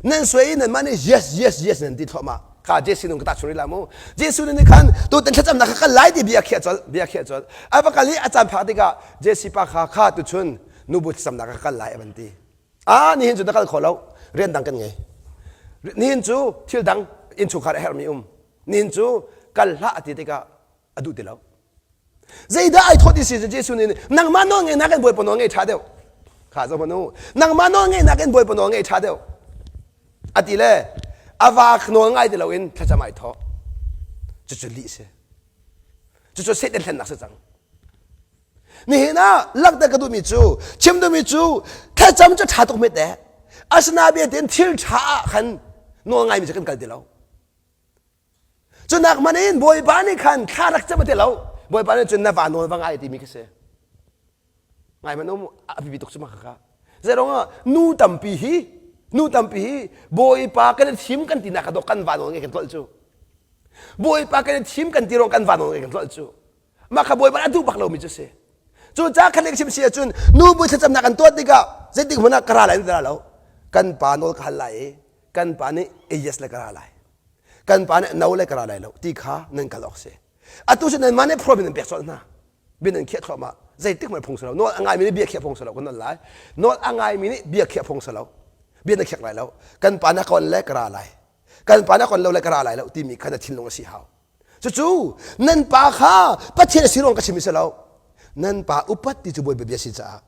Nan suai i nanmah nih yes yes yes nan ti thluahmah. Kha Jesuh nung ka tahchun rih la mu. Jesuh nih khan tutan thlacamnak kha kal lai ti bia khiah colh, bia khiah colh. A va kal i a caan phak tikah Jesse pa kha kha tuchun nubu thlacamnak kha kal lai a van ti. Ah nihin cu na kal kho lo rian dang kan ngei nihin cu thil dang innchungkhar a herhmi um nihin cu kal hlah a ti tikah a duh ti lo zeidah ai thawt i si cu Jesuh nih nangmah nawl ngeihnak in Bawipa nawl ngei ṭha deuh kha zoh hmanh u nangmah nawl ngeihnak in Bawipa nawl ngei ṭha deuh a ti le a va nawl ngai ti loin thlacam ai thawh cucu lih si cucu Satan hlennak si cang Nihin ah langhter ka duhmi cu chim duhmi cu thlacam cu ṭha tuk met eh asinain tiin thil ṭha ah khan nawl ngaimi cu kan kal ti lo. Cunak hmanh in Bawipa nih khan thla rak cam a ti lo. Bawipa nih cun na va nawl va ngai timi khi si. Ngai hmanh um a biapi tuk cu mah kha. Zeiruang ah nu tampi hi nu tampi hi Bawipa kan i thim kan tinak ka dawk kan va nawl ngai kan tlolh cu. Bawipa kan i thim kan ti ruang kan va nawl ngai kan tlolh cu. Mah kha Bawipa nih a duh bak lomi cu si. Cucaah khat chim si ahcun nu bu thlacamnak an tuah tikah zeitik hmanh ah ka ra lai an ra lo. Kan pa nawl ka hal lai i kan pa nih yes le ka ra lai. Kan pa nih no le ka ra lai lo ti kha nan kal awk si. Atu cu nanmah nih promise nan pek colh hna. Bia nan khiah thluahmah. Zeitik hmanh phung si lo. Nawl a ngaimi nih bia khiah phung si lo kan nawl lai. Nawl a ngaimi nih bia khiah phung si lo. Bia na khiak lai lo. Kan pa na kon le ka ra lai. Kan pa na kon lo le ka ra lai lo timi kha na thinlung a si hau. Cucu nan pa kha Pathian a si ruang ka chim si lo. Nan pa upat ti cu Bawipa bia si caah.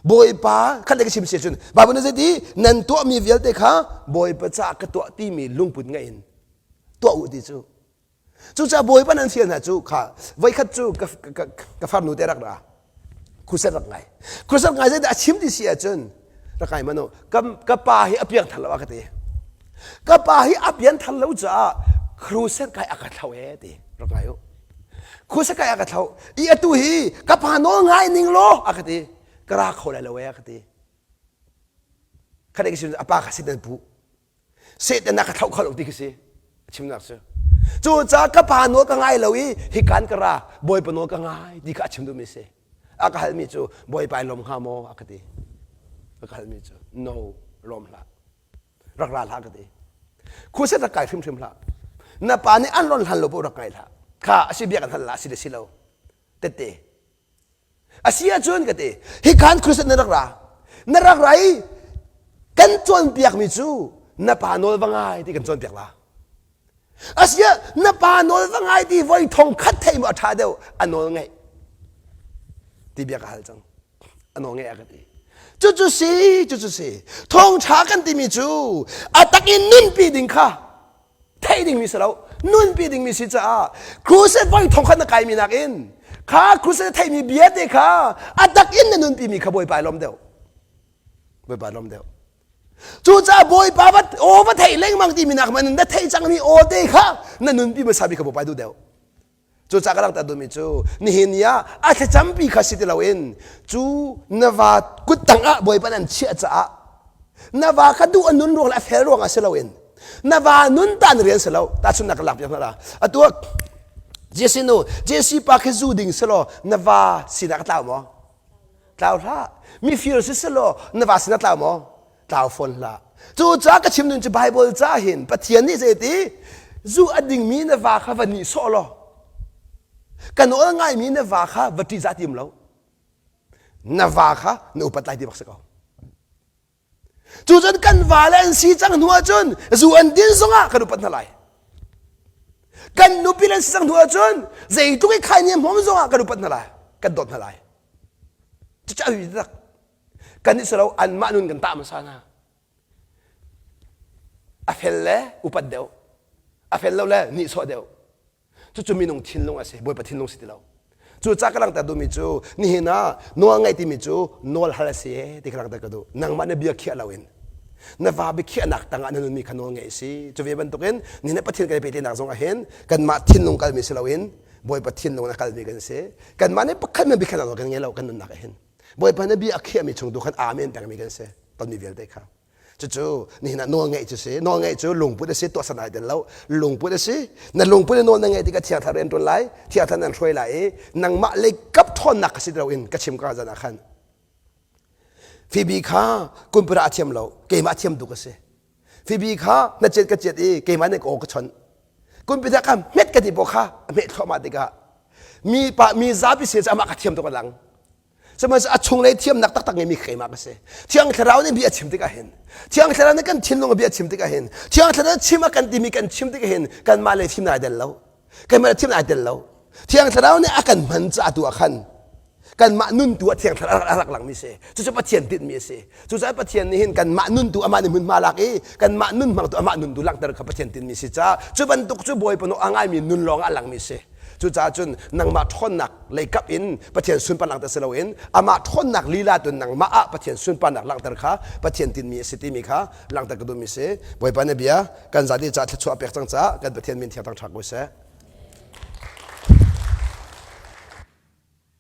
Bawipa khat le ka chim si cun Baibal nih zeiti nan tuahmi vialte kha Bawipa caah ka tuah timi lungput ngeih in tuah u ti cu. Cucaah Bawipa nan fial hna cu kha voikhat cu ka, ka, ka farnu te rak ra. Crusade rak ngai. Crusade ngai zeidah a chim ti si ahcun rak ngai manu ka, ka pa hi a piangthar lo a ka ti. Ka pa hi a pianthar lo caah. Crusade kai a ka thlo e ti rak ngai u. Crusade kai a ka thlo i atu hi ka pa nawl ngai ning law a ka ti. Ka ra kho lai lo e a ka ti. Khat ka a pa kha Satan pu. Satan a ka thlo kho lo ti khi si. A chimnak cu. Cu caah ka pa nawl ka ngai lo i hi kan ka ra Bawipa nawl ka ngai ti kha a chim duhmi si. A ka halmi cu Bawipa in lawm hnga maw a ka ti. A ka halmi cu no lawm hlah. Rak ra hlah ka ti. Khuset rak kai hrimhrim hlah. Na pa nih an ron hlan lo paoh rak ngai hlah. Kha a si bia kan hal la a si le si lo. Tette. A si ahcun ka ti. Hi khan khuset na rak ra. Na rak ra i kan cawnpiakmi cu na pa nawl va ngai ti kan cawnpiak la. Asiah na pa nawl va ngai ti voi thong khat theih mu a ṭha deuh a nawl ngaih ti bia ka hal cang. A nawl ngaih a ka ti. Cucu si, cucu si. Thawngṭha kan timi cu a tak in nunpi ding kha theih dingmi si lo. Nunpi dingmi si caah crusade voi thong khat na kaimi nakin kha crusade theihmi bia te kha a tak in na nunpi mi kha Bawipa i lawm deuh. Bawipa lawm deuh. Cucaah Bawipa va aw va theih lengmang timi nak man na theih cangmi aw te kha na nunpi hmasa mi kha Bawipa duh deuh. Cucaah ka langhter duhmi cu nihin ni ah a thlacampi kha si ti loin cu na va kut tangah Bawipa nan chiah caah na va kha duh a nun ruang le a fel ruangah si loin na va nun ta na rian si lo tahchunhnak ka lak piak hna la atu Jesse nu Jesse pa khi zu ding si law na va sinak a tlau maw Tlau hlah. Mifir si selaw na va sin ah tlau maw? Tlau fawn hlah. Cucaah ka chim nun cu Bible ca hin Pathian nih zeiti zu a dingmi na va kha va nihsawh law ka nawl ngaimi na va kha va ṭihzah tim lo. Na va kha na upat lai ti bak si ko. Cucun kan vale an si cang hnu ahcun zu an din zongah kan upat hna lai. Kan nupi an si cang hnu ahcun zeitluk i khai ni hmom zongah kan upat hna lai, kan dawt hna lai. Cucu a tak. Kan nih silo anmah nun kan tah hmasa hna. A fel le upat deuh. A fel lo le nihsawh deuh. Cucu minung thinlung a si, Bawipa thinlung si ti lo. Cucaah ka langhter duhmi cu nihin ah nawl ngaih timi cu nawl hal a si ee ti ka langhter ka duh. Nangmah na bia khiah loin na va biakhiahnak tangah na nunmi kha nawl ngeih a si. Cu ve bantukin nihin ah Pathian kan i pehtlaihnak zong ah hin kanmah thinlung kalmi si loin Bawipa thinlung in a kalmi kan si. Kanmah nih pakhat men biakhiahnak nawl kan ngei lo kan nunnak ah hin. Bawipa na bia a khiahmi chung tu khan amen pengmi kan si. Tonmi vialte kha. Cucu nihin ah nawl ngeih cu si. Nawl ngeih cu lungput a si, tuahsan ai tel lo. Lungput a si. Na lungput in nawl na ngeih tikah Thiang Thlarau rian ṭuan lai, Thiang Thlarau nan hruai lai i nangmah lei kap ṭhawnnak kha si ti loin ka chim ka zan ah khan. Phoebe kha kumpura a thiam lo, keimah a thiam tuk a si. Phoebe kha na chiat ka chiat i keimah nih ka aw ka chawnh. Kumpita kha hmet ka ti paw kha a hmet thluahmah tikah mi pa mi zapi sin amah ka thiam tuk a lang. Sihmanhsehlaw a chunglei thiamnak taktak ngeimi keimah ka si. Thiang Thlarau nih bia a chim tikah hin, Thiang Thlarau nih kan thinlung a bia a chim tikah hin, Thiang Thlarau chim a kan timi kan chim tikah hin kanmah lei fimnak ai tel lo. Kanmah lei fimnak ai tel lo. Thiang Thlarau nih a kan hman caah tu ah khan kanmah nun tu ah Thiang Thlarau a rak langmi si. Cucu Pathian tinhmi a si. Cucaah Pathian nih hin kanmah nun tu amah nih hmunhma lak i kanmah nun hmang tu amah nun tu langhter kha Pathian tinhmi si caah cu bantuk cu Bawipa nawl a ngaimi nun lawng ah a langmi si. Cucaah cun nangmah ṭhawnnak leikap in Pathian sunparnak langhter si loin amah ṭhawnnak lila tu nangmah ah Pathian sunparnak langhter kha Pathian tinhmi a si timi kha langhter ka duhmi si. Bawipa na bia kan zati caah thluachuah pek cang caah kan Pathian min thiang thangṭhat ko seh.